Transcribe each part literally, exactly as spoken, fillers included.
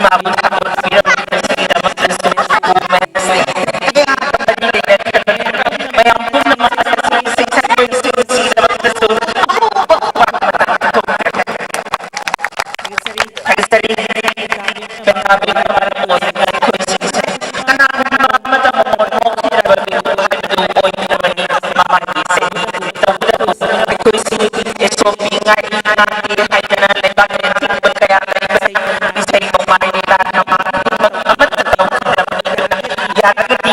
ꯏꯃꯥꯕꯨ ꯊꯥꯗꯣꯛꯄꯤꯔꯝꯕꯁꯤꯒꯤꯗꯃꯛꯇꯁꯨ ꯃꯌꯥꯝ ꯄꯨꯝꯅꯃꯛ ꯑꯁꯤꯒꯤꯗꯃꯛꯇꯁꯨ ꯊꯥꯒꯠꯆꯔꯤ꯫ ꯀꯅꯥꯒꯨꯝꯕ ꯑꯃꯇ ꯃꯉꯣꯟ ꯅꯣꯛꯈꯤꯗ꯭ꯔꯕ ꯃꯤꯑꯣꯏ ꯍꯥꯏꯕꯗꯨ ꯑꯣꯏꯈꯤꯗ꯭ꯔꯕꯅꯤ꯫ ꯃꯃꯥꯡꯒꯤ ꯆꯍꯤ ꯇꯧꯕꯗ ꯑꯩꯈꯣꯏꯁꯤ ꯑꯦꯁ ꯑꯣ ꯄꯤ ꯉꯥꯏꯔꯤ ꯉꯥꯏꯔꯤ ꯍꯥꯏꯗꯅ ꯂꯩꯕꯥꯛ ꯂꯦꯟꯊꯤꯡꯕ ꯀꯌꯥ ꯂꯩꯕ ꯏꯁꯩ ꯅꯣꯡꯃꯥꯏ ꯂꯤꯂꯥ ꯗ꯭ꯔꯃꯥ ꯈꯨꯗꯤꯡꯃꯛ ꯑꯃꯠꯇ ꯂꯧꯈꯤꯗ꯭ꯔꯕꯅꯤ꯫ ꯑꯗꯨꯅ ꯌꯥꯔꯒꯗꯤ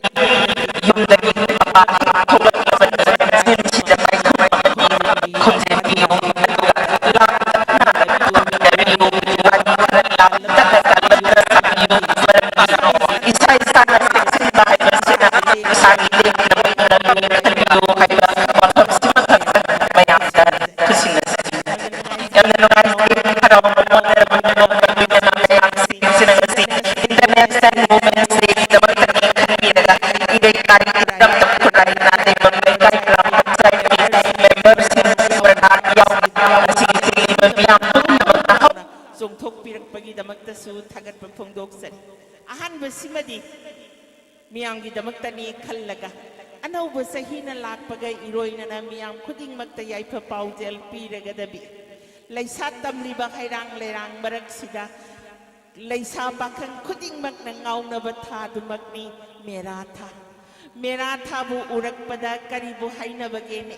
ꯌꯨꯝꯗꯒꯤ ꯃꯄꯥꯟ ꯍꯦꯛ ꯊꯣꯛꯂꯛꯂꯕꯗ ꯁꯤꯗ ꯃꯥꯏꯈꯨꯝ ꯑꯃꯗꯤ ꯈꯨꯝꯖꯤꯟꯕꯤꯌꯨ꯫ ꯑꯗꯨꯒ ꯂꯥꯞꯇꯛꯅ ꯇꯧꯃꯤꯟꯅꯕꯤꯌꯨ꯫ ꯋꯥꯔꯤ ꯈꯔ ꯂꯥꯞꯇꯛꯅ ꯇꯥꯂꯛꯅ ꯁꯥꯕꯤꯌꯨ꯫ ꯃꯔꯝꯗꯤ ꯏꯁꯥ ꯏꯁꯥꯅ ꯆꯦꯛꯁꯤꯟꯕ ꯍꯥꯏꯕꯁꯤꯅ ꯏꯁꯥꯒꯤ ꯂꯦꯡꯗꯕ ꯈꯟꯕꯤꯌꯨ ꯍꯥꯏꯕ ꯋꯥꯐꯝꯁꯤꯃꯈꯛꯇꯪ ꯃꯌꯥꯝꯗ ꯈꯨꯠꯁꯤꯟꯅꯖꯔꯤ꯫ ꯌꯥꯝꯅ ꯅꯨꯡꯉꯥꯏꯖꯩ, ꯍꯔꯥꯎꯕ ꯐꯥꯎꯅꯔꯕ ꯅꯣꯛꯄ ꯂꯣꯏꯅꯅ ꯃꯌꯥꯝꯁꯤꯡꯁꯤꯅ ꯉꯁꯤ International Women's Day ꯒꯤꯗꯃꯛꯇꯅꯤ ꯈꯟꯕꯤꯔꯒ ꯏꯔꯩꯀꯥꯏ ꯏꯔꯝꯗꯝ ꯈꯨꯔꯥꯏ ꯅꯥꯇꯩꯕꯝ ꯂꯩꯀꯥꯏ ꯒ꯭ꯔꯥꯝ ꯄꯟꯆꯥꯌꯠꯀꯤ ꯃꯦꯝꯕꯔꯁꯤꯡ ꯁꯣꯔꯅꯥ ꯌꯥꯎꯅ ꯉꯁꯤꯒꯤ ꯊꯣꯛꯂꯤꯕ ꯃꯤꯌꯥꯝ ꯄꯨꯝꯅꯃꯛꯅ ꯍꯧ- ꯆꯣꯡꯊꯣꯛꯄꯤꯔꯛꯄꯒꯤꯗꯃꯛꯇꯁꯨ ꯊꯥꯒꯠꯄ ꯐꯣꯡꯗꯣꯛꯆꯔꯤ꯫ ꯑꯍꯥꯟꯕꯁꯤꯃꯗꯤ ꯃꯤꯌꯥꯝꯒꯤꯗꯃꯛꯇꯅꯤ ꯈꯜꯂꯒ, ꯑꯅꯧꯕ ꯆꯍꯤꯅ ꯂꯥꯛꯄꯒ ꯏꯔꯣꯏꯅꯅ ꯃꯤꯌꯥꯝ ꯈꯨꯗꯤꯡꯃꯛꯇ ꯌꯥꯏꯐ ꯄꯥꯎꯖꯦꯜ ꯄꯤꯔꯒꯗꯕꯤ, ꯂꯩꯁꯥ ꯇꯝꯂꯤꯕ ꯍꯩꯔꯥꯡ ꯂꯩꯔꯥꯡ ꯃꯔꯛꯁꯤꯗ ꯂꯩꯁꯥ ꯄꯥꯈꯪ ꯈꯨꯗꯤꯡꯃꯛꯅ ꯉꯥꯎꯅꯕ ꯊꯥꯗꯨꯃꯛꯅꯤ ꯃꯦꯔꯥ ꯊꯥ꯫ ꯃꯦꯔꯥ ꯊꯥꯕꯨ ꯎꯔꯛꯄꯗ ꯀꯔꯤꯕꯨ ꯍꯥꯏꯅꯕꯒꯦꯅꯦ?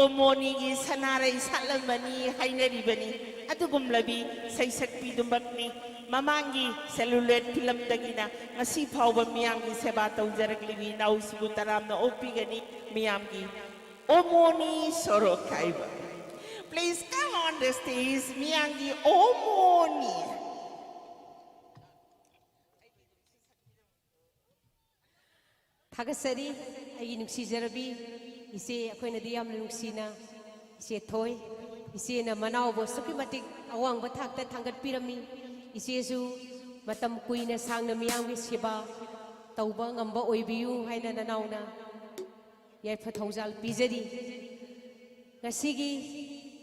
ꯑꯣꯃꯣꯅꯤꯒꯤ ꯁꯅꯥꯔꯩ ꯁꯥꯠꯂꯝꯃꯅꯤ ꯍꯥꯏꯅꯔꯤꯕꯅꯤ꯫ ꯑꯗꯨꯒꯨꯝꯂꯕꯤ ꯁꯩꯁꯛꯄꯤꯗꯨꯃꯛꯅꯤ ꯃꯃꯥꯡꯒꯤ celluloid ꯐꯤꯂꯝꯗꯒꯤꯅ ꯉꯁꯤ ꯐꯥꯎꯕ ꯃꯤꯌꯥꯝꯒꯤ ꯁꯦꯕꯥ ꯇꯧꯖꯔꯛꯂꯤꯕꯤ ꯏꯅꯥꯎꯁꯤꯕꯨ ꯇꯔꯥꯝꯅ ꯑꯣꯛꯄꯤꯒꯅꯤ꯫ ꯃꯤꯌꯥꯝꯒꯤ ꯑꯣꯃꯣꯅꯤ ꯁꯣꯔꯣꯛ ꯈꯥꯏꯕ꯫ Please come on the stage, ꯃꯤꯌꯥꯝꯒꯤ ꯑꯣꯃꯣꯅꯤ꯫ ꯊꯥꯒꯠꯆꯔꯤ ꯑꯩꯒꯤ ꯅꯨꯡꯁꯤꯖꯔꯕꯤ ꯏꯆꯦ, ꯑꯩꯈꯣꯏꯅꯗꯤ ꯌꯥꯝꯅ ꯅꯨꯡꯁꯤꯅ ꯏꯆꯦ ꯊꯣꯏ, ꯏꯆꯦꯅ ꯃꯅꯥꯎꯕꯨ ꯑꯁꯨꯛꯀꯤ ꯃꯇꯤꯛ ꯑꯋꯥꯡꯕ ꯊꯥꯛꯇ ꯊꯥꯡꯒꯠꯄꯤꯔꯝꯃꯤ꯫ ꯏꯆꯦꯁꯨ ꯃꯇꯝ ꯀꯨꯏꯅ ꯁꯥꯡꯅ ꯃꯤꯌꯥꯝꯒꯤ ꯁꯦꯕꯥ ꯇꯧꯕ ꯉꯝꯕ ꯑꯣꯏꯕꯤꯌꯨ ꯍꯥꯏꯅ ꯅꯅꯥꯎꯅ ꯌꯥꯏꯐ ꯊꯧꯖꯥꯜ ꯄꯤꯖꯔꯤ꯫ ꯉꯁꯤꯒꯤ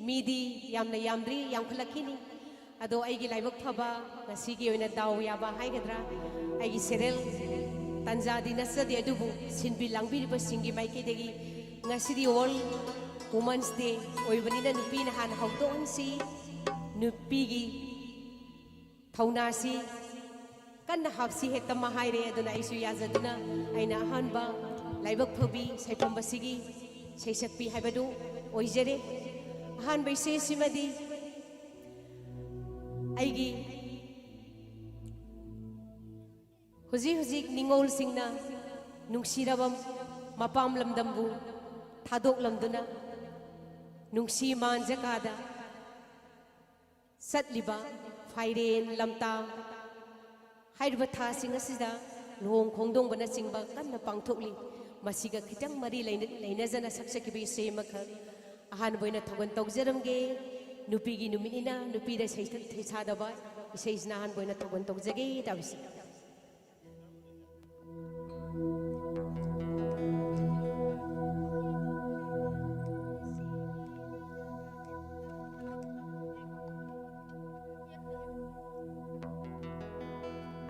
ꯃꯤꯗꯤ ꯌꯥꯝꯅ ꯌꯥꯝꯗ꯭ꯔꯤ, ꯌꯥꯝꯈꯠꯂꯛꯈꯤꯅꯤ꯫ ꯑꯗꯣ ꯑꯩꯒꯤ ꯂꯥꯏꯕꯛ ꯐꯕ, ꯉꯁꯤꯒꯤ ꯑꯣꯏꯅ ꯗꯥꯎ ꯌꯥꯕ ꯍꯥꯏꯒꯗ꯭ꯔꯥ, ꯑꯩꯒꯤ ꯁꯦꯔꯦꯜ ꯇꯟꯖꯥꯗꯤ ꯅꯠꯆꯗꯦ, ꯑꯗꯨꯕꯨ ꯁꯤꯟꯕꯤ ꯂꯥꯡꯕꯤꯔꯤꯕꯁꯤꯡꯒꯤ ꯃꯥꯏꯀꯩꯗꯒꯤ ꯉꯁꯤꯗꯤ World Women's Day ꯑꯣꯏꯕꯅꯤꯅ ꯅꯨꯄꯤꯅ ꯍꯥꯟꯅ ꯍꯧꯗꯣꯛꯍꯟꯁꯤ꯫ ꯅꯨꯄꯤꯒꯤ ꯊꯧꯅꯥꯁꯤ ꯀꯟꯅ ꯍꯥꯞꯁꯤ ꯍꯦꯛꯇ ꯃꯍꯥꯏꯔꯦ꯫ ꯑꯗꯨꯅ ꯑꯩꯁꯨ ꯌꯥꯖꯗꯨꯅ ꯑꯩꯅ ꯑꯍꯥꯟꯕ ꯂꯥꯏꯕꯛ ꯐꯕꯤ ꯁꯩꯐꯝꯕꯁꯤꯒꯤ ꯁꯩꯁꯛꯄꯤ ꯍꯥꯏꯕꯗꯨ ꯑꯣꯏꯖꯔꯦ꯫ ꯑꯍꯥꯟꯕ ꯏꯁꯩꯁꯤꯃꯗꯤ ꯑꯩꯒꯤ ꯍꯧꯖꯤꯛ ꯍꯧꯖꯤꯛ ꯅꯤꯉꯣꯜꯁꯤꯡꯅ ꯅꯨꯡꯁꯤꯔꯕ ꯃꯄꯥꯝ ꯂꯝꯗꯝꯕꯨ ꯊꯥꯗꯣꯛꯂꯝꯗꯨꯅ ꯅꯨꯡꯁꯤ ꯃꯥꯟꯖꯀꯥꯗ ꯆꯠꯂꯤꯕ ꯐꯥꯏꯔꯦꯟ, ꯂꯝꯇꯥ ꯍꯥꯏꯔꯤꯕ ꯊꯥꯁꯤꯡ ꯑꯁꯤꯗ ꯂꯨꯍꯣꯡ ꯈꯣꯡꯗꯣꯡꯕꯅꯆꯤꯡꯕ ꯀꯟꯅ ꯄꯥꯡꯊꯣꯛꯂꯤ꯫ ꯃꯁꯤꯒ ꯈꯤꯇꯪ ꯃꯔꯤ ꯂꯩꯅ-, ꯂꯩꯅꯖꯅ ꯁꯛꯆꯈꯤꯕ ꯏꯁꯩ ꯑꯃꯈꯛ ꯑꯍꯥꯟꯕ ꯑꯣꯏꯅ ꯊꯧꯒꯜ ꯇꯧꯖꯔꯝꯒꯦ꯫ ꯅꯨꯄꯤꯒꯤ ꯅꯨꯃꯤꯠꯅꯤꯅ ꯅꯨꯄꯤꯗ ꯁꯩꯊꯛ ꯁꯩꯁꯥꯗꯕ ꯏꯁꯩꯁꯤꯅ ꯑꯍꯥꯟꯕ ꯑꯣꯏꯅ ꯊꯧꯒꯜ ꯇꯧꯖꯒꯦ꯫ ꯇꯥꯕꯤꯁꯤ꯫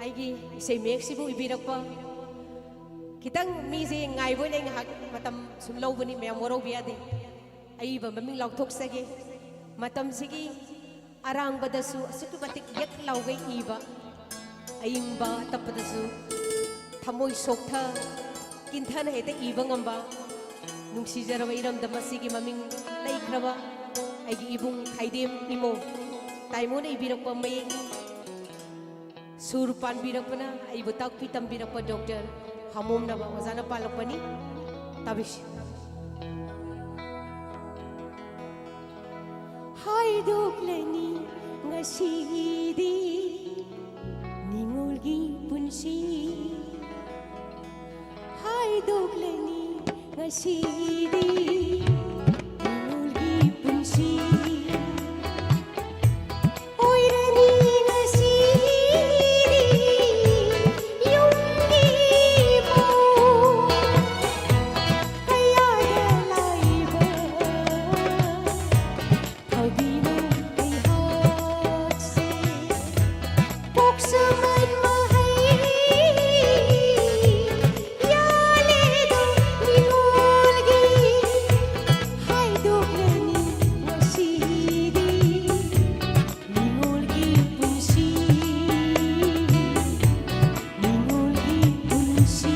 ꯑꯩꯒꯤ ꯏꯁꯩ ꯃꯌꯦꯛꯁꯤꯕꯨ ꯏꯕꯤꯔꯛꯄ ꯈꯤꯇꯪ ꯃꯤꯁꯦ ꯉꯥꯏꯕ ꯑꯣꯏꯅ ꯑꯩ ꯉꯥꯏꯍꯥꯛ ꯃꯇꯝ ꯁꯨꯝ ꯂꯧꯕꯅꯤ, ꯃꯌꯥꯝ ꯋꯥꯔꯧꯕ ꯌꯥꯗꯦ꯫ ꯑꯏꯕ ꯃꯃꯤꯡ ꯂꯥꯎꯊꯣꯛꯆꯒꯦ꯫ ꯃꯇꯝꯁꯤꯒꯤ ꯑꯔꯥꯡꯕꯗꯁꯨ ꯑꯁꯨꯛꯀꯤ ꯃꯇꯤꯛ ꯌꯦꯛ ꯂꯥꯎꯒꯩ ꯏꯕ, ꯑꯏꯪꯕ ꯇꯞꯄꯗꯁꯨ ꯊꯃꯣꯏ ꯁꯣꯛꯊ ꯀꯤꯟꯊꯅ ꯍꯦꯛꯇ ꯏꯕ ꯉꯝꯕ ꯅꯨꯡꯁꯤꯖꯔꯕ ꯏꯔꯝꯗꯝ ꯑꯁꯤꯒꯤ ꯃꯃꯤꯡ ꯂꯩꯈ꯭ꯔꯕ ꯑꯩꯒꯤ ꯏꯕꯨꯡ ꯈꯥꯏꯗꯦꯝ ꯏꯃꯣ ꯇꯥꯏꯃꯣꯅ ꯏꯕꯤꯔꯛꯄ ꯃꯌꯦꯛꯅꯤ꯫ ꯁꯨꯔ ꯄꯥꯟꯕꯤꯔꯛꯄꯅ ꯑꯩꯕꯨ ꯇꯥꯛꯄꯤ ꯇꯝꯕꯤꯔꯛꯄ ꯗꯣꯛꯇꯔ ꯍꯥꯃꯣꯝꯅꯕ ꯑꯣꯖꯥꯅ ꯄꯥꯜꯂꯛꯄꯅꯤ꯫ ꯇꯥꯕꯤꯁꯤ꯫ ꯍꯥꯏꯗꯣꯛꯂꯅꯤ ꯉꯁꯤꯗꯤ ꯅꯤꯉꯣꯜꯒꯤ ꯄꯨꯟꯁꯤ꯫ ꯍꯥꯏꯗꯣꯛꯂꯅꯤ ꯉꯁꯤꯗꯤ ꯅꯤꯉꯣꯜꯒꯤ ꯄꯨꯟꯁꯤ꯫ ꯑꯣꯏꯔꯅꯤ ꯉꯁꯤꯗꯤ ꯌꯨꯝꯒꯤ ꯃꯧ꯫ ꯀꯌꯥꯗ ꯂꯥꯛꯏꯕ ꯍꯧꯕꯤꯅꯣ ꯑꯩꯍꯥꯛꯁꯦ꯫ ꯁꯃꯟ ꯃꯍꯩ ꯌꯥꯜꯂꯦꯗꯣ ꯃꯤꯉꯣꯜꯒꯤ ꯍꯥꯏꯗꯣꯛꯂꯅꯤ ꯉꯁꯤꯗꯤ꯫ ꯃꯤꯉꯣꯜꯒꯤ ꯄꯨꯟꯁꯤ, ꯃꯤꯉꯣꯜꯒꯤ ꯄꯨꯟꯁꯤ꯫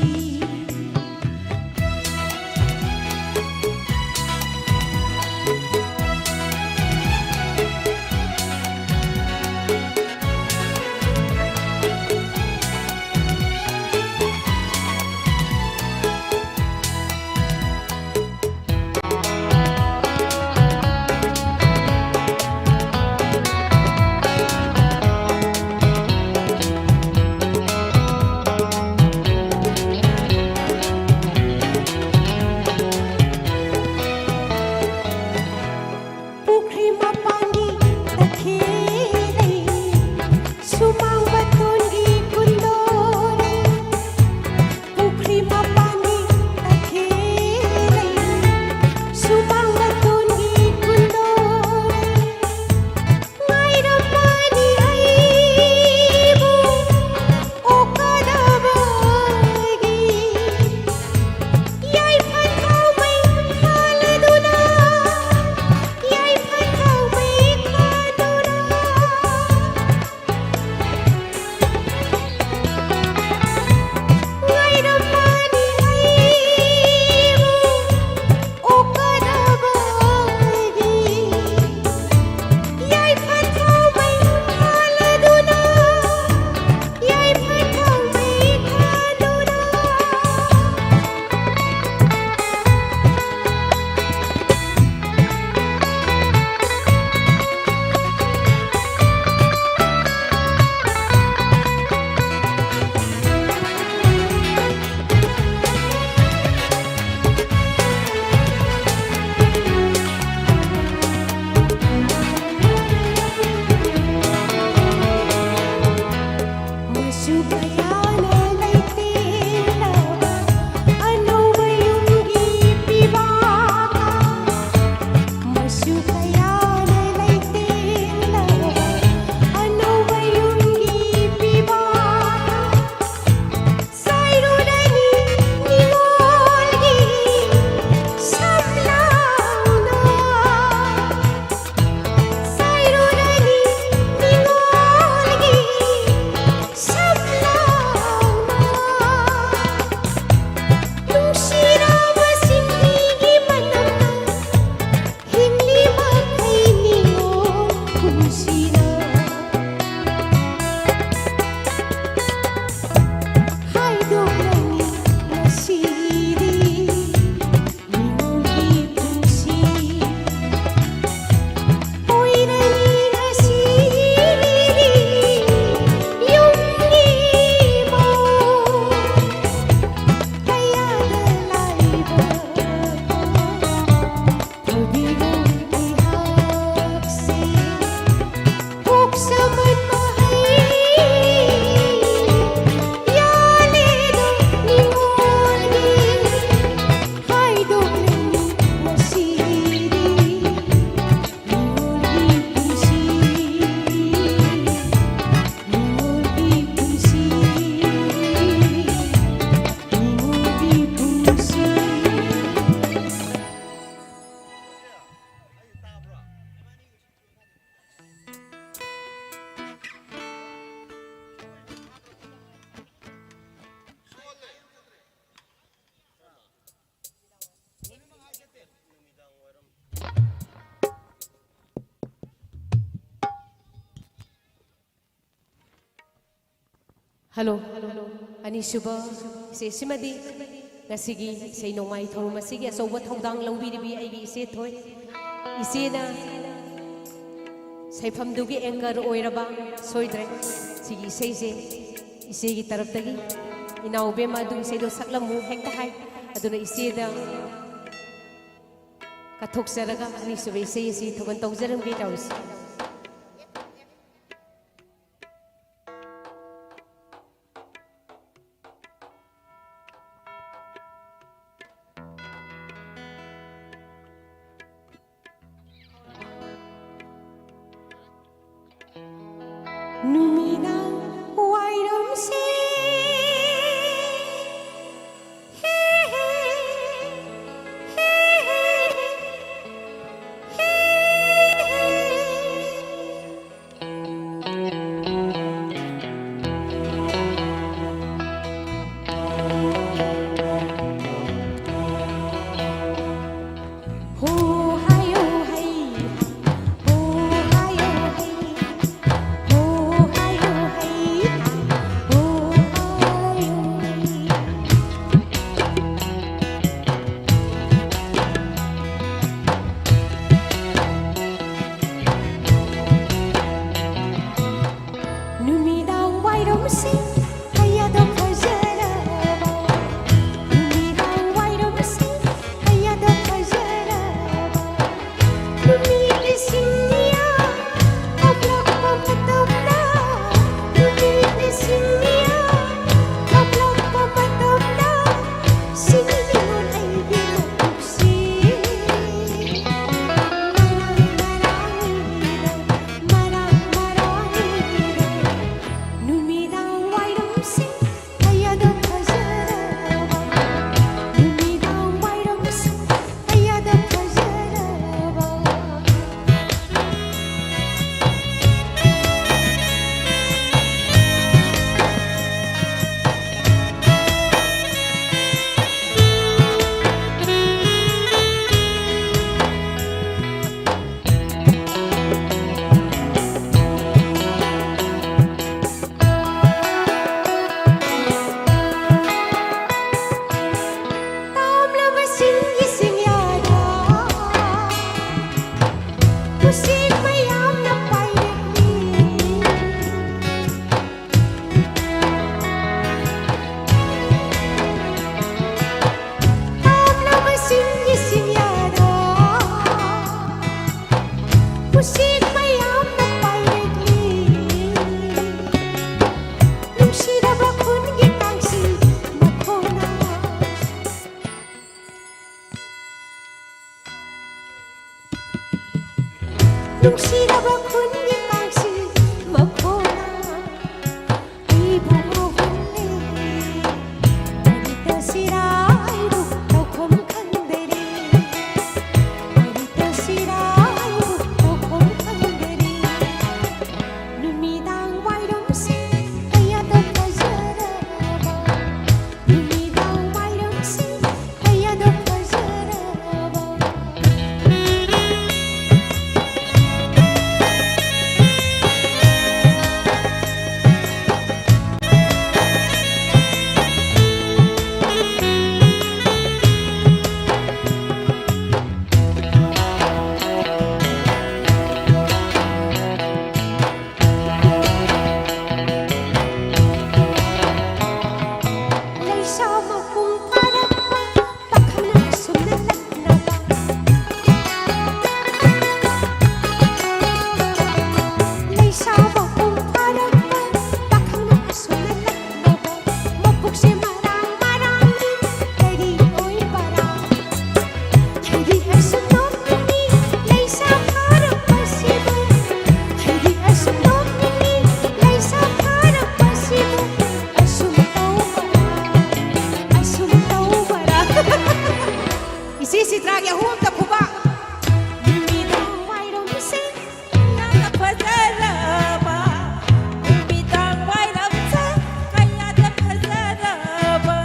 ꯍꯜꯂꯣ꯫ ꯑꯅꯤꯁꯨꯕ ꯏꯆꯦꯁꯤꯃꯗꯤ ꯉꯁꯤꯒꯤ ꯏꯁꯩ ꯅꯣꯡꯃꯥꯏ ꯊꯧꯔꯝ ꯑꯁꯤꯒꯤ ꯑꯆꯧꯕ ꯊꯧꯗꯥꯡ ꯂꯧꯕꯤꯔꯤꯕꯤ ꯑꯩꯒꯤ ꯏꯆꯦ ꯊꯣꯏ꯫ ꯏꯆꯦꯅ ꯁꯩꯐꯝꯗꯨꯒꯤ anchor ꯑꯣꯏꯔꯕ ꯁꯣꯏꯗ꯭ꯔꯦ꯫ ꯁꯤꯒꯤ ꯏꯁꯩꯁꯦ ꯏꯆꯦꯒꯤ ꯇꯔꯞꯇꯒꯤ ꯏꯅꯥꯎ ꯕꯦꯝꯃ ꯑꯗꯨ ꯏꯁꯩꯗꯣ ꯁꯛꯂꯝꯃꯨ ꯍꯦꯛꯇ ꯍꯥꯏ꯫ ꯑꯗꯨꯅ ꯏꯆꯦꯗ ꯀꯠꯊꯣꯛꯆꯔꯒ ꯑꯅꯤꯁꯨꯕ ꯏꯁꯩ ꯑꯁꯤ ꯊꯧꯒꯜ ꯇꯧꯖꯔꯝꯒꯦ ꯇꯧꯔꯤꯁꯤ꯫ ꯅꯨꯃꯤꯗꯥꯡ ꯋꯥꯏꯔꯝꯁꯦ꯫ ꯅꯨꯃꯤꯗꯥꯡ ꯋꯥꯏꯔꯝꯁꯤ ꯀꯌꯥꯗ ꯐꯖꯔꯕ, ꯅꯨꯃꯤꯗꯥꯡ ꯋꯥꯏꯔꯝꯁꯤ ꯀꯌꯥꯗ ꯐꯖꯔꯕ, ꯅꯨꯃꯤꯠ ꯂꯤꯁꯤꯡꯅꯤꯌꯥ ꯀꯥꯞꯂꯛꯄ ꯃꯇꯝꯗ, ꯅꯨꯃꯤꯠ ꯂꯤꯁꯤꯡꯅꯤꯌꯥ ꯀꯥꯞꯂꯛꯄ ꯃꯇꯝꯗ, ꯁꯤꯅꯤꯡꯉꯤꯕ ꯑꯩꯒꯤ ꯃꯀꯨꯞꯁꯤ꯫ ꯃꯔꯥꯡ ꯃꯔꯥꯡ ꯃꯔꯥꯡ ꯃꯔꯥꯡ ꯅꯨꯃꯤꯗꯥꯡ ꯀꯌꯥꯗ ꯐꯖꯔꯕ ꯅꯨꯃꯤꯗꯥꯡ ꯋꯥꯏꯔꯝꯁꯦ, ꯀꯌꯥꯗ ꯐꯖꯔꯕ꯫ ꯂꯩꯁꯥ ꯃꯄꯨꯡ ꯐꯥꯔꯛꯄ ꯄꯥꯈꯪꯅ ꯑꯁꯨꯝꯅ ꯂꯛꯅꯕ꯫ ꯂꯩꯁꯥ ꯃꯄꯨꯡ ꯐꯥꯔꯛꯄ ꯄꯥꯈꯪꯅ ꯑꯁꯨꯝꯅ ꯂꯛꯅꯕ꯫ ꯃꯕꯨꯛꯁꯦ ꯃꯔꯥꯡ ꯃꯔꯥꯡ ꯀꯔꯤ ꯑꯣꯏꯕꯔꯥ? ꯍꯥꯏꯗꯤ ꯑꯁꯨꯝ ꯅꯣꯛꯅꯤꯡꯉꯤ ꯂꯩꯁꯥ ꯐꯥꯔꯛꯄꯁꯤꯕꯨ꯫ ꯍꯥꯏꯗꯤ ꯑꯁꯨꯝ ꯅꯣꯛꯅꯤꯡꯉꯤ ꯂꯩꯁꯥ ꯐꯥꯔꯛꯄꯁꯤꯕꯨ꯫ ꯑꯁꯨꯝ ꯇꯧꯕꯔꯥ? ꯑꯁꯨꯝ ꯇꯧꯕꯔꯥ? ꯏꯆꯦ ꯁꯤꯇ꯭ꯔꯥꯒꯤ ꯑꯍꯨꯝ ꯑꯝꯇ ꯈꯨꯕꯥꯛ꯫ ꯅꯨꯃꯤꯗꯥꯡ ꯋꯥꯏꯔꯝꯁꯦ ꯌꯥꯝꯅ ꯐꯖꯔꯕ꯫ ꯅꯨꯃꯤꯗꯥꯡ ꯋꯥꯏꯔꯝꯁꯦ ꯀꯌꯥꯗ ꯐꯖꯔꯕ꯫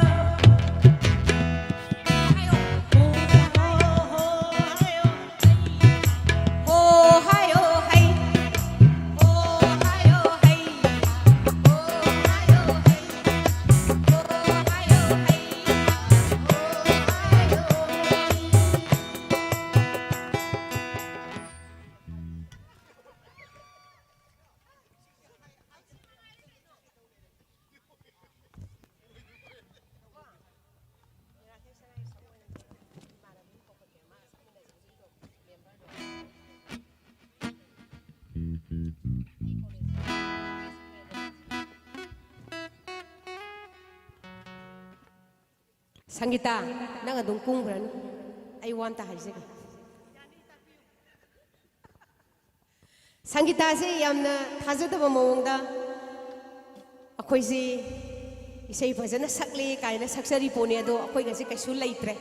ꯁꯪꯒꯤꯇꯥ, ꯅꯪ ꯑꯗꯨꯝ ꯀꯨꯝꯈ꯭ꯔꯅꯨ꯫ ꯑꯩ ꯋꯥ ꯑꯝꯇ ꯍꯥꯏꯖꯒꯦ꯫ ꯁꯪꯒꯤꯇꯥꯁꯦ ꯌꯥꯝꯅ ꯊꯥꯖꯗꯕ ꯃꯑꯣꯡꯗ ꯑꯩꯈꯣꯏꯁꯤ ꯏꯁꯩ ꯐꯖꯅ ꯁꯛꯂꯤ ꯀꯥꯏꯅ ꯁꯛꯆꯔꯤ ꯄꯣꯠꯅꯤ, ꯑꯗꯣ ꯑꯩꯈꯣꯏꯒꯁꯦ ꯀꯩꯁꯨ ꯂꯩꯇ꯭ꯔꯦ꯫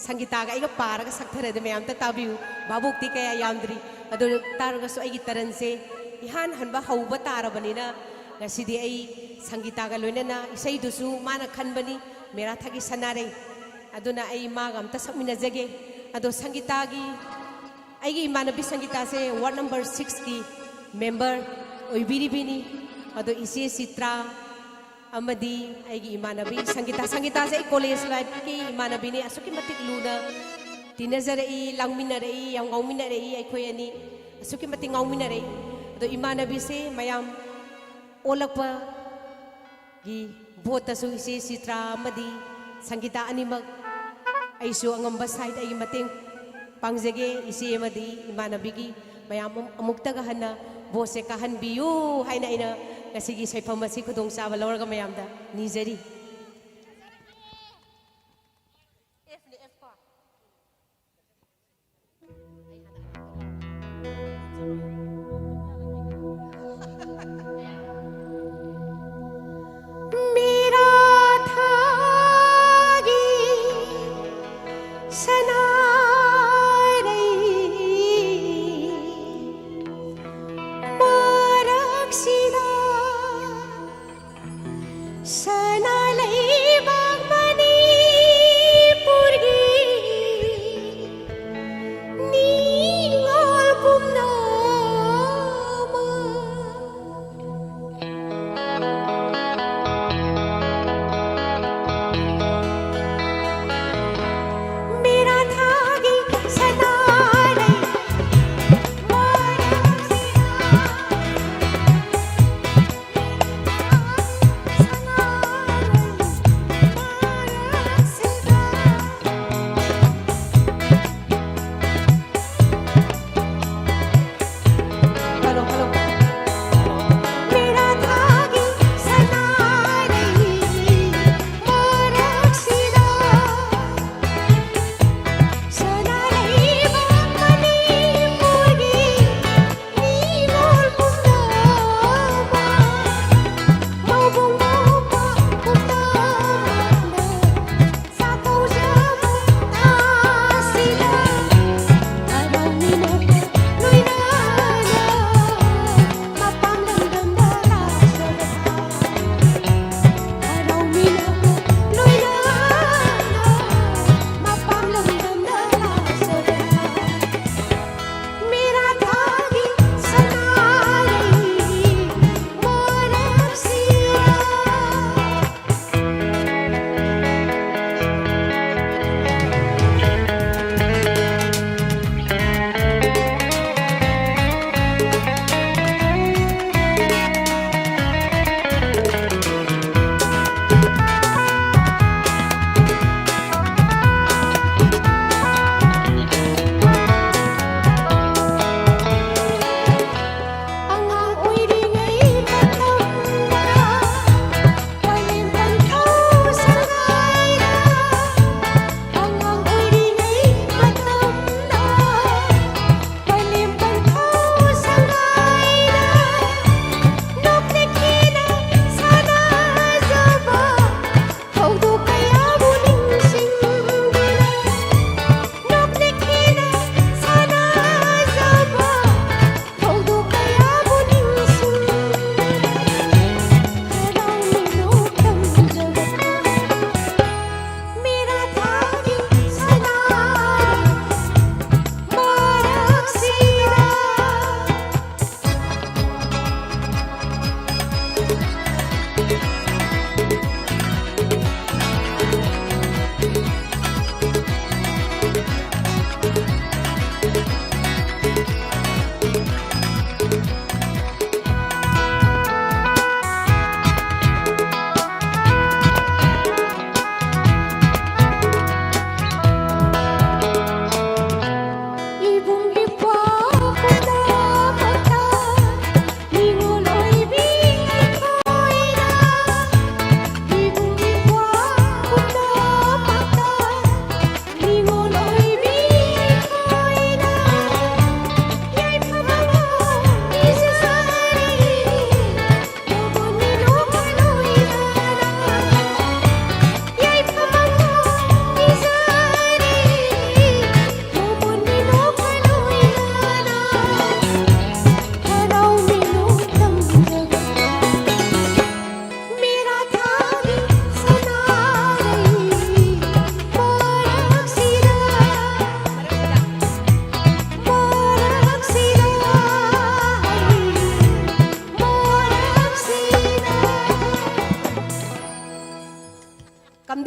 ꯁꯪꯒꯤꯇꯥꯒ ꯑꯩꯒ ꯄꯥꯔꯒ ꯁꯛꯊꯔꯗꯤ ꯃꯌꯥꯝ ꯑꯝꯇ ꯇꯥꯕꯤꯌꯨ꯫ ꯚꯥꯕꯣꯛꯇꯤ ꯀꯌꯥ ꯌꯥꯝꯗ꯭ꯔꯤ, ꯑꯗꯨ ꯇꯥꯔꯒꯁꯨ ꯑꯩꯒꯤ ꯇꯔꯟꯁꯦ ꯏꯍꯥꯟ ꯍꯟꯕ ꯍꯧꯕ ꯇꯥꯔꯕꯅꯤꯅ ꯉꯁꯤꯗꯤ ꯑꯩ ꯁꯪꯒꯤꯇꯥꯒ ꯂꯣꯏꯅꯅ ꯏꯁꯩꯗꯨꯁꯨ ꯃꯥꯅ ꯈꯟꯕꯅꯤ, ꯃꯦꯔꯥ ꯊꯥꯒꯤ ꯁꯅꯥꯔꯩ꯫ ꯑꯗꯨꯅ ꯑꯩ ꯃꯥꯒ ꯑꯝꯇ ꯁꯛꯃꯤꯟꯅꯖꯒꯦ꯫ ꯑꯗꯣ ꯁꯪꯒꯤꯇꯥꯒꯤ, ꯑꯩꯒꯤ ꯏꯃꯥꯟꯅꯕꯤ ꯁꯪꯒꯤꯇꯥꯁꯦ ward number sixꯀꯤ member ꯑꯣꯏꯕꯤꯔꯤꯕꯤꯅꯤ꯫ ꯑꯗꯣ ꯏꯆꯦ ꯆꯤꯇ꯭ꯔꯥ ꯑꯃꯗꯤ ꯑꯩꯒꯤ ꯏꯃꯥꯟꯅꯕꯤ ꯁꯪꯒꯤꯇꯥ, ꯁꯪꯒꯤꯇꯥꯁꯦ ꯑꯩ college lifeꯀꯤ ꯏꯃꯥꯟꯅꯕꯤꯅꯤ꯫ ꯑꯁꯨꯛꯀꯤ ꯃꯇꯤꯛ ꯂꯨꯅ ꯇꯤꯟꯅꯖꯔꯛꯏ, ꯂꯥꯡꯃꯤꯟꯅꯔꯛꯏ, ꯌꯥꯝ ꯉꯥꯎꯃꯤꯟꯅꯔꯛꯏ ꯑꯩꯈꯣꯏ ꯑꯅꯤ꯫ ꯑꯁꯨꯛꯀꯤ ꯃꯇꯤꯛ ꯉꯥꯎꯃꯤꯟꯅꯔꯛꯏ꯫ ꯑꯗꯣ ꯏꯃꯥꯟꯅꯕꯤꯁꯦ ꯃꯌꯥꯝ ꯑꯣꯜꯂꯛꯄꯒꯤ ꯚꯣꯠꯇꯁꯨ ꯏꯆꯦ ꯆꯤꯇ꯭ꯔꯥ ꯑꯃꯗꯤ ꯁꯪꯒꯤꯇꯥ ꯑꯅꯤꯃꯛ ꯑꯩꯁꯨ ꯑꯉꯝꯕ side ꯑꯩꯒꯤ ꯃꯇꯦꯡ ꯄꯥꯡꯖꯒꯦ꯫ ꯏꯆꯦ ꯑꯃꯗꯤ ꯏꯃꯥꯟꯅꯕꯤꯒꯤ ꯃꯌꯥꯝ ꯑꯃ-, ꯑꯃꯨꯛꯇꯒ ꯍꯟꯅ ꯚꯣꯠꯁꯦ ꯀꯥꯍꯟꯕꯤꯌꯨ ꯍꯥꯏꯅ ꯑꯩꯅ ꯉꯁꯤꯒꯤ ꯁꯩꯐꯝ ꯑꯁꯤ ꯈꯨꯗꯣꯡꯆꯥꯕ ꯂꯧꯔꯒ ꯃꯌꯥꯝꯗ ꯅꯤꯖꯔꯤ꯫ ꯃꯦꯔꯥ ꯊꯥꯒꯤ ꯁꯅꯥꯔꯩ ꯃꯔꯛꯁꯤꯗ ꯁꯅꯥ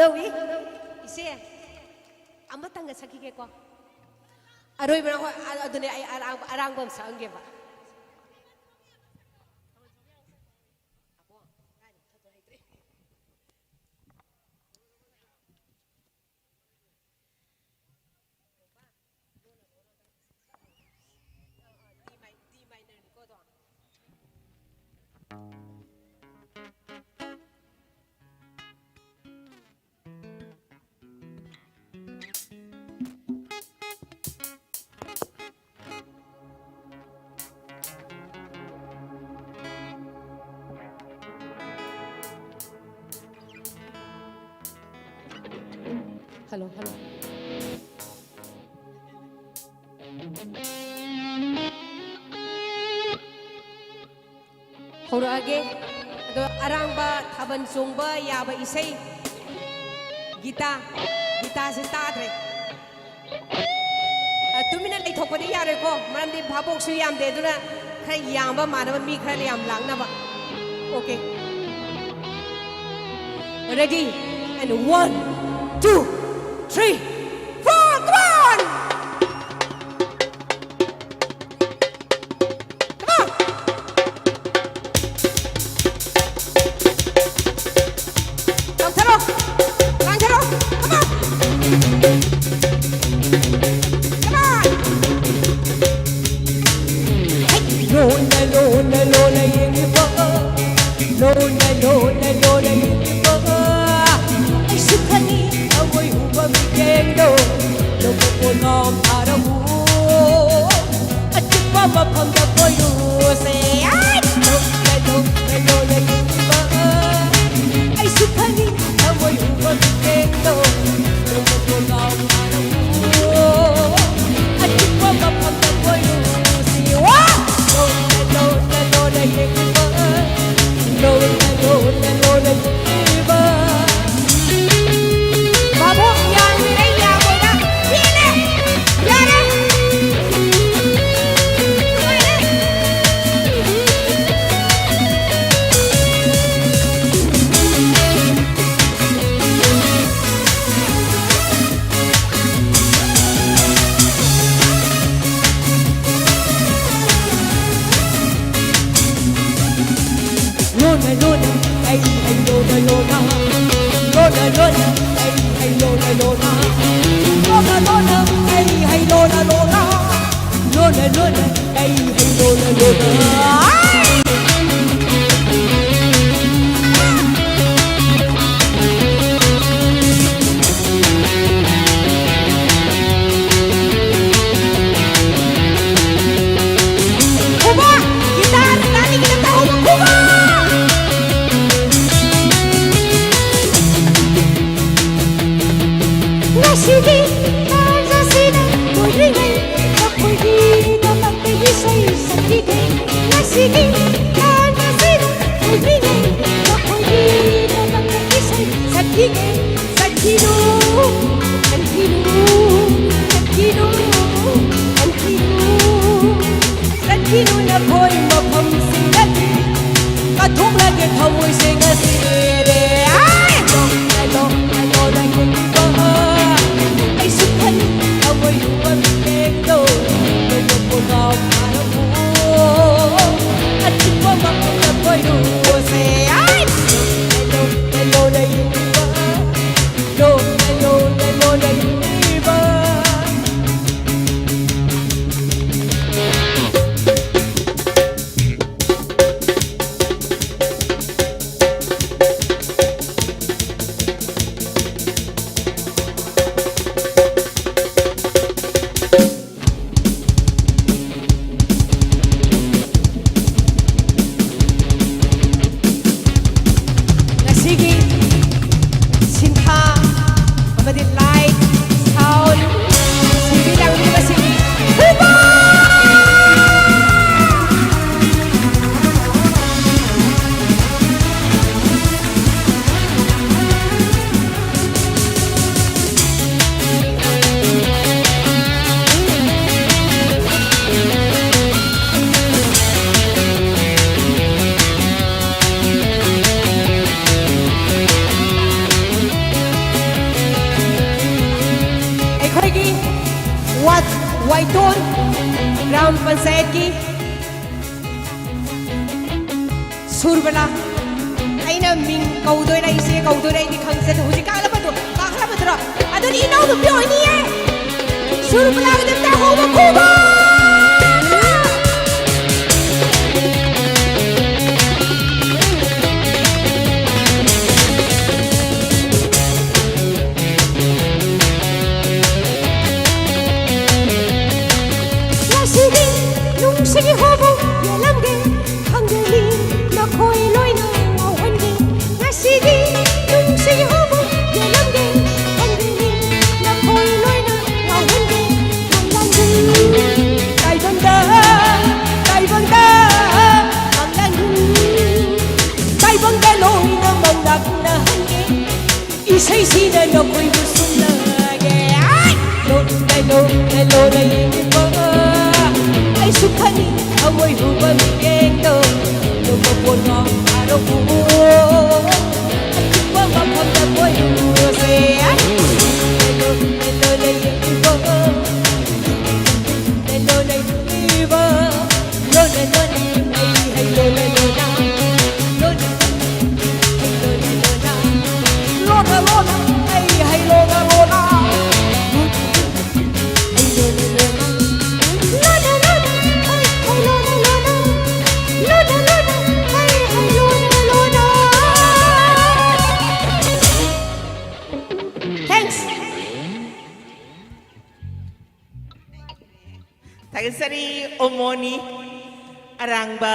ꯇꯧꯏ꯫ ꯏꯆꯦ, ꯑꯃꯇꯪꯒ ꯁꯛꯈꯤꯒꯦꯀꯣ꯫ ꯑꯔꯣꯏꯕꯅ, ꯍꯣꯏ, ꯑ-, ꯑꯗꯨꯅꯦ ꯑꯩ ꯑꯔꯥꯡꯕ, ꯑꯔꯥꯡꯕ ꯑꯃ ꯁꯛꯍꯟꯒꯦꯕ꯫ Hello, hello. ꯍꯧꯔꯛꯑꯒꯦ꯫ ꯑꯗꯣ ꯑꯔꯥꯡꯕ ꯊꯥꯕꯜ ꯆꯣꯡꯕ ꯌꯥꯕ ꯏꯁꯩ, ꯒꯤꯇꯥ, ꯒꯤꯇꯥꯁꯦ ꯇꯥꯗ꯭ꯔꯦ꯫ ꯑ, ꯇꯨꯃꯤꯟꯅ ꯂꯩꯊꯣꯛꯄꯗꯤ ꯌꯥꯔꯣꯏꯀꯣ, ꯃꯔꯝꯗꯤ ꯚꯥꯕꯣꯛꯁꯨ ꯌꯥꯝꯗꯦ, ꯑꯗꯨꯅ ꯈꯔ ꯌꯥꯝꯕ ꯃꯥꯟꯅꯕ ꯃꯤ ꯈꯔ ꯌꯥꯝ ꯂꯥꯛꯅꯕ꯫ Okay. Ready? And one, two, three, four, come on! Come on! ꯀꯛꯊꯔꯣ! ꯂꯥꯡꯊꯔꯣ! Come on! Come on! ꯍꯩ! ꯂꯣꯟꯅ ꯂꯣꯟꯅ ꯂꯣꯟꯅ ꯌꯦꯡꯂꯤꯕ, ꯂꯣꯟꯅ ꯂꯣꯟꯅ ꯂꯣꯟꯅ ꯌꯦꯡꯂꯤꯕ, ꯑꯩꯁꯨ ꯈꯪꯏ ꯊꯃꯣꯏ ꯍꯨꯕ ꯃꯤꯠꯌꯦꯡꯗꯣ, ꯂꯧꯕ ꯄꯣꯠꯉꯥꯎ ꯊꯥꯔꯝꯃꯨ꯫ ꯑꯆꯤꯛꯄ ꯃꯐꯝꯗ ꯀꯣꯏꯔꯨꯁꯦ꯫ ꯑꯩ! ꯂꯣꯟꯅ ꯂꯣꯟꯅ ꯂꯣꯟꯅ ꯌꯦꯡꯂꯤꯕ, ꯑꯩꯁꯨ ꯈꯪꯏ ꯊꯃꯣꯏ ꯍꯨꯕ ꯃꯤꯠꯌꯦꯡꯗꯣ, ꯂꯧꯕ ꯄꯣꯠꯉꯥꯎ ꯊꯥꯔꯝꯃꯨ꯫ ꯑꯆꯤꯛꯄ ꯃꯐꯝꯗ ꯀꯣꯏꯔꯨꯁꯤ꯫ ꯋꯥ! ꯂꯣꯟꯅ ꯂꯣꯟꯅ ꯂꯣꯟꯅ ꯌꯦꯡꯂꯤꯕ, ꯂꯣꯟꯅ ꯂꯣꯟꯅ ꯂꯣꯟꯅ ꯌꯦꯡꯂꯤꯕ꯫ ꯚꯥꯕꯣꯛ ꯌꯥꯡꯂꯤꯉꯩ ꯌꯥꯝꯕꯅ ꯄꯦꯜꯂꯦ! ꯌꯥꯔꯦ! ꯂꯣꯏꯔꯦ! ꯂꯣꯅ, ꯑꯩ ꯍꯩ ꯂꯣꯅ ꯂꯣꯅ꯫ ꯂꯣꯅ, ꯂꯣꯅ, ꯑꯩ ꯍꯩ ꯂꯣꯅ ꯂꯣꯅ꯫ ꯂꯣꯅ, ꯂꯣꯅ, ꯑꯩ ꯍꯩ ꯂꯣꯅ ꯂꯣꯅ꯫ ꯂꯣꯅ, ꯂꯣꯅ, ꯑꯩ ꯍꯩ ꯂꯣꯅ ꯂꯣꯅ꯫ ꯈꯨꯕꯥꯛ! ꯒꯤꯇꯥꯔ ꯇꯥꯅꯤꯡꯉꯤꯗ ꯇꯧꯍꯧꯕ ꯈꯨꯕꯥꯛ! ꯉꯁꯤꯗꯤ ꯇꯥꯟꯖꯥꯁꯤꯗ ꯑꯣꯏꯔꯤꯉꯩ ꯃꯈꯣꯏꯒꯤꯗꯃꯛꯇ ꯏꯁꯩ ꯁꯛꯈꯤꯒꯦ꯫ ꯉꯁꯤꯗꯤ ꯇꯥꯟꯖꯥꯁꯤꯗ ꯑꯣꯏꯔꯤꯉꯩ ꯃꯈꯣꯏꯒꯤꯗꯃꯛꯇ ꯏꯁꯩ ꯁꯛꯈꯤꯒꯦ꯫ ꯆꯠꯈꯤꯅꯨ, ꯆꯠꯈꯤꯅꯨ, ꯆꯠꯈꯤꯅꯨ, ꯆꯠꯈꯤꯅꯨ꯫ ꯆꯠꯈꯤꯅꯨ ꯅꯈꯣꯏ ꯃꯐꯝꯁꯤꯡꯗꯒꯤ꯫ ꯀꯠꯊꯣꯛꯂꯒꯦ ꯊꯃꯣꯏꯁꯦ ꯉꯁꯤꯗꯤ꯫ ꯑꯥꯏ! ꯂꯣ, ꯂꯣ, ꯂꯣ, ꯂꯣ, ꯂꯣ, ꯑꯩꯁꯨ ꯈꯜꯂꯤ ꯊꯃꯣꯏ ꯍꯨꯕ ꯃꯤꯠꯌꯦꯡꯗꯣ꯫ ꯂꯣ, ꯂꯣ, ꯂꯣ, ꯂꯣ, ꯐꯥꯔꯕꯣ? ꯑꯆꯤꯛꯄ ꯃꯐꯝꯗ ꯀꯣꯏꯔꯨꯁꯦ꯫ ꯑꯥꯏ! ꯂꯣ, ꯂꯣ, ꯂꯣ, ꯂꯣ, ꯂꯣ, ꯂꯣ, ꯉꯁꯤꯒꯤ ꯁꯤꯟꯊꯥ ꯑꯃꯗꯤ light, sound ꯁꯤꯟꯕꯤ ꯂꯥꯡꯕꯤꯕꯁꯤꯡ ꯈꯨꯕꯥꯛ! ꯑꯩꯈꯣꯏꯒꯤ ꯋꯥꯠ ꯋꯥꯏꯇꯣꯟ ꯒ꯭ꯔꯥꯝ ꯄꯟꯆꯥꯌꯠꯀꯤ ꯁꯨꯔꯕꯂꯥ ꯑꯩꯅ ꯃꯤꯡ ꯀꯧꯗꯣꯏꯔꯥ, ꯏꯆꯦ ꯀꯧꯗꯣꯏꯔꯥ, ꯑꯩꯗꯤ ꯈꯪꯖꯗꯦ꯫ ꯍꯧꯖꯤꯛ ꯀꯥꯈꯠꯂꯛꯄꯗꯣ, ꯀꯥꯈꯠꯂꯛꯄꯗꯨꯔꯣ? ꯑꯗꯨꯗꯤ ꯏꯅꯥꯎꯅꯨꯄꯤ ꯑꯣꯏꯅꯤꯌꯦ꯫ ꯁꯨꯔ ꯄꯂꯥꯒꯤ ꯗꯦꯕꯇꯥ ꯍꯧꯕ ꯈꯨꯕ꯫ ꯉꯁꯤꯗꯤ ꯅꯨꯡꯁꯤꯒꯤ ꯍꯣꯕꯨ ꯌꯦꯜꯂꯝꯒꯦ꯫ ꯈꯪꯒꯅꯤ ꯅꯈꯣꯏ ꯂꯣꯏꯅ ꯉꯥꯎꯍꯟꯒꯦ꯫ ꯉꯁꯤꯗꯤ ꯅꯨꯡꯁꯤꯒꯤ ꯍꯣꯕꯨ ꯌꯦꯜꯂꯝꯒꯦ꯫ ꯈꯪꯒꯅꯤ ꯅꯈꯣꯏ ꯂꯣꯏꯅ ꯉꯥꯎꯍꯟꯒꯦ꯫ ꯃꯪꯂꯥꯟꯒꯤ ꯇꯥꯏꯕꯪꯗ, ꯇꯥꯏꯕꯪꯗ, ꯃꯪꯂꯥꯟꯒꯤ ꯇꯥꯏꯕꯪꯗ ꯂꯣꯏꯅ ꯃꯪꯂꯥꯛꯅꯍꯟꯒꯦ꯫ ꯏꯁꯩꯁꯤꯅ ꯅꯈꯣꯏꯕꯨ ꯁꯨꯝꯂꯒꯦ꯫ ꯑꯥꯏ! ꯂꯣꯟꯅ, ꯂꯣꯟꯅ, ꯂꯣꯟꯅ ꯌꯦꯡꯕ꯫ ꯑꯩꯁꯨ ꯈꯪꯏ ꯊꯃꯣꯏ ꯍꯨꯕ ꯃꯤꯠꯌꯦꯡꯗꯣ꯫ ꯂꯨꯝꯕ ꯄꯣꯠꯂꯣ ꯐꯥꯔꯣ ꯄꯨ꯫ ꯑꯆꯤꯛꯄ ꯃꯐꯝꯗ ꯀꯣꯏꯔꯨꯁꯦ꯫ ꯑꯥꯏ! ꯂꯣꯟꯅ, ꯂꯣꯟꯅ ꯌꯦꯡꯕ꯫ ꯂꯣꯟꯅ ꯌꯦꯡꯕ꯫ ꯂꯣꯟꯅ, ꯂꯣꯟꯅ, ꯑꯩ ꯍꯩ ꯂꯣꯟꯅ, ꯂꯣꯟꯅ꯫ ꯂꯣꯟꯅ, ꯂꯣꯟꯅ, ꯂꯣꯟꯅ, ꯂꯣꯟꯅ, ꯂꯣꯟꯅ, ꯑꯩ ꯍꯩ ꯂꯣꯟꯅ, ꯂꯣꯟꯅ꯫ ꯂꯣꯟꯅ, ꯂꯣꯟꯅ, ꯑꯩ ꯍꯩ ꯂꯣꯟꯅ, ꯂꯣꯟꯅ꯫ ꯂꯣꯟꯅ, ꯂꯣꯟꯅ, ꯑꯩ ꯍꯩ ꯂꯣꯟꯅ, ꯂꯣꯟꯅ꯫ Thanks. ꯊꯥꯒꯠꯆꯔꯤ, ꯑꯣꯃꯣꯅꯤ꯫ ꯑꯔꯥꯡꯕ,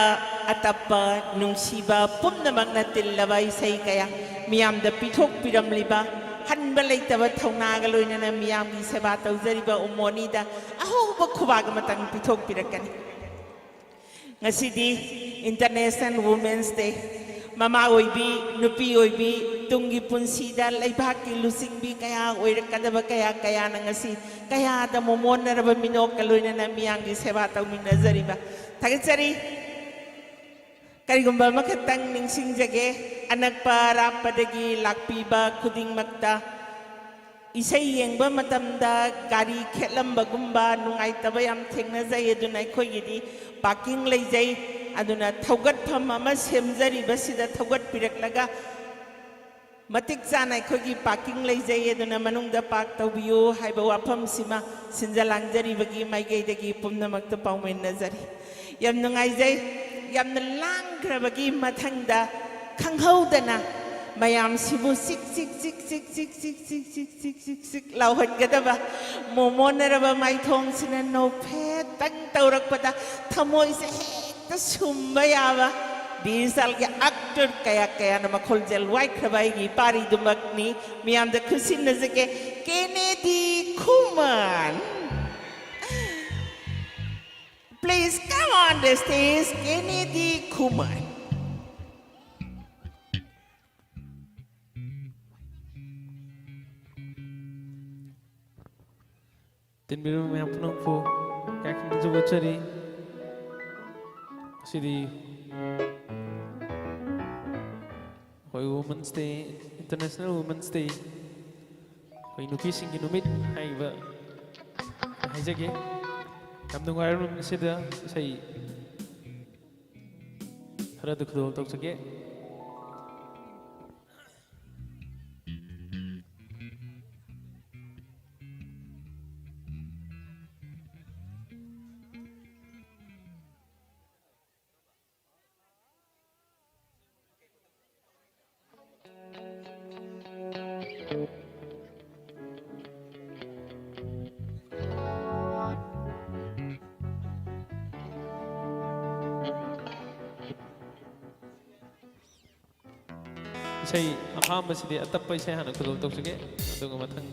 ꯑꯇꯞꯄ, ꯅꯨꯡꯁꯤꯕ ꯄꯨꯝꯅꯃꯛꯅ ꯇꯤꯜꯂꯕ ꯏꯁꯩ ꯀꯌꯥ ꯃꯤꯌꯥꯝꯗ ꯄꯤꯊꯣꯛꯄꯤꯔꯝꯂꯤꯕ, ꯍꯟꯕ ꯂꯩꯇꯕ ꯊꯧꯅꯥꯒ ꯂꯣꯏꯅꯅ ꯃꯤꯌꯥꯝꯒꯤ ꯁꯦꯕꯥ ꯇꯧꯖꯔꯤꯕ ꯑꯣꯃꯣꯅꯤꯗ ꯑꯍꯧꯕ ꯈꯨꯕꯥꯛ ꯑꯃꯇꯪ ꯄꯤꯊꯣꯛꯄꯤꯔꯛꯀꯅꯤ꯫ ꯉꯁꯤꯗꯤ International Women's Day꯫ ꯃꯃꯥ ꯑꯣꯏꯕꯤ, ꯅꯨꯄꯤ ꯑꯣꯏꯕꯤ, ꯇꯨꯡꯒꯤ ꯄꯨꯟꯁꯤꯗ ꯂꯩꯕꯥꯛꯀꯤ ꯂꯨꯆꯤꯡꯕꯤ ꯀꯌꯥ ꯑꯣꯏꯔꯛꯀꯗꯕ ꯀꯌꯥ ꯀꯌꯥꯅ ꯉꯁꯤ ꯀꯌꯥꯗ ꯃꯣꯃꯣꯟꯅꯔꯕ ꯃꯤꯅꯣꯛꯀ ꯂꯣꯏꯅꯅ ꯃꯤꯌꯥꯝꯒꯤ ꯁꯦꯕꯥ ꯇꯧꯃꯤꯟꯅꯖꯔꯤꯕ꯫ ꯊꯥꯒꯠꯆꯔꯤ꯫ ꯀꯔꯤꯒꯨꯝꯕ ꯑꯃꯈꯛꯇꯪ ꯅꯤꯡꯁꯤꯡꯖꯒꯦ, ꯑꯅꯛꯄ ꯑꯔꯥꯞꯄꯗꯒꯤ ꯂꯥꯛꯄꯤꯕ ꯈꯨꯗꯤꯡꯃꯛꯇ ꯏꯁꯩ ꯌꯦꯡꯕ ꯃꯇꯝꯗ ꯒꯥꯔꯤ ꯈꯦꯠꯂꯝꯕꯒꯨꯝꯕ ꯅꯨꯡꯉꯥꯏꯇꯕ ꯌꯥꯝ ꯊꯦꯡꯅꯖꯩ, ꯑꯗꯨꯅ ꯑꯩꯈꯣꯏꯒꯤꯗꯤ parking ꯂꯩꯖꯩ꯫ ꯑꯗꯨꯅ ꯊꯧꯒꯠꯐꯝ ꯑꯃ ꯁꯦꯝꯖꯔꯤꯕꯁꯤꯗ ꯊꯧꯒꯠꯄꯤꯔꯛꯂꯒ ꯃꯇꯤꯛ ꯆꯥꯅ ꯑꯩꯈꯣꯏꯒꯤ ꯄꯥꯔꯀꯤꯡ ꯂꯩꯖꯩ, ꯑꯗꯨꯅ ꯃꯅꯨꯡꯗ ꯄꯥꯔꯛ ꯇꯧꯕꯤꯌꯨ ꯍꯥꯏꯕ ꯋꯥꯐꯝꯁꯤꯃ ꯁꯤꯟꯖ ꯂꯥꯡꯖꯔꯤꯕꯒꯤ ꯃꯥꯏꯀꯩꯗꯒꯤ ꯄꯨꯝꯅꯃꯛꯇ ꯄꯥꯎꯃꯤꯟꯅꯖꯔꯤ꯫ ꯌꯥꯝ ꯅꯨꯡꯉꯥꯏꯖꯩ꯫ ꯌꯥꯝꯅ ꯂꯥꯡꯈ꯭ꯔꯕꯒꯤ ꯃꯊꯪꯗ ꯈꯪꯍꯧꯗꯅ ꯃꯌꯥꯝꯁꯤꯕꯨ ꯆꯤꯛ ꯆꯤꯛ ꯆꯤꯛ ꯆꯤꯛ ꯆꯤꯛ ꯆꯤꯛ ꯆꯤꯛ ꯆꯤꯛ ꯆꯤꯛ ꯆꯤꯛ ꯆꯤꯛ ꯂꯥꯎꯍꯟꯒꯗꯕ ꯃꯣꯃꯣꯟꯅꯔꯕ ꯃꯥꯏꯊꯣꯡꯁꯤꯅ ꯅꯣꯛꯐꯦꯠꯇꯪ ꯇꯧꯔꯛꯄꯗ ꯊꯃꯣꯏꯁꯦ ꯍꯦꯛꯇ ꯁꯨꯝꯕ ꯌꯥꯕ ꯕꯤꯔ ꯁꯥꯜꯒꯤ ꯑꯦꯛꯇꯔ ꯀꯌꯥ ꯀꯌꯥꯅ ꯃꯈꯣꯜ ꯖꯦꯜ ꯋꯥꯏꯈ꯭ꯔꯕ ꯑꯩꯒꯤ ꯏꯄꯥꯔꯤꯗꯨꯃꯛꯅꯤ꯫ ꯃꯤꯌꯥꯝꯗ ꯈꯨꯠꯁꯤꯟꯅꯖꯒꯦ꯫ ꯀꯦꯅꯦꯗꯤ ꯈꯨꯃꯟ꯫ Please come on the stage, ꯀꯦꯅꯦꯗꯤ ꯈꯨꯃꯟ꯫ ꯇꯤꯟꯕꯤꯔꯤꯕ ꯃꯌꯥꯝ ꯄꯨꯝꯅꯃꯛꯄꯨ ꯀꯌꯥ ꯀꯌꯥ ꯊꯥꯒꯠꯆꯔꯤ꯫ ꯉꯁꯤꯗꯤ ꯑꯩꯈꯣꯏ Women's Day, International Women's Day, ꯑꯩꯈꯣꯏ ꯅꯨꯄꯤꯁꯤꯡꯒꯤ ꯅꯨꯃꯤꯠ ꯍꯥꯏꯔꯤꯕ ꯍꯥꯏꯖꯒꯦ꯫ ꯌꯥꯝ ꯅꯨꯡꯉꯥꯏꯔꯕ ꯅꯨꯃꯤꯠ ꯑꯁꯤꯗ ꯏꯁꯩ ꯈꯔꯗ ꯈꯨꯗꯣꯜ ꯇꯧꯖꯒꯦ꯫ ꯏꯁꯩ ꯑꯍꯥꯟꯕꯁꯤꯗꯤ ꯑꯇꯞꯄ ꯏꯁꯩ ꯍꯥꯟꯅ ꯈꯨꯗꯣꯜ ꯇꯧꯖꯒꯦ, ꯑꯗꯨꯒ ꯃꯊꯪ꯫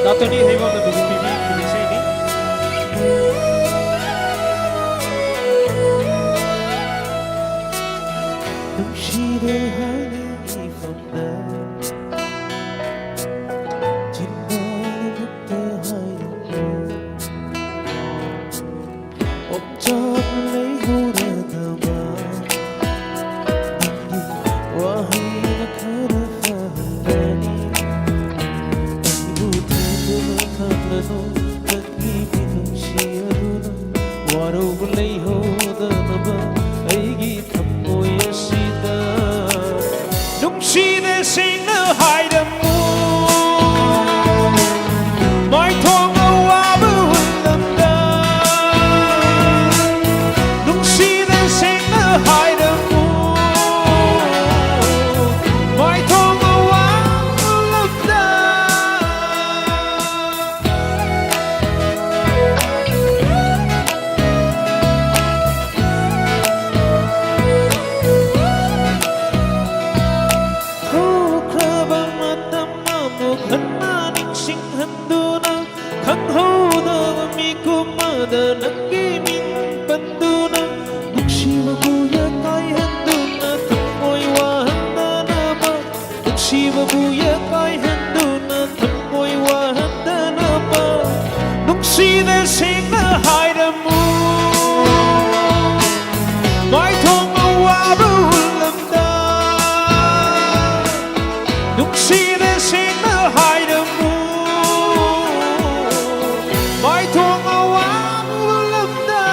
ꯗꯥ ꯇꯣꯅꯤ ꯍꯩꯕꯝꯅ ꯃ꯭ꯌꯨꯖꯤꯛ ꯄꯤꯕꯤ, ꯄꯤꯕꯤ ꯏꯁꯩꯅꯤ꯫ ꯅꯨꯡꯁꯤꯔꯦ ꯍꯥꯏꯅ ꯏꯐꯝꯗ ꯑꯣꯝꯆꯥꯛ ꯂꯩꯍꯧꯔꯗꯕ ꯅꯪꯒꯤ ꯋꯥꯍꯩꯅ ꯈꯔ ꯐꯍꯟꯒꯅꯤ꯫ ꯑꯩꯕꯨ ꯊꯦꯡꯗꯨꯅ ꯊꯝꯂꯅꯨ, ꯅꯪꯒꯤ ꯃꯤꯅꯨꯡꯁꯤ ꯑꯗꯨꯅ ꯋꯥꯔꯧꯕ ꯂꯩꯍꯧꯗꯅꯕ ꯑꯩꯒꯤ ꯊꯃꯣꯏ ꯑꯁꯤꯗ꯫ ꯅꯨꯡꯁꯤꯅ ꯁꯦꯡꯅ ꯍꯥꯏꯔꯝꯃꯨ, ꯃꯥꯏꯊꯣꯡ ꯑꯋꯥꯕ ꯍꯨꯜꯂꯝꯗ꯫ ꯅꯨꯡꯁꯤꯅ ꯁꯦꯡꯅ ꯍꯥꯏꯔꯝꯃꯨ, ꯃꯥꯏꯊꯣꯡ ꯑꯋꯥꯕ ꯍꯨꯜꯂꯝꯗ꯫ ꯍꯧꯈ꯭ꯔꯕ ꯃꯇꯝ ꯑꯃꯨꯛ ꯍꯟꯅ ꯅꯤꯡꯁꯤꯡꯍꯟꯗꯨꯅ, ꯈꯪꯍꯧꯗꯕ ꯃꯤꯀꯨꯞ ꯑꯃꯗ ꯅꯪꯒꯤ ꯃꯤꯡ ꯄꯟꯗꯨꯅ, ꯅꯨꯡꯁꯤꯕꯕꯨ ꯌꯥꯀꯥꯏꯍꯟꯗꯨꯅ, ꯊꯃꯣꯏ ꯋꯥꯍꯟꯗꯅꯕ, ꯅꯨꯡꯁꯤꯕꯕꯨ ꯌꯥꯀꯥꯏꯍꯟꯗꯨꯅ, ꯊꯃꯣꯏ ꯋꯥꯍꯟꯗꯅꯕ, ꯅꯨꯡꯁꯤꯅ ꯁꯦꯡꯅ ꯍꯥꯏꯔꯝꯃꯨ, ꯃꯥꯏꯊꯣꯡ ꯑꯋꯥꯕ ꯍꯨꯜꯂꯝꯗ꯫ ꯅꯨꯡꯁꯤꯅ ꯁꯦꯡꯅ ꯍꯥꯏꯔꯝꯃꯨ, ꯃꯥꯏꯊꯣꯡ ꯑꯋꯥꯡꯕ ꯂꯝꯗ꯫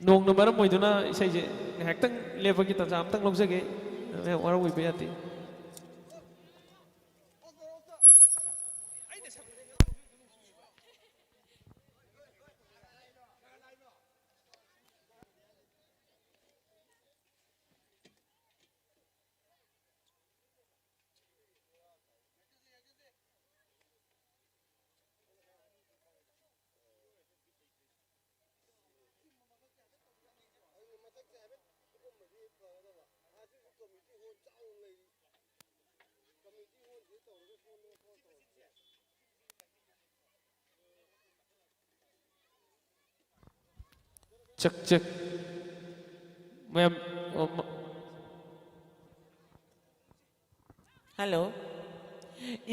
ꯅꯣꯡꯅ ꯃꯔꯝ ꯑꯣꯏꯗꯨꯅ ꯏꯁꯩꯁꯦ ꯉꯥꯏꯍꯥꯛꯇꯪ ꯂꯦꯞꯄꯒꯤ ꯇꯥꯟꯖꯥ ꯑꯝꯇꯪ ꯂꯧꯖꯒꯦ꯫ ꯃꯌꯥꯝ ꯋꯥꯔꯧꯕꯤꯕ ꯌꯥꯗꯦ꯫ Check, check. ꯃꯌꯥꯝ, ꯑꯣ, ꯃ-, ꯍꯜꯂꯣ꯫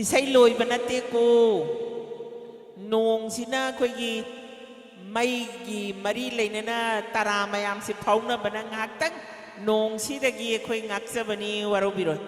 ꯏꯁꯩ ꯂꯣꯏꯕ ꯅꯠꯇꯦꯀꯣ꯫ ꯅꯣꯡꯁꯤꯅ ꯑꯩꯈꯣꯏꯒꯤ ꯃꯩꯒꯤ ꯃꯔꯤ ꯂꯩꯅꯅ ꯇꯔꯥ ꯃꯌꯥꯝꯁꯤ ꯐꯥꯎꯅꯕꯅ ꯉꯥꯏꯍꯥꯛꯇꯪ ꯅꯣꯡꯁꯤꯗꯒꯤ ꯑꯩꯈꯣꯏ ꯉꯥꯛꯆꯕꯅꯤ, ꯋꯥꯔꯧꯕꯤꯔꯣꯏ꯫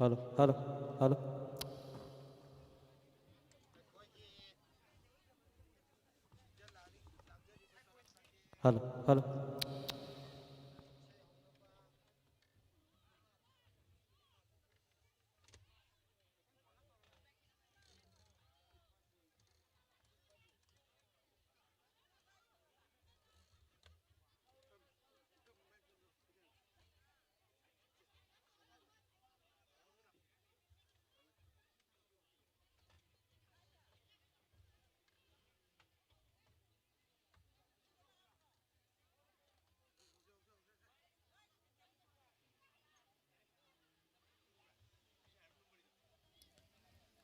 Hello, hello, hello. Hello, hello.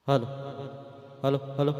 Hello, hello, hello.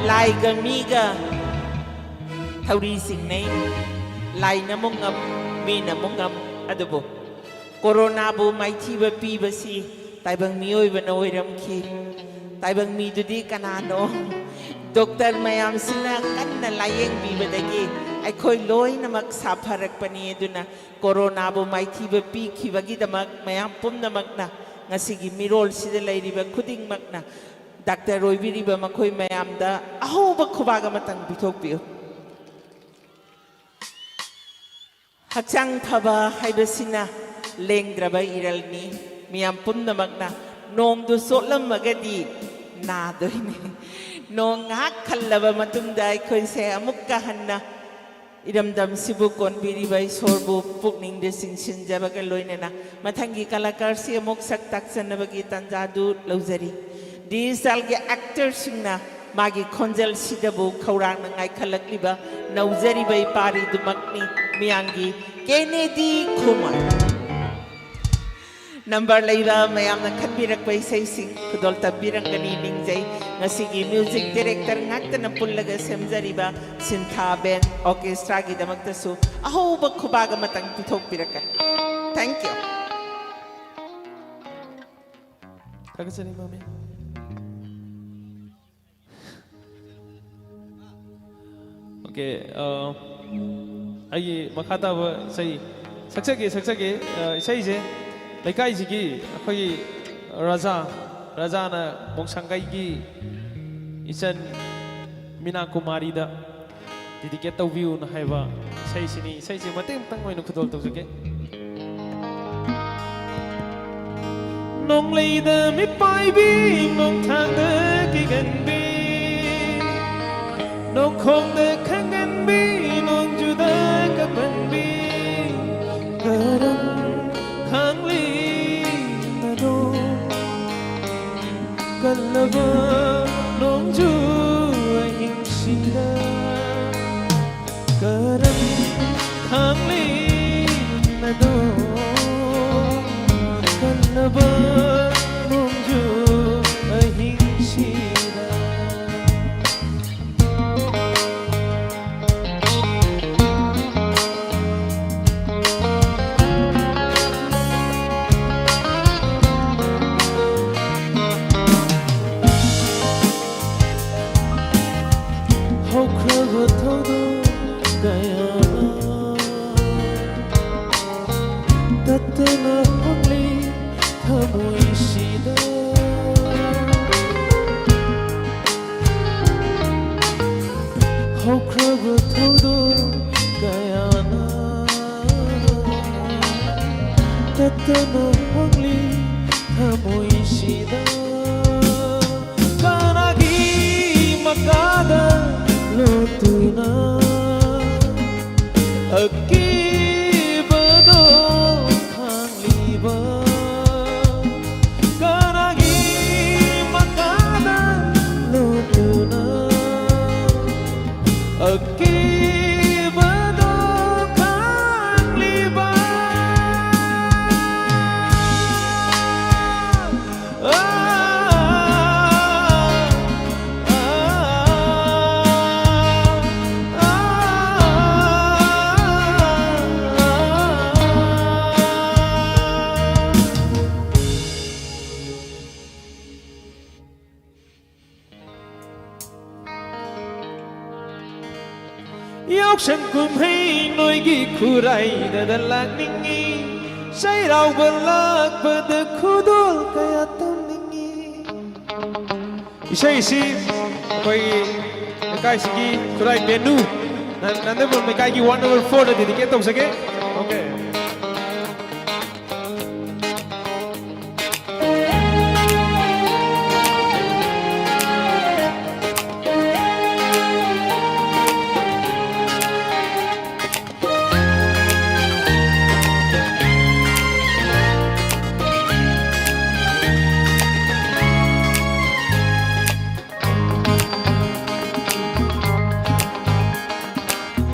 ꯂꯥꯏꯒ ꯃꯤꯒ ꯊꯧꯔꯤ ꯆꯤꯡꯅꯩ꯫ ꯂꯥꯏꯅ ꯑꯃꯨꯛ ꯉꯝ, ꯃꯤꯅ ꯑꯃꯨꯛ ꯉꯝ꯫ ꯑꯗꯨꯕꯨ ꯀꯣꯔꯣꯅꯥꯕꯨ ꯃꯥꯏꯊꯤꯕ ꯄꯤꯕꯁꯤ ꯇꯥꯏꯕꯪ ꯃꯤꯑꯣꯏꯕꯅ ꯑꯣꯏꯔꯝꯈꯤ꯫ ꯇꯥꯏꯕꯪ ꯃꯤꯗꯨꯗꯤ ꯀꯅꯥꯅꯣ? ꯗꯣꯛꯇꯔ ꯃꯌꯥꯝꯁꯤꯅ ꯀꯟꯅ ꯂꯥꯌꯦꯡꯕꯤꯕꯗꯒꯤ ꯑꯩꯈꯣꯏ ꯂꯣꯏꯅꯃꯛ ꯁꯥꯐꯔꯛꯄꯅꯤ꯫ ꯑꯗꯨꯅ ꯀꯣꯔꯣꯅꯥꯕꯨ ꯃꯥꯏꯊꯤꯕ ꯄꯤꯈꯤꯕꯒꯤꯗꯃꯛ ꯃꯌꯥꯝ ꯄꯨꯝꯅꯃꯛꯅ, ꯉꯁꯤꯒꯤ ꯃꯤꯔꯣꯜꯁꯤꯗ ꯂꯩꯔꯤꯕ ꯈꯨꯗꯤꯡꯃꯛꯅ ꯗꯥꯛꯇꯔ ꯑꯣꯏꯕꯤꯔꯤꯕ ꯃꯈꯣꯏ ꯃꯌꯥꯝꯗ ꯑꯍꯧꯕ ꯈꯨꯕꯥꯛ ꯑꯃꯇꯪ ꯄꯤꯊꯣꯛꯄꯤꯌꯨ꯫ ꯍꯛꯆꯥꯡ ꯐꯕ ꯍꯥꯏꯕꯁꯤꯅ ꯂꯦꯡꯗ꯭ꯔꯕ ꯏꯔꯜꯅꯤ꯫ ꯃꯤꯌꯥꯝ ꯄꯨꯝꯅꯃꯛꯅ ꯅꯣꯡꯗꯨ ꯆꯣꯠꯂꯝꯃꯒꯗꯤ ꯅꯥꯗꯣꯏꯅꯤ꯫ ꯅꯣꯡ ꯉꯥꯏꯍꯥꯛ ꯈꯜꯂꯕ ꯃꯇꯨꯡꯗ ꯑꯩꯈꯣꯏꯁꯦ ꯑꯃꯨꯛꯀ ꯍꯟꯅ ꯏꯔꯝꯗꯝꯁꯤꯕꯨ ꯀꯣꯟꯕꯤꯔꯤꯕ ꯏꯁꯣꯔꯕꯨ ꯄꯨꯛꯅꯤꯡꯗ ꯆꯤꯡꯁꯤꯟꯖꯕꯒ ꯂꯣꯏꯅꯅ ꯃꯊꯪꯒꯤ ꯀꯂꯥꯀꯥꯔꯁꯤ ꯑꯃꯨꯛ ꯁꯛ ꯇꯥꯛꯆꯅꯕꯒꯤ ꯇꯥꯟꯖꯥꯗꯨ ꯂꯧꯖꯔꯤ꯫ ꯗꯤꯖꯤꯇꯦꯜꯒꯤ ꯑꯦꯛꯇꯔꯁꯤꯡꯅ ꯃꯥꯒꯤ ꯈꯣꯟꯖꯦꯜꯁꯤꯗꯕꯨ ꯈꯧꯔꯥꯡꯅ ꯉꯥꯏꯈꯠꯂꯛꯂꯤꯕ ꯅꯧꯖꯔꯤꯕ ꯏꯄꯥꯔꯤꯗꯨꯃꯛꯅꯤ, ꯃꯤꯌꯥꯝꯒꯤ ꯀꯦꯅꯦꯗꯤ ꯈꯨꯃꯟ꯫ ꯅꯝꯕꯔ ꯂꯩꯕ ꯃꯌꯥꯝꯅ ꯈꯟꯕꯤꯔꯛꯄ ꯏꯁꯩꯁꯤꯡ ꯈꯨꯗꯣꯜ ꯇꯝꯕꯤꯔꯝꯒꯅꯤ ꯅꯤꯡꯖꯩ꯫ ꯉꯁꯤꯒꯤ ꯃ꯭ꯌꯨꯖꯤꯛ ꯗꯤꯔꯦꯛꯇꯔ ꯉꯥꯛꯇꯅ ꯄꯨꯜꯂꯒ ꯁꯦꯝꯖꯔꯤꯕ ꯁꯤꯟꯊꯥ ꯕꯦꯟ ꯑꯣꯔꯀꯦꯁꯇ꯭ꯔꯥꯒꯤꯗꯃꯛꯇꯁꯨ ꯑꯍꯧꯕ ꯈꯨꯕꯥꯛ ꯑꯃꯇꯪ ꯄꯤꯊꯣꯛꯄꯤꯔꯛꯀꯅꯤ꯫ Thank you꯫ ꯊꯥꯒꯠꯆꯔꯤ, ꯃꯥꯃꯤ꯫ ꯑꯣꯀꯦ, ꯑ, ꯑꯩꯒꯤ ꯃꯈꯥ ꯇꯥꯕ ꯏꯁꯩ ꯁꯛꯆꯒꯦ, ꯁꯛꯆꯒꯦ꯫ ꯑ, ꯏꯁꯩꯁꯦ ꯂꯩꯀꯥꯏꯁꯤꯒꯤ ꯑꯩꯈꯣꯏꯒꯤ ꯔꯥꯖꯥ, ꯔꯥꯖꯥꯅ ꯃꯣꯡꯁꯥꯡꯒꯩꯒꯤ ꯏꯆꯟ ꯃꯤꯅꯥ ꯀꯨꯃꯥꯔꯤꯗ ꯗꯤꯗꯤꯀꯦꯠ ꯇꯧꯕꯤꯌꯨꯅ ꯍꯥꯏꯕ ꯏꯁꯩꯁꯤꯅꯤ꯫ ꯏꯁꯩꯁꯦ ꯃꯇꯦꯛ ꯑꯃꯇꯪ ꯑꯣꯏꯅ ꯈꯨꯗꯣꯜ ꯇꯧꯖꯒꯦ꯫ ꯅꯣꯡꯂꯩꯗ ꯃꯤꯠ ꯄꯥꯏꯕꯤ, ꯅꯣꯡꯊꯥꯡꯗ ꯀꯤꯒꯟꯕꯤ, ꯅꯣꯡꯈꯣꯡꯗ ꯈꯪꯒꯟꯕꯤ, ꯅꯣꯡꯖꯨꯗ ꯀꯞꯍꯟꯕꯤ, ꯀꯔꯝ ꯈꯥꯡꯂꯤꯅꯗꯣ? ꯀꯜꯂꯕ ꯅꯣꯡꯖꯨ ꯑꯍꯤꯡꯁꯤꯗ ꯀꯔꯝ ꯈꯥꯡꯂꯤꯅꯗꯣ? ꯀꯜꯂꯕ ꯅꯣꯡꯖꯨ ꯑꯍꯤꯡꯁꯤꯗ ꯍꯧꯈ꯭ꯔꯕ ꯊꯧꯗꯣꯛ ꯀꯌꯥ ꯑꯃ ꯇꯠꯇꯅ ꯍꯣꯡꯂꯤ ꯊꯃꯣꯏꯁꯤꯗ꯫ ꯍꯧꯈ꯭ꯔꯕ ꯊꯧꯗꯣꯛ ꯀꯌꯥꯅ ꯇꯠꯇꯅ ꯍꯣꯡꯂꯤ ꯊꯃꯣꯏꯁꯤꯗ꯫ ꯀꯅꯥꯒꯤ ꯃꯈꯥꯗ ꯂꯣꯠꯇꯨꯅ ꯑꯀꯤꯕꯗꯣ ꯈꯥꯡꯂꯤꯕ? ꯀꯅꯥꯒꯤ ꯃꯈꯥꯗ ꯂꯣꯠꯇꯨꯅ ꯑꯀꯤꯕꯗꯣ ꯈꯥꯡꯂꯤꯕ? ꯌꯥꯎꯁꯪ ꯀꯨꯝꯍꯩ ꯅꯣꯏꯒꯤ ꯈꯨꯔꯥꯏꯗꯗ ꯂꯥꯛꯅꯤꯡꯉꯤ, ꯆꯩꯔꯥꯎꯕ ꯂꯥꯛꯄꯗ ꯈꯨꯗꯣꯜ ꯀꯌꯥ ꯇꯝꯅꯤꯡꯉꯤ꯫ ꯏꯁꯩꯁꯤ ꯑꯩꯈꯣꯏꯒꯤ ꯂꯩꯀꯥꯏꯁꯤꯒꯤ ꯈꯨꯔꯥꯏ ꯕꯦꯅꯨ, ꯅꯟ-, ꯅꯟꯗꯕꯨꯔ ꯂꯩꯀꯥꯏꯒꯤ ward number fourꯗ dedicate ꯇꯧꯖꯒꯦ꯫ Okay꯫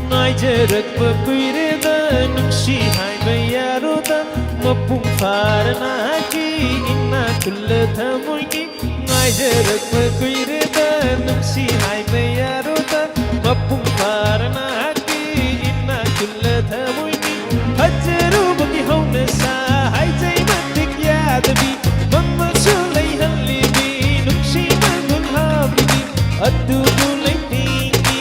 ꯉꯥꯏꯖꯔꯛꯄ ꯀꯨꯏꯔꯦꯗ, ꯅꯨꯡꯁꯤ ꯍꯥꯏꯕ ꯌꯥꯔꯣꯗ, ꯃꯄꯨꯡ ꯐꯥꯔ ꯅꯍꯥꯛꯀꯤ ꯏꯅꯥꯛ ꯈꯨꯜꯂ ꯊꯃꯣꯏꯒꯤ꯫ ꯉꯥꯏꯖꯔꯛꯄ ꯀꯨꯏꯔꯦꯗ, ꯅꯨꯡꯁꯤ ꯍꯥꯏꯕ ꯌꯥꯔꯣꯗ, ꯃꯄꯨꯡ ꯐꯥꯔ ꯅꯍꯥꯛꯀꯤ ꯏꯅꯥꯛ ꯈꯨꯜꯂ ꯊꯃꯣꯏꯒꯤ꯫ ꯐꯖꯔꯨꯕꯒꯤ ꯍꯧꯅꯁꯥ ꯍꯥꯏꯖꯩ ꯃꯇꯤꯛ ꯌꯥꯗꯕꯤ, ꯃꯪꯃꯁꯨ ꯂꯩꯍꯜꯂꯤꯕꯤ, ꯅꯨꯡꯁꯤ ꯃꯒꯨꯟ ꯍꯥꯞꯄꯤꯕꯤ, ꯑꯗꯨꯕꯨ ꯂꯩꯇꯦꯡꯒꯤ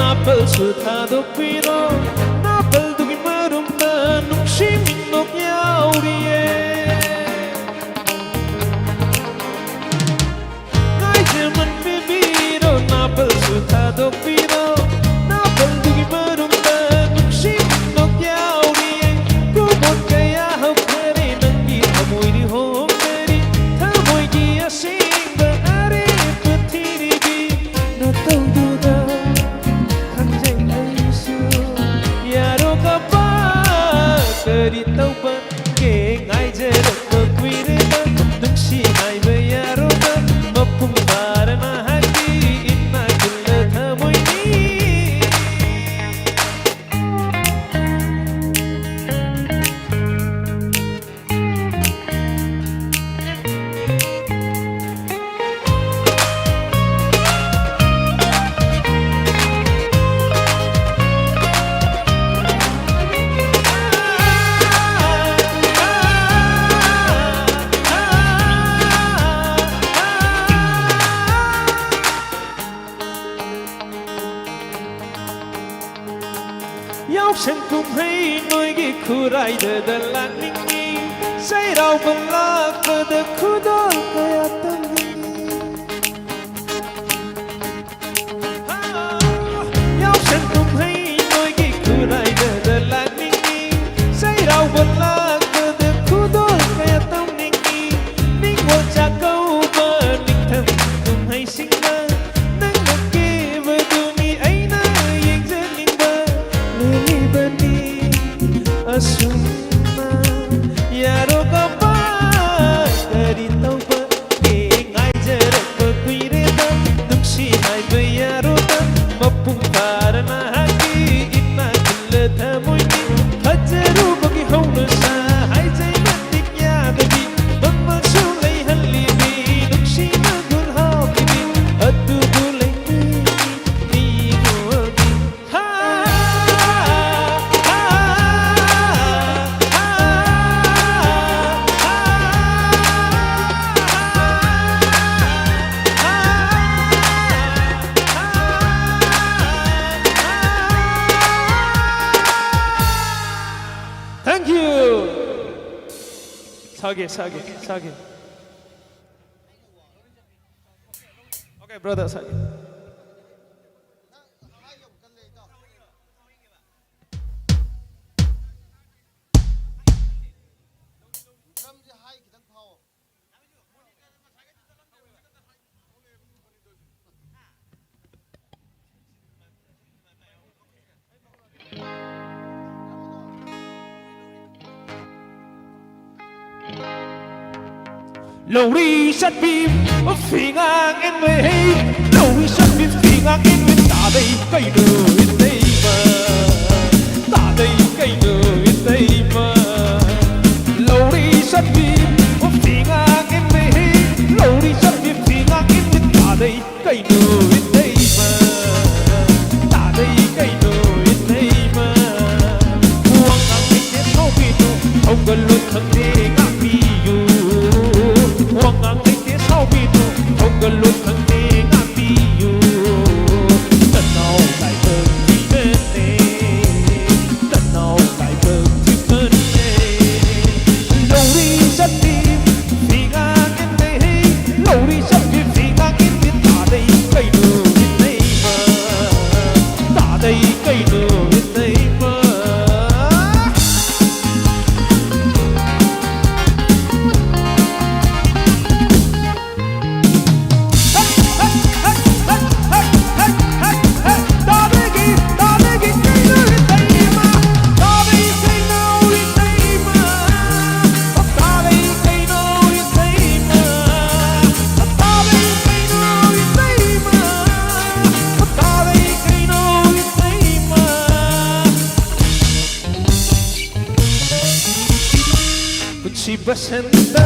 ꯅꯥꯄꯜꯁꯨ ꯊꯥꯗꯣꯛꯄꯤꯔꯣ, ꯅꯥꯄꯜꯗꯨꯒꯤ ꯃꯔꯨꯝꯗ ꯅꯨꯡꯁꯤ ꯃꯤꯅꯣꯛ ꯌꯥꯎꯔꯤꯌꯦ꯫ ꯉꯥꯏꯖꯃꯟ ꯄꯤꯕꯤꯔꯣ, ꯅꯥꯄꯜꯁꯨ ꯊꯥꯗꯣꯛꯄꯤꯔꯣ, ꯅꯥꯄꯜꯗꯨꯒꯤ ꯃꯔꯨꯝꯗ ꯅꯨꯡꯁꯤ ꯃꯤꯅꯣꯛ ꯌꯥꯎꯔꯤꯌꯦ꯫ ꯀꯨꯃꯣꯟ ꯀꯌꯥ ꯍꯧꯈꯔꯦ, ꯅꯪꯒꯤ ꯊꯃꯣꯏꯗꯤ ꯍꯣꯡꯗꯔꯤ, ꯊꯃꯣꯏꯒꯤ ꯑꯁꯦꯡꯕ ꯑꯔꯦꯞꯄ ꯊꯤꯔꯤꯕꯤ ꯅꯇꯧꯗꯨꯗ ꯈꯪꯖꯩ ꯑꯩꯁꯨ꯫ ꯌꯥꯔꯣ ꯀꯄꯥ, ꯀꯔꯤ ꯇꯧꯕꯒꯦ? ꯉꯥꯏꯖꯔꯛꯄ ꯀꯨꯏꯔꯦꯗ, ꯅꯨꯡꯁꯤ ꯍꯥꯏꯕ ꯌꯥꯔꯣꯗ, ꯃꯄꯨꯡ ꯐꯥꯔ ꯅꯍꯥꯛꯀꯤ ꯏꯅꯥꯛ ꯈꯨꯜꯂ ꯊꯃꯣꯏꯅꯤ꯫ ꯌꯥꯎꯁꯪ ꯀꯨꯝꯍꯩ ꯅꯣꯏꯒꯤ ꯈꯨꯔꯥꯏꯗꯗ ꯂꯥꯛꯅꯤꯡꯉꯤ, ꯆꯩꯔꯥꯎꯕ ꯂꯥꯛꯄꯗ ꯈꯨꯗꯣꯜ ꯀꯌꯥ ꯇꯝꯅꯤꯡꯉꯤ꯫ ꯌꯥꯎꯁꯪ ꯀꯨꯝꯍꯩ ꯅꯣꯏꯒꯤ ꯈꯨꯔꯥꯏꯗꯗ ꯂꯥꯛꯅꯤꯡꯉꯤ, ꯆꯩꯔꯥꯎꯕ ꯂꯥꯛꯄꯗ ꯈꯨꯗꯣꯜ ꯀꯌꯥ ꯇꯝꯅꯤꯡꯉꯤ꯫ ꯅꯤꯡꯉꯣꯜ ꯆꯥꯛꯀꯧꯕ ꯅꯤꯡꯊꯝ ꯀꯨꯝꯍꯩꯁꯤꯡꯗ ꯅꯪꯅ ꯀꯦꯕꯗꯨꯅꯤ ꯑꯩꯅ ꯌꯦꯡꯖꯅꯤꯡꯕ꯫ ꯂꯦꯜꯂꯤꯕꯅꯤ ꯑꯁꯨꯝꯅ ꯌꯥꯔꯣ ꯀꯄꯥ, ꯀꯔꯤ ꯇꯧꯕꯒꯦ? ꯉꯥꯏꯖꯔꯛꯄ ꯀꯨꯏꯔꯦꯗ, ꯅꯨꯡꯁꯤ ꯍꯥꯏꯕ ꯌꯥꯔꯣꯗ, ꯃꯄꯨꯡ ꯐꯥꯔ ꯅꯍꯥꯛꯀꯤ ꯏꯅꯥꯛ ꯈꯨꯜꯂ ꯊꯃꯣꯏꯅꯤ꯫ ꯐꯖꯔꯨꯕꯒꯤ ꯍꯧꯅꯁꯥ ꯍꯥꯏꯖꯩ ꯃꯇꯤꯛ ꯌꯥꯗꯕꯤ, ꯃꯃꯜꯁꯨ ꯂꯩꯍꯜꯂꯤꯕꯤ, ꯅꯨꯡꯁꯤꯅ ꯒꯨꯜ ꯍꯥꯎꯈꯤꯕꯤ, ꯑꯗꯨꯕꯨ ꯂꯩꯇꯦ ꯃꯤꯉꯣꯟꯒꯤ꯫ ꯍꯥ, ꯍꯥ, ꯁꯥꯒꯦ, ꯁꯥꯒꯦ, ꯁꯥꯒꯦ. Okay, brother, ꯁꯥꯒꯦ. ꯂꯧꯔꯤ ꯆꯠꯄꯤ ꯐꯤꯉꯥꯡ ꯏꯟꯕ ꯍꯩ, ꯂꯧꯔꯤ ꯆꯠꯄꯤ ꯐꯤꯉꯥꯡ ꯏꯟꯕ ꯇꯥꯗꯩ ꯀꯩꯅꯣ ꯏꯇꯩꯃ, ꯇꯥꯗꯩ ꯀꯩꯅꯣ ꯏꯇꯩꯃ. ꯂꯧꯔꯤ ꯆꯠꯄꯤ ꯐꯤꯉꯥꯡ ꯏꯟꯕ ꯍꯩ, ꯂꯧꯔꯤ ꯆꯠꯄꯤ ꯐꯤꯉꯥꯡ ꯏꯟꯕ ꯇꯥꯗꯩ ꯀꯩꯅꯣ ꯏꯇꯩꯃ, ꯇꯥꯗꯩ ꯀꯩꯅꯣ ꯏꯇꯩꯃ. ꯋꯥꯉꯥꯡ ꯂꯩꯇꯦ ꯁꯥꯎꯕꯤꯅꯨ, ꯍꯧꯒꯠꯂꯨ ꯈꯪꯗꯦ ꯉꯥꯛꯄꯤꯌꯨ. ꯋꯥꯉꯥꯡ ꯂꯩꯇꯦ ꯁꯥꯎꯕꯤꯅꯨ, ꯍꯧꯒꯠꯂꯨ ꯈꯪꯗꯦ ꯉꯥꯛꯄꯤꯌꯨ. ꯅꯅꯥꯎ ꯂꯥꯏꯕꯛ ꯊꯤꯕꯅꯦ, ꯅꯅꯥꯎ ꯂꯥꯏꯕꯛ ꯊꯤꯕꯅꯦ. ꯂꯧꯔꯤ ꯆꯠꯄꯤ ꯐꯤꯉꯥꯡ ꯏꯟꯕꯤ, ꯂꯧꯔꯤ ꯆꯠꯄꯤ ꯐꯤꯉꯥꯡ ꯏꯟꯕꯤ ꯇꯥꯗꯩ ꯀꯩꯅꯣ ꯏꯇꯩꯃ, ꯇꯥꯗꯩ ꯀꯩꯅꯣ ꯏꯇꯩꯃ. ꯄꯨꯟꯁꯤ ꯕꯁꯟꯇ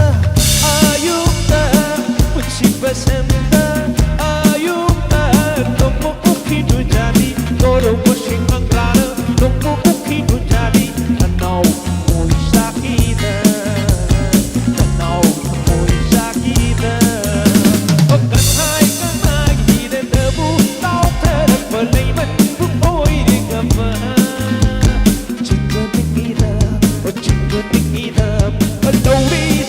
ꯑꯌꯨꯛꯇ, ꯄꯨꯟꯁꯤ ꯕꯁꯟꯇ ꯑꯌꯨꯛꯇ, ꯅꯣꯡꯃ ꯎꯈꯤꯗꯨꯖꯥꯅꯤ, ꯀꯣꯔꯧꯕ ꯁꯤꯡꯃꯪꯂꯥꯅ ꯅꯣꯡꯃ ꯎꯈꯤꯗꯨꯖꯥꯅꯤ, ꯅꯅꯥꯎ ꯊꯃꯣꯏ ꯆꯥꯛꯈꯤꯗ, ꯅꯅꯥꯎ ꯊꯃꯣꯏ ꯆꯥꯛꯈꯤꯗ. ꯑꯣ ꯀꯅꯥꯏ ꯀꯅꯥꯒꯤꯗꯕꯨ ꯂꯥꯎꯊꯔꯛꯄ ꯂꯩꯃꯟꯕꯨ ꯑꯣꯏꯔꯤꯒꯕ. ꯆꯤꯡꯒꯅꯤꯡꯉꯤꯗ, ꯑꯣ ꯆꯤꯡꯒꯅꯤꯡꯉꯤꯗ, ꯂꯧꯔꯤ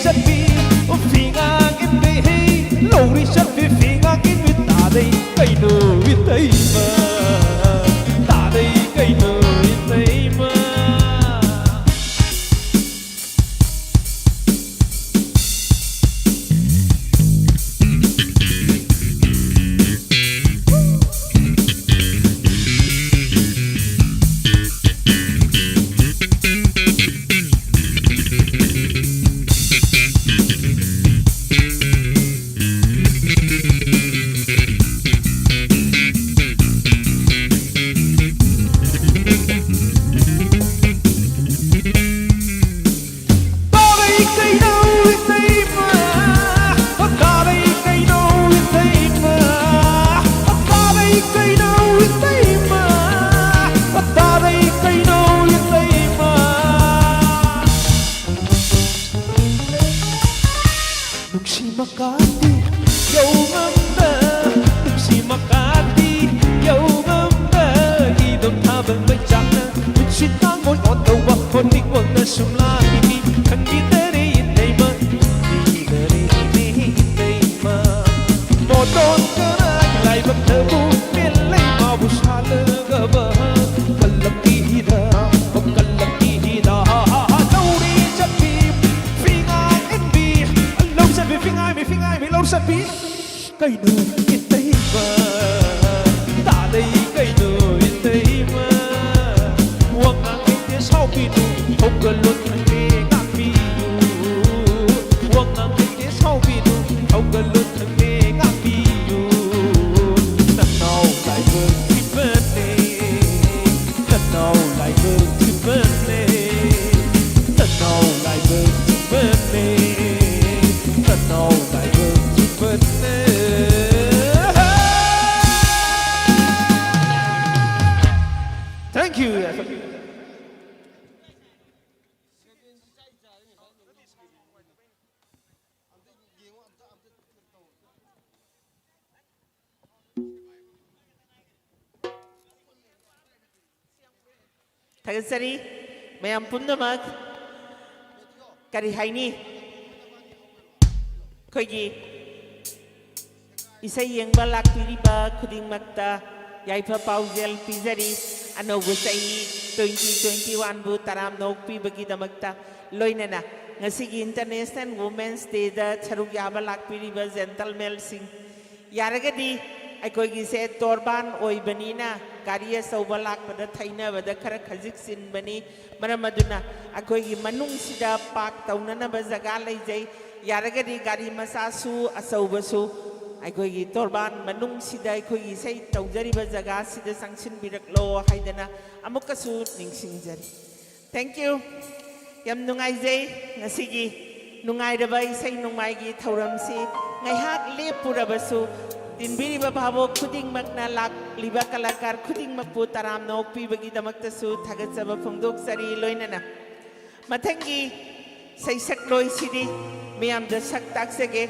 ꯃꯦꯂꯩ ꯃꯥꯕꯨ ꯁꯥꯜꯂꯒꯕ ꯀꯜꯂꯛꯏꯗ, ꯀꯜꯂꯛꯏꯗ꯫ ꯂꯧꯔꯤ ꯆꯠꯄꯤ, ꯐꯤꯉꯥꯏ ꯏꯟꯕꯤ, ꯂꯧ ꯆꯠꯄꯤ, ꯐꯤꯉꯥꯏꯕꯤ, ꯐꯤꯉꯥꯏꯕꯤ, ꯂꯧ ꯆꯠꯄꯤ꯫ ꯀꯩꯅꯣ ꯏꯇꯩꯃ, ꯇꯥꯗꯩ ꯀꯩꯅꯣ ꯏꯇꯩꯃ, ꯋꯥꯉꯥꯡ ꯍꯩꯇꯦ ꯁꯥꯎꯕꯤꯅꯨ, ꯍꯧꯒꯠꯂꯣ ꯊꯪꯉꯦ ꯉꯥꯛꯄꯤꯌꯨ꯫ ꯋꯥꯉꯥꯡ ꯍꯩꯇꯦ ꯁꯥꯎꯕꯤꯅꯨ, ꯍꯧꯒꯠꯂꯣ ꯊꯪꯉꯦ ꯉꯥꯛꯄꯤꯌꯨ꯫ ꯅꯅꯥꯎ ꯂꯥꯏꯕꯛ ꯊꯤꯕꯅꯦ, ꯅꯅꯥꯎ ꯂꯥꯏꯕꯛ ꯊꯤꯕꯅꯦ, ꯅꯅꯥꯎ ꯂꯥꯏꯕꯛ ꯊꯤꯕꯅꯦ, ꯅꯅꯥꯎ ꯂꯥꯏꯕꯛ ꯊꯤꯕꯅꯦ꯫ Thank you. ꯊꯥꯒꯠꯆꯔꯤ ꯃꯌꯥꯝ ꯄꯨꯝꯅꯃꯛ꯫ ꯀꯔꯤ ꯍꯥꯏꯅꯤ? ꯑꯩꯈꯣꯏꯒꯤ ꯏꯁꯩ ꯌꯦꯡꯕ ꯂꯥꯛꯄꯤꯔꯤꯕ ꯈꯨꯗꯤꯡꯃꯛꯇ ꯌꯥꯏꯐ ꯄꯥꯎꯖꯦꯜ ꯄꯤꯖꯔꯤ꯫ ꯑꯅꯧꯕ ꯆꯍꯤ twenty twenty-one ꯕꯨ ꯇꯔꯥꯝꯅ ꯑꯣꯛꯄꯤꯕꯒꯤꯗꯃꯛꯇ, ꯂꯣꯏꯅꯅ ꯉꯁꯤꯒꯤ International Women's Day ꯗ ꯁꯔꯨꯛ ꯌꯥꯕ ꯂꯥꯛꯄꯤꯔꯤꯕ gentleman ꯁꯤꯡ, ꯌꯥꯔꯒꯗꯤ ꯑꯩꯈꯣꯏꯒꯤꯁꯦ ꯇꯣꯔꯕꯥꯟ ꯑꯣꯏꯕꯅꯤꯅ ꯒꯥꯔꯤ ꯑꯆꯧꯕ ꯂꯥꯛꯄꯗ ꯊꯩꯅꯕꯗ ꯈꯔ ꯈꯖꯤꯛ ꯆꯤꯟꯕꯅꯤ꯫ ꯃꯔꯝ ꯑꯗꯨꯅ ꯑꯩꯈꯣꯏꯒꯤ ꯃꯅꯨꯡꯁꯤꯗ park ꯇꯧꯅꯅꯕ ꯖꯒꯥ ꯂꯩꯖꯩ꯫ ꯌꯥꯔꯒꯗꯤ ꯒꯥꯔꯤ ꯃꯆꯥꯁꯨ ꯑꯆꯧꯕꯁꯨ ꯑꯩꯈꯣꯏꯒꯤ ꯇꯣꯔꯕꯥꯟ ꯃꯅꯨꯡꯁꯤꯗ ꯑꯩꯈꯣꯏꯒꯤ ꯏꯁꯩ ꯇꯧꯖꯔꯤꯕ ꯖꯒꯥꯁꯤꯗ ꯆꯪꯁꯤꯟꯕꯤꯔꯛꯂꯣ ꯍꯥꯏꯗꯅ ꯑꯃꯨꯛꯀꯁꯨ ꯅꯤꯡꯁꯤꯡꯖꯔꯤ꯫ Thank you. ꯌꯥꯝ ꯅꯨꯡꯉꯥꯏꯖꯩ ꯉꯁꯤꯒꯤ ꯅꯨꯡꯉꯥꯏꯔꯕ ꯏꯁꯩ ꯅꯣꯡꯃꯥꯏꯒꯤ ꯊꯧꯔꯝꯁꯤ꯫ ꯉꯥꯏꯍꯥꯛ ꯂꯦꯞꯄꯨꯔꯕꯁꯨ, ꯇꯤꯟꯕꯤꯔꯤꯕ ꯚꯥꯕꯣꯛ ꯈꯨꯗꯤꯡꯃꯛꯅ, ꯂꯥꯛꯂꯤꯕ ꯀꯂꯥꯀꯥꯔ ꯈꯨꯗꯤꯡꯃꯛꯄꯨ ꯇꯔꯥꯝꯅ ꯑꯣꯛꯄꯤꯕꯒꯤꯗꯃꯛꯇꯁꯨ ꯊꯥꯒꯠꯆꯕ ꯐꯣꯡꯗꯣꯛꯆꯔꯤ꯫ ꯂꯣꯏꯅꯅ ꯃꯊꯪꯒꯤ ꯁꯩꯁꯛꯂꯣꯏꯁꯤꯗꯤ ꯃꯌꯥꯝꯗ ꯁꯛ ꯇꯥꯛꯆꯒꯦ꯫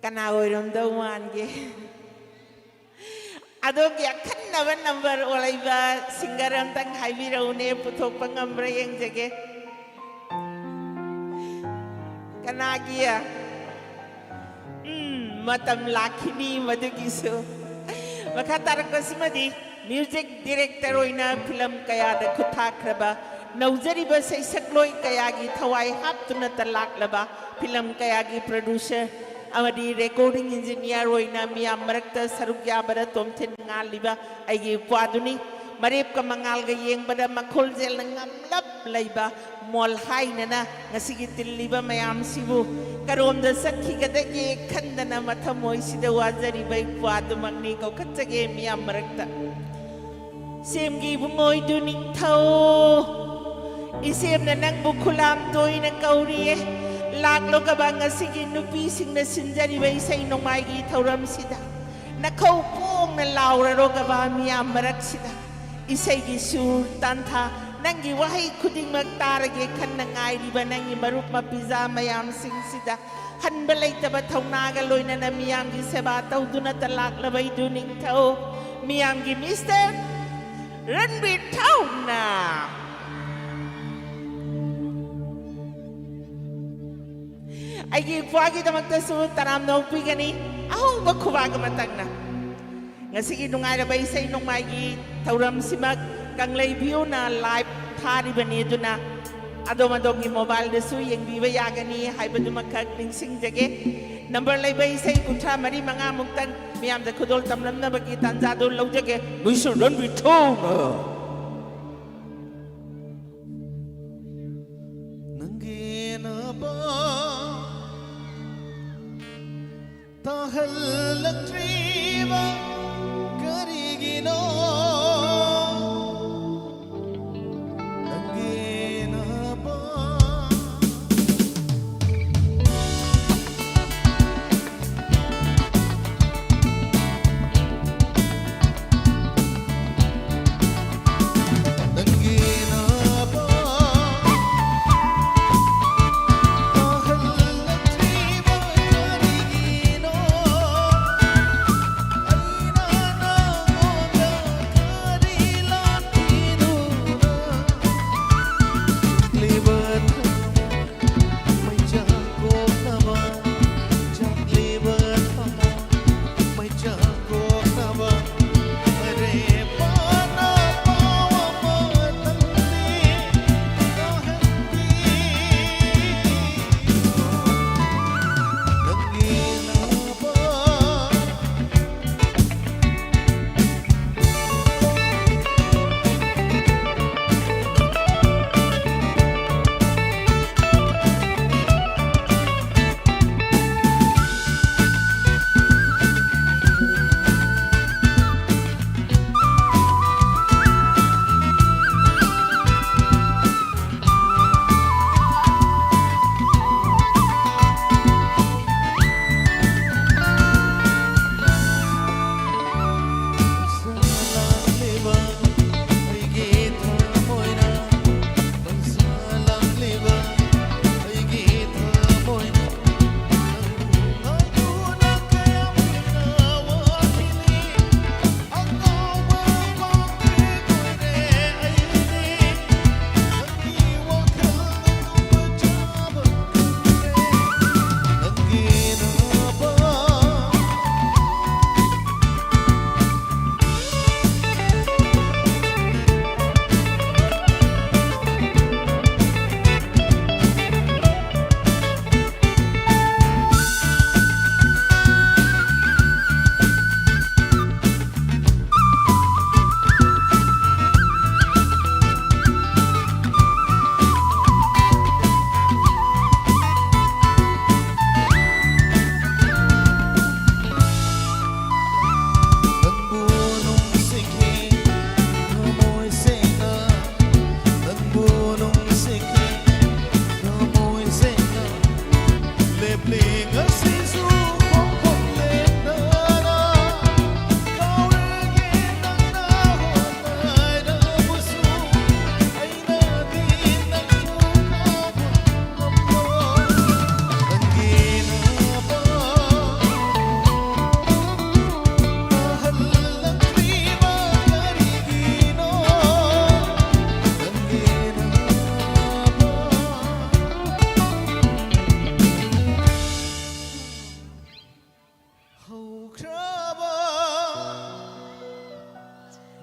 ꯀꯅꯥ ꯑꯣꯏꯔꯝꯗꯧ ꯃꯥꯟꯒꯦ? ꯑꯗꯣꯝꯒꯤ ꯑꯈꯟꯅꯕ number ꯑꯣꯜꯂꯛꯏꯕ singer ꯑꯝꯇꯪ ꯍꯥꯏꯕꯤꯔꯛꯎꯅꯦ, ꯄꯨꯊꯣꯛꯄ ꯉꯝꯕ꯭ꯔꯥ ꯌꯦꯡꯖꯒꯦ꯫ ꯀꯅꯥꯒꯤ? ꯎꯝ, ꯃꯇꯝ ꯂꯥꯛꯈꯤꯅꯤ ꯃꯗꯨꯒꯤꯁꯨ꯫ ꯃꯈꯥ ꯇꯥꯔꯛꯄꯁꯤꯃꯗꯤ ꯃ꯭ꯌꯨꯖꯤꯛ ꯗꯤꯔꯦꯛꯇꯔ ꯑꯣꯏꯅ ꯐꯤꯂꯝ ꯀꯌꯥꯗ ꯈꯨꯠ ꯊꯥꯈ꯭ꯔꯕ, ꯅꯧꯖꯔꯤꯕ ꯁꯩꯁꯛꯂꯣꯏ ꯀꯌꯥꯒꯤ ꯊꯋꯥꯏ ꯍꯥꯞꯇꯨꯅꯇ ꯂꯥꯛꯂꯕ, ꯐꯤꯂꯝ ꯀꯌꯥꯒꯤ ꯄ꯭ꯔꯣꯗ꯭ꯌꯨꯁꯔ ꯑꯃꯗꯤ ꯔꯦꯀꯣꯔꯗꯤꯡ ꯏꯟꯖꯤꯅꯤꯌꯥꯔ ꯑꯣꯏꯅ ꯃꯤꯌꯥꯝ ꯃꯔꯛꯇ ꯁꯔꯨꯛ ꯌꯥꯕꯗ ꯇꯣꯝꯊꯤꯟ ꯉꯥꯜꯂꯤꯕ ꯑꯩꯒꯤ ꯏꯄ꯭ꯋꯥꯗꯨꯅꯤ꯫ ꯃꯔꯦꯞꯀ ꯃꯉꯥꯜꯒ ꯌꯦꯡꯕꯗ ꯃꯈꯣꯜꯖꯦꯜꯅ ꯉꯝꯂꯞ ꯂꯩꯕ ꯃꯣꯜ ꯍꯥꯏꯅꯅ ꯉꯁꯤꯒꯤ ꯇꯤꯜꯂꯤꯕ ꯃꯌꯥꯝꯁꯤꯕꯨ ꯀꯔꯣꯝꯗ ꯆꯠꯈꯤꯒꯗꯒꯦ ꯈꯟꯗꯅ ꯃꯊꯃꯣꯏꯁꯤꯗ ꯋꯥꯖꯔꯤꯕ ꯏꯄ꯭ꯋꯥꯗꯨꯃꯛꯅꯤ꯫ ꯀꯧꯈꯠꯆꯒꯦ ꯃꯤꯌꯥꯝ ꯃꯔꯛꯇ꯫ ꯏꯆꯦꯝꯒꯤ ꯏꯕꯨꯡꯉꯣ ꯏꯗꯨ ꯅꯤꯡꯊꯧ, ꯏꯆꯦꯝꯅ ꯅꯪꯕꯨ ꯈꯨꯂꯥꯝ ꯇꯣꯏꯅ ꯀꯧꯔꯤꯌꯦ꯫ ꯂꯥꯛꯂꯣꯒꯕ ꯉꯁꯤꯒꯤ ꯅꯨꯄꯤꯁꯤꯡꯅ ꯁꯤꯟꯖꯔꯤꯕ ꯏꯁꯩ ꯅꯣꯡꯃꯥꯏꯒꯤ ꯊꯧꯔꯝꯁꯤꯗ꯫ ꯅꯈꯧ ꯄꯣꯡꯅ ꯂꯥꯎꯔꯔꯣꯒꯕ ꯃꯤꯌꯥꯝ ꯃꯔꯛꯁꯤꯗ꯫ ꯏꯁꯩꯒꯤ ꯁꯨꯔ ꯇꯥꯟꯊꯥ, ꯅꯪꯒꯤ ꯋꯥꯍꯩ ꯈꯨꯗꯤꯡꯃꯛ ꯇꯥꯔꯒꯦ ꯈꯟꯅ ꯉꯥꯏꯔꯤꯕ ꯅꯪꯒꯤ ꯃꯔꯨꯞ ꯃꯄꯤꯖꯥ ꯃꯌꯥꯝꯁꯤꯡꯁꯤꯗ ꯍꯟꯕ ꯂꯩꯇꯕ ꯊꯧꯅꯥꯒ ꯂꯣꯏꯅꯅ ꯃꯤꯌꯥꯝꯒꯤ ꯁꯦꯕꯥ ꯇꯧꯗꯨꯅꯇ ꯂꯥꯛꯂꯕ ꯏꯗꯨ ꯅꯤꯡꯊꯧ, ꯃꯤꯌꯥꯝꯒꯤ ꯃꯤꯁꯇꯔ ꯔꯟꯕꯤꯔ ꯊꯧꯅ꯫ ꯑꯩꯒꯤ ꯏꯄ꯭ꯋꯥꯒꯤꯗꯃꯛꯇꯁꯨ ꯇꯔꯥꯝꯅ ꯑꯣꯛꯄꯤꯒꯅꯤ ꯑꯍꯧꯕ ꯈꯨꯕꯥꯛ ꯑꯃꯇꯪꯅ꯫ ꯉꯁꯤꯒꯤ ꯅꯨꯡꯉꯥꯏꯔꯕ ꯏꯁꯩ ꯅꯣꯡꯃꯥꯏꯒꯤ ꯊꯧꯔꯝꯁꯤꯃꯛ ꯀꯪꯂꯩ ꯚ꯭ꯌꯨꯅ ꯂꯥꯏꯚ ꯊꯥꯔꯤꯕꯅꯤ, ꯑꯗꯨꯅ ꯑꯗꯣꯝ ꯑꯗꯣꯝꯒꯤ ꯃꯣꯕꯥꯏꯜꯗꯁꯨ ꯌꯦꯡꯕꯤꯕ ꯌꯥꯒꯅꯤ ꯍꯥꯏꯕꯗꯨꯃꯈꯛ ꯅꯤꯡꯁꯤꯡꯖꯒꯦ꯫ ꯅꯝꯕꯔ ꯂꯩꯕ ꯏꯁꯩ ꯀꯨꯟꯊ꯭ꯔꯥ ꯃꯔꯤ ꯃꯉꯥꯃꯨꯛꯇꯪ ꯃꯤꯌꯥꯝꯗ ꯈꯨꯗꯣꯜ ꯇꯝꯂꯝꯅꯕꯒꯤ ꯇꯥꯟꯖꯥꯗꯨ ꯂꯧꯖꯒꯦ꯫ ꯃꯤꯁꯇꯔ ꯔꯟꯕꯤꯔ ꯊꯧꯅ꯫ ꯅꯪꯒꯤ ꯅꯕ ꯇꯥꯍꯜꯂꯛꯇ꯭ꯔꯤꯕ ꯀꯔꯤꯒꯤꯅꯣ? ꯅꯪꯒꯤ ꯅꯕ ꯅꯪꯒꯤ ꯅꯕ ꯇꯥꯍꯜꯂꯛꯇ꯭ꯔꯤꯕ ꯀꯔꯤꯒꯤꯅꯣ? ꯑꯩꯅ ꯅꯉꯣꯟꯗ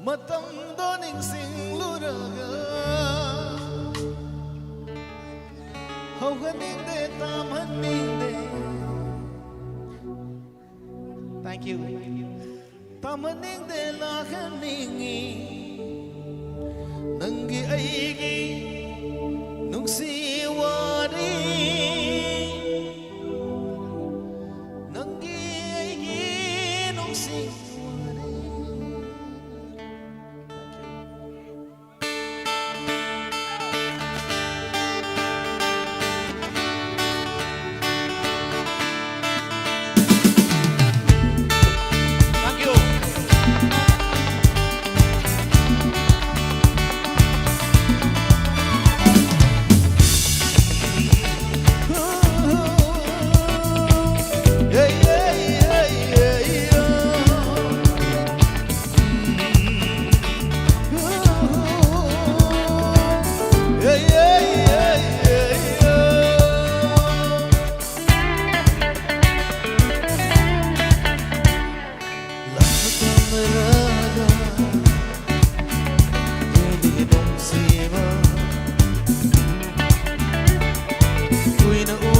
ꯃꯇꯝꯗꯣ ꯅꯤꯡꯁꯤꯡꯂꯨꯔꯒ ꯍꯧꯍꯟꯅꯤꯡꯗꯦ, ꯇꯥꯝꯍꯟꯅꯤꯡꯗꯦ꯫ Thank you. ꯇꯥꯝꯍꯟꯅꯤꯡꯗꯦ, ꯂꯥꯛꯍꯟꯅꯤꯡꯉꯤ ꯅꯪꯒꯤ ꯑꯩꯒꯤ ꯅꯨꯡꯁꯤ ꯋꯥꯔꯤ꯫ ꯅꯪꯒꯤ ꯑꯩꯒꯤ ꯅꯨꯡꯁꯤ ꯋꯥꯔꯤ꯫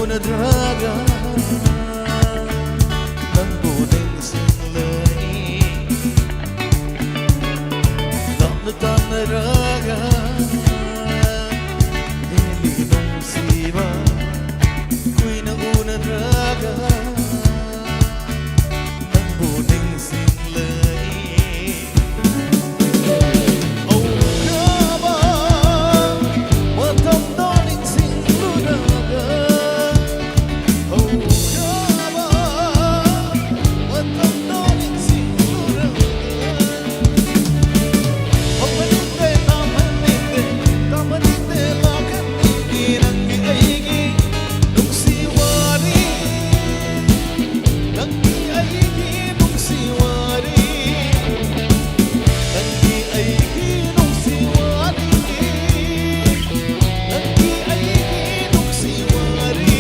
ꯎꯅꯗ꯭ꯔꯒ ꯅꯪꯕꯨ ꯅꯤꯡꯁꯤꯡꯂꯛꯏ꯫ ꯂꯥꯞꯅ ꯇꯥꯟꯅꯔꯒ ꯍꯦꯜꯂꯤ ꯅꯨꯡꯁꯤꯕ꯫ ꯀꯨꯏꯅ ꯎꯅꯗ꯭ꯔꯒ ꯅꯪꯕꯨ ꯅꯤꯡꯁꯤꯡꯂꯛꯏ꯫ ꯍꯧꯈ꯭ꯔꯕ ꯃꯇꯝꯗꯣ ꯅꯤꯡꯁꯤꯡꯂꯨꯔꯒ, ꯍꯧꯈ꯭ꯔꯕ ꯃꯇꯝꯗꯣ ꯅꯤꯡꯁꯤꯡꯂꯨꯔꯒ, ꯍꯧꯍꯟꯅꯤꯡꯗꯦ, ꯇꯥꯝꯍꯟꯅꯤꯡꯗꯦ, ꯇꯥꯝꯍꯟꯅꯤꯡꯗꯦ, ꯂꯥꯛꯍꯟꯅꯤꯡꯉꯤ ꯅꯪꯒꯤ ꯑꯩꯒꯤ ꯅꯨꯡꯁꯤ ꯋꯥꯔꯤ꯫ ꯅꯪꯒꯤ ꯑꯩꯒꯤ ꯅꯨꯡꯁꯤ ꯋꯥꯔꯤ꯫ ꯅꯪꯒꯤ ꯑꯩꯒꯤ ꯅꯨꯡꯁꯤ ꯋꯥꯔꯤ꯫ ꯅꯪꯒꯤ ꯑꯩꯒꯤ ꯅꯨꯡꯁꯤ ꯋꯥꯔꯤ꯫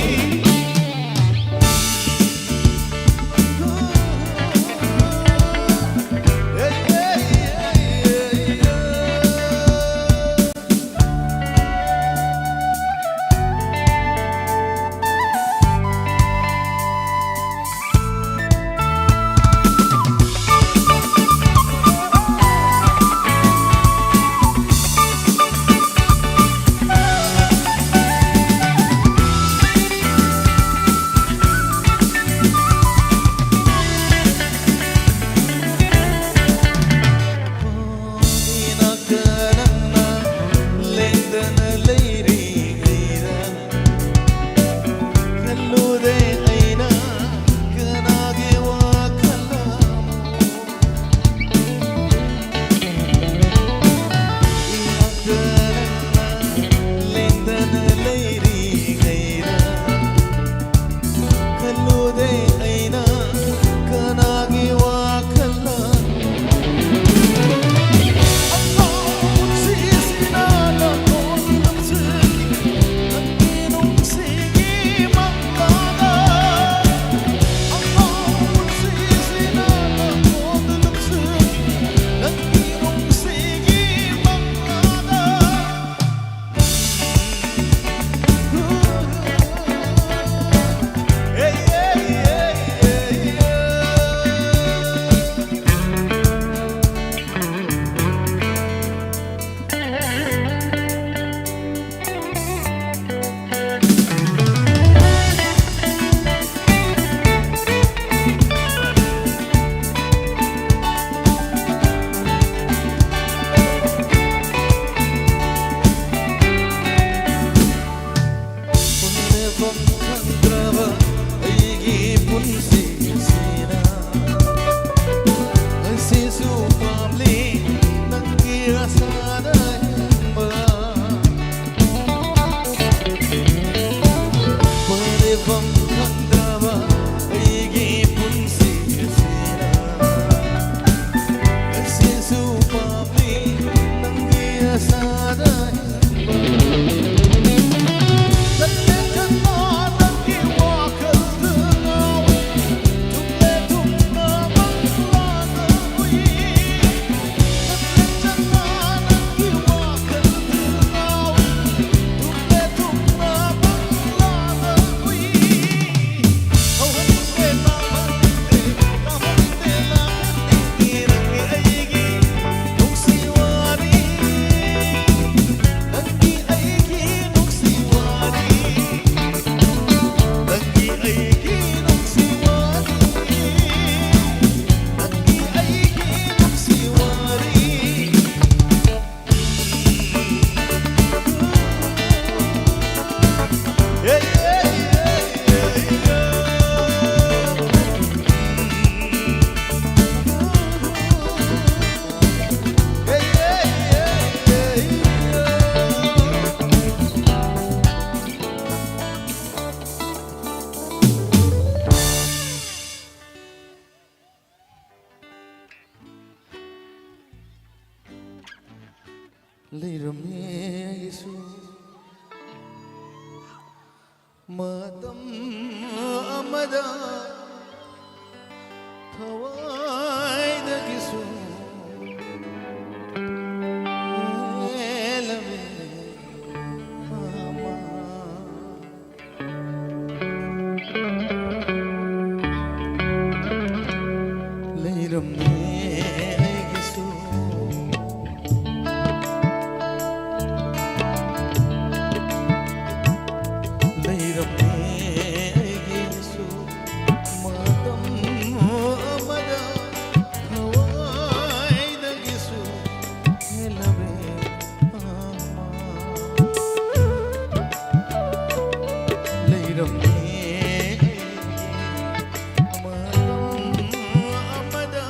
ꯂꯩꯔꯝꯃꯦ ꯑꯩꯒꯤꯁꯨ ꯃꯇꯝ ꯑꯃꯗ ꯊꯋꯥꯏꯗꯒꯤꯁꯨ ꯍꯦꯜꯂꯝꯃꯦ ꯑꯃ꯫ ꯂꯩꯔꯝꯃꯦ ꯑꯩꯒꯤꯁꯨ ꯂꯩꯔꯝꯃꯦ ꯑꯩꯒꯤꯁꯨ ꯃꯇꯝ ꯑꯃꯗ ꯊꯋꯥꯏꯗꯒꯤꯁꯨ ꯍꯦꯜꯂꯝꯃꯦ ꯑꯃ꯫ ꯂꯩꯔꯝꯃꯦ ꯑꯩꯒꯤ ꯃꯇꯝ ꯑꯃꯗ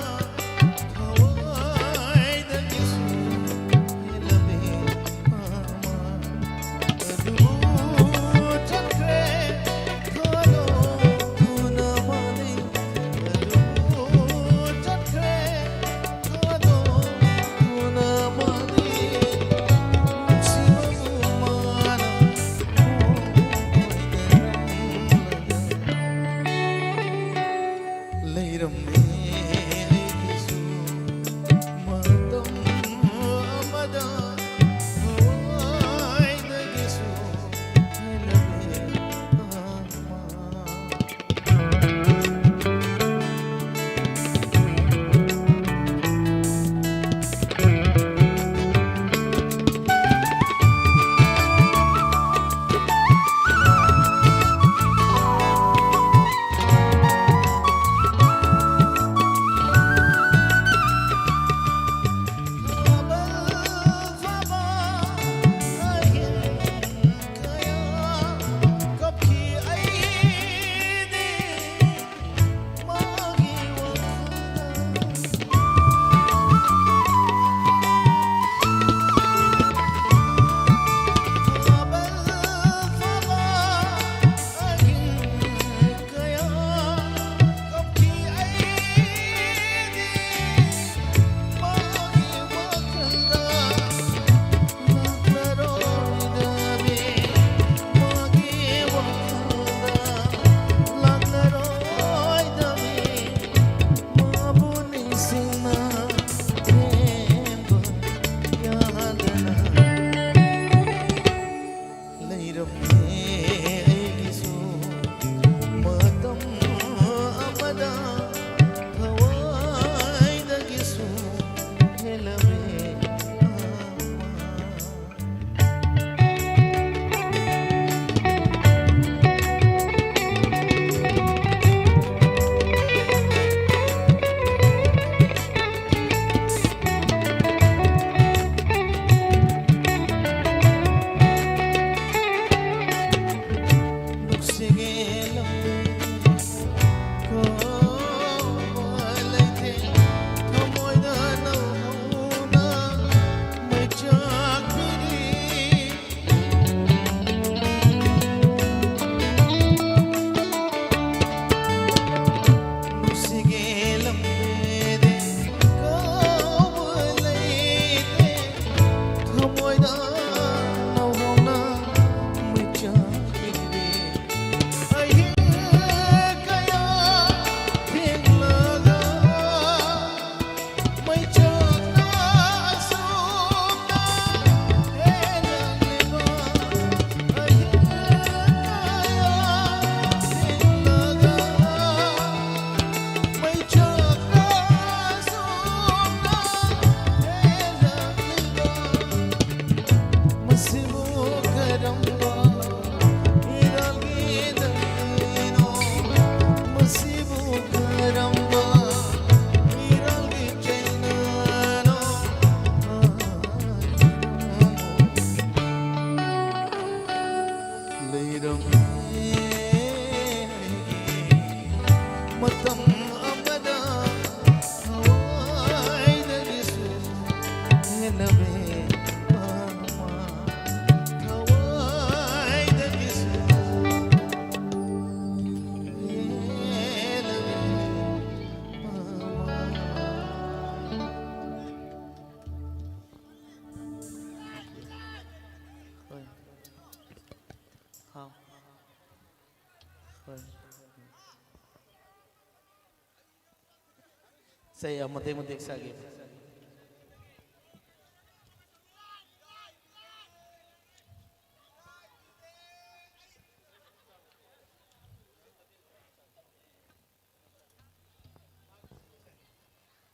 ꯏꯁꯩ ꯑꯃ ꯃꯇꯦꯛ ꯃꯇꯦꯛ ꯁꯛꯀꯦ꯫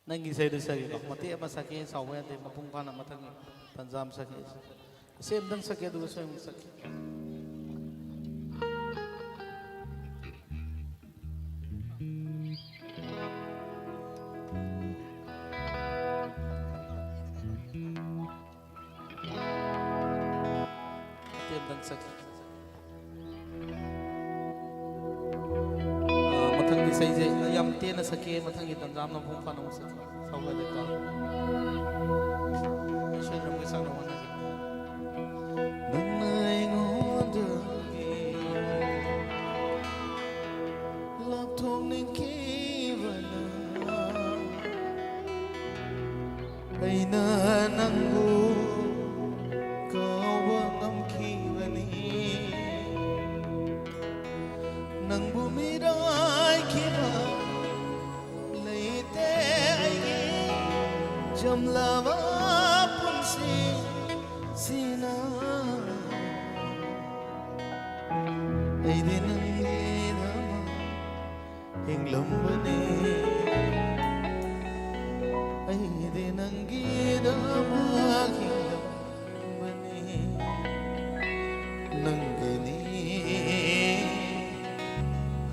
ꯅꯪꯒꯤ ꯏꯁꯩꯗꯨ ꯁꯛꯀꯦꯀꯣ꯫ ꯃꯇꯦꯛ ꯑꯃ ꯁꯛꯀꯦ, ꯁꯥꯎꯕ ꯌꯥꯗꯦ꯫ ꯃꯄꯨꯡ ꯐꯥꯅ ꯃꯊꯪꯒꯤ ꯇꯟꯖꯥ ꯑꯃ ꯁꯛꯀꯦ꯫ ꯏꯁꯩ ꯑꯝꯇꯪ ꯁꯛꯀꯦ, ꯑꯗꯨꯒ ꯁꯣꯏ ꯑꯃꯨꯛ ꯁꯛꯀꯦ꯫ ꯃꯇꯦꯛ ꯑꯝꯇꯪ ꯁꯛꯀꯦ꯫ ꯑꯥ, ꯃꯊꯪꯒꯤ ꯏꯁꯩꯁꯦ ꯌꯥꯝ ꯇꯦꯟꯅ ꯁꯛꯀꯦ, ꯃꯊꯪꯒꯤ ꯇꯟꯖꯥ ꯑꯃ ꯃꯄꯨꯡ ꯐꯥꯅ ꯑꯃꯨꯛ ꯁꯛꯀꯦ꯫ ꯁꯥꯎꯕ ꯌꯥꯗꯦꯀꯣ? ꯑꯩ ꯁꯣꯏꯗꯅꯕꯒꯤ ꯁꯛꯅꯕ ꯍꯣꯠꯅꯒꯦ꯫ ꯅꯪꯅ ꯑꯩꯉꯣꯟꯗꯒꯤ ꯂꯥꯞꯊꯣꯛꯅꯤꯡꯈꯤꯕꯅ ꯑꯩꯅ ꯅꯪꯕꯨ ꯀꯥꯎꯕ ꯉꯝꯈꯤꯕꯅꯤ꯫ ꯅꯪꯕꯨ ꯃꯤꯔꯥꯏꯈꯤꯕ ꯂꯩꯇꯦ ꯑꯩꯒꯤ ꯆꯝꯂꯕ ꯄꯨꯟꯁꯤꯁꯤꯅ꯫ ꯑꯩꯗꯤ ꯅꯪꯒꯤꯗꯃꯛ ꯍꯤꯡꯂꯝꯕꯅꯤ꯫ ꯑꯩꯗꯤ ꯅꯪꯒꯤꯗꯃꯛ ꯍꯤꯡꯂꯝꯕꯅꯤ꯫ ꯅꯪꯒꯤꯅꯤ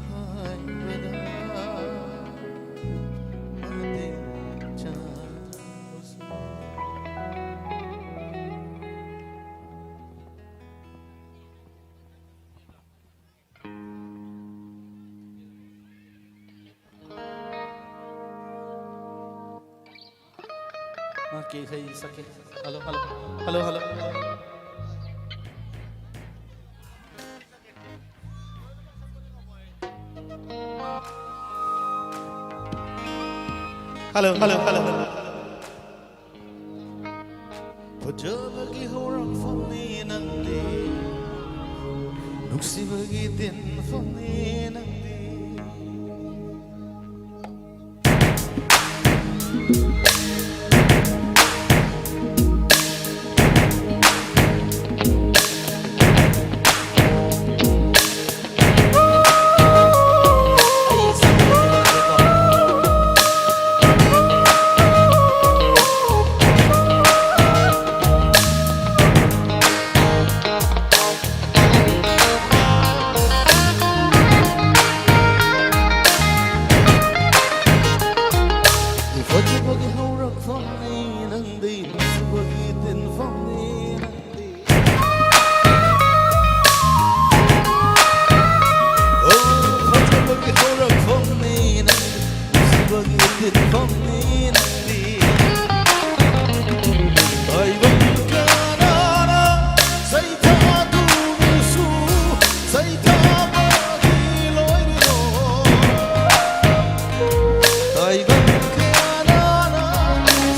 ꯍꯥꯏꯕꯗ ꯃꯇꯤꯛ ꯆꯥꯗ꯭ꯔꯕꯁꯨ꯫ ꯃꯍꯥꯛꯀꯤ ꯏꯁꯩ ꯁꯛꯀꯦ꯫ Hello, hello. Hello, hello. Hello, hello, hello, hello. ꯐꯖꯕꯒꯤ ꯍꯧꯔꯛꯐꯝꯅꯤ ꯅꯪꯗꯤ, ꯅꯨꯡꯁꯤꯕꯒꯤ ꯇꯤꯟꯐꯝꯅꯤ ꯅꯪꯗꯤ꯫ ꯐꯝꯅꯤ ꯅꯪꯗꯤ꯫ ꯇꯥꯏꯕꯪ ꯀꯅꯥꯅ ꯁꯩꯊꯥꯗꯨꯅꯁꯨ ꯁꯩꯊꯥꯕꯒꯤ ꯂꯣꯏꯔꯤꯅꯣ? ꯇꯥꯏꯕꯪ ꯀꯅꯥꯅ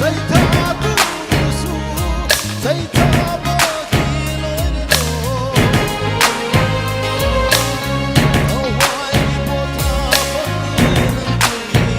ꯁꯩꯊꯥꯗꯨꯅꯁꯨ ꯁꯩꯊꯥꯕꯒꯤ ꯂꯣꯏꯔꯤꯅꯣ? ꯊꯋꯥꯏꯒꯤ ꯄꯣꯊꯥꯐꯝꯅꯤ ꯅꯪꯗꯤ꯫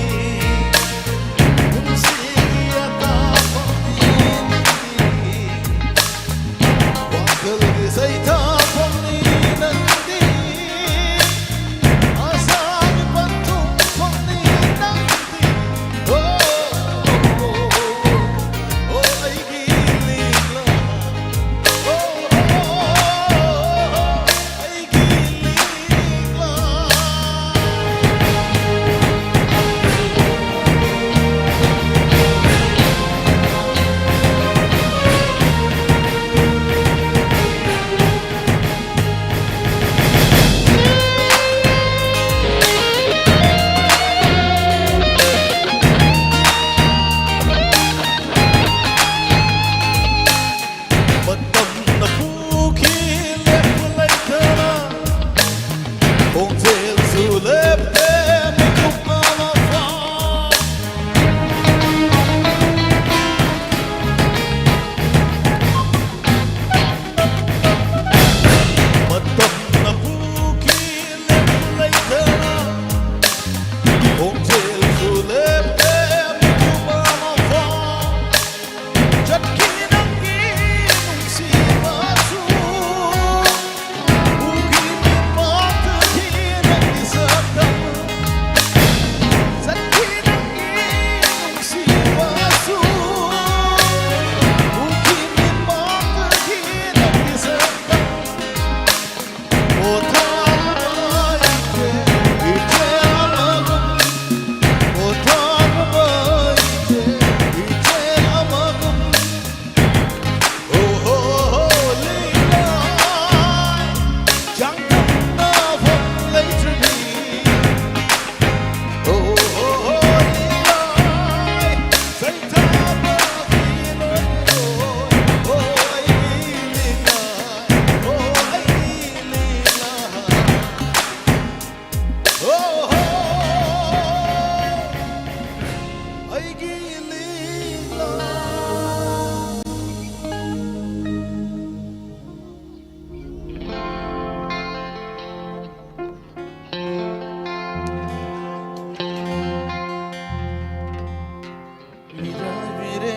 ꯃꯤꯔꯥꯏꯕꯤꯔꯦ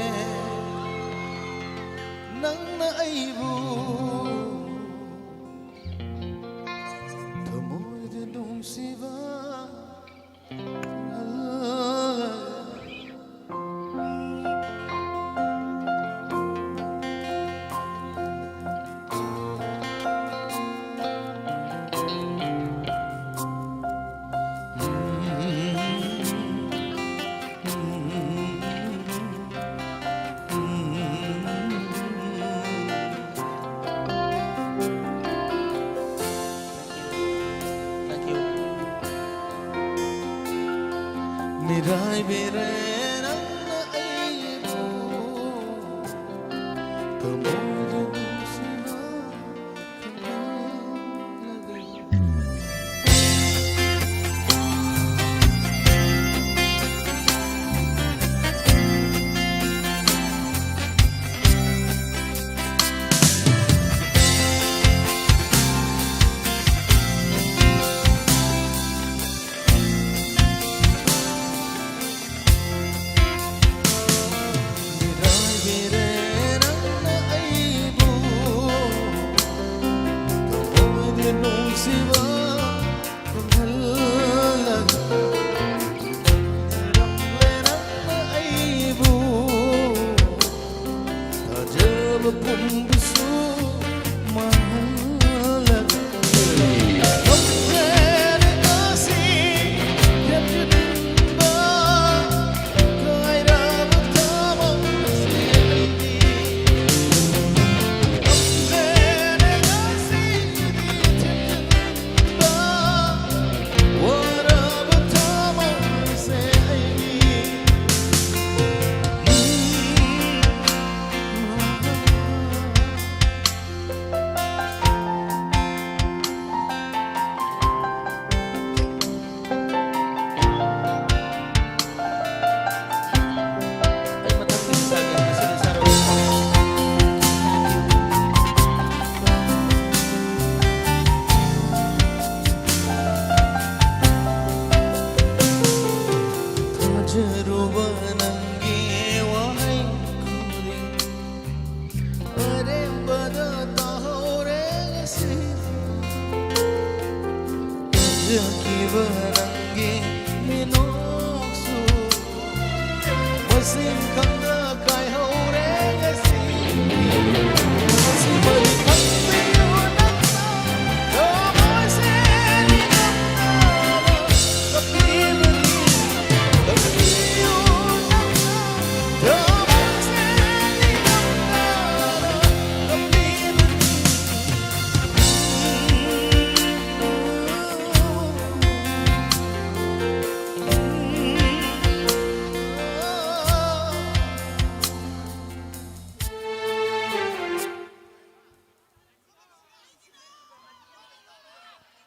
ꯅꯪꯅ ꯑꯩꯕꯨ, ꯊꯃꯣꯏꯗ ꯅꯨꯡꯁꯤꯕ꯫ Thank you. ꯃꯤꯔꯥꯏꯕꯤꯔꯦ ꯅꯪꯅ ꯑꯩꯕꯨ, ꯊꯃꯣꯏꯗ ꯅꯨꯡꯁꯤꯕ ꯈꯪꯍꯜꯂꯒ꯫ ꯃꯤꯔꯥꯏꯕꯤꯔꯦ ꯅꯪꯅ ꯑꯩꯕꯨ, ꯊꯃꯣꯏꯗ ꯅꯨꯡꯁꯤꯕ ꯈꯪꯍꯜꯂꯒ꯫ ꯃꯤꯔꯥꯏꯕꯤꯔꯦ ꯅꯪꯅ ꯑꯩꯕꯨ, ꯊꯥꯖꯕ ꯄꯨꯝꯕꯁꯨ ꯃꯥꯡꯍꯜꯂꯒ꯫ ꯉꯝꯂꯦꯅꯦ ꯑꯁꯤ ꯊꯦꯝꯖꯤꯟꯕ, ꯀꯥꯏꯔꯕ ꯊꯃꯣꯏꯁꯦ ꯑꯩꯒꯤ꯫ ꯉꯝꯂꯦꯅꯦ ꯑꯁꯤꯗꯤ ꯊꯦꯝꯖꯤꯟꯕ, ꯋꯥꯔꯕ ꯊꯃꯣꯏꯁꯦ ꯑꯩꯒꯤ꯫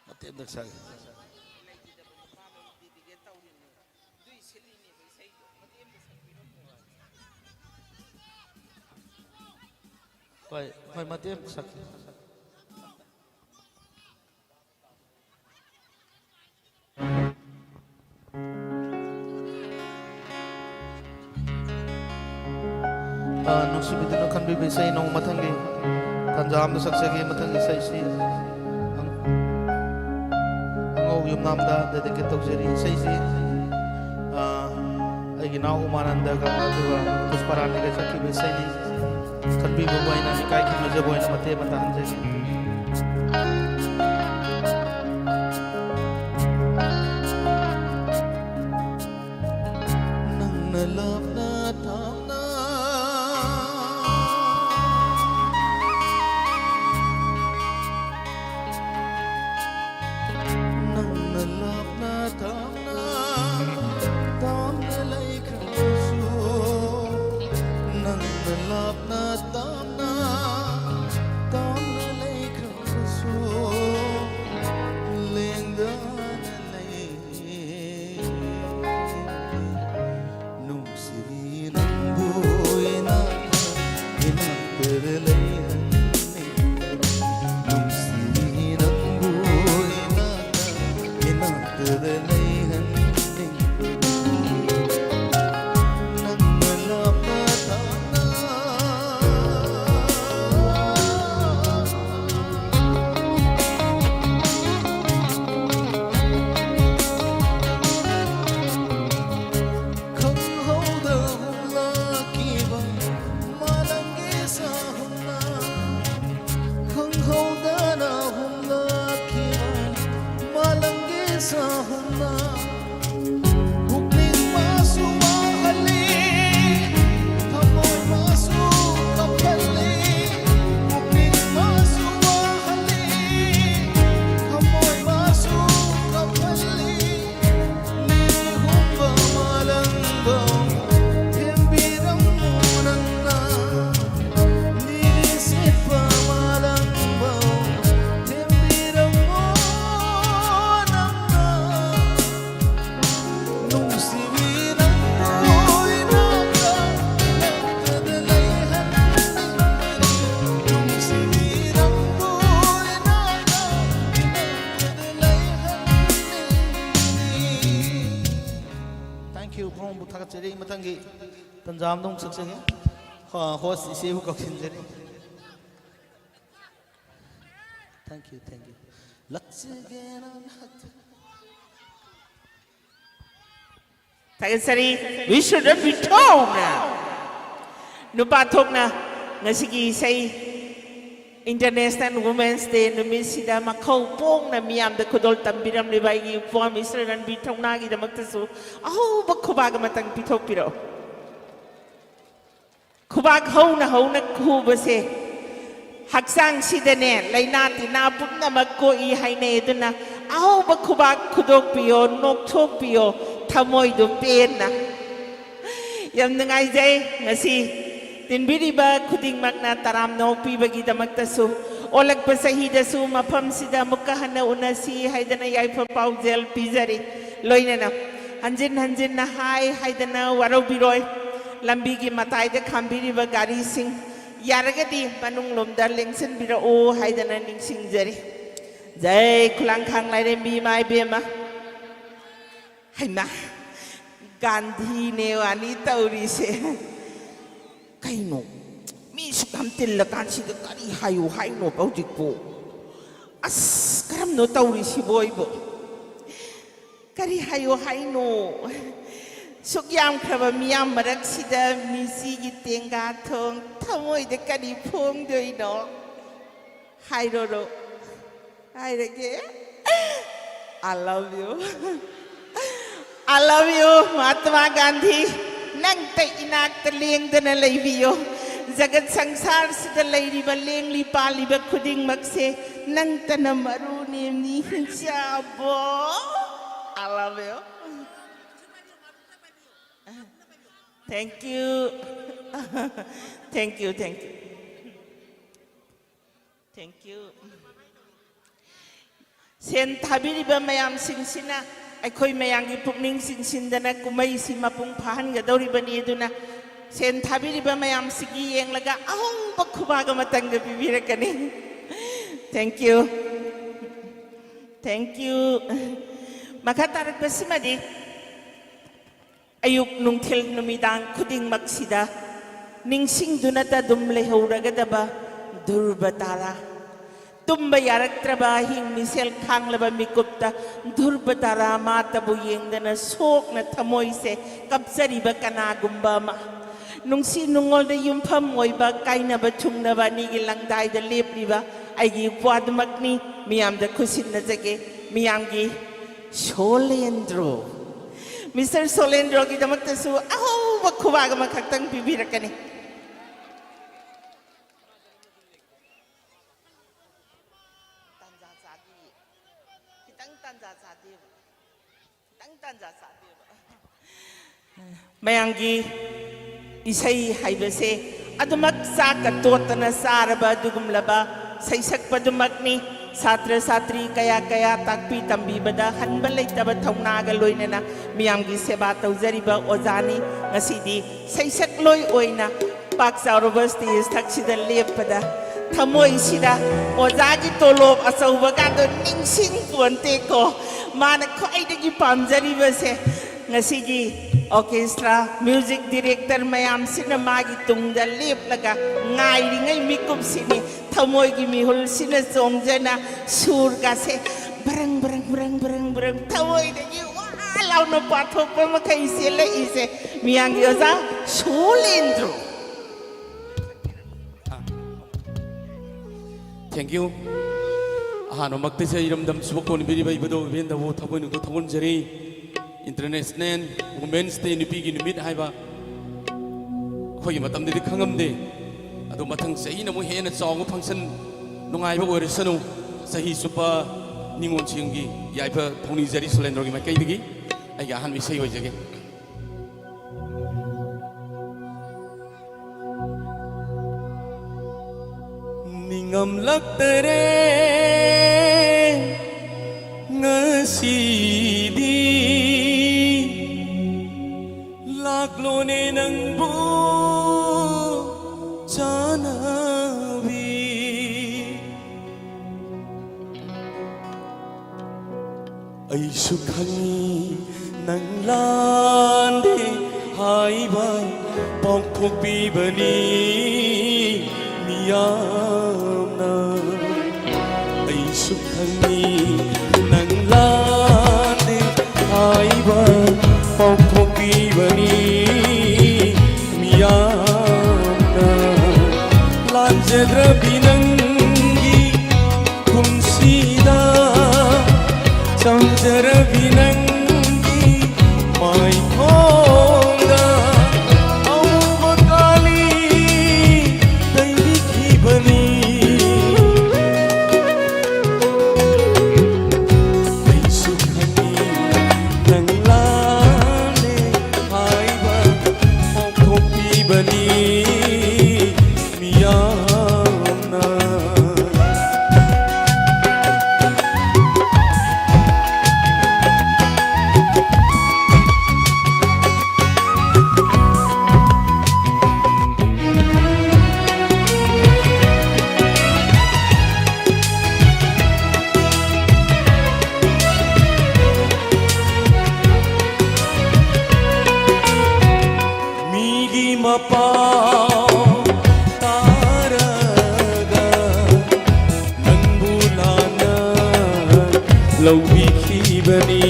ꯃꯇꯦꯛ ꯑꯃꯇ ꯁꯛꯀꯦ꯫ ꯍꯣꯏ, ꯍꯣꯏ, ꯃꯇꯦꯛ ꯑꯃꯇ ꯁꯛꯀꯦ꯫ ꯑ, ꯅꯨꯡꯁꯤꯕꯤꯗꯨꯅ ꯈꯟꯕꯤꯕ ꯏꯁꯩ ꯅꯣꯡ ꯃꯊꯪꯒꯤ ꯇꯥꯟꯖꯥ ꯑꯃꯗ ꯁꯛꯆꯒꯦ꯫ ꯃꯊꯪꯒꯤ ꯏꯁꯩꯁꯤ ꯑꯪ-, ꯑꯉꯧ ꯌꯨꯝꯅꯥꯝꯗ dedicate ꯇꯧꯖꯔꯤ꯫ ꯏꯁꯩꯁꯤ, ꯑ, ꯑꯩꯒꯤ ꯏꯅꯥꯎ ꯎꯃꯥꯅꯟꯗꯒ ꯑꯗꯨꯒ ꯄꯨꯁꯄꯥꯔꯥꯅꯤꯒ ꯁꯛꯈꯤꯕ ꯏꯁꯩꯅꯤ꯫ ꯈꯟꯕꯤꯕꯕꯨ ꯑꯩꯅ ꯏꯀꯥꯏ ꯈꯨꯝꯅꯖꯕ ꯑꯣꯏꯅ ꯃꯇꯦꯛ ꯑꯃ ꯇꯥꯍꯟꯖꯒꯦ꯫ ꯅꯪꯅ ꯂꯥꯞꯅ ꯊꯥꯞꯅ, ꯅꯪꯅ ꯂꯥꯞꯅ ꯊꯥꯞꯅ, ꯊꯥꯞꯅ ꯂꯩꯈ꯭ꯔꯕꯁꯨ, ꯅꯪꯅ ꯂꯥꯞꯅ ꯊꯥꯞꯅ, ꯊꯥꯞꯅ ꯂꯩꯈ꯭ꯔꯕꯁꯨ, ꯂꯦꯡꯗꯅ ꯂꯩ꯫ ꯅꯨꯡꯁꯤꯕꯤ ꯅꯪꯕꯨ ꯇꯟꯖꯥ ꯑꯃꯗ ꯑꯃꯨꯛ ꯁꯛꯆꯒꯦ꯫ ꯍꯣ-, host ꯏꯆꯦꯕꯨ ꯀꯧꯁꯤꯟꯖꯔꯤ꯫ Thank you, thank you. ꯂꯥꯛꯆꯒꯦꯅ ꯊꯥꯒꯠꯆꯔꯤ꯫ We should not be thrown. ꯅꯨꯄꯥ ꯊꯣꯛꯅ ꯉꯁꯤꯒꯤ ꯏꯁꯩ International Women's Day ꯅꯨꯃꯤꯠꯁꯤꯗ ꯃꯈꯧ ꯄꯣꯡꯅ ꯃꯤꯌꯥꯝꯗ ꯈꯨꯗꯣꯜ ꯇꯝꯕꯤꯔꯝꯂꯤꯕ ꯑꯩꯒꯤ ꯏꯄ꯭ꯋꯥ ꯃꯤꯁꯇꯔ ꯔꯟꯕꯤꯔ ꯊꯧꯅꯥꯒꯤꯗꯃꯛꯇꯁꯨ ꯑꯍꯧꯕ ꯈꯨꯕꯥꯛ ꯑꯃꯇꯪ ꯄꯤꯊꯣꯛꯄꯤꯔꯛꯑꯣ꯫ ꯈꯨꯕꯥꯛ ꯍꯧꯅ ꯍꯧꯅ ꯈꯨꯕꯁꯦ ꯍꯛꯆꯥꯡꯁꯤꯗꯅꯦ ꯂꯥꯏꯅꯥ ꯇꯤꯟꯅꯥ ꯄꯨꯝꯅꯃꯛ ꯀꯣꯛꯏ ꯍꯥꯏꯅꯩ꯫ ꯑꯗꯨꯅ ꯑꯍꯧꯕ ꯈꯨꯕꯥꯛ ꯈꯨꯗꯣꯛꯄꯤꯌꯣ, ꯅꯣꯛꯊꯣꯛꯄꯤꯌꯣ, ꯊꯃꯣꯏꯗꯨ ꯄꯦꯟꯅ꯫ ꯌꯥꯝ ꯅꯨꯡꯉꯥꯏꯖꯩ ꯉꯁꯤ ꯇꯤꯟꯕꯤꯔꯤꯕ ꯈꯨꯗꯤꯡꯃꯛꯅ ꯇꯔꯥꯝꯅ ꯑꯣꯛꯄꯤꯕꯒꯤꯗꯃꯛꯇꯁꯨ꯫ ꯑꯣꯜꯂꯛꯄ ꯆꯍꯤꯗꯁꯨ ꯃꯐꯝꯁꯤꯗ ꯑꯃꯨꯛꯀ ꯍꯟꯅ ꯎꯅꯁꯤ ꯍꯥꯏꯗꯅ ꯌꯥꯏꯐ ꯄꯥꯎꯖꯦꯜ ꯄꯤꯖꯔꯤ꯫ ꯂꯣꯏꯅꯅ ꯍꯟꯖꯤꯟ ꯍꯟꯖꯤꯟꯅ ꯍꯥꯏ ꯍꯥꯏꯗꯅ ꯋꯥꯔꯧꯕꯤꯔꯣꯏ꯫ ꯂꯝꯕꯤꯒꯤ ꯃꯇꯥꯏꯗ ꯈꯥꯝꯕꯤꯔꯤꯕ ꯒꯥꯔꯤꯁꯤꯡ ꯌꯥꯔꯒꯗꯤ ꯃꯅꯨꯡꯂꯣꯝꯗ ꯂꯦꯡꯁꯤꯟꯕꯤꯔꯛꯎ ꯍꯥꯏꯗꯅ ꯅꯤꯡꯁꯤꯡꯖꯔꯤ꯫ ꯖꯩ ꯈꯨꯂꯥꯡꯈꯥꯡ ꯂꯥꯏꯔꯦꯝꯕꯤ ꯏꯃꯥ ꯏꯕꯦꯝꯃ꯫ ꯍꯩꯃꯥ, ꯒꯥꯟꯙꯤꯅꯦ ꯋꯥꯅꯤ ꯇꯧꯔꯤꯁꯦ꯫ ꯀꯩꯅꯣ? ꯃꯤ ꯁꯨꯛ ꯌꯥꯝ ꯇꯤꯜꯂꯀꯥꯟꯁꯤꯗ ꯀꯔꯤ ꯍꯥꯏꯌꯨ ꯍꯥꯏꯅꯣꯕ ꯍꯧꯖꯤꯛꯄꯨ? ꯑꯁ, ꯀꯔꯝꯅꯣ ꯇꯧꯔꯤꯁꯤꯕꯣ ꯑꯩꯕꯨ? ꯀꯔꯤ ꯍꯥꯏꯌꯨ ꯍꯥꯏꯅꯣ? ꯁꯨꯛ ꯌꯥꯝꯈ꯭ꯔꯕ ꯃꯤꯌꯥꯝ ꯃꯔꯛꯁꯤꯗ ꯃꯤꯆꯤꯒꯤ ꯇꯦꯡꯒꯥ ꯊꯣꯡ ꯊꯃꯣꯏꯗ ꯀꯔꯤ ꯐꯣꯡꯗꯣꯏꯅꯣ? ꯍꯥꯏꯔꯣꯔꯣ? ꯍꯥꯏꯔꯒꯦ꯫ I love you. I love you, Mahatma Gandhi. ꯅꯪꯇ ꯏꯅꯥꯛꯇ ꯂꯦꯡꯗꯅ ꯂꯩꯕꯤꯌꯣ꯫ ꯖꯒꯠ ꯁꯪꯁꯥꯔꯁꯤꯗ ꯂꯩꯔꯤꯕ ꯂꯦꯡꯂꯤ ꯄꯥꯜꯂꯤꯕ ꯈꯨꯗꯤꯡꯃꯛꯁꯦ ꯅꯪꯇꯅ ꯃꯔꯨꯅꯦ ꯃꯤ ꯍꯤꯡꯆꯥꯕꯣ꯫ I love you. Thank you. Thank you, thank you. Thank you. ꯁꯦꯟ ꯊꯥꯕꯤꯔꯤꯕ ꯃꯌꯥꯝꯁꯤꯡꯁꯤꯅ ꯑꯩꯈꯣꯏ ꯃꯌꯥꯝꯒꯤ ꯄꯨꯛꯅꯤꯡ ꯆꯤꯡꯁꯤꯟꯗꯅ ꯀꯨꯝꯍꯩꯁꯤ ꯃꯄꯨꯡ ꯐꯥꯍꯟꯒꯗꯧꯔꯤꯕꯅꯤ꯫ ꯑꯗꯨꯅ ꯁꯦꯟ ꯊꯥꯕꯤꯔꯤꯕ ꯃꯌꯥꯝꯁꯤꯒꯤ ꯌꯦꯡꯂꯒ ꯑꯍꯧꯕ ꯈꯨꯕꯥꯛ ꯑꯃꯇꯪꯒ ꯄꯤꯕꯤꯔꯛꯀꯅꯤ꯫ Thank you. Thank you. ꯃꯈꯥ ꯇꯥꯔꯛꯄꯁꯤꯃꯗꯤ ꯑꯌꯨꯛ, ꯅꯨꯡꯊꯤꯜ, ꯅꯨꯃꯤꯗꯥꯡ ꯈꯨꯗꯤꯡꯃꯛꯁꯤꯗ ꯅꯤꯡꯁꯤꯡꯗꯨꯅꯇ ꯑꯗꯨꯝ ꯂꯩꯍꯧꯔꯒꯗꯕ ꯙ꯭ꯔꯨꯕ ꯇꯥꯔꯥ꯫ ꯇꯨꯝꯕ ꯌꯥꯔꯛꯇ꯭ꯔꯕ ꯑꯍꯤꯡ ꯃꯤꯁꯦꯜ ꯈꯥꯡꯂꯕ ꯃꯤꯀꯨꯞꯇ ꯙ꯭ꯔꯨꯕ ꯇꯥꯔꯥ ꯃꯥꯇꯕꯨ ꯌꯦꯡꯗꯅ ꯁꯣꯛꯅ ꯊꯃꯣꯏꯁꯦ ꯀꯞꯆꯔꯤꯕ ꯀꯅꯥꯒꯨꯝꯕ ꯑꯃ꯫ ꯅꯨꯡꯁꯤ ꯅꯨꯡꯉꯣꯜꯗ ꯌꯨꯝꯐꯝ ꯑꯣꯏꯕ ꯀꯥꯏꯅꯕ ꯊꯨꯡꯅꯕ ꯑꯅꯤꯒꯤ ꯂꯪꯗꯥꯏꯗ ꯂꯦꯞꯂꯤꯕ ꯑꯩꯒꯤ ꯏꯄ꯭ꯋꯥꯗꯨꯃꯛꯅꯤ꯫ ꯃꯤꯌꯥꯝꯗ ꯈꯨꯠꯁꯤꯟꯅꯖꯒꯦ꯫ ꯃꯤꯌꯥꯝꯒꯤ ꯁꯣꯂꯦꯟꯗ꯭ꯔꯣ꯫ ꯃꯤꯁꯇꯔ ꯁꯣꯂꯦꯟꯗ꯭ꯔꯣꯒꯤꯗꯃꯛꯇꯁꯨ ꯑꯍꯧꯕ ꯈꯨꯕꯥꯛ ꯑꯃꯈꯛꯇꯪ ꯄꯤꯕꯤꯔꯛꯀꯅꯤ꯫ ꯇꯥꯟꯖꯥ ꯆꯥꯗꯦ꯫ ꯈꯤꯇꯪ ꯇꯥꯟꯖꯥ ꯆꯥꯗꯦꯕ꯫ ꯈꯤꯇꯪ ꯇꯥꯟꯖꯥ ꯆꯥꯗꯦꯕ꯫ ꯃꯌꯥꯝꯒꯤ ꯏꯁꯩ ꯍꯥꯏꯕꯁꯦ ꯑꯗꯨꯃꯛ ꯆꯥꯛꯀ ꯇꯣꯠꯇꯅ ꯆꯥꯔꯕ ꯑꯗꯨꯒꯨꯝꯂꯕ ꯁꯩꯁꯛꯄꯗꯨꯃꯛꯅꯤ꯫ ꯁꯥꯇ꯭ꯔ ꯁꯥꯇ꯭ꯔꯤ ꯀꯌꯥ ꯀꯌꯥ ꯇꯥꯛꯄꯤ ꯇꯝꯕꯤꯕꯗ ꯍꯟꯕ ꯂꯩꯇꯕ ꯊꯧꯅꯥꯒ ꯂꯣꯏꯅꯅ ꯃꯤꯌꯥꯝꯒꯤ ꯁꯦꯕꯥ ꯇꯧꯖꯔꯤꯕ ꯑꯣꯖꯥꯅꯤ꯫ ꯉꯁꯤꯗꯤ ꯁꯩꯁꯛꯂꯣꯏ ꯑꯣꯏꯅ ꯄꯥꯛ ꯆꯥꯎꯔꯕ ꯁ꯭ꯇꯦꯖ ꯊꯛꯁꯤꯗ ꯂꯦꯞꯄꯗ ꯊꯃꯣꯏꯁꯤꯗ ꯑꯣꯖꯥꯒꯤ ꯇꯣꯂꯣꯞ ꯑꯆꯧꯕꯒꯗꯣ ꯅꯤꯡꯁꯤꯡ ꯄꯣꯟꯇꯦꯀꯣ꯫ ꯃꯥꯅ ꯈ꯭ꯋꯥꯏꯗꯒꯤ ꯄꯥꯝꯖꯔꯤꯕꯁꯦ ꯉꯁꯤꯒꯤ ꯑꯣꯔꯀꯦꯁꯇ꯭ꯔꯥ ꯃ꯭ꯌꯨꯖꯤꯛ ꯗꯤꯔꯦꯛꯇꯔ ꯃꯌꯥꯝꯁꯤꯅ ꯃꯥꯒꯤ ꯇꯨꯡꯗ ꯂꯦꯞꯂꯒ ꯉꯥꯏꯔꯤꯉꯩ ꯃꯤꯀꯨꯞꯁꯤꯅꯤ꯫ ꯊꯃꯣꯏꯒꯤ ꯃꯤꯍꯨꯜꯁꯤꯅ ꯆꯣꯡꯖꯅ ꯁꯨꯔꯒꯁꯦ ꯕ꯭ꯔꯪ ꯕ꯭ꯔꯪ ꯕ꯭ꯔꯪ ꯕ꯭ꯔꯪ ꯕ꯭ꯔꯪ ꯊꯃꯣꯏꯗꯒꯤ ꯋꯥ ꯂꯥꯎꯅ ꯄꯥꯊꯣꯛꯄ ꯃꯈꯩ ꯆꯦꯜꯂꯛꯏꯁꯦ ꯃꯤꯌꯥꯝꯒꯤ ꯑꯣꯖꯥ ꯁꯣꯂꯦꯟꯗ꯭ꯔꯣ꯫ Thank you. ꯑꯍꯥꯟꯕꯃꯛꯇ ꯏꯁꯩ ꯏꯔꯝꯗꯝ ꯁꯤꯕ ꯀꯣꯟꯕꯤꯔꯤꯕ ꯏꯕꯨꯙꯧ ꯏꯕꯦꯟꯗꯕꯨ ꯊꯃꯣꯏ ꯅꯨꯡꯗ ꯊꯧꯒꯣꯟꯖꯔꯤ꯫ International Women's Day, ꯅꯨꯄꯤꯒꯤ ꯅꯨꯃꯤꯠ ꯍꯥꯏꯕ ꯑꯩꯈꯣꯏꯒꯤ ꯃꯇꯝꯗꯗꯤ ꯈꯪꯉꯝꯗꯦ꯫ ꯑꯗꯣ ꯃꯊꯪ ꯆꯍꯤꯅ ꯑꯃꯨꯛ ꯍꯦꯟꯅ ꯆꯥꯎꯕ function ꯅꯨꯡꯉꯥꯏꯕ ꯑꯣꯏꯔꯁꯅꯨ꯫ ꯆꯍꯤ ꯆꯨꯞꯄ ꯅꯤꯉꯣꯜꯁꯤꯡꯒꯤ ꯌꯥꯏꯐ ꯊꯧꯅꯤꯖꯔꯤ ꯁꯣꯂꯦꯟꯗ꯭ꯔꯣꯒꯤ ꯃꯥꯏꯀꯩꯗꯒꯤ꯫ ꯑꯩꯒꯤ ꯑꯍꯥꯟꯕ ꯏꯁꯩ ꯑꯣꯏꯖꯒꯦ꯫ ꯅꯤꯡꯉꯝꯂꯛꯇꯔꯦ ꯉꯁꯤꯗꯤ, ꯂꯥꯛꯂꯣꯅꯦ ꯅꯪꯕꯨ ꯆꯥꯅꯕꯤ꯫ ꯑꯩꯁꯨ ꯈꯪꯏ ꯅꯪ ꯂꯥꯟꯗꯦ ꯍꯥꯏꯕ ꯄꯥꯎꯊꯣꯛꯄꯤꯕꯅꯤ ꯃꯤꯌꯥꯝꯅ꯫ ꯑꯩꯁꯨ ꯈꯪꯏ ꯅꯪ ꯂꯥꯟꯗꯦ ꯍꯥꯏꯕ ꯄꯥꯎꯊꯣꯛꯄꯤꯕꯅꯤ ꯃꯤꯌꯥꯝꯅ꯫ ꯂꯥꯟꯖꯗ꯭ꯔꯕꯤ ꯅꯪꯒꯤ ꯄꯨꯟꯁꯤꯗ ꯆꯝꯖꯔꯕꯤ ꯅꯪꯒꯤ ꯃꯥꯏꯊꯣꯡꯗ ꯑꯎꯕ ꯀꯥꯂꯤ ꯇꯩꯕꯤꯈꯤꯕꯅꯤ꯫ ꯑꯩꯁꯨ ꯈꯪꯏ ꯅꯪ ꯂꯥꯜꯂꯦ ꯍꯥꯏꯕ ꯐꯣꯡꯗꯣꯛꯄꯤꯕꯅꯤ ꯃꯤꯌꯥꯝꯅ꯫ ꯃꯤꯒꯤ ꯃꯄꯥꯎ ꯇꯥꯔꯒ ꯅꯪꯕꯨ ꯂꯥꯟꯅ ꯂꯧꯕꯤꯈꯤꯕꯅꯤ꯫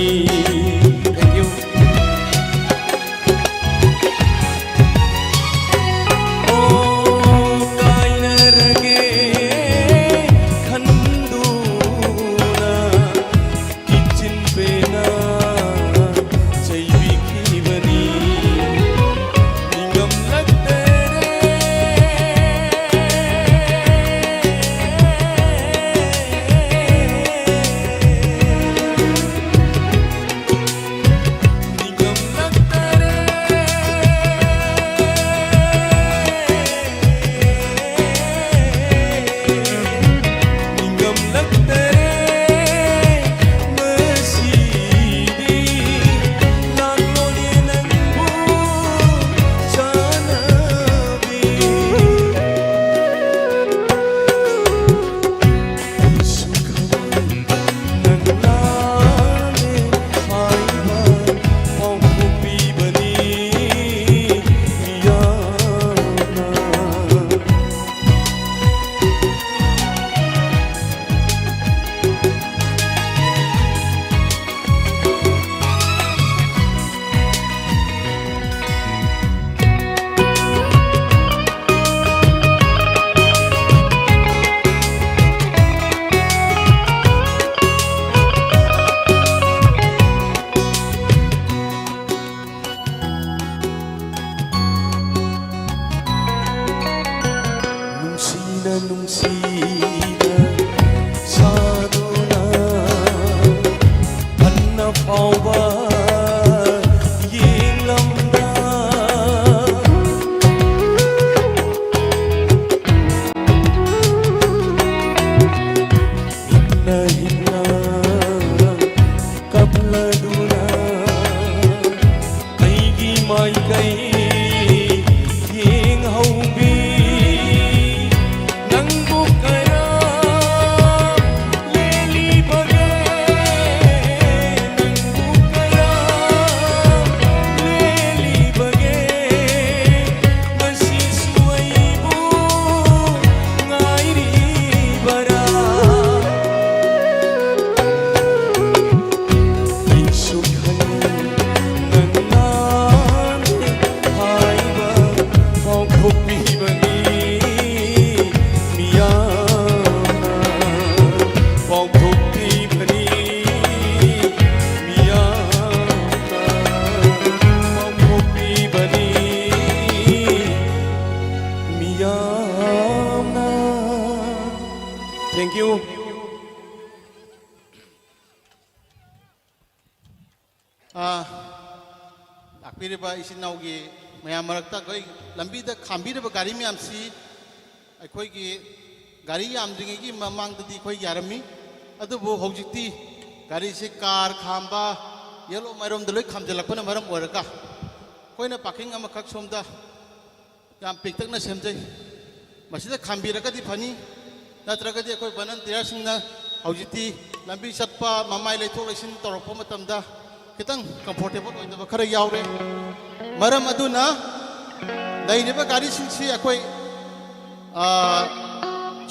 Thank you. ꯑꯣ, ꯀꯥꯏꯅꯔꯒꯦ ꯈꯟꯗꯨꯅ ꯏꯆꯤꯟ ꯄꯦꯅ ꯆꯩꯕꯤꯈꯤꯕꯅꯤ꯫ ꯅꯤꯡꯉꯝꯂꯛꯇꯔꯦ꯫ ꯅꯨꯡꯁꯤꯅ ꯁꯥꯗꯨꯅ ꯍꯟꯅ ꯐꯥꯎꯕ ꯌꯦꯡꯂꯝꯗ ꯍꯤꯟꯅ ꯍꯤꯟꯅ ꯀꯞꯂꯗꯨꯅ ꯑꯩꯒꯤ ꯃꯥꯏꯀꯩ ꯌꯦꯡꯍꯧꯕꯤ ꯅꯪꯕꯨ ꯀꯌꯥ ꯂꯦꯜꯂꯤꯕꯒꯦ ꯅꯪꯕꯨ ꯀꯌꯥ ꯂꯦꯜꯂꯤꯕꯒꯦ ꯃꯁꯤꯁꯨ ꯑꯩꯕꯨ ꯉꯥꯏꯔꯤꯕꯔꯥ ꯑꯩꯁꯨ ꯈꯪꯏ ꯅꯪꯅ ꯍꯥꯏꯕ ꯄꯥꯎꯊꯣꯛꯄꯤꯕꯅꯤ ꯃꯤꯌꯥꯝꯅ ꯄꯥꯎꯊꯣꯛꯄꯤꯕꯅꯤ ꯃꯤꯌꯥꯝꯅ ꯄꯥꯎꯊꯣꯛꯄꯤꯕꯅꯤ ꯃꯤꯌꯥꯝꯅ Thank you. ꯑꯥ, ꯂꯥꯛꯄꯤꯔꯤꯕ ꯏꯆꯤꯟ ꯏꯅꯥꯎꯒꯤ ꯃꯌꯥꯝ ꯃꯔꯛꯇ ꯑꯩꯈꯣꯏ ꯂꯝꯕꯤꯗ ꯈꯥꯝꯕꯤꯔꯤꯕ ꯒꯥꯔꯤ ꯃꯌꯥꯝꯁꯤ ꯑꯩꯈꯣꯏꯒꯤ ꯒꯥꯔꯤ ꯌꯥꯝꯗ꯭ꯔꯤꯉꯩꯒꯤ ꯃꯃꯥꯡꯗꯗꯤ ꯑꯩꯈꯣꯏ ꯌꯥꯔꯝꯃꯤ꯫ ꯑꯗꯨꯕꯨ ꯍꯧꯖꯤꯛꯇꯤ ꯒꯥꯔꯤꯁꯤ ꯀꯥꯔ ꯈꯥꯝꯕ, ꯌꯦꯠꯂꯣꯝ ꯃꯥꯏꯔꯣꯝꯗ ꯂꯣꯏ ꯈꯥꯝꯖꯤꯜꯂꯛꯄꯅ ꯃꯔꯝ ꯑꯣꯏꯔꯒ ꯑꯩꯈꯣꯏꯅ ꯄꯥꯔꯀꯤꯡ ꯑꯃꯈꯛ ꯁꯣꯝꯗ ꯌꯥꯝ ꯄꯤꯛꯇꯛꯅ ꯁꯦꯝꯖꯩ꯫ ꯃꯁꯤꯗ ꯈꯥꯝꯕꯤꯔꯒꯗꯤ ꯐꯅꯤ, ꯅꯠꯇ꯭ꯔꯒꯗꯤ ꯑꯩꯈꯣꯏ ꯚꯣꯂꯟꯇꯤꯌꯔꯁꯤꯡꯅ ꯍꯧꯖꯤꯛꯇꯤ ꯂꯝꯕꯤ ꯆꯠꯄ ꯃꯃꯥꯏ ꯂꯩꯊꯣꯛ ꯂꯩꯁꯤꯟ ꯇꯧꯔꯛꯄ ꯃꯇꯝꯗ ꯈꯤꯇꯪ ꯀꯝꯐꯣꯔꯇꯦꯕꯜ ꯑꯣꯏꯗꯕ ꯈꯔ ꯌꯥꯎꯔꯦ꯫ ꯃꯔꯝ ꯑꯗꯨꯅ ꯂꯩꯔꯤꯕ ꯒꯥꯔꯤꯁꯤꯡꯁꯤ ꯑꯩꯈꯣꯏ, ꯑ,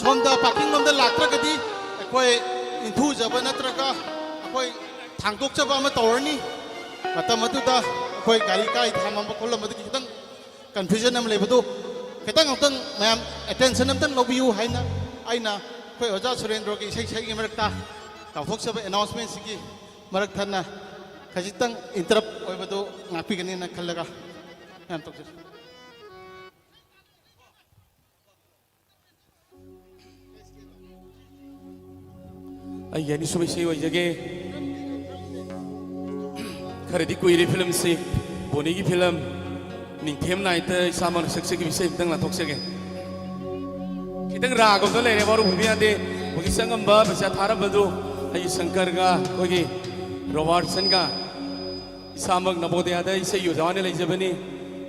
ꯁꯣꯝꯗ ꯄꯥꯔꯀꯤꯡ ꯂꯣꯝꯗ ꯂꯥꯛꯇ꯭ꯔꯒꯗꯤ ꯑꯩꯈꯣꯏ ꯏꯟꯊꯨꯖꯕ ꯅꯠꯇ꯭ꯔꯒ ꯑꯩꯈꯣꯏ ꯊꯥꯡꯗꯣꯛꯆꯕ ꯑꯃ ꯇꯧꯔꯅꯤ꯫ ꯃꯇꯝ ꯑꯗꯨꯗ ꯑꯩꯈꯣꯏ ꯒꯥꯔꯤ ꯀꯥꯏ ꯊꯝꯃꯝꯕ ꯈꯣꯠꯂꯝꯕꯗꯒꯤ ꯈꯤꯇꯪ ꯀꯟꯐ꯭ꯌꯨꯖꯟ ꯑꯃ ꯂꯩꯕꯗꯨ ꯈꯤꯇꯪ ꯑꯃꯨꯛꯇꯪ ꯃꯌꯥꯝ ꯑꯦꯇꯦꯟꯁꯟ ꯑꯃꯇꯪ ꯂꯧꯕꯤꯌꯨ ꯍꯥꯏꯅ ꯑꯩꯅ ꯑꯩꯈꯣꯏ ꯑꯣꯖꯥ ꯁꯨꯔꯦꯟꯗ꯭ꯔꯣꯒꯤ ꯏꯁꯩ ꯁꯛꯏꯒꯤ ꯃꯔꯛꯇ ꯇꯧꯊꯣꯛꯆꯕ ꯑꯦꯅꯥꯎꯟꯁꯃꯦꯟꯁꯤꯒꯤ ꯃꯔꯛ ꯊꯠꯅ ꯈꯖꯤꯛꯇꯪ ꯏꯟꯇꯔꯞ ꯑꯣꯏꯕꯗꯨ ꯉꯥꯛꯄꯤꯒꯅꯤꯅ ꯈꯜꯂꯒ ꯃꯌꯥꯝ ꯇꯧꯖꯔꯤ꯫ ꯑꯩꯒꯤ ꯑꯅꯤꯁꯨꯕ ꯏꯁꯩ ꯑꯣꯏꯖꯒꯦ꯫ ꯈꯔꯗꯤ ꯀꯨꯏꯔꯦ ꯐꯤꯂꯝꯁꯤ, ꯕꯣꯅꯤꯒꯤ ꯐꯤꯂꯝ ꯅꯤꯡꯊꯦꯝ ꯅꯥꯏꯠꯇ ꯏꯁꯥꯃꯛꯅ ꯁꯛꯆꯈꯤꯕ ꯏꯁꯩ ꯑꯃꯇꯪ ꯂꯥꯟꯊꯣꯛꯆꯒꯦ꯫ ꯈꯤꯇꯪ ꯔꯥꯒ ꯑꯝꯗ ꯂꯩꯔꯦ, ꯋꯥꯔꯧꯕꯤꯕ ꯌꯥꯗꯦ꯫ ꯍꯧꯖꯤꯛ ꯆꯪꯉꯝꯕ ꯄꯩꯁꯥ ꯊꯥꯔꯝꯕꯗꯨ ꯑꯩꯒꯤ ꯁꯪꯀꯔꯒ ꯑꯩꯈꯣꯏꯒꯤ ꯔꯣꯕꯥꯔꯠꯁꯟꯒ ꯏꯁꯥꯃꯛ ꯅꯕꯣꯗꯌꯥꯗ ꯏꯁꯩ ꯑꯣꯖꯥ ꯑꯣꯏꯅ ꯂꯩꯖꯕꯅꯤ꯫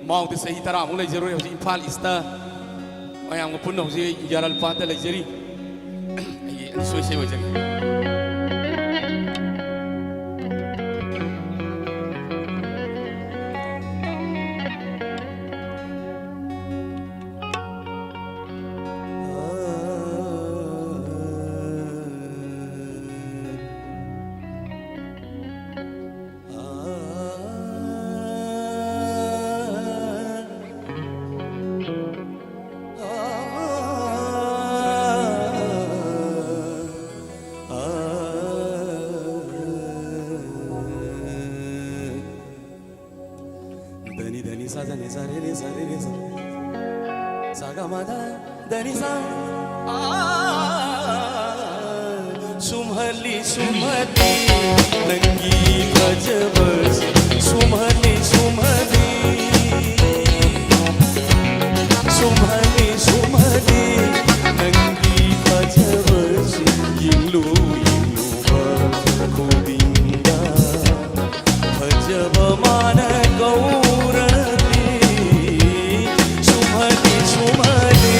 ꯃꯥꯎꯗ ꯆꯍꯤ ꯇꯔꯥꯃꯨꯛ ꯂꯩꯖꯔꯨꯔꯦ꯫ ꯍꯧꯖꯤꯛ ꯏꯝꯐꯥꯜ ꯏꯁꯇ ꯃꯌꯥꯝꯒ ꯄꯨꯟꯅ ꯍꯧꯖꯤꯛ ꯑꯩ ꯌꯥꯔꯜꯄꯥꯠꯇ ꯂꯩꯖꯔꯤ꯫ ꯑꯩꯒꯤ ꯑꯅꯤꯁꯨꯕ ꯏꯁꯩ ꯑꯣꯏꯖꯒꯦ꯫ ꯙꯅꯤ ꯙꯅꯤ ꯁꯥ ꯙꯅꯤ ꯁꯥ ꯔꯦ ꯔꯦ ꯁꯥ ꯔꯦ ꯔꯦ ꯁꯥ ꯁꯥ ꯒ ꯃ ꯙ ꯙꯅꯤ ꯁꯥ꯫ ꯁꯨꯝꯍꯜꯂꯤ ꯁꯨꯝꯍꯜꯂꯤ ꯅꯪꯒꯤ ꯐꯖꯕꯁꯤ, ꯁꯨꯝꯍꯜꯂꯤ ꯁꯨꯝꯍꯜꯂꯤ, ꯁꯨꯝꯍꯜꯂꯤ ꯁꯨꯝꯍꯜꯂꯤ ꯅꯪꯒꯤ ꯐꯖꯕꯁꯤ꯫ ꯌꯦꯡꯂꯨ ꯌꯦꯡꯂꯨꯕ ꯈꯨꯗꯤꯡꯗ ꯐꯖꯕ ꯃꯥꯅ ꯀꯧꯔꯛꯂꯤ꯫ ꯁꯨꯝꯍꯜꯂꯤ ꯁꯨꯝꯍꯜꯂꯤ꯫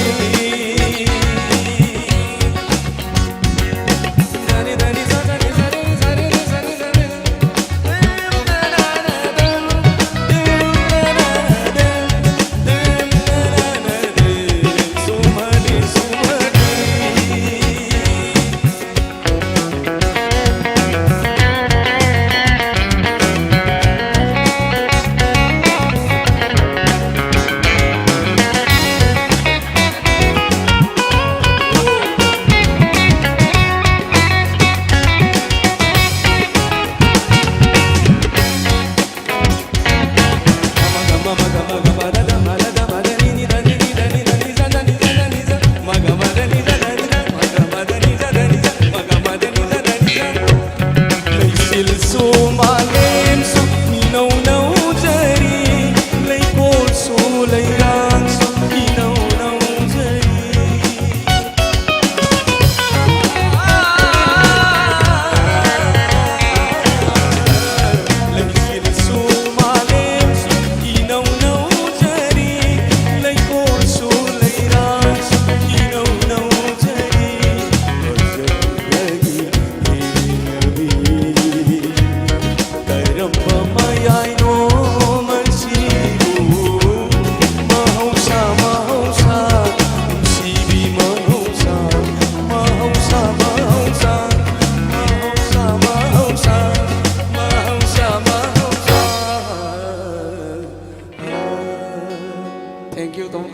Thank you, ꯇꯥꯃꯣ꯫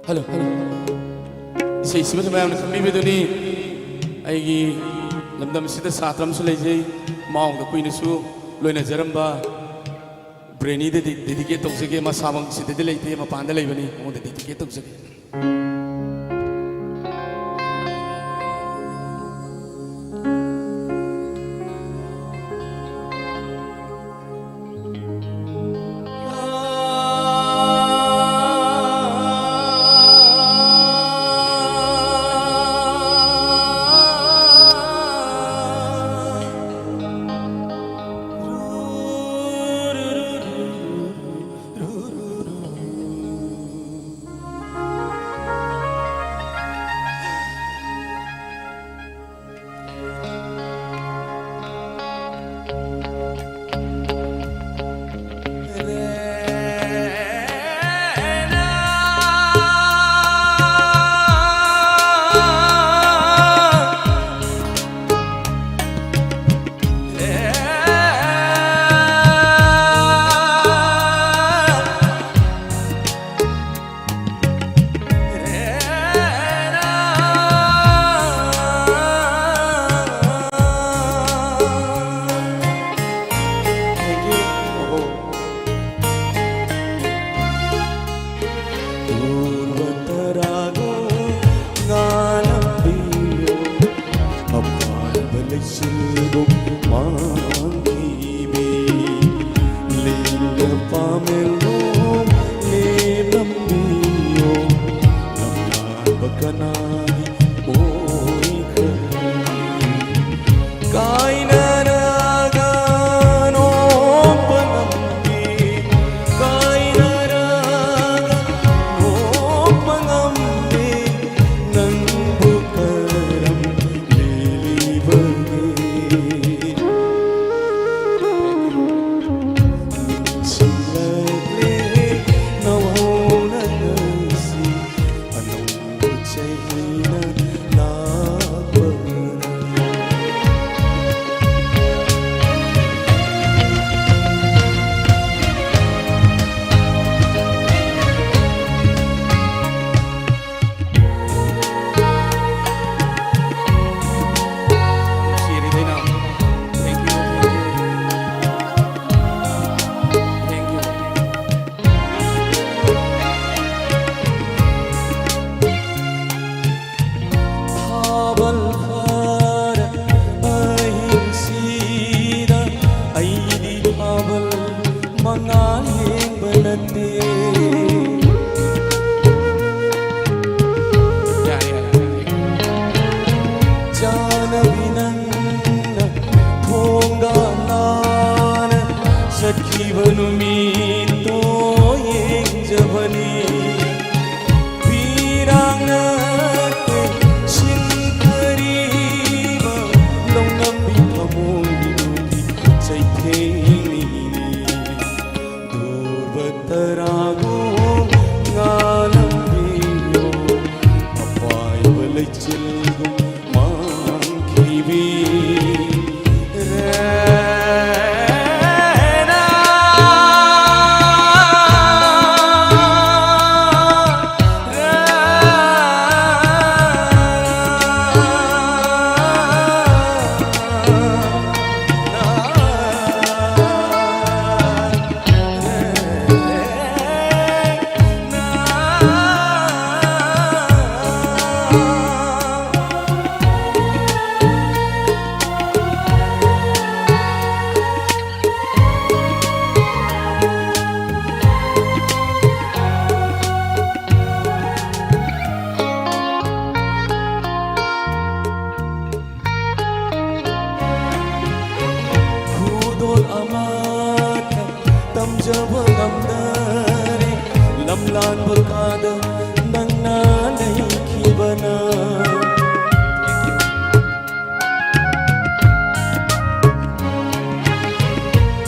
Hello, hello. ꯏꯁꯩ ꯁꯤꯃꯁꯨ ꯃꯌꯥꯝꯅ ꯈꯪꯕꯤꯕꯗꯨꯅꯤ꯫ ꯑꯩꯒꯤ ꯂꯝꯗꯝꯁꯤꯗ ꯁꯥꯇ꯭ꯔ ꯑꯃꯁꯨ ꯂꯩꯖꯩ꯫ ꯃꯥꯎꯗ ꯀꯨꯏꯅꯁꯨ ꯂꯣꯏꯅꯖꯔꯝꯕ ꯕ꯭ꯔꯦꯅꯤꯗ ꯗꯤ-, dedicate ꯇꯧꯖꯒꯦ꯫ ꯃꯁꯥꯃꯛ ꯁꯤꯗꯗꯤ ꯂꯩꯇꯦ, ꯃꯄꯥꯟꯗ ꯂꯩꯕꯅꯤ꯫ ꯃꯉꯣꯟꯗ dedicate ꯇꯧꯖꯒꯦ꯫ ꯃꯉꯥꯜ ꯌꯦꯡꯕ ꯅꯠꯇꯦ꯫ ꯌꯥꯔꯦ, ꯌꯥꯔꯦ, ꯌꯥꯔꯦ꯫ ꯆꯥꯅꯕꯤ ꯅꯪꯅ ꯊꯣꯡꯒꯥꯜ ꯂꯥꯟꯅ ꯆꯠꯈꯤꯕ ꯅꯨꯃꯤꯠꯇꯣ ꯌꯦꯡꯖꯕꯅꯤ꯫ ꯄꯤꯔꯥꯡꯅ ꯁꯤꯟꯊꯔꯤꯕ ꯂꯧꯅꯝꯕꯤ ꯊꯃꯣꯏꯗꯨꯒꯤ ꯆꯩꯊꯦꯡꯅꯤ꯫ ꯗꯨꯔꯕ ꯇꯔꯥꯒꯨꯝ ꯉꯥꯜꯂꯝꯕꯤꯌꯣ, ꯑꯄꯥꯏꯕ ꯂꯩꯆꯤꯜꯒꯨꯝ ꯃꯥꯡꯈꯤꯕꯤ꯫ ꯈꯨꯗꯣꯜ ꯑꯃꯠꯇ ꯇꯝꯖꯕ ꯉꯝꯗꯔꯦ, ꯂꯝꯂꯥꯟꯕ ꯀꯥꯗ ꯅꯪꯅ ꯂꯩꯈꯤꯕꯅ꯫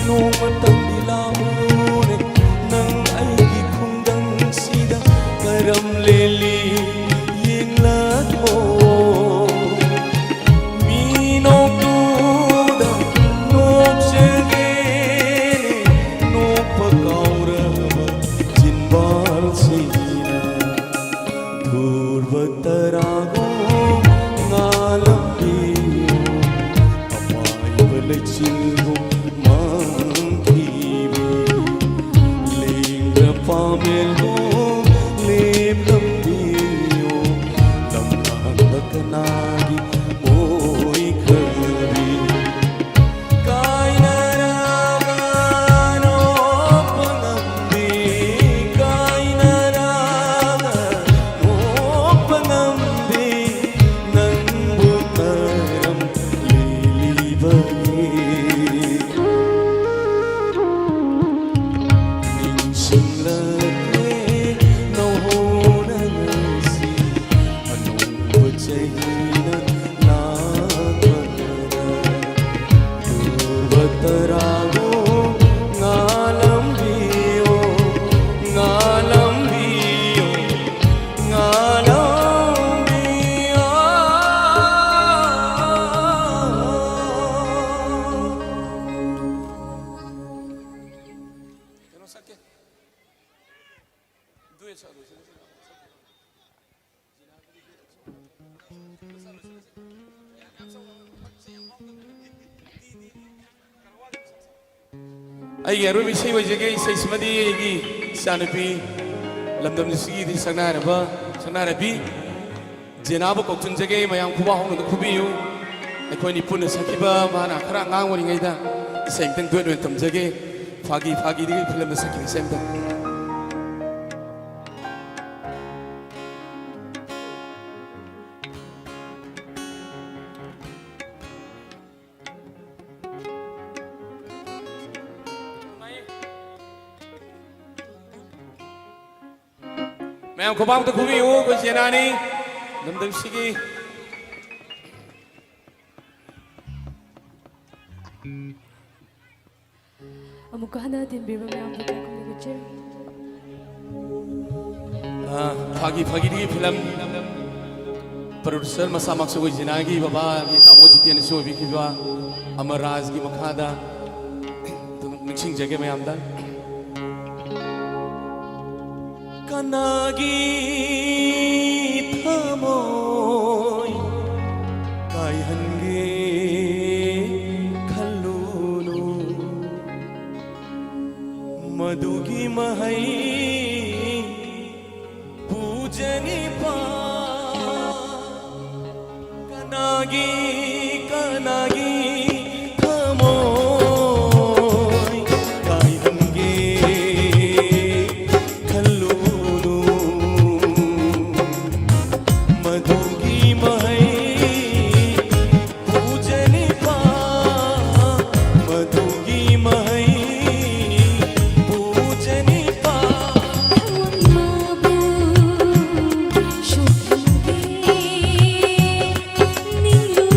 ꯅꯣꯡꯃꯇꯪꯗꯤ ꯂꯥꯛꯎꯅꯦ, ꯅꯪ ꯑꯩꯒꯤ ꯈꯨꯡꯒꯪꯁꯤꯗ ꯀꯔꯝ ꯂꯦꯜꯂꯤ ꯌꯦꯡꯂꯛꯑꯣ꯫ ꯃꯤꯅꯣꯛꯇꯨꯗ ꯅꯣꯛꯆꯒꯦꯅꯦ, ꯅꯣꯛꯄ ꯀꯥꯎꯔꯕ ꯆꯤꯟꯕꯥꯜꯁꯤꯅ꯫ ꯁꯛꯀꯦ꯫ ꯗꯨꯌꯦꯠ ꯁꯛꯑ ꯂꯣꯏꯁꯤꯜꯂꯁꯤ꯫ ꯑꯩꯒꯤ ꯑꯔꯣꯏꯕ ꯏꯁꯩ ꯑꯣꯏꯖꯒꯦ꯫ ꯏꯁꯩꯁꯤꯃꯗꯤ ꯑꯩꯒꯤ ꯏꯆꯥꯅꯨꯄꯤ ꯂꯝꯗꯝꯁꯤꯒꯤꯗꯤ ꯁꯛꯅꯥꯏꯔꯕ, ꯁꯛꯅꯥꯏꯔꯕꯤ ꯖꯦꯅꯥꯕꯨ ꯀꯧꯁꯤꯟꯖꯒꯦ꯫ ꯃꯌꯥꯝ ꯈꯨꯕꯥꯛ ꯍꯧꯅ ꯈꯨꯕꯤꯌꯨ꯫ ꯑꯩꯈꯣꯏꯅꯤ ꯄꯨꯟꯅ ꯁꯛꯈꯤꯕ, ꯃꯥꯅ ꯈꯔ ꯑꯉꯥꯡ ꯑꯣꯏꯔꯤꯉꯩꯗ ꯏꯁꯩ ꯑꯝꯇꯪ ꯗꯨꯌꯦꯠ ꯑꯣꯏꯅ ꯇꯝꯖꯒꯦ꯫ ꯐꯥꯒꯤ ꯐꯥꯒꯤꯗꯒꯤ ꯐꯤꯂꯝꯗ ꯁꯛꯈꯤꯕ ꯏꯁꯩ ꯑꯝꯇꯪ꯫ ꯃꯌꯥꯝ ꯈꯨꯕꯥꯛ ꯑꯝꯇ ꯈꯨꯕꯤꯌꯨ, ꯑꯩꯈꯣꯏ ꯖꯦꯅꯥꯅꯤ ꯂꯝꯗꯝꯁꯤꯒꯤ꯫ ꯑꯃꯨꯛꯀ ꯍꯟꯅ ꯇꯤꯟꯕꯤꯔꯕ ꯃꯌꯥꯝꯗ ꯇꯥꯛꯄꯤꯕ ꯆꯦ꯫ ꯑ, ꯐꯥꯒꯤ ꯐꯥꯒꯤꯗꯒꯤ ꯐꯤꯂꯝ ꯄ꯭ꯔꯣꯗ꯭ꯌꯨꯁꯔ ꯃꯁꯥꯃꯛꯁꯨ ꯑꯩꯈꯣꯏ ꯖꯤꯅꯥꯒꯤ ꯕꯕꯥꯒꯤ ꯇꯥꯃꯣ ꯖꯤꯇꯦꯟꯅꯁꯨ ꯑꯣꯏꯕꯤꯈꯤꯕ ꯑꯃꯔ ꯔꯥꯖꯒꯤ ꯃꯈꯥꯗ ꯑꯗꯨꯝ ꯅꯤꯡꯁꯤꯡꯖꯒꯦ ꯃꯌꯥꯝꯗ꯫ ꯀꯅꯥꯒꯤ ꯊꯃꯣꯏ ꯀꯥꯏꯍꯟꯒꯦ ꯈꯜꯂꯨꯅꯨ, ꯃꯗꯨꯒꯤ ꯃꯍꯩ ꯄꯨꯖꯅꯤꯄꯥ꯫ ꯀꯅꯥꯒꯤ, ꯀꯅꯥꯒꯤ ꯊꯃꯣꯏ ꯀꯥꯏꯍꯟꯒꯦ ꯈꯜꯂꯨꯅꯨ, ꯃꯗꯨꯒꯤ ꯃꯍꯩ ꯄꯨꯖꯅꯤꯄꯥ, ꯃꯗꯨꯒꯤ ꯃꯍꯩ ꯄꯨꯖꯅꯤꯄꯥ꯫ ꯊꯋꯥꯟ ꯃꯥꯕꯨ ꯁꯣꯛꯍꯟꯒꯦ, ꯅꯤꯡꯂꯨ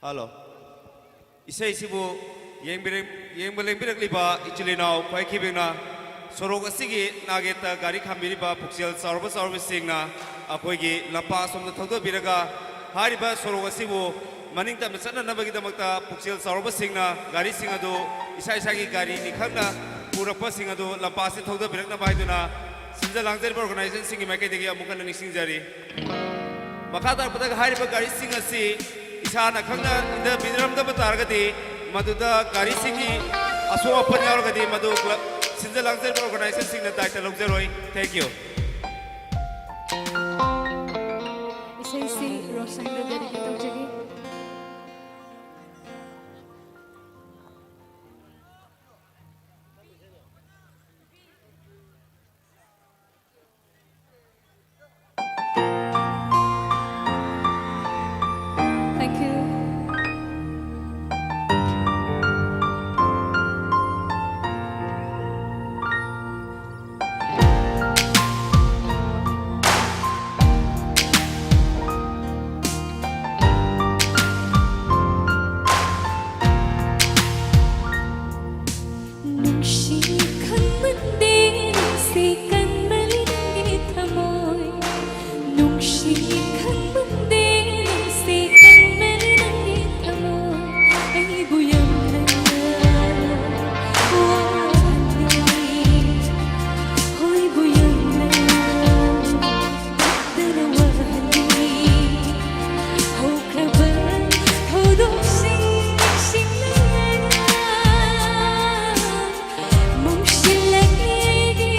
ꯍꯜꯂꯣ꯫ ꯏꯁꯩꯁꯤꯕꯨ ꯌꯦꯡꯕꯤꯔꯛ-, ꯌꯦꯡꯕ ꯂꯦꯡꯕꯤꯔꯛꯂꯤꯕ ꯏꯆꯤꯜ ꯏꯅꯥꯎ ꯈ꯭ꯋꯥꯏꯈꯤꯕꯦꯡꯅ ꯁꯣꯔꯣꯛ ꯑꯁꯤꯒꯤ ꯅꯥꯒꯦꯠꯇ ꯒꯥꯔꯤ ꯈꯥꯝꯕꯤꯔꯤꯕ ꯄꯨꯛꯆꯦꯜ ꯆꯥꯎꯔꯕ ꯆꯥꯎꯔꯕꯁꯤꯡꯅ ꯑꯩꯈꯣꯏꯒꯤ ꯂꯝꯄꯥꯛ ꯑꯁꯣꯝꯗ ꯊꯧꯗꯕꯤꯔꯒ ꯍꯥꯏꯔꯤꯕ ꯁꯣꯔꯣꯛ ꯑꯁꯤꯕꯨ ꯃꯅꯤꯡ ꯇꯝꯅ ꯆꯠꯅꯅꯕꯒꯤꯗꯃꯛꯇ ꯄꯨꯛꯆꯦꯜ ꯆꯥꯎꯔꯕꯁꯤꯡꯅ ꯒꯥꯔꯤꯁꯤꯡ ꯑꯗꯨ ꯏꯁꯥ ꯏꯁꯥꯒꯤ ꯒꯥꯔꯤꯅꯤ ꯈꯪꯅ ꯄꯨꯔꯛꯄꯁꯤꯡ ꯑꯗꯨ ꯂꯝꯄꯥꯛ ꯑꯁꯤ ꯊꯧꯗꯕꯤꯔꯛꯅꯕ ꯍꯥꯏꯗꯨꯅ ꯁꯤꯟꯖ ꯂꯥꯡꯖꯔꯤꯕ organizationꯁꯤꯡꯒꯤ ꯃꯥꯏꯀꯩꯗꯒꯤ ꯑꯃꯨꯛ ꯍꯟꯅ ꯅꯤꯡꯁꯤꯡꯖꯔꯤ꯫ ꯃꯈꯥ ꯇꯥꯔꯛꯄꯗ ꯍꯥꯏꯔꯤꯕ ꯒꯥꯔꯤꯁꯤꯡ ꯑꯁꯤ ꯏꯁꯥꯅ ꯈꯪꯅ ꯏꯟꯊꯕꯤꯔꯝꯗꯕ ꯇꯥꯔꯒꯗꯤ, ꯃꯗꯨꯗ ꯒꯥꯔꯤꯁꯤꯡꯒꯤ ꯑꯁꯣꯛ ꯑꯄꯟ ꯌꯥꯎꯔꯒꯗꯤ, ꯃꯗꯨ club ꯁꯤꯟꯖ ꯂꯥꯡꯖꯔꯤꯕ organizationꯁꯤꯡꯅ ꯗꯥꯏꯇ ꯂꯧꯖꯔꯣꯏ꯫ Thank you꯫ ꯏꯁꯩꯁꯤ ꯔꯣꯁꯟꯗ dedicate ꯇꯧꯖꯒꯦ꯫ Thank you. ꯅꯨꯡꯁꯤ ꯈꯪꯃꯟꯗꯦ ꯅꯪꯁꯦ ꯀꯟꯃꯜꯂꯤ ꯅꯪꯒꯤ ꯊꯃꯣꯏ꯫ ꯅꯨꯡꯁꯤ ꯈꯪꯃꯟꯗꯦ ꯅꯪꯁꯦ ꯀꯟꯃꯜꯂꯤ ꯅꯪꯒꯤ ꯊꯃꯣꯏ꯫ ꯑꯩꯕꯨ ꯌꯥꯝꯅ ꯋꯥꯍꯜꯂꯤ꯫ ꯍꯣꯏꯕꯨ ꯌꯥꯝꯅ ꯀꯞꯇꯅ ꯋꯥꯍꯜꯂꯤ꯫ ꯍꯧꯈ꯭ꯔꯕ ꯊꯧꯗꯣꯛꯁꯤꯡ ꯅꯤꯡꯁꯤꯡꯂꯒ ꯃꯨꯡꯁꯤꯜꯂꯛꯂꯤ ꯑꯩꯒꯤ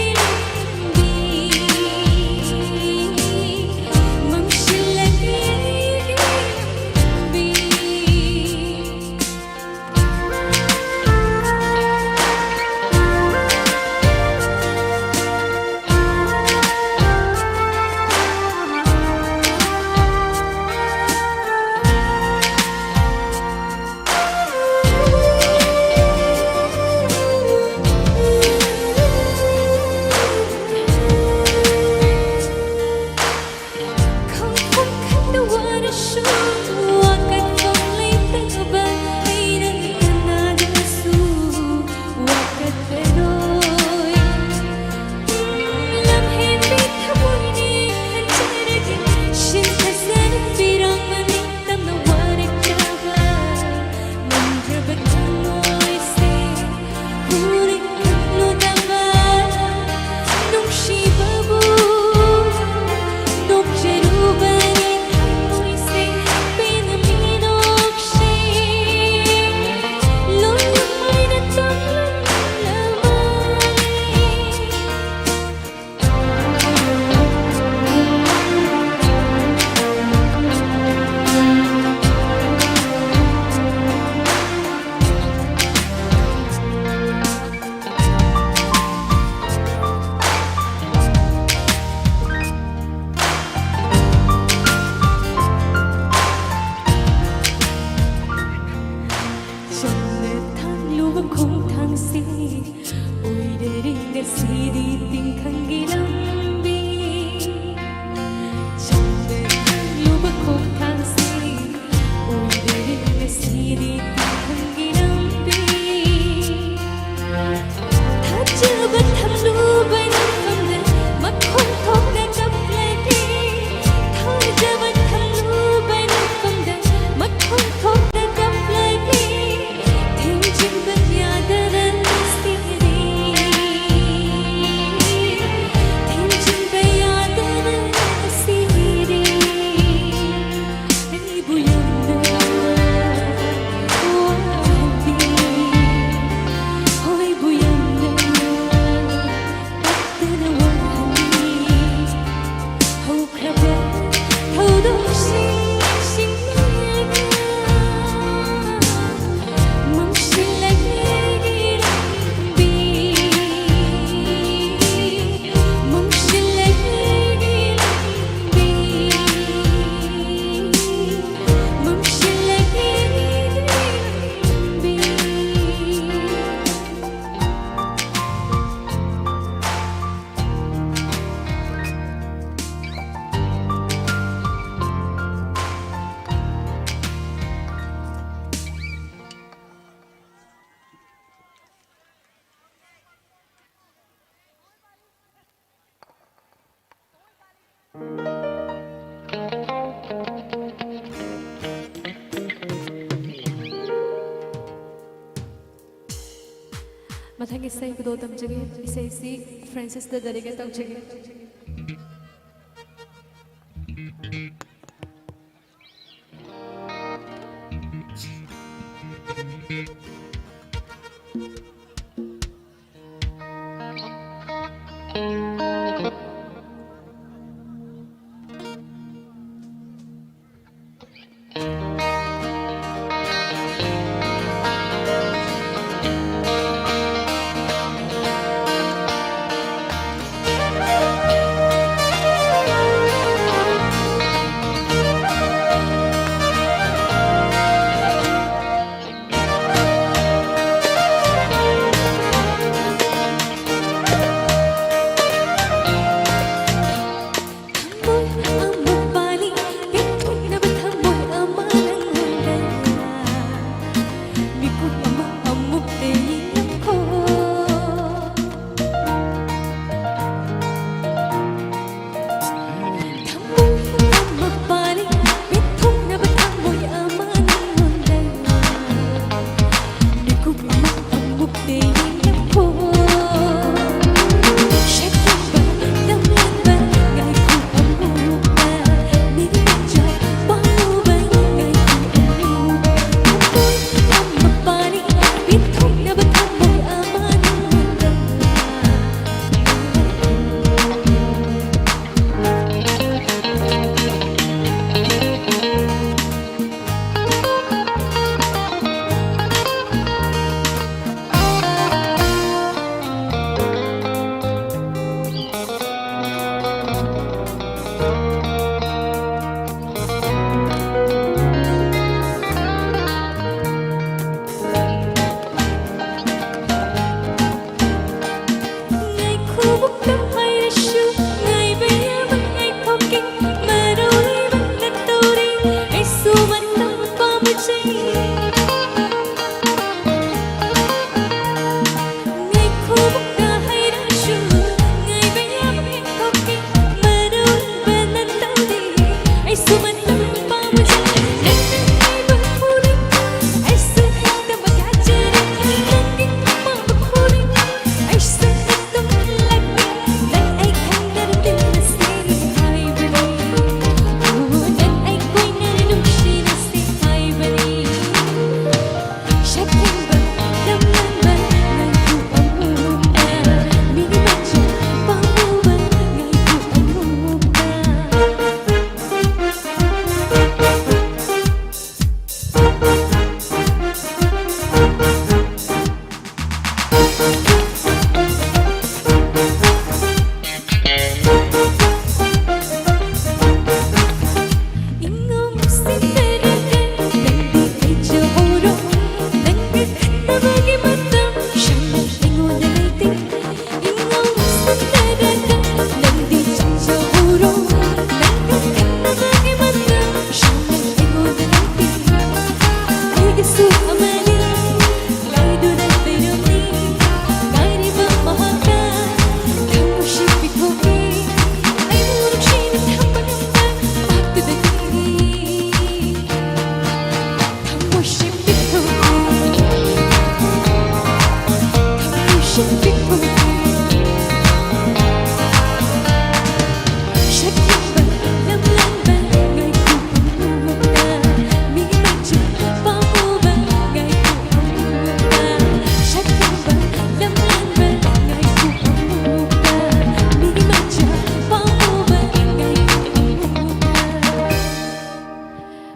ꯏꯁꯩ ꯈꯨꯗꯣꯜ ꯇꯝꯖꯒꯦ꯫ ꯏꯁꯩꯁꯤ ꯐ꯭ꯔꯦꯟꯁꯤꯁꯇ ꯗꯦꯗꯤꯀꯦꯠ ꯇꯧꯖꯒꯦ꯫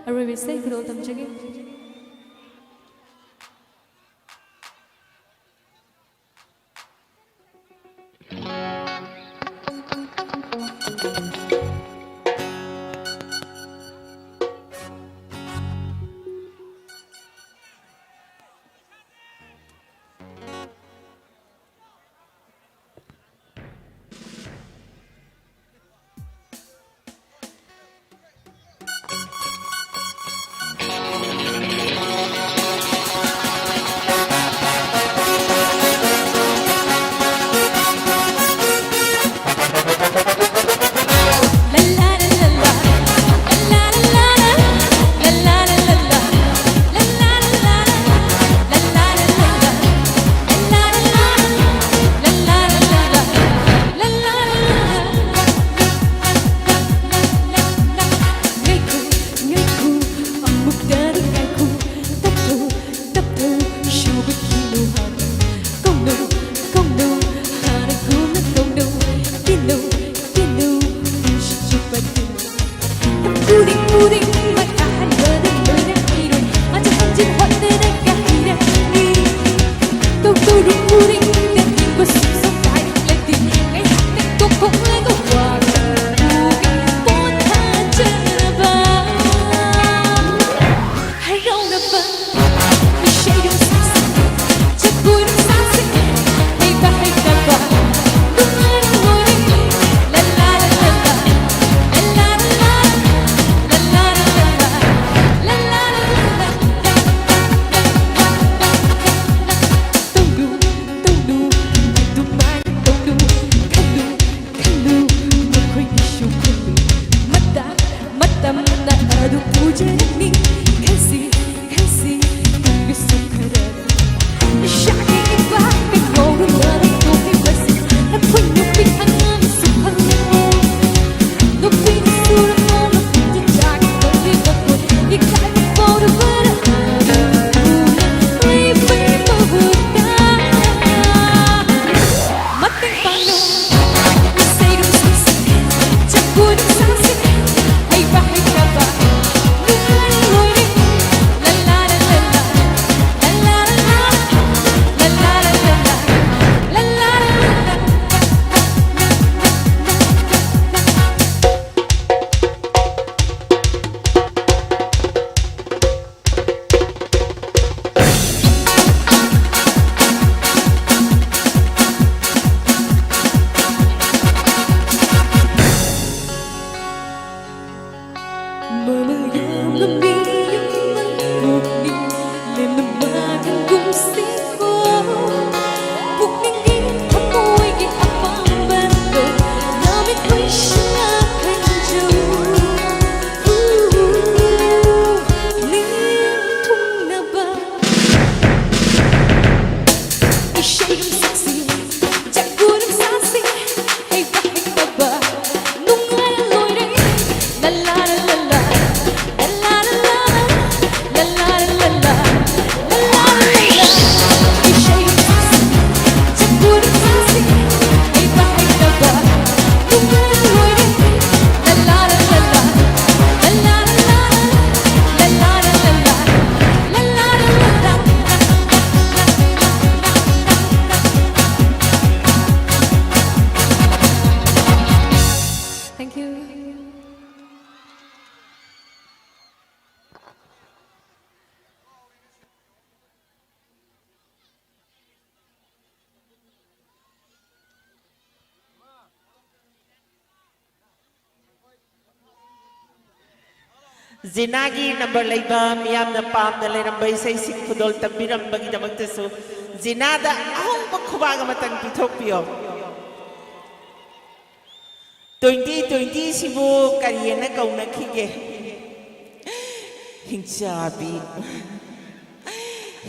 ꯑꯔꯣꯏꯕ ꯏꯁꯩ ꯈꯨꯗꯣꯜ ꯇꯝꯖꯒꯦ꯫ ꯖꯤꯅꯥꯒꯤ ꯅꯝꯕꯔ ꯂꯩꯕ ꯃꯤꯌꯥꯝꯅ ꯄꯥꯝꯅ ꯂꯩꯔꯝꯕ ꯏꯁꯩꯁꯤꯡ ꯈꯨꯗꯣꯜ ꯇꯝꯕꯤꯔꯝꯕꯒꯤꯗꯃꯛꯇꯁꯨ ꯖꯤꯅꯥꯗ ꯑꯍꯧꯕ ꯈꯨꯕꯥꯛ ꯑꯃꯇꯪ ꯄꯤꯊꯣꯛꯄꯤꯌꯣ꯫ ꯇ꯭ꯋꯦꯟꯇꯤ ꯇ꯭ꯋꯦꯟꯇꯤꯁꯤꯕꯨ ꯀꯔꯤꯑꯅ ꯀꯧꯅꯈꯤꯒꯦ? ꯍꯤꯡꯆꯥꯕꯤ꯫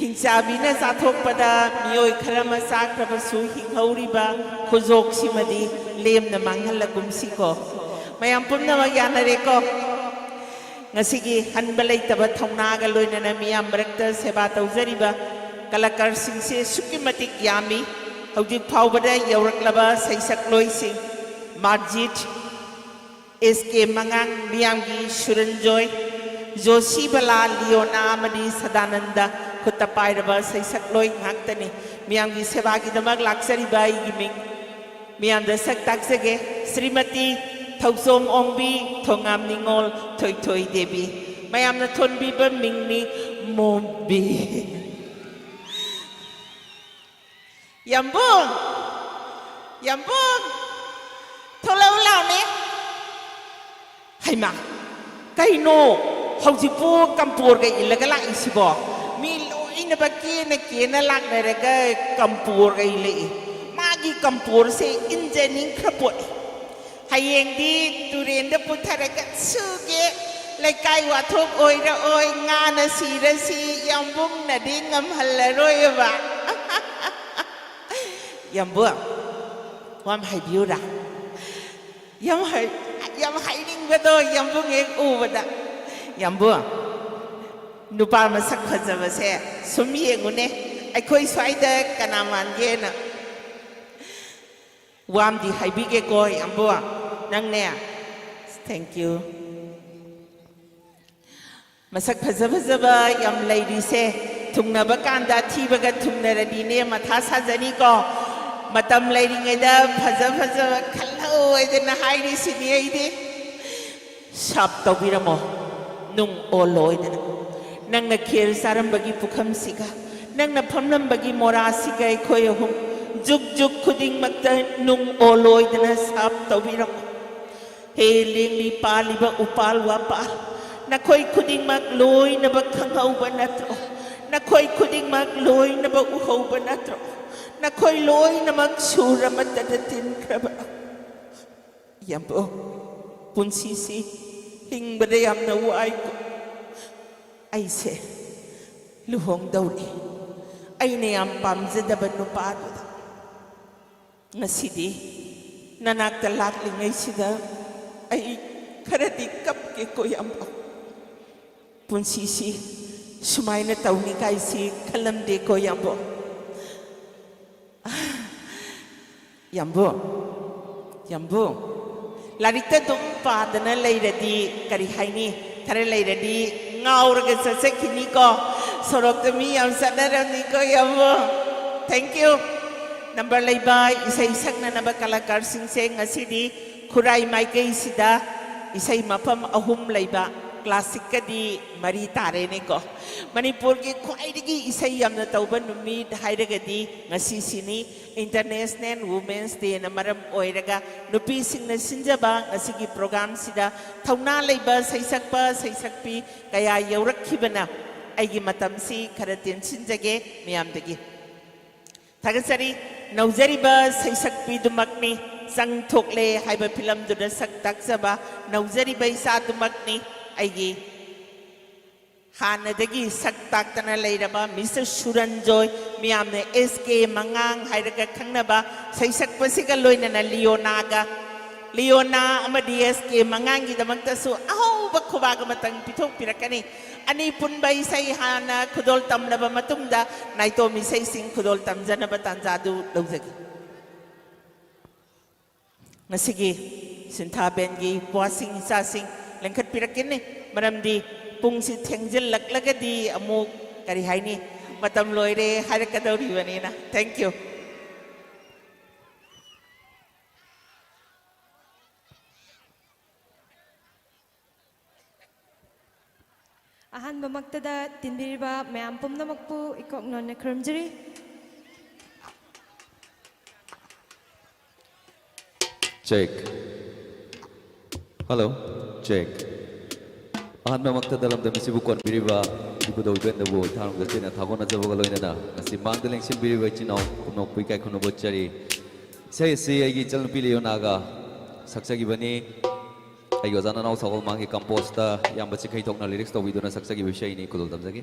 ꯍꯤꯡꯆꯥꯕꯤꯅ ꯆꯥꯊꯣꯛꯄꯗ ꯃꯤꯑꯣꯏ ꯈꯔ ꯑꯃ ꯆꯥꯈ꯭ꯔꯕꯁꯨ ꯍꯤꯡꯍꯧꯔꯤꯕ ꯈꯨꯖꯣꯛꯁꯤꯃꯗꯤ ꯂꯦꯝꯅ ꯃꯥꯡꯍꯜꯂꯒꯨꯝꯁꯤꯀꯣ꯫ ꯃꯌꯥꯝ ꯄꯨꯝꯅꯃꯛ ꯌꯥꯅꯔꯦꯀꯣ? ꯉꯁꯤꯒꯤ ꯍꯟꯕ ꯂꯩꯇꯕ ꯊꯧꯅꯥꯒ ꯂꯣꯏꯅꯅ ꯃꯤꯌꯥꯝ ꯃꯔꯛꯇ ꯁꯦꯕꯥ ꯇꯧꯖꯔꯤꯕ ꯀꯂꯥꯀꯥꯔꯁꯤꯡꯁꯦ ꯑꯁꯨꯛꯀꯤ ꯃꯇꯤꯛ ꯌꯥꯝꯃꯤ꯫ ꯍꯧꯖꯤꯛ ꯐꯥꯎꯕꯗ ꯌꯧꯔꯛꯂꯕ ꯁꯩꯁꯛꯂꯣꯏꯁꯤꯡ ꯃꯥꯔꯖꯤꯠ, ꯑꯦꯁ ꯀꯦ ꯃꯉꯥꯡ, ꯃꯤꯌꯥꯝꯒꯤ ꯁꯨꯔꯟꯖꯣꯏ, ꯖꯣꯁꯤ ꯕꯂꯥ, ꯂꯤꯌꯣꯅꯥ ꯑꯃꯗꯤ ꯁꯗꯥꯅꯟꯗ ꯈꯨꯠꯇ ꯄꯥꯏꯔꯕ ꯁꯩꯁꯛꯂꯣꯏ ꯉꯥꯛꯇꯅꯤ꯫ ꯃꯤꯌꯥꯝꯒꯤ ꯁꯦꯕꯥꯒꯤꯗꯃꯛ ꯂꯥꯛꯆꯔꯤꯕ ꯑꯩꯒꯤ ꯃꯤꯡ ꯃꯤꯌꯥꯝꯗ ꯁꯛ ꯇꯥꯛꯆꯒꯦ꯫ ꯁ꯭ꯔꯤꯃꯇꯤ ꯊꯧꯆꯣꯝ ꯑꯣꯡꯕꯤ, ꯊꯣꯉꯥꯝ ꯅꯤꯉꯣꯜ, ꯊꯣꯏꯊꯣꯏ ꯗꯦꯕꯤ꯫ ꯃꯌꯥꯝꯅ ꯊꯣꯟꯕꯤꯕ ꯃꯤꯡꯅꯤ ꯃꯣꯝꯕꯤ꯫ ꯌꯥꯝꯕꯨꯡ! ꯌꯥꯝꯕꯨꯡ! ꯊꯣꯛꯂꯛꯎ ꯂꯥꯎꯅꯦ꯫ ꯍꯩꯃꯥ! ꯀꯩꯅꯣ? ꯍꯧꯖꯤꯛꯄꯨ ꯀꯝꯄꯣꯔꯒ ꯏꯜꯂꯒ ꯂꯥꯛꯏꯁꯤꯕꯣ? ꯃꯤ ꯂꯣꯏꯅꯃꯛ ꯀꯦꯅ ꯀꯦꯅ ꯂꯥꯛꯅꯔꯒ ꯀꯝꯄꯣꯔꯒ ꯏꯜꯂꯛꯏ꯫ ꯃꯥꯒꯤ ꯀꯝꯄꯣꯔꯁꯦ ꯏꯟꯖꯅꯤꯡꯈ꯭ꯔ ꯄꯣꯠꯅꯤ꯫ ꯍꯌꯦꯡꯗꯤ ꯇꯨꯔꯦꯟꯗ ꯄꯨꯊꯔꯒ ꯁꯨꯒꯦ, ꯂꯩꯀꯥꯏ ꯋꯥꯊꯣꯛ ꯑꯣꯏꯔꯛꯑꯣꯏ, ꯉꯥꯅ ꯁꯤꯔꯁꯤ, ꯌꯥꯝꯕꯨꯡꯅꯗꯤ ꯉꯝꯍꯜꯂꯔꯣꯏꯕ꯫ ꯌꯥꯝꯕꯨꯡ, ꯋꯥ ꯑꯃ ꯍꯥꯏꯕꯤꯌꯨꯔꯥ? ꯌꯥꯝ ꯍꯥꯏ-, ꯌꯥꯝ ꯍꯥꯏꯅꯤꯡꯕꯗꯣ ꯌꯥꯝꯕꯨꯡ ꯍꯦꯛ ꯎꯕꯗ꯫ ꯌꯥꯝꯕꯨꯡ, ꯅꯨꯄꯥ ꯃꯁꯛ ꯐꯖꯕꯁꯦ ꯁꯨꯝ ꯌꯦꯡꯉꯨꯅꯦ, ꯑꯩꯈꯣꯏ ꯁ꯭ꯋꯥꯏꯗ ꯀꯅꯥ ꯃꯥꯟꯒꯦꯅ꯫ ꯋꯥ ꯑꯃꯗꯤ ꯍꯥꯏꯕꯤꯒꯦꯀꯣ ꯌꯥꯝꯕꯨꯡ, ꯅꯪꯅꯦ꯫ Thank you꯫ ꯃꯁꯛ ꯐꯖ ꯐꯖꯕ ꯌꯥꯝ ꯂꯩꯔꯤꯁꯦ, ꯊꯨꯡꯅꯕ ꯀꯥꯟꯗ ꯑꯊꯤꯕꯒ ꯊꯨꯡꯅꯔꯗꯤꯅꯦ ꯃꯊꯥ ꯁꯥꯖꯅꯤꯀꯣ꯫ ꯃꯇꯝ ꯂꯩꯔꯤꯉꯩꯗ ꯐꯖ ꯐꯖꯕ ꯈꯜꯍꯧ ꯍꯥꯏꯗꯅ ꯍꯥꯏꯔꯤꯁꯤꯅꯤ ꯑꯩꯗꯤ꯫ ꯁꯥꯞ ꯇꯧꯕꯤꯔꯝꯃꯣ, ꯅꯨꯡ ꯑꯣꯜꯂꯣꯏꯗꯅ꯫ ꯅꯪꯅ ꯈꯦꯔ ꯆꯥꯔꯝꯕꯒꯤ ꯄꯨꯈꯝꯁꯤꯒ, ꯅꯪꯅ ꯐꯝꯂꯝꯕꯒꯤ ꯃꯣꯔꯥꯁꯤꯒ ꯑꯩꯈꯣꯏ ꯑꯍꯨꯝ ꯖꯨꯛ ꯖꯨꯛ ꯈꯨꯗꯤꯡꯃꯛꯇ ꯅꯨꯡ ꯑꯣꯜꯂꯣꯏꯗꯅ ꯁꯥꯞ ꯇꯧꯕꯤꯔꯝꯃꯣ꯫ ꯍꯦ ꯂꯦꯡꯂꯤ ꯄꯥꯜꯂꯤꯕ ꯎꯄꯥꯜ ꯋꯥꯄꯥꯜ, ꯅꯈꯣꯏ ꯈꯨꯗꯤꯡꯃꯛ ꯂꯣꯏꯅꯃꯛ ꯈꯪꯍꯧꯕ ꯅꯠꯇ꯭ꯔꯣ? ꯅꯈꯣꯏ ꯈꯨꯗꯤꯡꯃꯛ ꯂꯣꯏꯅꯃꯛ ꯎꯍꯧꯕ ꯅꯠꯇ꯭ꯔꯣ? ꯅꯈꯣꯏ ꯂꯣꯏꯅꯃꯛ ꯁꯨꯔ ꯑꯃꯠꯇꯗ ꯇꯤꯟꯈ꯭ꯔꯕ꯫ ꯌꯥꯝꯕꯨꯡ, ꯄꯨꯟꯁꯤꯁꯤ ꯍꯤꯡꯕꯗ ꯌꯥꯝꯅ ꯋꯥꯏꯀꯣ꯫ ꯑꯩꯁꯦ ꯂꯨꯍꯣꯡꯗꯧꯔꯦ ꯑꯩꯅ ꯌꯥꯝ ꯄꯥꯝꯖꯗꯕ ꯅꯨꯄꯥꯗꯨꯗ꯫ ꯉꯁꯤꯗꯤ ꯅꯅꯥꯛꯇ ꯂꯥꯛꯂꯤꯉꯩꯁꯤꯗ ꯑꯩ ꯈꯔꯗꯤ ꯀꯞꯀꯦꯀꯣ, ꯌꯥꯝꯕꯨꯡ꯫ ꯄꯨꯟꯁꯤꯁꯤ ꯁꯨꯃꯥꯏꯅ ꯇꯧꯅꯤꯀꯥꯏꯁꯤ ꯈꯜꯂꯝꯗꯦꯀꯣ, ꯌꯥꯝꯕꯨꯡ꯫ ꯌꯥꯝꯕꯨꯡ, ꯌꯥꯝꯕꯨꯡ, ꯂꯥꯏꯔꯤꯛꯇ ꯑꯗꯨꯝ ꯄꯥꯗꯅ ꯂꯩꯔꯗꯤ ꯀꯔꯤ ꯍꯥꯏꯅꯤ? ꯈꯔ ꯂꯩꯔꯗꯤ ꯉꯥꯎꯔꯒ ꯆꯠꯆꯈꯤꯅꯤꯀꯣ꯫ ꯁꯣꯔꯣꯛꯇ ꯃꯤ ꯌꯥꯝ ꯆꯠꯅꯔꯝꯅꯤꯀꯣ, ꯌꯥꯝꯕꯨꯡ꯫ Thank you꯫ ꯅꯝꯕꯔ ꯂꯩꯕ ꯏꯁꯩ ꯁꯛꯅꯅꯕ ꯀꯂꯥꯀꯥꯔꯁꯤꯡꯁꯦ ꯉꯁꯤꯗꯤ ꯈꯨꯔꯥꯏ ꯃꯥꯏꯀꯩꯁꯤꯗ ꯏꯁꯩ ꯃꯐꯝ ꯑꯍꯨꯝ ꯂꯩꯕ ꯀ꯭ꯂꯥꯁꯤꯛꯀꯗꯤ ꯃꯔꯤ ꯇꯥꯔꯦꯅꯦꯀꯣ꯫ ꯃꯅꯤꯄꯨꯔꯒꯤ ꯈ꯭ꯋꯥꯏꯗꯒꯤ ꯏꯁꯩ ꯌꯥꯝꯅ ꯇꯧꯕ ꯅꯨꯃꯤꯠ ꯍꯥꯏꯔꯒꯗꯤ ꯉꯁꯤꯁꯤꯅꯤ꯫ International Women's Dayꯅ ꯃꯔꯝ ꯑꯣꯏꯔꯒ ꯅꯨꯄꯤꯁꯤꯡꯅ ꯁꯤꯟꯖꯕ ꯉꯁꯤꯒꯤ ꯄ꯭ꯔꯣꯒ꯭ꯔꯥꯝꯁꯤꯗ ꯊꯧꯅꯥ ꯂꯩꯕ ꯁꯩꯁꯛꯄ ꯁꯩꯁꯛꯄꯤ ꯀꯌꯥ ꯌꯧꯔꯛꯈꯤꯕꯅ ꯑꯩꯒꯤ ꯃꯇꯝꯁꯤ ꯈꯔ ꯇꯦꯟꯁꯤꯟꯖꯒꯦ ꯃꯌꯥꯝꯗꯒꯤ꯫ ꯊꯥꯒꯠꯆꯔꯤ꯫ ꯅꯧꯖꯔꯤꯕ ꯁꯩꯁꯛꯄꯤꯗꯨꯃꯛꯅꯤ, ꯆꯪ ꯊꯣꯛꯂꯦ ꯍꯥꯏꯕ ꯐꯤꯂꯝꯗꯨꯗ ꯁꯛ ꯇꯥꯛꯆꯕ ꯅꯧꯖꯔꯤꯕ ꯏꯆꯥꯗꯨꯃꯛꯅꯤ ꯑꯩꯒꯤ ꯍꯥꯟꯅꯗꯒꯤ ꯁꯛ ꯇꯥꯛꯇꯅ ꯂꯩꯔꯕ ꯃꯤꯁꯇꯔ ꯁꯨꯔꯟꯖꯣꯏ, ꯃꯤꯌꯥꯝꯅ ꯑꯦꯁ ꯀꯦ ꯃꯉꯥꯡ ꯍꯥꯏꯔꯒ ꯈꯪꯅꯕ, ꯁꯩꯁꯛꯄꯁꯤꯒ ꯂꯣꯏꯅꯅ ꯂꯤꯌꯣꯅꯥꯒ, ꯂꯤꯌꯣꯅꯥ ꯑꯃꯗꯤ ꯑꯦꯁ ꯀꯦ ꯃꯉꯥꯡꯒꯤꯗꯃꯛꯇꯁꯨ ꯑꯍꯧꯕ ꯈꯨꯕꯥꯛ ꯑꯃꯇꯪ ꯄꯤꯊꯣꯛꯄꯤꯔꯛꯀꯅꯤ꯫ ꯑꯅꯤ ꯄꯨꯟꯕ ꯏꯁꯩ ꯍꯥꯟꯅ ꯈꯨꯗꯣꯜ ꯇꯝꯂꯕ ꯃꯇꯨꯡꯗ ꯅꯥꯏꯇꯣꯝ ꯏꯁꯩꯁꯤꯡ ꯈꯨꯗꯣꯜ ꯇꯝꯖꯅꯕ ꯇꯥꯟꯖꯥꯗꯨ ꯂꯧꯖꯒꯦ꯫ ꯉꯁꯤꯒꯤ ꯁꯤꯟꯊꯥ ꯕꯦꯟꯒꯤ ꯏꯄ꯭ꯋꯥꯁꯤꯡ ꯏꯆꯥꯁꯤꯡ ꯂꯦꯡꯈꯠꯄꯤꯔꯛꯀꯅꯤ꯫ ꯃꯔꯝꯗꯤ ꯄꯨꯡꯁꯤ ꯊꯦꯡꯖꯤꯜꯂꯛꯂꯒꯗꯤ ꯑꯃꯨꯛ ꯀꯔꯤ ꯍꯥꯏꯅꯤ, ꯃꯇꯝ ꯂꯣꯏꯔꯦ ꯍꯥꯏꯔꯛꯀꯗꯧꯔꯤꯕꯅꯤꯅ꯫ Thank you꯫ ꯑꯍꯥꯟꯕꯃꯛꯇꯗ ꯇꯤꯟꯕꯤꯔꯤꯕ ꯃꯌꯥꯝ ꯄꯨꯝꯅꯃꯛꯄꯨ ꯏꯀꯣꯛ ꯅꯣꯟꯅ ꯈꯨꯔꯨꯝꯖꯔꯤ꯫ Check. Hello. Check. ꯑꯍꯥꯟꯕꯃꯛꯇꯗ ꯂꯝꯗꯝ ꯑꯁꯤꯕꯨ ꯀꯣꯟꯕꯤꯔꯤꯕ ꯏꯄꯨꯗꯧ ꯏꯕꯦꯟꯗꯕꯨ ꯏꯊꯥꯅꯨꯡꯗ ꯆꯦꯠꯅ ꯊꯥꯒꯣꯟꯅꯖꯕꯒ ꯂꯣꯏꯅꯅ, ꯉꯁꯤ ꯃꯥꯡꯗ ꯂꯦꯡꯁꯤꯟꯕꯤꯔꯤꯕ ꯏꯆꯤꯟ ꯏꯅꯥꯎ ꯄꯨꯝꯅꯃꯛꯄꯨ ꯏꯀꯥꯏ ꯈꯨꯝꯅꯕ ꯎꯠꯆꯔꯤ꯫ ꯏꯁꯩ ꯑꯁꯤ ꯑꯩꯒꯤ ꯏꯆꯟꯅꯨꯄꯤ ꯂꯤꯌꯣꯅꯥꯒ ꯁꯛꯆꯈꯤꯕꯅꯤ꯫ ꯑꯩꯒꯤ ꯑꯣꯖꯥ ꯅꯅꯥꯎ ꯁꯒꯣꯜ ꯃꯥꯡꯒꯤ ꯀꯝꯄꯣꯁꯇ ꯏꯌꯥꯝꯕ ꯆꯤꯡꯈꯩꯊꯣꯛꯅ ꯂꯤꯔꯤꯛꯁ ꯇꯧꯕꯤꯗꯨꯅ ꯁꯛꯆꯈꯤꯕ ꯏꯁꯩꯅꯤ꯫ ꯈꯨꯗꯣꯜ ꯇꯝꯖꯒꯦ꯫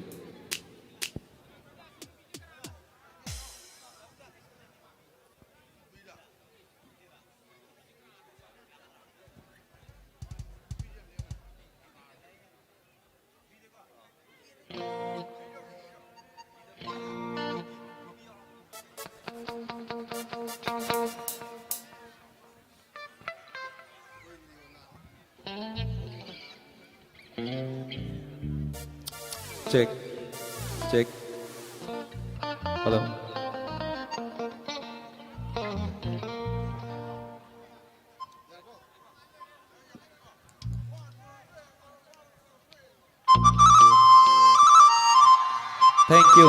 Check. Check. Hello. Thank you.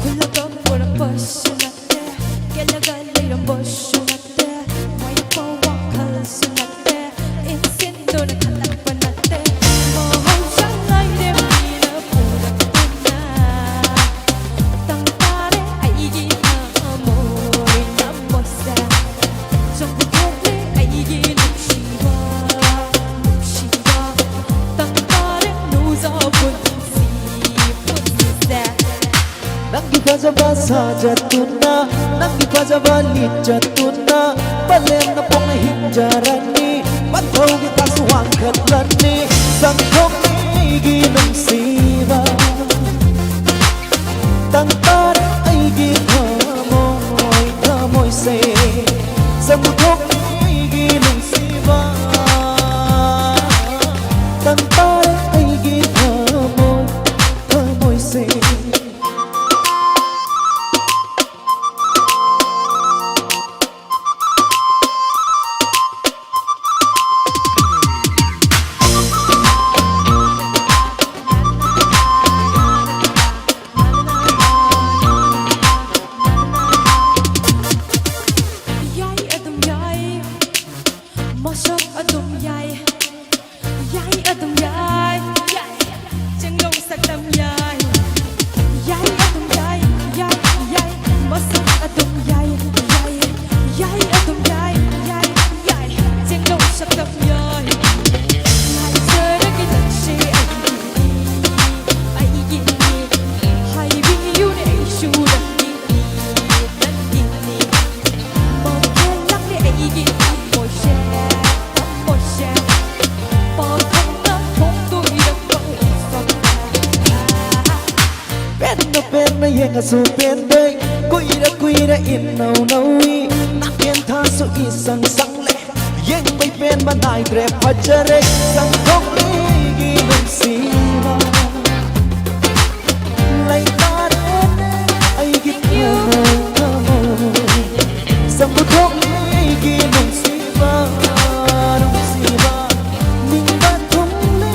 ꯈꯨꯜꯂꯒ ꯄꯨꯔꯛꯄꯁꯨ ꯅꯠꯇꯦ, ꯀꯦꯜꯂꯒ ꯂꯩꯔꯝꯕꯁꯨ ꯅꯠꯇꯦ, ꯋꯥꯌꯦꯠꯄ ꯋꯥꯈꯜꯁꯨ ꯅꯠꯇꯦ, ꯏꯟꯁꯤꯟꯗꯨꯅ ꯈꯜꯂꯛꯄ ꯅꯠꯇꯦ, ꯃꯍꯧꯁꯥ ꯉꯥꯏꯔꯦ ꯃꯤꯅ ꯄꯨꯔꯛꯇꯨꯅ꯫ ꯇꯪ ꯇꯥꯔꯦ ꯑꯩꯒꯤ ꯊꯃꯣꯏ ꯊꯃꯣꯏꯁꯦ, ꯆꯪꯕ ꯊꯣꯛꯂꯦ ꯑꯩꯒꯤ ꯅꯨꯡꯁꯤꯕ, ꯅꯨꯡꯁꯤꯕ꯫ ꯇꯪ ꯇꯥꯔꯦ ꯅꯨꯡꯖꯥꯎ ꯄꯨꯟꯁꯤ, ꯄꯨꯟꯁꯤꯁꯦ꯫ ꯅꯪꯒꯤ ꯐꯖꯕ ꯁꯥꯖꯠꯇꯨꯅ, ꯅꯪꯒꯤ ꯐꯖꯕ ꯂꯤꯆꯠꯇꯨꯅ, ꯄꯂꯦꯝꯅ ꯄꯣꯛꯅ ꯍꯤꯡꯖꯔꯅꯤ, ꯄꯟꯊꯧꯒꯤ ꯊꯥꯛꯁꯨ ꯋꯥꯡꯈꯠꯂꯅꯤ꯫ ꯆꯪꯊꯣꯛꯅꯤ ꯑꯩꯒꯤ ꯅꯨꯡꯁꯤꯕ, ꯇꯪ ꯇꯥꯔꯦ ꯑꯩꯒꯤ ꯊꯃꯣꯏ ꯊꯃꯣꯏꯁꯦ꯫ ꯆꯪꯊꯣꯛꯅꯤ ꯑꯩꯒꯤ ꯅꯨꯡꯁꯤꯕ, ꯇꯪ ꯇꯥꯔꯦ ꯑꯩꯒꯤ ꯊꯃꯣꯏ ꯊꯃꯣꯏꯁꯦ꯫ ꯌꯦꯡꯉꯁꯨ ꯄꯦꯟꯗꯦ, ꯀꯨꯏꯔ ꯀꯨꯏꯔ ꯏꯟꯅꯧ ꯅꯧꯏ, ꯅꯥꯀꯦꯟ ꯊꯥꯁꯨ ꯏꯁꯪ ꯁꯪꯂꯦ, ꯌꯦꯡꯕꯩ ꯄꯦꯟꯕ ꯅꯥꯏꯗ꯭ꯔꯦ, ꯐꯖꯔꯦ, ꯁꯪꯊꯣꯛꯂꯤꯒꯤ ꯅꯨꯡꯁꯤꯕ꯫ ꯂꯩꯇꯥꯔꯦꯅꯦ ꯑꯩꯒꯤ ꯊꯃꯣꯏ, ꯊꯃꯣꯏ꯫ ꯁꯪꯊꯣꯛꯂꯤꯒꯤ ꯅꯨꯡꯁꯤꯕ, ꯅꯨꯡꯁꯤꯕ꯫ ꯅꯤꯡꯕ ꯊꯨꯡꯂꯦ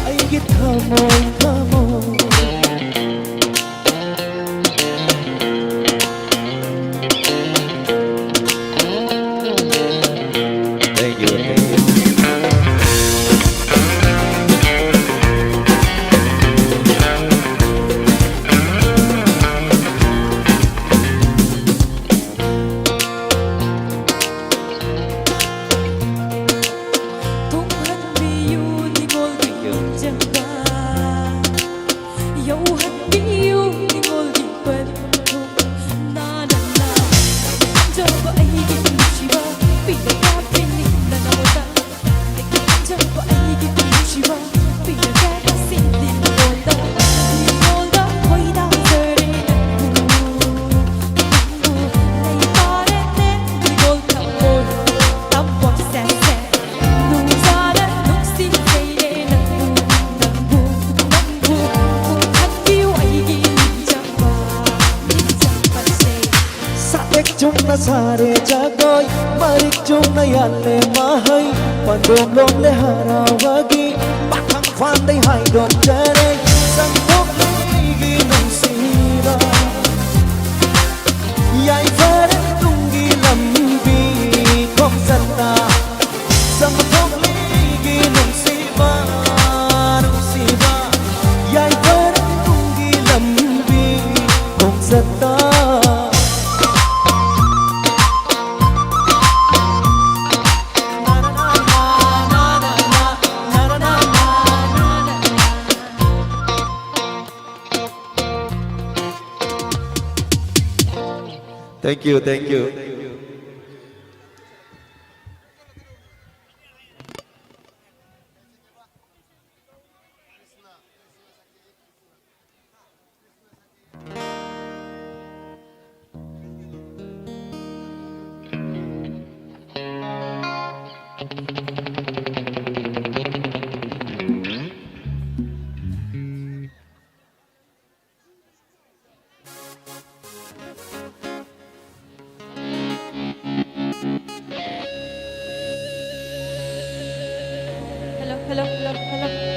ꯑꯩꯒꯤ ꯊꯃꯣꯏ, ꯊꯃꯣꯏ꯫ Thank you, thank you. ꯇꯨꯡꯍꯟꯕꯤꯌꯨ ꯅꯤꯡꯉꯣꯜꯒꯤ ꯅꯤꯡꯖꯪꯕ, ꯌꯧꯍꯟꯕꯤꯌꯨ ꯅꯤꯡꯉꯣꯜꯒꯤ ꯄꯟꯊꯨꯡ꯫ ꯅꯥꯅ ꯅꯥ ꯄꯥꯝꯖꯕ ꯑꯩꯒꯤ ꯅꯨꯡꯁꯤꯕ, ꯄꯤꯔꯒ ꯄꯤꯅꯤꯡꯅ ꯅꯉꯣꯟꯗ꯫ ꯄꯥꯝꯖꯕ ꯑꯩꯒꯤ ꯅꯨꯡꯁꯤꯕ, ꯄꯤꯔꯒ ꯉꯁꯤꯗꯤ ꯅꯉꯣꯟꯗ, ꯅꯉꯣꯟꯗ ꯈꯣꯏꯗꯥꯖꯔꯦ ꯅꯪꯕꯨ, ꯅꯪꯕꯨ꯫ ꯂꯩꯇꯥꯔꯦꯅꯦ ꯅꯤꯡꯉꯣꯜ ꯊꯃꯣꯏ, ꯇꯝꯕ ꯁꯦ ꯁꯦ꯫ ꯅꯨꯡꯖꯥꯅ ꯅꯨꯡꯁꯤꯖꯩꯔꯦ ꯅꯪꯕꯨ, ꯅꯪꯕꯨ, ꯅꯪꯕꯨ꯫ ꯄꯨꯡꯊꯟꯕꯤꯌꯨ ꯑꯩꯒꯤ ꯅꯤꯡꯖꯪꯕ, ꯅꯤꯡꯖꯪꯕꯁꯦ꯫ ꯁꯥꯇꯦꯛ ꯆꯨꯝꯅ ꯁꯥꯔꯦ ꯖꯒꯣꯏ, ꯃꯔꯤꯛ ꯆꯨꯝꯅ ꯌꯥꯜꯂꯦ ꯃꯍꯩ, ꯄꯟꯗꯣꯝ ꯂꯣꯝꯂꯦ ꯍꯔꯥꯎꯕꯒꯤ, ꯄꯥꯈꯪ ꯐꯥꯟꯗꯩ ꯍꯥꯏꯗꯣꯛꯆꯔꯦ, ꯁꯪꯊꯣꯛꯂꯤꯒꯤ ꯅꯨꯡꯁꯤꯕ꯫ ꯌꯥꯏꯐꯔꯦ ꯇꯨꯡꯒꯤ ꯂꯝꯕꯤ ꯈꯣꯡꯆꯠꯇ꯫ ꯁꯪꯊꯣꯛꯂꯤꯒꯤ ꯅꯨꯡꯁꯤꯕ, ꯅꯨꯡꯁꯤꯕ꯫ ꯌꯥꯏꯐꯔꯦ ꯇꯨꯡꯒꯤ ꯂꯝꯕꯤ ꯈꯣꯡꯆꯠꯇ꯫ Thank you, thank you. Hello, hello, hello, hello.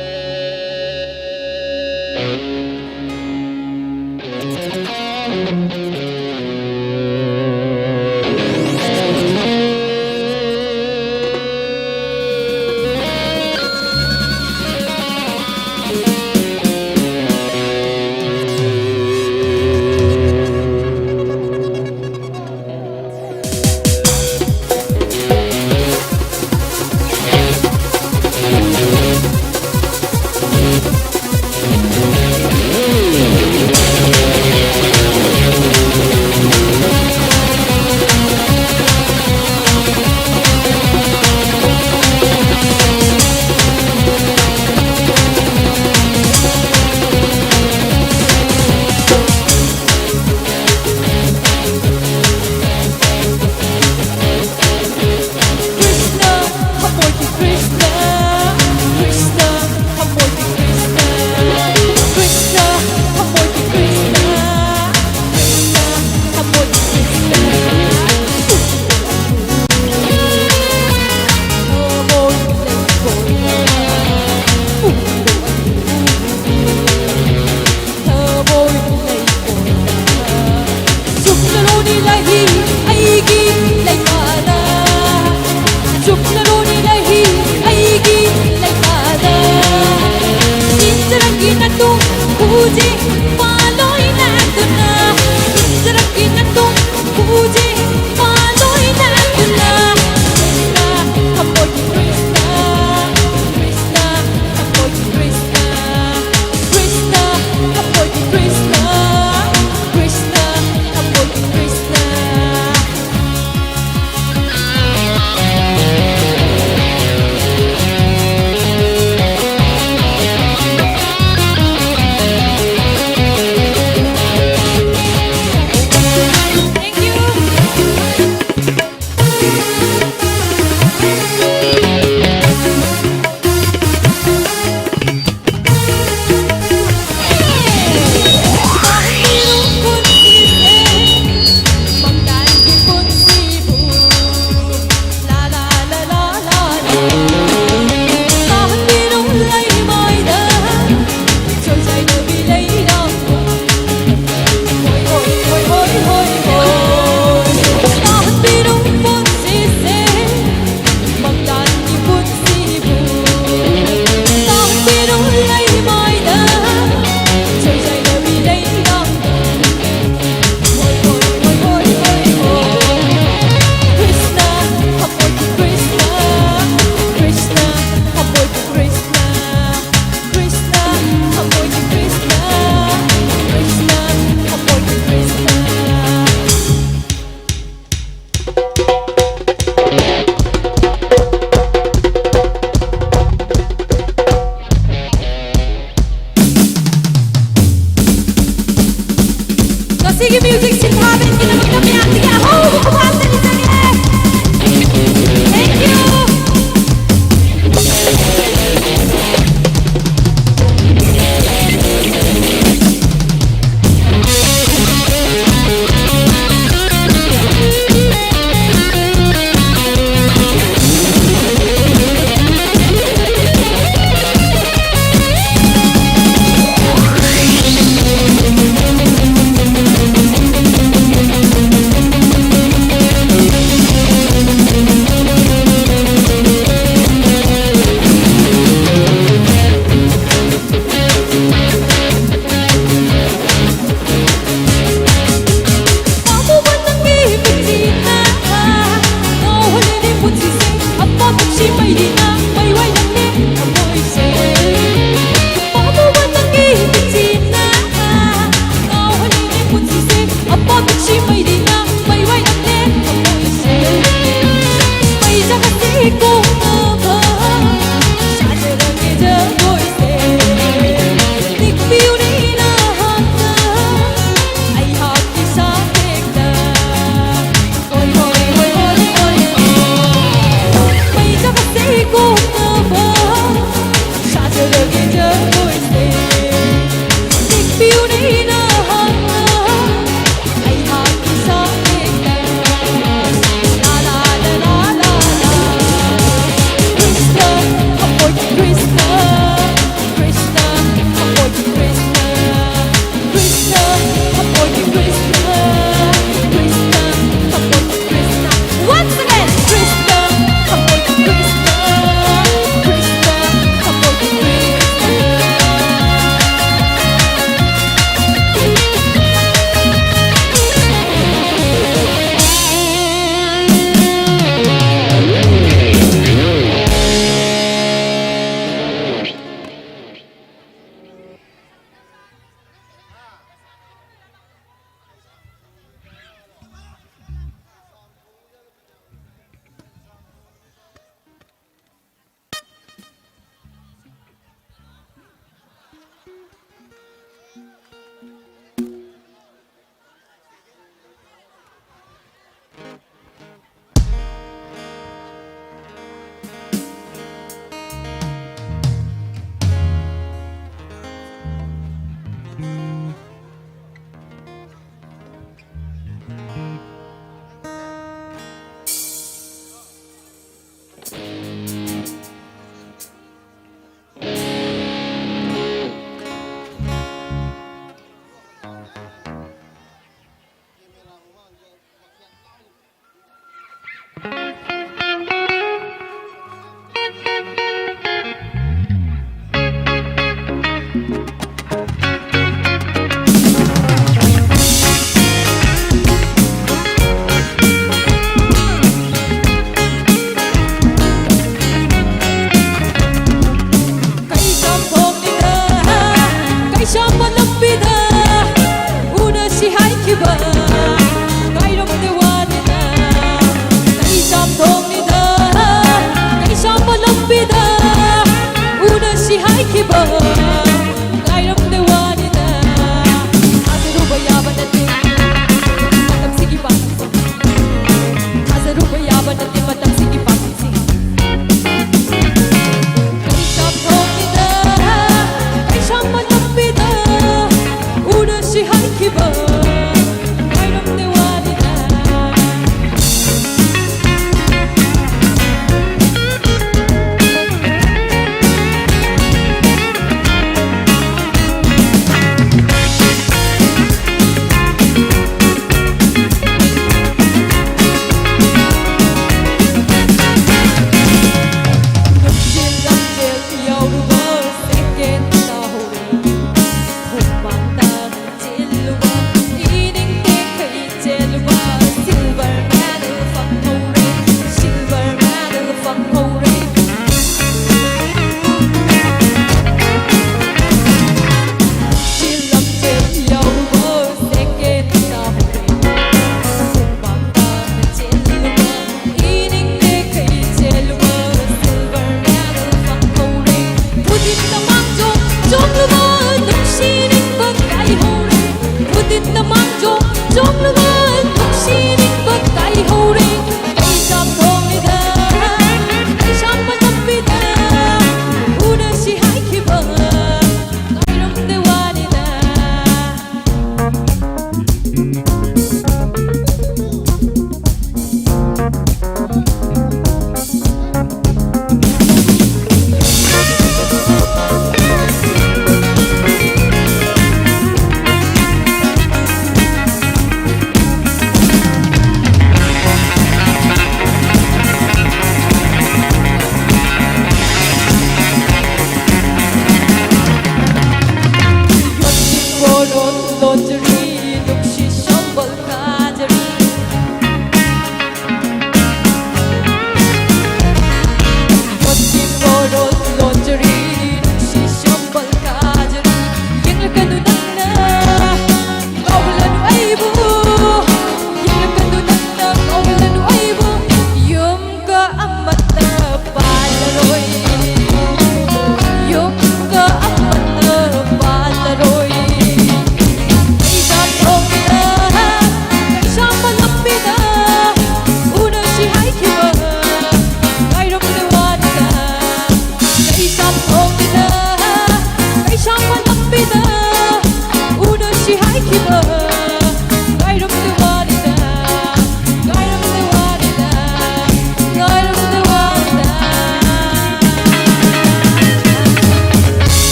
ꯀꯩꯁꯥꯝꯊꯣꯡꯅꯤꯗ, ꯀꯩꯁꯥꯝꯄꯥꯠ ꯂꯝꯕꯤꯗ ꯎꯅꯁꯤ ꯍꯥꯏꯈꯤꯕ ꯉꯥꯏꯔꯝꯗꯦ ꯋꯥꯅꯤꯅ꯫ ꯀꯩꯁꯥꯝꯊꯣꯡ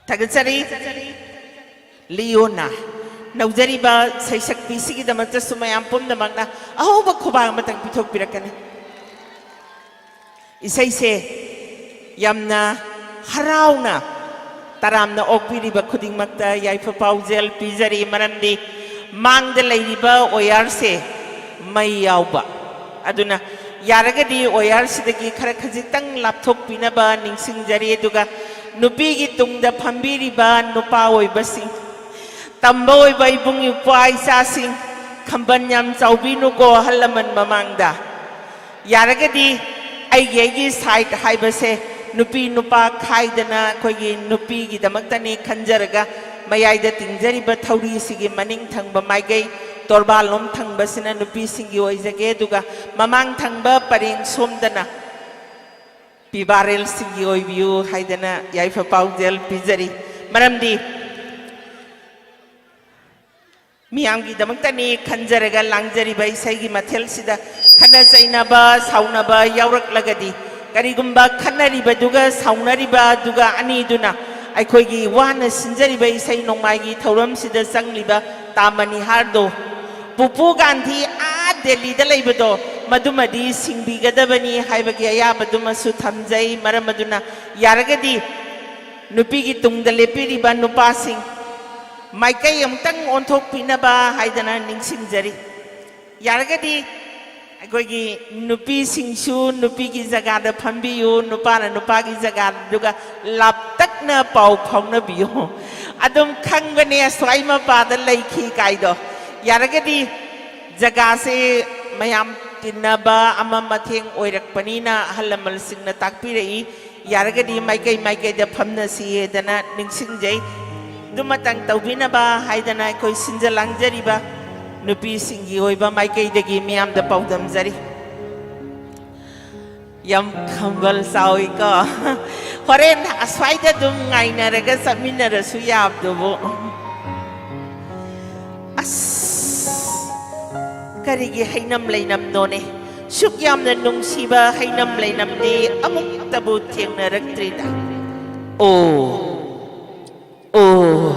ꯊꯥꯒꯠꯆꯔꯤ꯫ ꯂꯤꯑꯣꯅ ꯅꯧꯖꯔꯤꯕ ꯁꯩꯁꯛꯄꯤꯁꯤꯒꯤꯗꯃꯛꯇꯁꯨ ꯃꯌꯥꯝ ꯄꯨꯝꯅꯃꯛꯅ ꯑꯍꯧꯕ ꯈꯨꯕꯥꯛ ꯑꯃꯇꯪ ꯄꯤꯊꯣꯛꯄꯤꯔꯛꯀꯅꯤ꯫ ꯏꯁꯩꯁꯦ ꯌꯥꯝꯅ ꯍꯔꯥꯎꯅ ꯇꯔꯥꯝꯅ ꯑꯣꯛꯄꯤꯔꯤꯕ ꯈꯨꯗꯤꯡꯃꯛꯇ ꯌꯥꯏꯐ ꯄꯥꯎꯖꯦꯜ ꯄꯤꯖꯔꯤ, ꯃꯔꯝꯗꯤ ꯃꯥꯡꯗ ꯂꯩꯔꯤꯕ ꯑꯣꯌꯥꯔꯁꯦ ꯃꯩ ꯌꯥꯎꯕ꯫ ꯑꯗꯨꯅ ꯌꯥꯔꯒꯗꯤ ꯑꯣꯌꯥꯔꯁꯤꯗꯒꯤ ꯈꯔ ꯈꯖꯤꯛꯇꯪ ꯂꯥꯞꯊꯣꯛꯄꯤꯅꯕ ꯅꯤꯡꯁꯤꯡꯖꯔꯤ꯫ ꯑꯗꯨꯒ ꯅꯨꯄꯤꯒꯤ ꯇꯨꯡꯗ ꯐꯝꯕꯤꯔꯤꯕ ꯅꯨꯄꯥ ꯑꯣꯏꯕꯁꯤꯡ, ꯇꯝꯕ ꯑꯣꯏꯕ ꯏꯕꯨꯡ ꯏꯄ꯭ꯋꯥ ꯏꯆꯥꯁꯤꯡ, ꯈꯝꯕꯟ ꯌꯥꯝ ꯆꯥꯎꯕꯤꯅꯨꯀꯣ ꯑꯍꯜ ꯂꯃꯟ ꯃꯃꯥꯡꯗ꯫ ꯌꯥꯔꯒꯗꯤ ꯑꯩꯒꯤ, ꯑꯩꯒꯤ ꯁꯥꯏꯠ ꯍꯥꯏꯕꯁꯦ ꯅꯨꯄꯤ ꯅꯨꯄꯥ ꯈꯥꯏꯗꯅ ꯑꯩꯈꯣꯏꯒꯤ ꯅꯨꯄꯤꯒꯤꯗꯃꯛꯇꯅꯤ ꯈꯟꯖꯔꯒ ꯃꯌꯥꯏꯗ ꯇꯤꯡꯖꯔꯤꯕ ꯊꯧꯔꯤꯁꯤꯒꯤ ꯃꯅꯤꯡ ꯊꯪꯕ ꯃꯥꯏꯀꯩ, ꯇꯣꯔꯕꯥꯜꯂꯣꯝ ꯊꯪꯕꯁꯤꯅ ꯅꯨꯄꯤꯁꯤꯡꯒꯤ ꯑꯣꯏꯖꯒꯦ, ꯑꯗꯨꯒ ꯃꯃꯥꯡ ꯊꯪꯕ ꯄꯔꯦꯡ ꯁꯣꯝꯗꯅ ꯄꯤꯕꯥꯔꯦꯜꯁꯤꯡꯒꯤ ꯑꯣꯏꯕꯤꯌꯨ ꯍꯥꯏꯗꯅ ꯌꯥꯏꯐ ꯄꯥꯎꯖꯦꯜ ꯄꯤꯖꯔꯤ꯫ ꯃꯔꯝꯗꯤ ꯃꯤꯌꯥꯝꯒꯤꯗꯃꯛꯇꯅꯤ ꯈꯟꯖꯔꯒ ꯂꯥꯡꯖꯔꯤꯕ ꯏꯁꯩꯒꯤ ꯃꯊꯦꯜꯁꯤꯗ ꯈꯠꯅ ꯆꯩꯅꯕ, ꯁꯥꯎꯅꯕ ꯌꯥꯎꯔꯛꯂꯒꯗꯤ, ꯀꯔꯤꯒꯨꯝꯕ ꯈꯠꯅꯔꯤꯕꯗꯨꯒ ꯁꯥꯎꯅꯔꯤꯕ ꯑꯗꯨꯒ ꯑꯅꯤꯗꯨꯅ ꯑꯩꯈꯣꯏꯒꯤ ꯋꯥꯅ ꯁꯤꯟꯖꯔꯤꯕ ꯏꯁꯩ ꯅꯣꯡꯃꯥꯏꯒꯤ ꯊꯧꯔꯝꯁꯤꯗ ꯆꯪꯂꯤꯕ ꯇꯥ ꯃꯅꯤꯍꯥꯔꯗꯣ, ꯄꯨꯄꯨ ꯒꯥꯟꯙꯤ ꯑꯥ ꯗꯦꯜꯂꯤꯗ ꯂꯩꯕꯗꯣ, ꯃꯗꯨꯃꯗꯤ ꯁꯤꯡꯕꯤꯒꯗꯕꯅꯤ ꯍꯥꯏꯕꯒꯤ ꯑꯌꯥꯕꯗꯨꯃꯁꯨ ꯊꯝꯖꯩ꯫ ꯃꯔꯝ ꯑꯗꯨꯅ ꯌꯥꯔꯒꯗꯤ ꯅꯨꯄꯤꯒꯤ ꯇꯨꯡꯗ ꯂꯦꯞꯄꯤꯔꯤꯕ ꯅꯨꯄꯥꯁꯤꯡ ꯃꯥꯏꯀꯩ ꯑꯃꯨꯛꯇꯪ ꯑꯣꯟꯊꯣꯛꯄꯤꯅꯕ ꯍꯥꯏꯗꯅ ꯅꯤꯡꯁꯤꯡꯖꯔꯤ꯫ ꯌꯥꯔꯒꯗꯤ ꯑꯩꯈꯣꯏꯒꯤ ꯅꯨꯄꯤꯁꯤꯡꯁꯨ ꯅꯨꯄꯤꯒꯤ ꯖꯒꯥꯗ ꯐꯝꯕꯤꯌꯨ, ꯅꯨꯄꯥꯅ ꯅꯨꯄꯥꯒꯤ ꯖꯒꯥꯗ, ꯑꯗꯨꯒ ꯂꯥꯞꯇꯛꯅ ꯄꯥꯎ ꯐꯥꯎꯅꯕꯤꯌꯨ꯫ ꯑꯗꯨꯝ ꯈꯪꯒꯅꯤ ꯑꯁ꯭ꯋꯥꯏ ꯃꯄꯥꯗ ꯂꯩꯈꯤ ꯀꯥꯏꯗꯣ꯫ ꯌꯥꯔꯒꯗꯤ ꯖꯒꯥꯁꯦ ꯃꯌꯥꯝ ꯇꯤꯟꯅꯕ ꯑꯃ ꯃꯊꯦꯡ ꯑꯣꯏꯔꯛꯄꯅꯤꯅ ꯑꯍꯜ ꯂꯃꯟꯁꯤꯡꯅ ꯇꯥꯛꯄꯤꯔꯛꯏ꯫ ꯌꯥꯔꯒꯗꯤ ꯃꯥꯏꯀꯩ ꯃꯥꯏꯀꯩꯗ ꯐꯝꯅꯁꯤꯑꯗꯅ ꯅꯤꯡꯁꯤꯡꯖꯩ꯫ ꯑꯗꯨꯃꯇꯪ ꯇꯧꯕꯤꯅꯕ ꯍꯥꯏꯗꯅ ꯑꯩꯈꯣꯏ ꯁꯤꯟꯖ ꯂꯥꯡꯖꯔꯤꯕ ꯅꯨꯄꯤꯁꯤꯡꯒꯤ ꯑꯣꯏꯕ ꯃꯥꯏꯀꯩꯗꯒꯤ ꯃꯤꯌꯥꯝꯗ ꯄꯥꯎꯗꯝꯖꯔꯤ꯫ ꯌꯥꯝ ꯈꯝꯕꯜ ꯆꯥꯎꯏꯀꯣ꯫ ꯍꯣꯔꯦꯟ ꯑꯁ꯭ꯋꯥꯏꯗ ꯑꯗꯨꯝ ꯉꯥꯏꯅꯔꯒ ꯆꯠꯃꯤꯟꯅꯔꯁꯨ ꯌꯥꯕꯗꯨꯕꯨ꯫ ꯑꯁ, ꯀꯔꯤꯒꯤ ꯍꯩꯅꯝ ꯂꯩꯅꯝꯅꯣꯅꯦ? ꯁꯨꯛ ꯌꯥꯝꯅ ꯅꯨꯡꯁꯤꯕ ꯍꯩꯅꯝ ꯂꯩꯅꯝꯗꯤ ꯑꯃꯨꯛꯇꯕꯨ ꯊꯦꯡꯅꯔꯛꯇ꯭ꯔꯤꯗ꯫ ꯑꯣ, ꯑꯣ,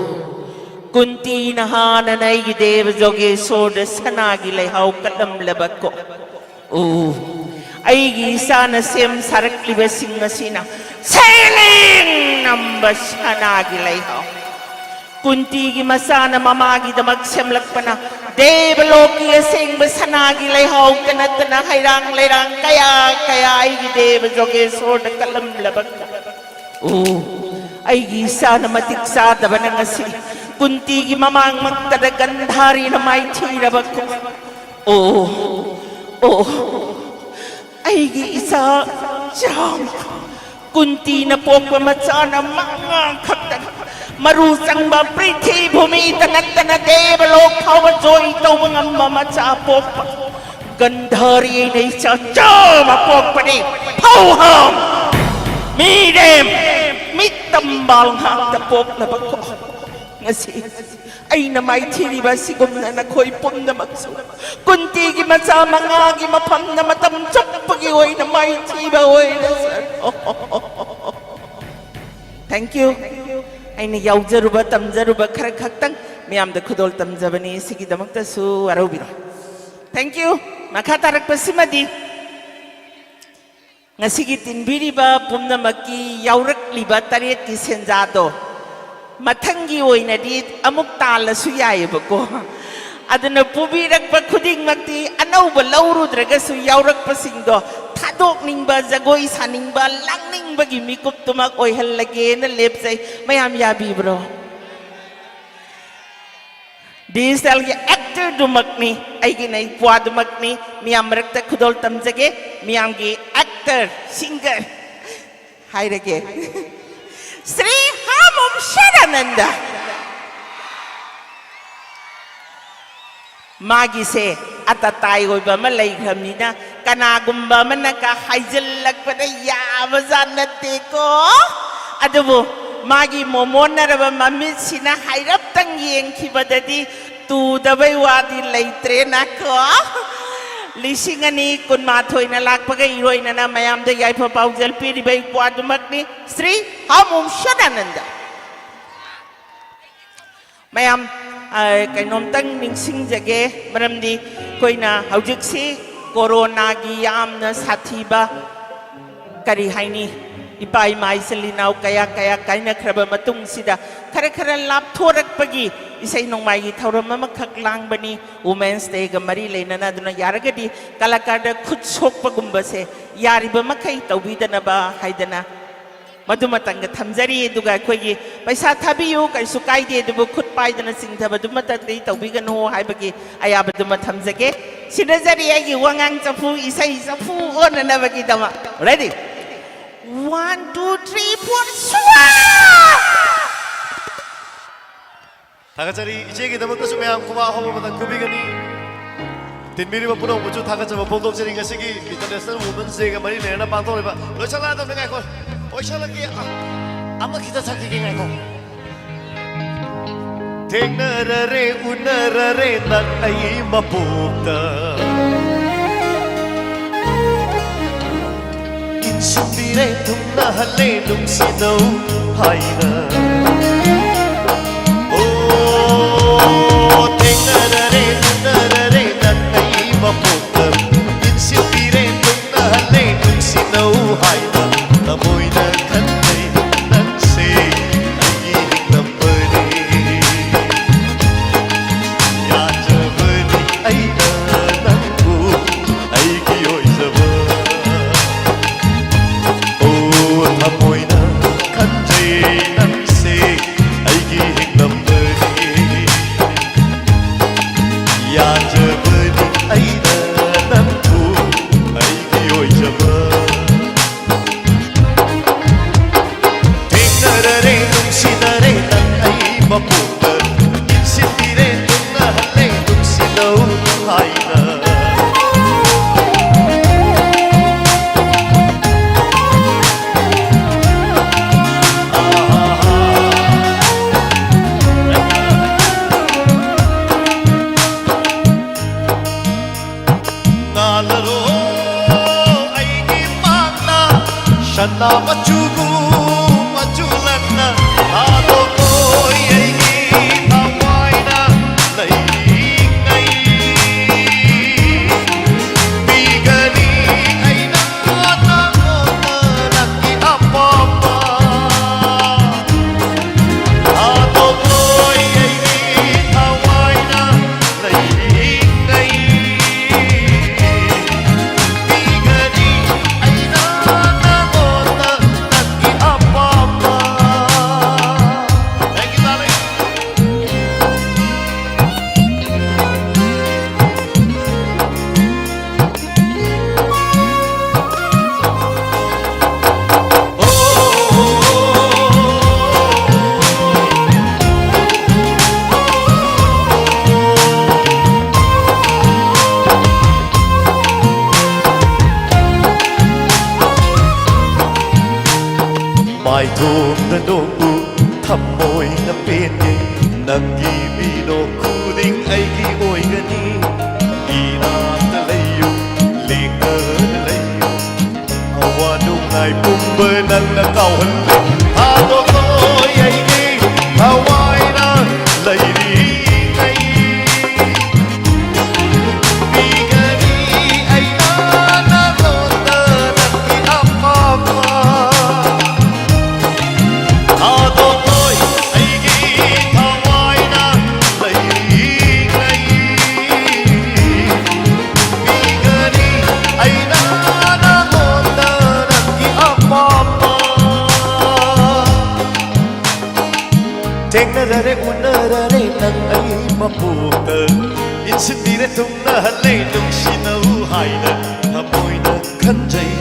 ꯀꯨꯟꯇꯤꯅ ꯍꯥꯟꯅꯅ ꯑꯩꯒꯤ ꯗꯦꯕ ꯖꯣꯒꯦꯁꯣꯔꯗ ꯁꯅꯥꯒꯤ ꯂꯩꯍꯥꯎ ꯀꯠꯂꯝꯂꯕꯀꯣ꯫ ꯑꯣ, ꯑꯩꯒꯤ ꯏꯆꯥꯅ ꯁꯦꯝ ꯁꯥꯔꯛꯂꯤꯕꯁꯤꯡ ꯑꯁꯤꯅ ꯁꯦꯂꯦꯡ ꯅꯝꯕ ꯁꯅꯥꯒꯤ ꯂꯩꯍꯥꯎ꯫ ꯀꯨꯟꯇꯤꯒꯤ ꯃꯆꯥꯅ ꯃꯃꯥꯒꯤꯗꯃꯛ ꯁꯦꯝꯂꯛꯄꯅ ꯗꯦꯕꯂꯣꯛꯀꯤ ꯑꯁꯦꯡꯕ ꯁꯅꯥꯒꯤ ꯂꯩꯍꯥꯎꯇ ꯅꯠꯇꯅ ꯍꯩꯔꯥꯡ ꯂꯩꯔꯥꯡ ꯀꯌꯥ ꯀꯌꯥ ꯑꯩꯒꯤ ꯗꯦꯕ ꯖꯣꯒꯦꯁꯣꯔꯗ ꯀꯠꯂꯝꯂꯕ꯫ ꯑꯣ, ꯑꯩꯒꯤ ꯏꯆꯥꯅ ꯃꯇꯤꯛ ꯆꯥꯗꯕꯅ ꯉꯁꯤ ꯀꯨꯟꯇꯤꯒꯤ ꯃꯃꯥꯡꯃꯛꯇꯗ ꯒꯟꯙꯥꯔꯤꯅ ꯃꯥꯏꯊꯤꯔꯕꯀꯣ꯫ ꯑꯣ, ꯑꯣ, ꯑꯩꯒꯤ ꯏꯆꯥ ꯆꯥꯝ ꯀꯨꯟꯇꯤꯅ ꯄꯣꯛꯄ ꯃꯆꯥꯅ ꯃꯉꯥ ꯈꯛꯇ ꯃꯔꯨ ꯆꯪꯕ ꯄ꯭ꯔꯤꯊꯤꯚꯨꯃꯤꯗ ꯅꯠꯇꯅ ꯗꯦꯕꯂꯣꯛ ꯐꯥꯎꯕ ꯖꯣꯏ ꯇꯧꯕ ꯉꯝꯕ ꯃꯆꯥ ꯄꯣꯛꯄ꯫ ꯒꯟꯙꯥꯔꯤꯅ ꯏꯆꯥ ꯆꯥꯝꯃ ꯄꯣꯛꯄꯅꯤ꯫ ꯐꯧꯍꯥꯝ, ꯃꯤꯔꯦꯝ, ꯃꯤꯠ ꯇꯝꯕꯥꯜ ꯉꯥꯛꯇ ꯄꯣꯛꯂꯕꯀꯣ꯫ ꯉꯁꯤ ꯑꯩꯅ ꯃꯥꯏꯊꯤꯔꯤꯕ ꯑꯁꯤꯒꯨꯝꯅ ꯅꯈꯣꯏ ꯄꯨꯝꯅꯃꯛꯁꯨ ꯀꯨꯟꯇꯤꯒꯤ ꯃꯆꯥ ꯃꯉꯥꯒꯤ ꯃꯐꯝꯗ ꯃꯇꯝ ꯆꯨꯞꯄꯒꯤ ꯑꯣꯏꯅ ꯃꯥꯏꯊꯤꯕ ꯑꯣꯏꯔꯁꯅꯨ꯫ Thank you꯫ ꯑꯩꯅ ꯌꯥꯎꯖꯔꯨꯕ, ꯇꯝꯖꯔꯨꯕ ꯈꯔ ꯈꯛꯇꯪ ꯃꯌꯥꯝꯗ ꯈꯨꯗꯣꯜ ꯇꯝꯖꯕꯅꯤ꯫ ꯁꯤꯒꯤꯗꯃꯛꯇꯁꯨ ꯋꯥꯔꯧꯕꯤꯔꯣꯏ꯫ Thank you꯫ ꯃꯈꯥ ꯇꯥꯔꯛꯄꯁꯤꯃꯗꯤ ꯉꯁꯤꯒꯤ ꯇꯤꯟꯕꯤꯔꯤꯕ ꯄꯨꯝꯅꯃꯛꯀꯤ ꯌꯥꯎꯔꯛꯂꯤꯕ ꯇꯔꯦꯠꯀꯤ ꯁꯦꯟꯖꯥꯗꯣ ꯃꯊꯪꯒꯤ ꯑꯣꯏꯅꯗꯤ ꯑꯃꯨꯛ ꯇꯥꯜꯂꯁꯨ ꯌꯥꯏꯑꯕꯀꯣ꯫ ꯑꯗꯨꯅ ꯄꯨꯕꯤꯔꯛꯄ ꯈꯨꯗꯤꯡꯃꯛꯇꯤ ꯑꯅꯧꯕ ꯂꯧꯔꯨꯗ꯭ꯔꯒꯁꯨ ꯌꯥꯎꯔꯛꯄꯁꯤꯡꯗꯣ ꯊꯥꯗꯣꯛꯅꯤꯡꯕ, ꯖꯒꯣꯏ ꯁꯥꯅꯤꯡꯕ, ꯂꯥꯡꯅꯤꯡꯕꯒꯤ ꯃꯤꯀꯨꯞꯇꯨꯃꯛ ꯑꯣꯏꯍꯜꯂꯒꯦꯅ ꯂꯦꯞꯆꯩ꯫ ꯃꯌꯥꯝ ꯌꯥꯕꯤꯕ꯭ꯔꯣ? ꯗꯤꯖꯤꯇꯦꯜꯒꯤ ꯑꯦꯛꯇꯔꯗꯨꯃꯛꯅꯤ, ꯑꯩꯒꯤ ꯅꯩꯄ꯭ꯋꯥꯗꯨꯃꯛꯅꯤ꯫ ꯃꯤꯌꯥꯝ ꯃꯔꯛꯇ ꯈꯨꯗꯣꯜ ꯇꯝꯖꯒꯦ꯫ ꯃꯤꯌꯥꯝꯒꯤ ꯑꯦꯛꯇꯔ, ꯁꯤꯡꯒꯔ ꯍꯥꯏꯔꯒꯦ꯫ ꯁ꯭ꯔꯤ ꯍꯥꯃꯣꯝ ꯁꯗꯥꯅꯟꯗ꯫ ꯃꯥꯒꯤꯁꯦ ꯑꯇꯇꯥꯏ ꯑꯣꯏꯕ ꯑꯃ ꯂꯩꯈ꯭ꯔꯕꯅꯤꯅ ꯀꯅꯥꯒꯨꯝꯕ ꯑꯃꯅꯒ ꯍꯥꯏꯖꯤꯜꯂꯛꯄꯗ ꯌꯥꯕꯖꯥꯠ ꯅꯠꯇꯦꯀꯣ꯫ ꯑꯗꯨꯕꯨ ꯃꯥꯒꯤ ꯃꯣꯃꯣꯟꯅꯔꯕ ꯃꯃꯤꯠꯁꯤꯅ ꯍꯥꯏꯔꯞꯇꯪ ꯌꯦꯡꯈꯤꯕꯗꯗꯤ ꯇꯨꯗꯕꯩ ꯋꯥꯗꯤ ꯂꯩꯇ꯭ꯔꯦꯅꯀꯣ꯫ ꯂꯤꯁꯤꯡ ꯑꯅꯤ ꯀꯨꯟꯃꯥꯊꯣꯏꯅ ꯂꯥꯛꯄꯒ ꯏꯔꯣꯏꯅꯅ ꯃꯌꯥꯝꯗ ꯌꯥꯏꯐ ꯄꯥꯎꯖꯦꯜ ꯄꯤꯔꯤꯕ ꯏꯄ꯭ꯋꯥꯗꯨꯃꯛꯅꯤ, ꯁ꯭ꯔꯤ ꯍꯥꯃꯨ ꯁꯗꯥꯅꯟꯗ꯫ ꯃꯌꯥꯝ, ꯑ, ꯀꯩꯅꯣꯝꯇꯪ ꯅꯤꯡꯁꯤꯡꯖꯒꯦ, ꯃꯔꯝꯗꯤ ꯑꯩꯈꯣꯏꯅ ꯍꯧꯖꯤꯛꯁꯤ ꯀꯣꯔꯣꯅꯥꯒꯤ ꯌꯥꯝꯅ ꯁꯥꯊꯤꯕ, ꯀꯔꯤ ꯍꯥꯏꯅꯤ, ꯏꯄꯥ ꯏꯃꯥ ꯏꯆꯤꯜ ꯏꯅꯥꯎ ꯀꯌꯥ ꯀꯌꯥ ꯀꯥꯏꯅꯈ꯭ꯔꯕ ꯃꯇꯨꯡꯁꯤꯗ ꯈꯔ ꯈꯔ ꯂꯥꯞꯊꯣꯔꯛꯄꯒꯤ ꯏꯁꯩ ꯅꯣꯡꯃꯥꯏꯒꯤ ꯊꯧꯔꯝ ꯑꯃꯈꯛ ꯂꯥꯡꯕꯅꯤ꯫ Women's Day ꯒ ꯃꯔꯤ ꯂꯩꯅꯅ꯫ ꯑꯗꯨꯅ ꯌꯥꯔꯒꯗꯤ ꯀꯂꯥꯀꯥꯔꯗ ꯈꯨꯠ ꯁꯣꯛꯄꯒꯨꯝꯕꯁꯦ ꯌꯥꯔꯤꯕ ꯃꯈꯩ ꯇꯧꯕꯤꯗꯅꯕ ꯍꯥꯏꯗꯅ ꯃꯗꯨꯃꯇꯪꯒ ꯊꯝꯖꯔꯤ꯫ ꯑꯗꯨꯒ ꯑꯩꯈꯣꯏꯒꯤ ꯄꯩꯁꯥ ꯊꯥꯕꯤꯌꯨ, ꯀꯩꯁꯨ ꯀꯥꯏꯗꯦ, ꯑꯗꯨꯕꯨ ꯈꯨꯠ ꯄꯥꯏꯗꯅ ꯆꯤꯡꯊꯕꯗꯨꯃꯇꯪꯗꯤ ꯇꯧꯕꯤꯒꯅꯨ ꯍꯥꯏꯕꯒꯤ ꯑꯌꯥꯕꯗꯨꯃ ꯊꯝꯖꯒꯦ꯫ ꯁꯤꯟꯅꯖꯔꯤ ꯑꯩꯒꯤ ꯋꯥꯉꯥꯡ ꯆꯐꯨ, ꯏꯁꯩ ꯆꯐꯨ ꯑꯣꯟꯅꯅꯕꯒꯤꯗꯃꯛ꯫ Ready? One, two, three, four, ꯁ꯭ꯋꯥ! ꯊꯥꯒꯠꯆꯔꯤ꯫ ꯏꯆꯦꯒꯤꯗꯃꯛꯇꯁꯨ ꯃꯌꯥꯝ ꯈꯨꯕꯥꯛ ꯑꯍꯧꯕ ꯑꯃꯇꯪ ꯈꯨꯕꯤꯒꯅꯤ꯫ ꯇꯤꯟꯕꯤꯔꯤꯕ ꯄꯨꯝꯅꯃꯛꯄꯨꯁꯨ ꯊꯥꯒꯠꯆꯕ ꯐꯣꯡꯗꯣꯛꯆꯔꯤ꯫ ꯉꯁꯤꯒꯤ International Women's Day ꯒ ꯃꯔꯤ ꯂꯩꯅꯅ ꯄꯥꯡꯊꯣꯛꯂꯤꯕ, ꯂꯣꯏꯁꯜꯂꯛꯑꯗꯕꯅꯤ, ꯉꯥꯏꯈꯣ, ꯂꯣꯏꯁꯜꯂꯛꯀꯦ, ꯑ, ꯑꯃ ꯈꯤꯇ ꯁꯛꯈꯤꯒꯦ, ꯉꯥꯏꯈꯣ꯫ ꯊꯦꯡꯅꯔꯔꯦ, ꯎꯅꯔꯔꯦ ꯅꯪ ꯑꯩ ꯃꯄꯣꯛꯇ꯫ ꯏꯟꯁꯤꯟꯕꯤꯔꯦ, ꯊꯨꯡꯅꯍꯜꯂꯦ, ꯅꯨꯡꯁꯤꯅꯧ ꯍꯥꯏꯅ꯫ ꯑꯣ, ꯊꯦꯡꯅꯔꯔꯦ, ꯎꯅꯔꯔꯦ ꯅꯪ ꯑꯩ ꯃꯄꯣꯛꯇ꯫ ꯏꯟꯁꯤꯟꯕꯤꯔꯦ, ꯊꯨꯡꯅꯍꯜꯂꯦ, ꯅꯨꯡꯁꯤꯅꯧ ꯍꯥꯏꯅ꯫ ꯊꯃꯣꯏꯅ ꯈꯟꯖꯩ, ꯅꯪꯁꯦ ꯑꯩꯒꯤ ꯍꯤꯡꯂꯝꯕꯅꯤ꯫ ꯌꯥꯖꯕꯅꯤ ꯑꯩꯅ ꯅꯪꯕꯨ ꯑꯩꯒꯤ ꯑꯣꯏꯖꯕ꯫ ꯑꯣ, ꯊꯃꯣꯏꯅ ꯈꯟꯖꯩ, ꯅꯪꯁꯦ ꯑꯩꯒꯤ ꯍꯤꯡꯂꯝꯕꯅꯤ꯫ ꯂꯥ ꯃꯆꯨꯒꯨ ꯃꯆꯨ ꯂꯪꯅ ꯊꯥꯗꯣꯛꯂꯣꯏ ꯑꯩꯒꯤ ꯊꯋꯥꯏꯅ ꯂꯩꯔꯤꯉꯩ꯫ ꯄꯤꯒꯅꯤ ꯑꯩꯅ ꯅꯉꯣꯟꯗ ꯅꯪꯒꯤ ꯑꯄꯥꯝꯕ꯫ ꯊꯥꯗꯣꯛꯂꯣꯏ ꯑꯩꯒꯤ ꯊꯋꯥꯏꯅ ꯂꯩꯔꯤꯉꯩ꯫ ꯄꯤꯒꯅꯤ ꯑꯩꯅ ꯅꯉꯣꯟꯗ ꯅꯪꯒꯤ ꯑꯄꯥꯝꯕ꯫ Thank you, darling. ꯃꯥꯏꯊꯣꯡꯗ ꯅꯣꯛꯎ, ꯊꯃꯣꯏꯅ ꯄꯦꯟꯒꯦ꯫ ꯅꯪꯒꯤ ꯃꯤꯅꯣꯛ ꯈꯨꯗꯤꯡ ꯑꯩꯒꯤ ꯑꯣꯏꯒꯅꯤ꯫ ꯏꯅꯥꯛꯇ ꯂꯩꯌꯨ, ꯂꯦꯡꯗꯅ ꯂꯩꯌꯨ꯫ ꯑꯋꯥ ꯅꯨꯡꯉꯥꯏ ꯄꯨꯝꯕ ꯅꯪꯅ ꯀꯥꯎꯍꯜꯂꯦ꯫ ꯊꯥꯗꯣꯛꯂꯣꯏ ꯑꯩꯒꯤ ꯊꯋꯥꯏꯅ ꯂꯩꯔꯤꯉꯩ꯫ ꯄꯤꯒꯅꯤ ꯑꯩꯅ ꯅꯉꯣꯟꯗ ꯅꯪꯒꯤ ꯑꯄꯥꯝꯕ꯫ ꯊꯥꯗꯣꯛꯂꯣꯏ ꯑꯩꯒꯤ ꯊꯋꯥꯏꯅ ꯂꯩꯔꯤꯉꯩ꯫ ꯄꯤꯒꯅꯤ ꯑꯩꯅ ꯅꯉꯣꯟꯗ ꯅꯪꯒꯤ ꯑꯄꯥꯝꯕ꯫ ꯊꯦꯡꯅꯔꯔꯦ, ꯎꯅꯔꯔꯦ ꯅꯪ ꯑꯩ ꯃꯄꯣꯛꯇ꯫ ꯏꯟꯁꯤꯟꯕꯤꯔꯦ, ꯊꯨꯡꯅꯍꯜꯂꯦ, ꯅꯨꯡꯁꯤꯅꯧ ꯍꯥꯏꯅ ꯊꯃꯣꯏꯅ ꯈꯟꯖꯩ꯫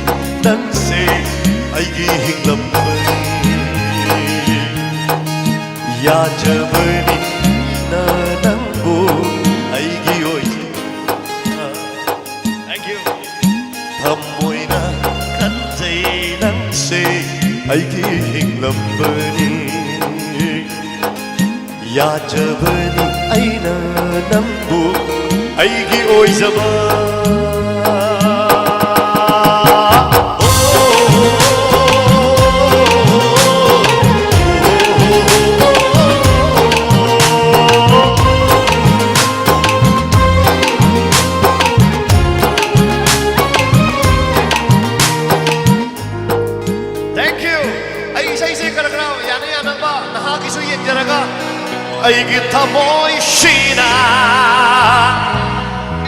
ꯅꯪꯁꯦ ꯑꯩꯒꯤ ꯍꯤꯡꯂꯝꯕꯅꯤ꯫ ꯌꯥꯖꯕꯅꯤ ꯅꯪꯕꯨ ꯑꯩꯒꯤ ꯑꯣꯏꯖ Thank you. ꯊꯃꯣꯏꯅ ꯈꯟꯖꯩ ꯅꯪꯁꯦ ꯑꯩꯒꯤ ꯍꯤꯡꯂꯝꯕꯅꯤ꯫ ꯌꯥꯖꯕꯅꯤ ꯑꯩꯅ ꯅꯪꯕꯨ ꯑꯩꯒꯤ ꯑꯣꯏꯖꯕ꯫ ꯑꯩꯒꯤ ꯊꯃꯣꯏꯁꯤꯅ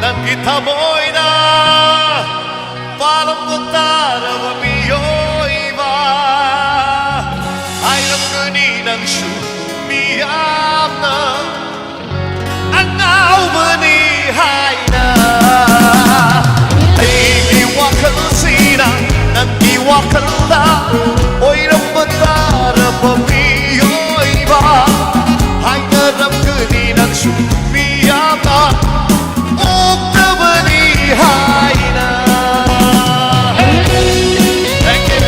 ꯅꯪꯒꯤ ꯊꯃꯣꯏꯅ ꯄꯥꯜꯂꯝꯕ ꯇꯥꯔꯕ ꯃꯤꯑꯣꯏꯕ ꯍꯥꯏꯔꯝꯒꯅꯤ ꯅꯪꯁꯨ ꯃꯤꯌꯥꯝꯅ ꯑꯉꯥꯎꯕꯅꯤ ꯍꯥꯏꯅ꯫ ꯑꯩꯒꯤ ꯋꯥꯈꯜꯁꯤꯅ ꯅꯪꯒꯤ ꯋꯥꯈꯜꯗ ꯑꯣꯏꯔꯝꯕ ꯇꯥꯔꯕ ꯃꯤꯑꯣꯏꯕ ꯍꯥꯏꯅꯔꯝꯒꯅꯤ ꯅꯪꯁꯨ ꯃꯤꯌꯥꯝꯅ ꯑꯣꯛꯇꯕꯅꯤ ꯍꯥꯏꯅ꯫ Thank you.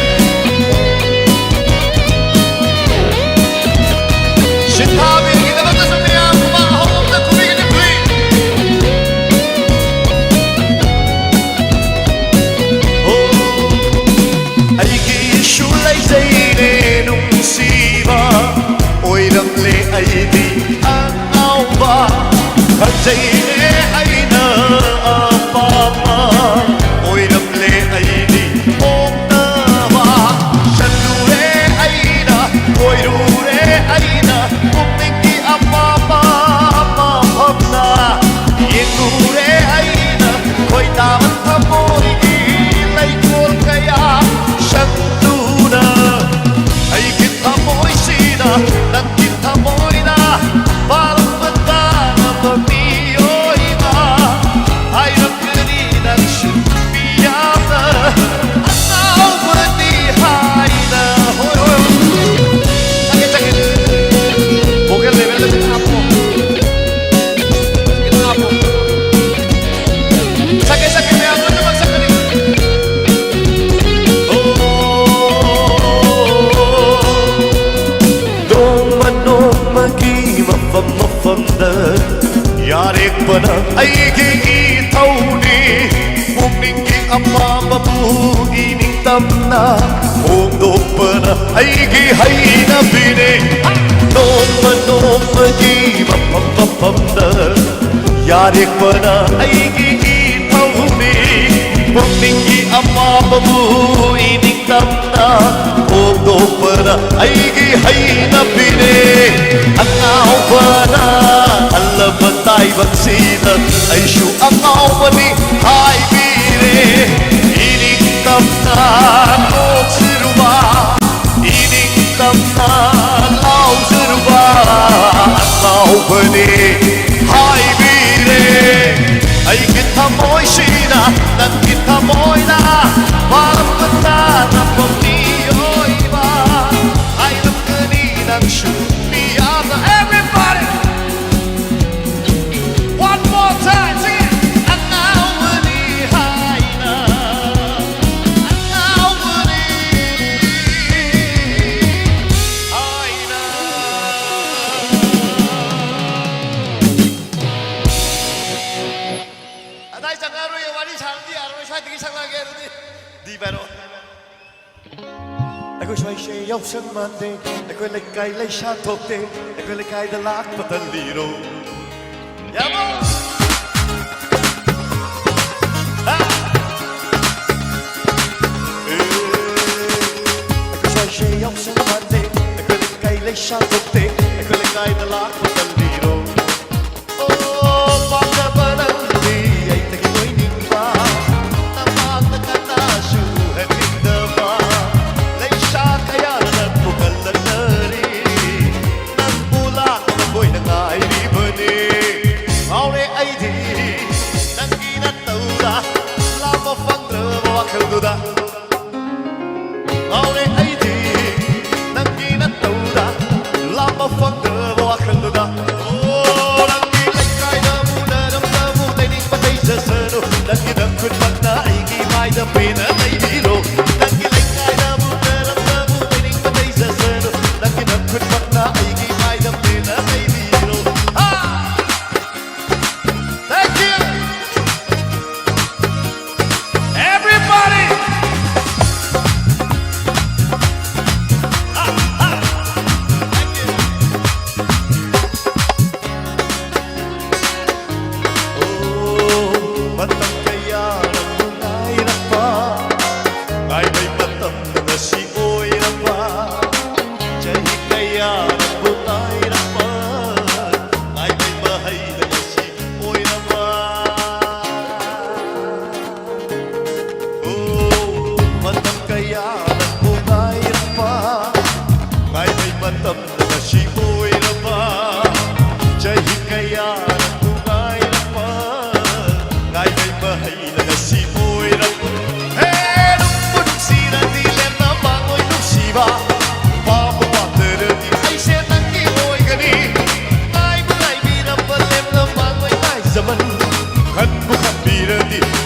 ꯁꯤꯟꯊꯥꯕꯤꯒꯤꯗꯃꯛꯇꯁꯨ ꯃꯌꯥꯝ ꯈꯨꯕꯥꯛ ꯑꯍꯨꯝ ꯑꯝꯇ ꯈꯨꯕꯤꯒꯦꯅꯦ, please. ꯑꯣ, ꯑꯩꯒꯤꯁꯨ ꯂꯩꯖꯩꯅꯦ ꯅꯨꯡꯁꯤꯕ, ꯑꯣꯏꯔꯝꯂꯦ ꯑꯩꯗꯤ ꯑꯉꯥꯎꯕ, ꯈꯟꯖꯩꯅꯦ ꯑꯩꯅ ꯑꯄꯥꯝꯕ, ꯑꯣꯏꯔꯝꯂꯦ ꯑꯩꯗꯤ ꯑꯣꯛꯇꯕ, ꯆꯠꯂꯨꯔꯦ ꯑꯩꯅ, ꯀꯣꯏꯔꯨꯔꯦ ꯑꯩꯅ, ꯄꯨꯛꯅꯤꯡꯒꯤ ꯑꯄꯥꯝꯕ ꯃꯐꯝꯗ ꯌꯦꯡꯂꯨꯔꯦ ꯑꯩꯅ, ꯈꯣꯏꯗꯥꯕ ꯊꯃꯣꯏꯒꯤ ꯂꯩꯀꯣꯜ ꯀꯌꯥ ꯁꯟꯗꯨꯅ꯫ ꯑꯩꯒꯤ ꯊꯃꯣꯏꯁꯤꯗ ꯅꯪꯒꯤ ꯊꯃꯣꯏꯅ ꯄꯥꯜꯂꯝꯕ ꯇꯥꯔꯕ ꯃꯤꯑꯣꯏꯕ ꯍꯥꯏꯔꯝꯒꯅꯤ ꯅꯪꯁꯨ ꯃꯤꯌꯥꯝꯅ ꯑꯉꯥꯎꯕꯅꯤ ꯍꯥꯏꯅ꯫ ꯍꯣꯏ, ꯍꯣꯏ, ꯍꯣꯏ꯫ ꯆꯠꯀꯦ, ꯆꯠꯀꯦ꯫ Vocal level ꯗ ꯈꯤꯇꯪ ꯍꯥꯞꯄꯣ꯫ ꯈꯤꯇꯪ ꯍꯥꯞꯄꯣ꯫ ꯁꯛꯀꯦ, ꯁꯛꯀꯦ, ꯃꯌꯥꯝ ꯂꯣꯏꯅꯃꯛ ꯁꯛꯀꯅꯤ꯫ ꯑꯣ, ꯅꯣꯡꯃ ꯅꯣꯡꯃꯒꯤ ꯃꯐꯝ ꯃꯐꯝꯗ ꯌꯥꯔꯦꯛꯄꯅ ꯑꯩꯒꯤ ꯏꯊꯧꯅꯤ꯫ ꯄꯨꯛꯅꯤꯡꯒꯤ ꯑꯄꯥꯝꯕꯕꯨ ꯏꯅꯤꯡꯇꯝꯅ ꯐꯣꯡꯗꯣꯛꯄꯅ ꯑꯩꯒꯤ ꯍꯩꯅꯕꯤꯅꯤ꯫ ꯅꯣꯡꯃ ꯅꯣꯡꯃꯒꯤ ꯃꯐꯝ ꯃꯐꯝꯗ ꯌꯥꯔꯦꯛꯄꯅ ꯑꯩꯒꯤ ꯏꯊꯧꯅꯤ꯫ ꯄꯨꯛꯅꯤꯡꯒꯤ ꯑꯄꯥꯝꯕꯕꯨ ꯏꯅꯤꯡꯇꯝꯅ ꯐꯣꯡꯗꯣꯛꯄꯅ ꯑꯩꯒꯤ ꯍꯩꯅꯕꯤꯅꯤ꯫ ꯑꯉꯥꯎꯕ ꯇꯥꯏꯕꯪꯁꯤꯗ ꯑꯩꯁꯨ ꯑꯉꯥꯎꯕꯅꯤ ꯍꯥꯏꯕꯤꯔꯦ꯫ ꯏꯅꯤꯡꯇꯝꯅ ꯅꯣꯛꯆꯔꯨꯕ, ꯏꯅꯤꯡꯇꯝꯅ ꯂꯥꯎꯖꯔꯨꯕ ꯑꯉꯥꯎꯕꯅꯤ ꯍꯥꯏꯕꯤꯔꯦ꯫ ꯑꯩꯒꯤ ꯊꯃꯣꯏꯁꯤꯅ ꯅꯪꯒꯤ ꯊꯃꯣꯏꯅ ꯃꯥꯂꯪ ꯇꯥꯔꯛꯄ ꯃꯤꯑꯣꯏꯕ ꯍꯥꯏꯔꯝꯒꯅꯤ ꯅꯪꯁꯨ ꯃꯤꯌꯥꯝꯅ꯫ Everybody! One more time, sing it. ꯑꯉꯥꯎꯕꯅꯤ ꯍꯥꯏꯅ, ꯑꯉꯥꯎꯕꯅꯤ ꯍꯥꯏꯅ꯫ ꯑꯗꯥꯏ ꯆꯪꯉꯛꯑꯔꯣꯏꯌꯦ, ꯋꯥꯔꯤ ꯁꯥꯕꯗꯤ ꯌꯥꯔꯔꯣꯏ, ꯁ꯭ꯋꯥꯏꯗꯒꯤ ꯁꯛꯂꯛꯑꯒꯦ ꯑꯗꯨꯗꯤ꯫ ꯗꯤ ꯄꯥꯏꯔꯛꯑꯣ꯫ ꯑꯩꯈꯣꯏ ꯁ꯭ꯋꯥꯏꯁꯦ ꯌꯥꯎꯁꯪ ꯃꯥꯟꯗꯦ, ꯑꯩꯈꯣꯏ ꯂꯩꯀꯥꯏ ꯂꯩꯁꯥ ꯊꯣꯛꯇꯦ, ꯑꯩꯈꯣꯏ ꯂꯩꯀꯥꯏꯗ ꯂꯥꯛꯄ ꯇꯜꯂꯤꯔꯣ? ꯌꯥꯕꯣ? ꯍꯥ? ꯑꯦ, ꯑꯩꯈꯣꯏ ꯁ꯭ꯋꯥꯏꯁꯦ ꯌꯥꯎꯁꯪ ꯃꯥꯟꯗꯦ, ꯑꯩꯈꯣꯏ ꯂꯩꯀꯥꯏ ꯂꯩꯁꯥ ꯊꯣꯛꯇꯦ, ꯑꯩꯈꯣꯏ ꯂꯩꯀꯥꯏꯗ ꯂꯥꯛꯄ ꯇꯜꯂꯤꯔꯣ? ꯑꯣ, ꯄꯥꯝꯖꯕ ꯅꯪꯗꯤ ꯑꯩꯗꯒꯤ ꯑꯣꯏꯅꯤꯡꯕ, ꯅꯃꯥꯡꯗ ꯀꯅꯥꯁꯨ ꯎꯍꯟꯅꯤꯡꯗꯕ, ꯂꯩꯁꯥ ꯀꯌꯥꯅ ꯅꯪꯕꯨ ꯀꯜꯂꯛꯅꯔꯤ, ꯅꯪꯕꯨ ꯂꯥꯛꯅ ꯃꯈꯣꯏꯅ ꯉꯥꯏꯔꯤꯕꯅꯤ꯫ ꯉꯥꯎꯔꯦ ꯑꯩꯗꯤ ꯅꯪꯒꯤ ꯅꯇꯧꯗ, ꯂꯥꯝꯕ ꯐꯪꯗ꯭ꯔꯕ ꯋꯥꯈꯜꯗꯨꯗ꯫ ꯉꯥꯎꯔꯦ ꯑꯩꯗꯤ ꯅꯪꯒꯤ ꯅꯇꯧꯗ, ꯂꯥꯝꯕ ꯐꯪꯗ꯭ꯔꯕ ꯋꯥꯈꯜꯗꯨꯗ꯫ ꯑꯣ, ꯅꯪꯒꯤ ꯂꯩꯀꯥꯏꯗꯕꯨ ꯅꯔꯝꯗꯕꯨ ꯂꯩꯅꯤꯡꯕ ꯂꯩꯖꯁꯅꯨ, ꯅꯪꯒꯤ ꯅꯈꯨꯠꯃꯛꯅ ꯑꯩꯒꯤ ꯃꯥꯏꯗ ꯄꯦꯟꯅ ꯂꯩꯕꯤꯔꯣ꯫ ꯅꯪꯒꯤ ꯂꯩꯀꯥꯏꯗꯕꯨ ꯅꯔꯝꯗꯕꯨ ꯂꯩꯅꯤꯡꯕ ꯂꯩꯖꯁꯅꯨ, ꯅꯪꯒꯤ ꯅꯈꯨꯠꯃꯛꯅ ꯑꯩꯒꯤ ꯃꯥꯏꯗ ꯄꯦꯟꯅ ꯂꯩꯕꯤꯔꯣ꯫ ꯍꯥ! Thank you! Everybody! ꯑꯣ, ꯃꯇꯝ ꯀꯌꯥꯅ ꯅꯨꯡꯉꯥꯏꯔꯛꯄ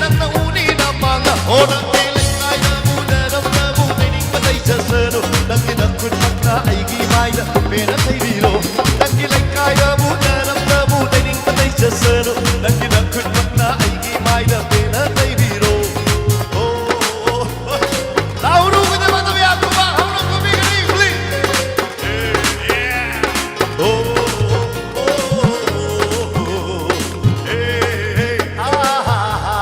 ꯅꯪꯅ ꯎꯅꯤ ꯅꯃꯥꯡꯗ, ꯑꯣ, ꯅꯪꯒꯤ ꯂꯩꯀꯥꯏꯗ ꯎꯅꯔꯝꯗꯕꯨ ꯂꯩꯅꯤꯡꯕ ꯂꯩꯖꯁꯅꯨ꯫ ꯅꯪꯒꯤ ꯅꯈꯨꯠꯃꯛꯅ ꯑꯩꯒꯤ ꯃꯥꯏꯗ ꯄꯦꯟꯅ ꯇꯩꯕꯤꯔꯣ꯫ ꯅꯪꯒꯤ ꯂꯩꯀꯥꯏꯗ ꯎꯅꯔꯝꯗꯕꯨ ꯂꯩꯅꯤꯡꯕ ꯂꯩꯖꯁꯅꯨ꯫ ꯅꯪꯒꯤ ꯅꯈꯨꯠꯃꯛꯅ ꯑꯩꯒꯤ ꯃꯥꯏꯗ ꯄꯦꯟꯅ ꯇꯩꯕꯤꯔꯣ꯫ ꯑꯣ, ꯂꯥꯎꯔꯨ, ꯀꯩꯗꯧꯕ ꯃꯇꯝ ꯌꯥꯝ ꯊꯨꯕ, ꯍꯧꯅ ꯀꯨꯝꯕꯤꯒꯅꯤ, please꯫ ꯑꯣ, ꯑꯣ, ꯑꯣ, ꯑꯣ, ꯑꯣ, ꯑꯣ, ꯑꯦ, ꯑꯦ, ꯑꯥ, ꯍꯥ, ꯍꯥ꯫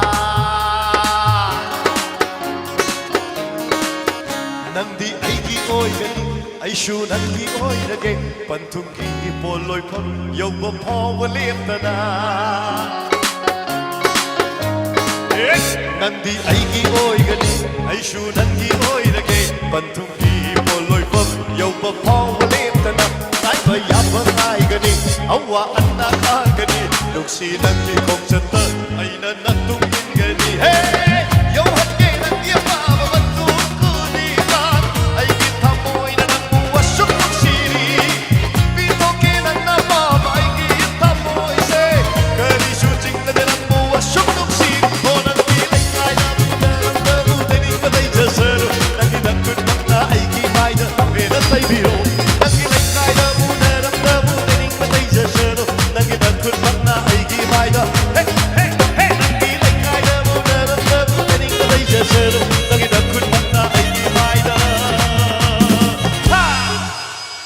ꯅꯪꯗꯤ ꯑꯩꯒꯤ ꯑꯣꯏꯒꯅꯤ, ꯑꯩꯁꯨ ꯅꯪꯒꯤ ꯑꯣꯏꯔꯒꯦ꯫ ꯄꯟꯊꯨꯡꯒꯤ ꯄꯣꯠꯂꯣꯏꯐꯝ ꯌꯧꯕ ꯐꯥꯎꯕ ꯂꯦꯞꯇꯅ꯫ ꯑꯦ! ꯅꯪꯗꯤ ꯑꯩꯒꯤ ꯑꯣꯏꯒꯅꯤ, ꯑꯩꯁꯨ ꯅꯪꯒꯤ ꯑꯣꯏꯔꯒꯦ꯫ ꯄꯟꯊꯨꯡꯒꯤ ꯄꯣꯠꯂꯣꯏꯐꯝ ꯌꯧꯕ ꯐꯥꯎꯕ ꯂꯦꯞꯇꯅ ꯉꯥꯏꯕ ꯌꯥꯕ ꯉꯥꯏꯒꯅꯤ꯫ ꯑꯋꯥ ꯑꯅꯥ ꯈꯥꯡꯒꯅꯤ, ꯅꯨꯡꯁꯤ ꯅꯪꯒꯤ ꯈꯣꯡꯆꯠꯇ ꯑꯩꯅ ꯅꯇꯨꯡ ꯏꯟꯒꯅꯤ꯫ ꯍꯦ! ꯌꯧꯍꯟꯒꯦ ꯅꯪꯒꯤ ꯑꯄꯥꯝꯕ ꯃꯇꯨꯡ ꯈꯨꯗꯤꯡꯃꯛ꯫ ꯑꯩꯒꯤ ꯊꯃꯣꯏꯅ ꯅꯪꯕꯨ ꯑꯁꯨꯛ ꯅꯨꯡꯁꯤꯔꯤ꯫ ꯄꯤꯊꯣꯛꯀꯦ ꯅꯪꯅ ꯄꯥꯝꯕ ꯑꯩꯒꯤ ꯊꯃꯣꯏꯁꯦ꯫ ꯀꯔꯤꯁꯨ ꯆꯤꯡꯅꯗꯦ ꯅꯪꯕꯨ ꯑꯁꯨꯛ ꯅꯨꯡꯁꯤꯔꯤ꯫ ꯑꯣ, ꯅꯪꯒꯤ ꯂꯩꯀꯥꯏꯗ ꯎꯅꯔꯝꯗꯕꯨ ꯂꯩꯅꯤꯡꯕ ꯂꯩꯖꯁꯅꯨ꯫ ꯅꯪꯒꯤ ꯅꯈꯨꯠꯃꯛꯅ ꯑꯩꯒꯤ ꯃꯥꯏꯗ ꯄꯦꯟꯅ ꯇꯩꯕꯤꯔꯣ꯫ ꯅꯪꯒꯤ ꯂꯩꯀꯥꯏꯗ ꯎꯅꯔꯝꯗꯕꯨ ꯂꯩꯅꯤꯡꯕ ꯂꯩꯖꯁꯅꯨ꯫ ꯅꯪꯒꯤ ꯅꯈꯨꯠꯃꯛꯅ ꯑꯩꯒꯤ ꯃꯥꯏꯗ, ꯍꯦ, ꯍꯦ, ꯍꯦ, ꯅꯪꯒꯤ ꯂꯩꯀꯥꯏꯗ ꯎꯅꯔꯝꯗꯕꯨ ꯂꯩꯅꯤꯡꯕ ꯂꯩꯖꯁꯅꯨ꯫ ꯅꯪꯒꯤ ꯅꯈꯨꯠꯃꯛꯅ ꯑꯩꯒꯤ ꯃꯥꯏꯗ, ꯍꯥ!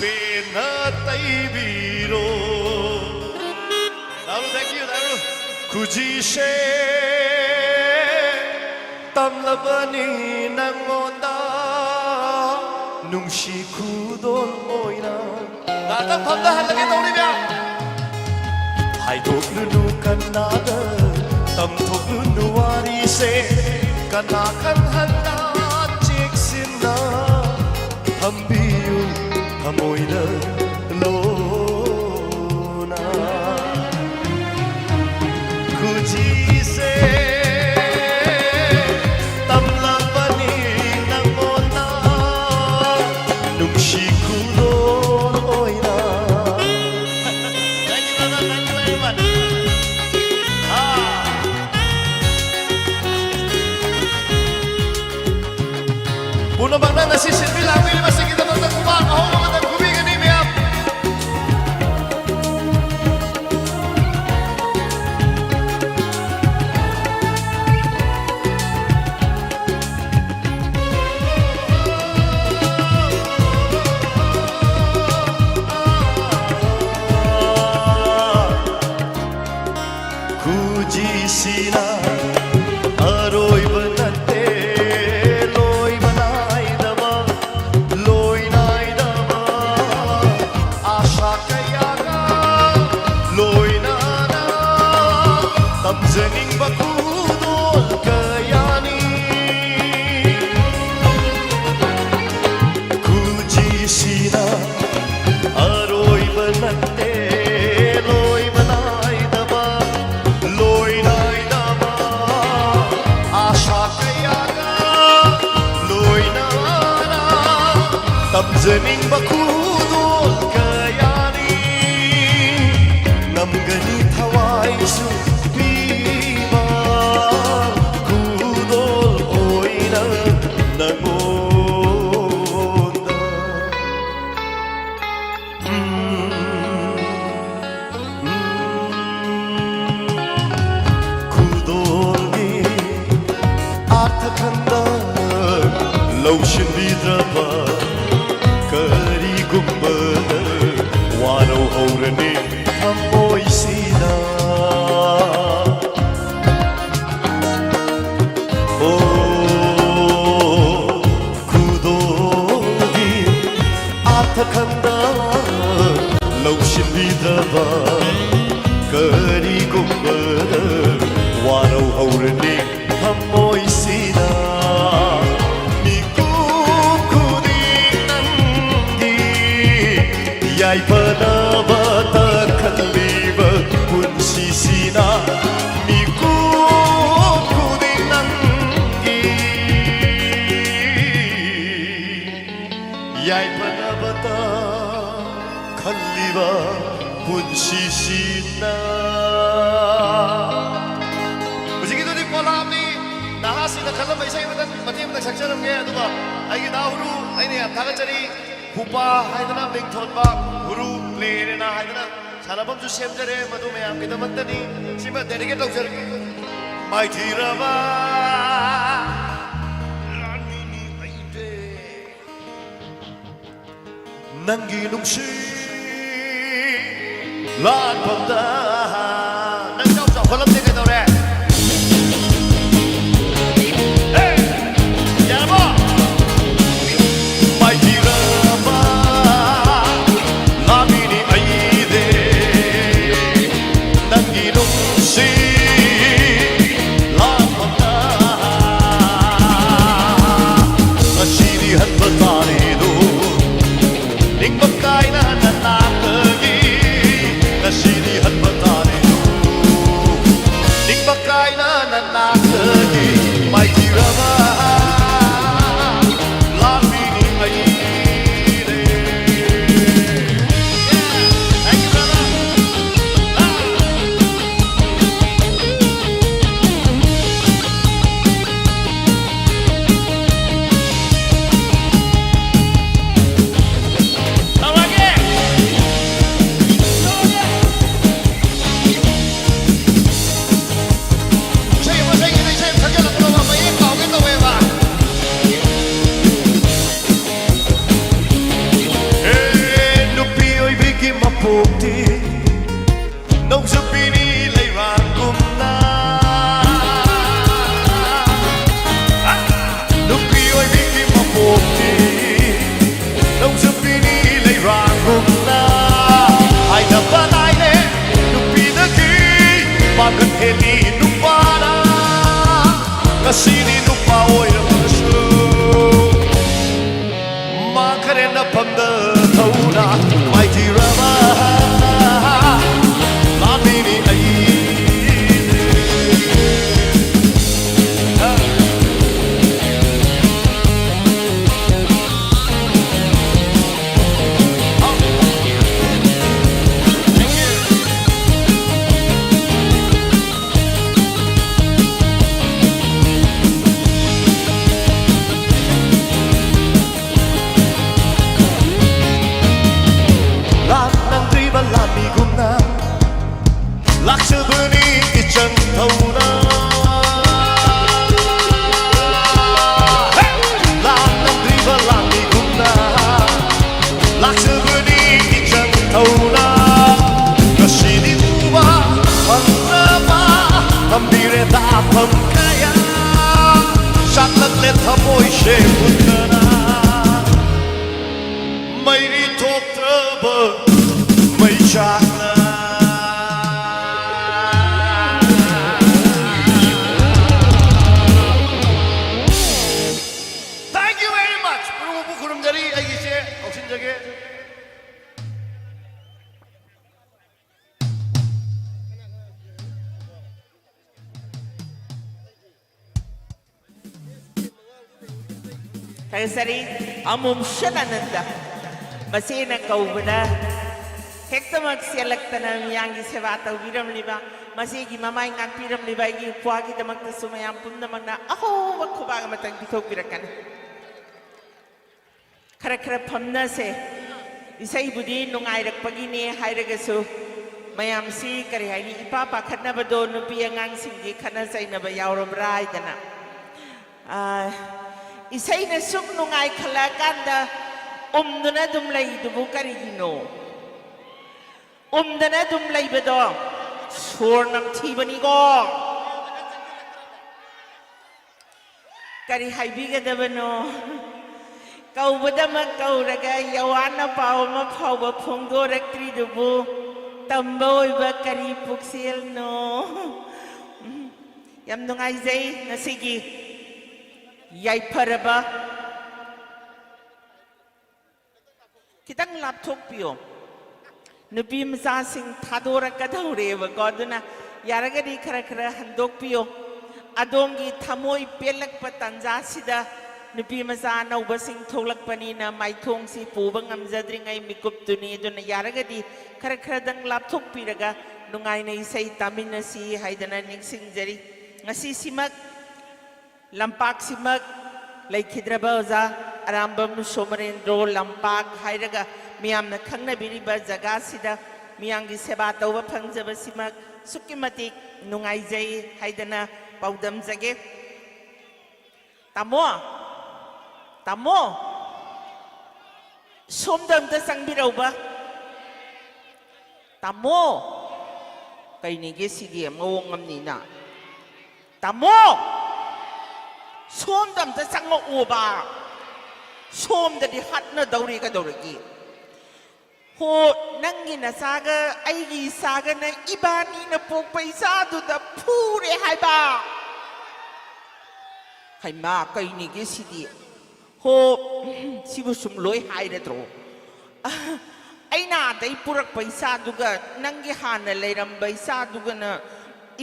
ꯄꯦꯟꯅ ꯇꯩꯕꯤꯔꯣ꯫ ꯂꯥꯎꯔꯨ, thank you, ꯂꯥꯎꯔꯨ꯫ ꯈꯨꯖꯤꯁꯦ ꯇꯝꯂꯕꯅꯤ ꯅꯪꯉꯣꯟꯗ ꯅꯨꯡꯁꯤ ꯈꯨꯗꯣꯜ ꯑꯣꯏꯅ꯫ ꯉꯥꯛꯇꯪ ꯐꯝꯊꯍꯜꯂꯒꯦ ꯇꯧꯔꯤꯕ꯭ꯌꯥ꯫ ꯍꯥꯏꯗꯣꯛꯂꯨꯅꯨ ꯀꯅꯥꯗ, ꯇꯝꯊꯣꯛꯂꯨꯅꯨ ꯋꯥꯔꯤꯁꯦ꯫ ꯀꯅꯥ ꯈꯪꯍꯟꯗ ꯆꯦꯛꯁꯤꯟꯅ ꯊꯝꯕꯤꯌꯨ ꯊꯃꯣꯏꯗ ꯂꯣꯟꯅ꯫ ꯈꯨꯖꯤꯁꯦ ꯇꯝꯂꯕꯅꯤ ꯅꯪꯉꯣꯟꯗ ꯅꯨꯡꯁꯤ ꯈꯨꯗꯣꯜ ꯑꯣꯏꯅ꯫ Thank you, brother. Thank you very much. Ah. ꯄꯨꯝꯅꯃꯛꯅ ꯉꯁꯤ ꯁꯤꯟꯕꯤ ꯂꯥꯡꯕꯤꯔꯤꯕꯁꯤꯡꯒꯤꯗꯃꯛꯇ ꯈꯨꯕꯥꯛ ꯑꯍꯧꯕ ꯑꯃꯇꯪ ꯈꯨꯕꯤꯒꯅꯤ, ꯃꯌꯥꯝ꯫ ꯈꯨꯖꯤꯁꯤꯅ ꯑꯔꯣꯏꯕ ꯅꯠꯇꯦ, ꯂꯣꯏꯕ ꯅꯥꯏꯗꯕ, ꯂꯣꯏ ꯅꯥꯏꯗꯕ, ꯑꯥꯁꯥ ꯀꯌꯥꯒ ꯂꯣꯏꯅꯅ ꯇꯝꯖꯅꯤꯡꯕ ꯈꯨꯗꯣꯜ ꯀꯌꯥꯅꯤ꯫ ꯈꯨꯖꯤꯁꯤꯅ ꯑꯔꯣꯏꯕ ꯅꯠꯇꯦ, ꯂꯣꯏꯕ ꯅꯥꯏꯗꯕ, ꯂꯣꯏ ꯅꯥꯏꯗꯕ, ꯑꯥꯁꯥ ꯀꯌꯥꯒ ꯂꯣꯏꯅꯅ ꯇꯝꯖꯅꯤꯡꯕ ꯈꯨꯗꯣꯜ ꯀꯌꯥꯅꯤ꯫ ꯉꯝꯒꯅꯤ ꯊꯋꯥꯏꯁꯨ ꯄꯤꯕ ꯈꯨꯗꯣꯜ ꯑꯣꯏꯅ ꯅꯉꯣꯟꯗ꯫ ꯎꯝ, ꯎꯝ, ꯈꯨꯗꯣꯜꯒꯤ ꯑꯥꯔꯊ ꯈꯪꯗ ꯂꯧꯁꯤꯟꯕꯤꯗ꯭ꯔꯕ ꯀꯔꯤꯒꯨꯝꯕꯗ ꯋꯥꯔꯧꯍꯧꯔꯅꯤ ꯊꯃꯣꯏꯁꯤꯅ꯫ ꯑꯣ, ꯈꯨꯗꯣꯜꯒꯤ ꯑꯥꯔꯊ ꯈꯪꯗ ꯂꯧꯁꯤꯟꯕꯤꯗ꯭ꯔꯕ ꯀꯔꯤꯒꯨꯝꯕꯗ ꯋꯥꯔꯧꯍꯧꯔꯅꯤ ꯊꯃꯣꯏꯁꯤꯅ꯫ ꯃꯤꯀꯨꯞ ꯈꯨꯗꯤꯡ ꯅꯪꯒꯤ ꯌꯥꯏꯐꯅꯕꯇ ꯈꯜꯂꯤꯕ ꯄꯨꯟꯁꯤꯁꯤꯅ꯫ ꯃꯤꯀꯨꯞ ꯈꯨꯗꯤꯡ ꯅꯪꯒꯤ ꯌꯥꯏꯐꯅꯕꯇ ꯈꯜꯂꯤꯕ ꯄꯨꯟꯁꯤꯁꯤꯅ꯫ ꯍꯧꯖꯤꯛꯀꯤꯗꯨꯗꯤ ꯄꯣꯂꯥꯞꯅꯤ꯫ ꯅꯍꯥꯁꯤꯡꯅ ꯈꯜꯂꯝꯕ ꯏꯁꯩ ꯑꯃꯇꯪ ꯃꯇꯦꯛ ꯑꯃꯇꯪ ꯁꯛꯆꯔꯝꯒꯦ, ꯑꯗꯨꯒ ꯑꯩꯒꯤ ꯗꯥ ꯍꯨꯔꯨ, ꯑꯩꯅ ꯌꯥꯝ ꯊꯥꯒꯠꯆꯔꯤ꯫ ꯍꯨꯄꯥ ꯍꯥꯏꯗꯅ ꯃꯤꯡ ꯊꯣꯟꯕ ꯍꯨꯔꯨ ꯄ꯭ꯂꯦ ꯑꯦꯔꯦꯅꯥ ꯍꯥꯏꯗꯅ ꯁꯥꯟꯅꯐꯝꯁꯨ ꯁꯦꯝꯖꯔꯦ꯫ ꯃꯗꯨ ꯃꯌꯥꯝꯒꯤꯗꯃꯛꯇꯅꯤ꯫ ꯁꯤꯃ ꯗꯦꯗꯤꯀꯦꯠ ꯇꯧꯖꯔꯒꯦ꯫ ꯃꯥꯏꯊꯤꯔꯕ ꯂꯥꯟꯃꯤꯅꯤ ꯑꯩꯗꯤ꯫ ꯅꯪꯒꯤ ꯅꯨꯡꯁꯤ ꯂꯥꯟꯐꯝꯗ ꯅꯪ ꯏꯆꯥꯎ ꯆꯥꯎꯈꯠꯂꯝꯗꯦ ꯀꯩꯗꯧꯔꯦ? ꯍꯦ! ꯌꯥꯔꯕꯣ? ꯃꯥꯏꯊꯤꯔꯕ ꯂꯥꯟꯃꯤꯅꯤ ꯑꯩꯗꯤ꯫ ꯅꯪꯒꯤ ꯅꯨꯡꯁꯤ ꯂꯥꯛꯄꯗ ꯉꯁꯤꯗꯤ ꯍꯟꯕ ꯇꯥꯔꯦꯗꯣ꯫ ꯅꯤꯡꯕ ꯀꯥꯏꯅ ꯅꯅꯥꯛꯇꯒꯤ ꯉꯁꯤꯗꯤ ꯍꯟꯕ ꯇꯥꯔꯦꯗꯣ꯫ ꯅꯤꯡꯕ ꯀꯥꯏꯅ ꯅꯅꯥꯛꯇꯒꯤ ꯃꯥꯏꯊꯤꯔꯕ ꯂꯥꯛꯄꯤꯅꯤ ꯑꯩꯗꯤ꯫ Thank you, brother. ꯇꯧꯔꯒꯦ꯫ ꯏꯁꯩ ꯑꯃ ꯁꯛꯏꯉꯩꯗ ꯏꯁꯩ ꯑꯃ ꯁꯛꯆꯜꯂꯛꯄꯗꯣ ꯃꯌꯦꯛ ꯀꯥꯎꯒꯦ ꯇꯧꯋꯦꯕ꯫ ꯑꯦ, ꯅꯨꯄꯤ ꯑꯣꯏꯕꯤꯒꯤ ꯃꯄꯣꯛꯇꯤ ꯅꯣꯡꯖꯨ ꯄꯤꯅꯤ ꯂꯩꯔꯥꯡꯒꯨꯝꯅ꯫ ꯅꯨꯄꯤ ꯑꯣꯏꯕꯤꯒꯤ ꯃꯄꯣꯛꯇꯤ ꯅꯣꯡꯖꯨ ꯄꯤꯅꯤ ꯂꯩꯔꯥꯡꯒꯨꯝꯅ꯫ ꯍꯥꯏꯅꯕ ꯂꯥꯏꯔꯦ ꯅꯨꯄꯤꯗꯒꯤ ꯄꯥꯡꯒꯜ ꯍꯦꯜꯂꯤ ꯅꯨꯄꯥꯅ꯫ ꯉꯁꯤꯗꯤ ꯅꯨꯄꯥ ꯑꯣꯏꯔꯕꯁꯨ ꯃꯥꯡꯈꯔꯦ ꯅꯐꯝꯗ ꯊꯧꯅ ꯃꯥꯏꯊꯤꯔꯕ ꯂꯥꯟꯃꯤꯅꯤ ꯑꯩ꯫ ꯊꯥꯒꯠꯆꯔꯤ꯫ ꯑꯃꯨꯝ ꯁꯅꯥꯅꯟꯗ꯫ ꯃꯆꯦꯅ ꯀꯧꯕꯗ ꯍꯦꯛꯇꯃꯛ ꯆꯦꯜꯂꯛꯇꯅ ꯃꯤꯌꯥꯝꯒꯤ ꯁꯦꯕꯥ ꯇꯧꯕꯤꯔꯝꯂꯤꯕ, ꯃꯆꯦꯒꯤ ꯃꯃꯥꯏ ꯉꯥꯛꯄꯤꯔꯝꯂꯤꯕ ꯑꯩꯒꯤ ꯏꯄ꯭ꯋꯥꯒꯤꯗꯃꯛꯇꯁꯨ ꯃꯌꯥꯝ ꯄꯨꯝꯅꯃꯛꯅ ꯑꯍꯧꯕ ꯈꯨꯕꯥꯛ ꯑꯃꯇꯪ ꯄꯤꯊꯣꯛꯄꯤꯔꯛꯀꯅꯤ꯫ ꯈꯔ ꯈꯔ ꯐꯝꯅꯁꯦ꯫ ꯏꯁꯩꯕꯨꯗꯤ ꯅꯨꯡꯉꯥꯏꯔꯛꯄꯒꯤꯅꯦ ꯍꯥꯏꯔꯒꯁꯨ, ꯃꯌꯥꯝꯁꯤ ꯀꯔꯤ ꯍꯥꯏꯅꯤ, ꯏꯄꯥ ꯄꯥꯈꯠꯅꯕꯗꯣ ꯅꯨꯄꯤ ꯑꯉꯥꯡꯁꯤꯡꯒꯤ ꯈꯠꯅ ꯆꯩꯅꯕ ꯌꯥꯎꯔꯕ꯭ꯔꯥ ꯍꯥꯏꯗꯅ꯫ ꯑꯥ, ꯏꯁꯩꯅ ꯁꯨꯝ ꯅꯨꯡꯉꯥꯏꯈꯠꯂꯛꯑꯀꯥꯟꯗ ꯎꯝꯗꯨꯅ ꯑꯗꯨꯝ ꯂꯩꯗꯨꯕꯨ ꯀꯔꯤꯒꯤꯅꯣ? ꯎꯝꯗꯅ ꯑꯗꯨꯝ ꯂꯩꯕꯗꯣ ꯁꯣꯔ ꯅꯝꯊꯤꯕꯅꯤꯀꯣ꯫ ꯀꯔꯤ ꯍꯥꯏꯕꯤꯒꯗꯕꯅꯣ? ꯀꯧꯕꯗꯃꯛ ꯀꯧꯔꯒ ꯌꯋꯥꯅ ꯄꯥꯎ ꯑꯃ ꯐꯥꯎꯕ ꯐꯣꯡꯗꯣꯔꯛꯇ꯭ꯔꯤꯗꯨꯕꯨ ꯇꯝꯕ ꯑꯣꯏꯕ ꯀꯔꯤ ꯄꯨꯛꯆꯦꯜꯅꯣ? ꯎꯝ, ꯌꯥꯝ ꯅꯨꯡꯉꯥꯏꯖꯩ ꯉꯁꯤꯒꯤ ꯌꯥꯏꯐꯔꯕ꯫ ꯈꯤꯇꯪ ꯂꯥꯞꯊꯣꯛꯄꯤꯌꯣ꯫ ꯅꯨꯄꯤ ꯃꯆꯥꯁꯤꯡ ꯊꯥꯗꯣꯔꯛꯀꯗꯧꯔꯦꯕꯀꯣ, ꯑꯗꯨꯅ ꯌꯥꯔꯒꯗꯤ ꯈꯔ ꯈꯔ ꯍꯟꯗꯣꯛꯄꯤꯌꯣ꯫ ꯑꯗꯣꯝꯒꯤ ꯊꯃꯣꯏ ꯄꯦꯜꯂꯛꯄ ꯇꯥꯟꯖꯥꯁꯤꯗ ꯅꯨꯄꯤ ꯃꯆꯥ ꯑꯅꯧꯕꯁꯤꯡ ꯊꯣꯛꯂꯛꯄꯅꯤꯅ ꯃꯥꯏꯊꯣꯡꯁꯤ ꯄꯨꯕ ꯉꯝꯖꯗ꯭ꯔꯤꯉꯩ ꯃꯤꯀꯨꯞꯇꯨꯅꯤ꯫ ꯑꯗꯨꯅ ꯌꯥꯔꯒꯗꯤ ꯈꯔ ꯈꯔꯗꯪ ꯂꯥꯞꯊꯣꯛꯄꯤꯔꯒ ꯅꯨꯡꯉꯥꯏꯅ ꯏꯁꯩ ꯇꯥꯃꯤꯟꯅꯁꯤ ꯍꯥꯏꯗꯅ ꯅꯤꯡꯁꯤꯡꯖꯔꯤ꯫ ꯉꯁꯤꯁꯤꯃꯛ ꯂꯝꯄꯥꯛꯁꯤꯃꯛ ꯂꯩꯈꯤꯗ꯭ꯔꯕ ꯑꯣꯖꯥ ꯑꯔꯥꯝꯕꯝ ꯁꯣꯃꯔꯦꯟꯗ꯭ꯔꯣ ꯂꯝꯄꯥꯛ ꯍꯥꯏꯔꯒ ꯃꯤꯌꯥꯝꯅ ꯈꯪꯅꯕꯤꯔꯤꯕ ꯖꯒꯥꯁꯤꯗ ꯃꯤꯌꯥꯝꯒꯤ ꯁꯦꯕꯥ ꯇꯧꯕ ꯐꯪꯖꯕꯁꯤꯃꯛ ꯑꯁꯨꯛꯀꯤ ꯃꯇꯤꯛ ꯅꯨꯡꯉꯥꯏꯖꯩ ꯍꯥꯏꯗꯅ ꯄꯥꯎꯗꯝꯖꯒꯦ꯫ ꯇꯥꯃꯣ, ꯇꯥꯃꯣ, ꯁꯣꯝꯗ ꯑꯝꯇ ꯆꯪꯕꯤꯔꯧꯕ꯫ ꯇꯥꯃꯣ, ꯀꯩꯅꯤꯒꯦ ꯁꯤꯗꯤ ꯃꯑꯣꯡ ꯑꯃꯅꯤꯅ꯫ ꯇꯥꯃꯣ, ꯁꯣꯝꯗ ꯑꯝꯇ ꯆꯪꯉꯛꯑꯣꯕ꯫ ꯁꯣꯝꯗꯗꯤ ꯍꯥꯠꯅꯗꯧꯔꯤ ꯀꯩꯗꯧꯔꯒꯦ? ꯍꯣ, ꯅꯪꯒꯤ ꯅꯆꯥꯒ ꯑꯩꯒꯤ ꯏꯆꯥꯒꯅ ꯏꯕꯥꯅꯤꯅ ꯄꯣꯛꯄ ꯏꯆꯥꯗꯨꯗ ꯐꯨꯔꯦ ꯍꯥꯏꯕ꯫ ꯍꯩꯃꯥ, ꯀꯩꯅꯤꯒꯦ ꯁꯤꯗꯤ? ꯍꯣ, ꯁꯤꯕꯨ ꯁꯨꯝ ꯂꯣꯏ ꯍꯥꯏꯔꯗ꯭ꯔꯣ? ꯑꯩꯅ ꯑꯥꯗꯩ ꯄꯨꯔꯛꯄ ꯏꯆꯥꯗꯨꯒ ꯅꯪꯒꯤ ꯍꯥꯟꯅ ꯂꯩꯔꯝꯕ ꯏꯆꯥꯗꯨꯒꯅ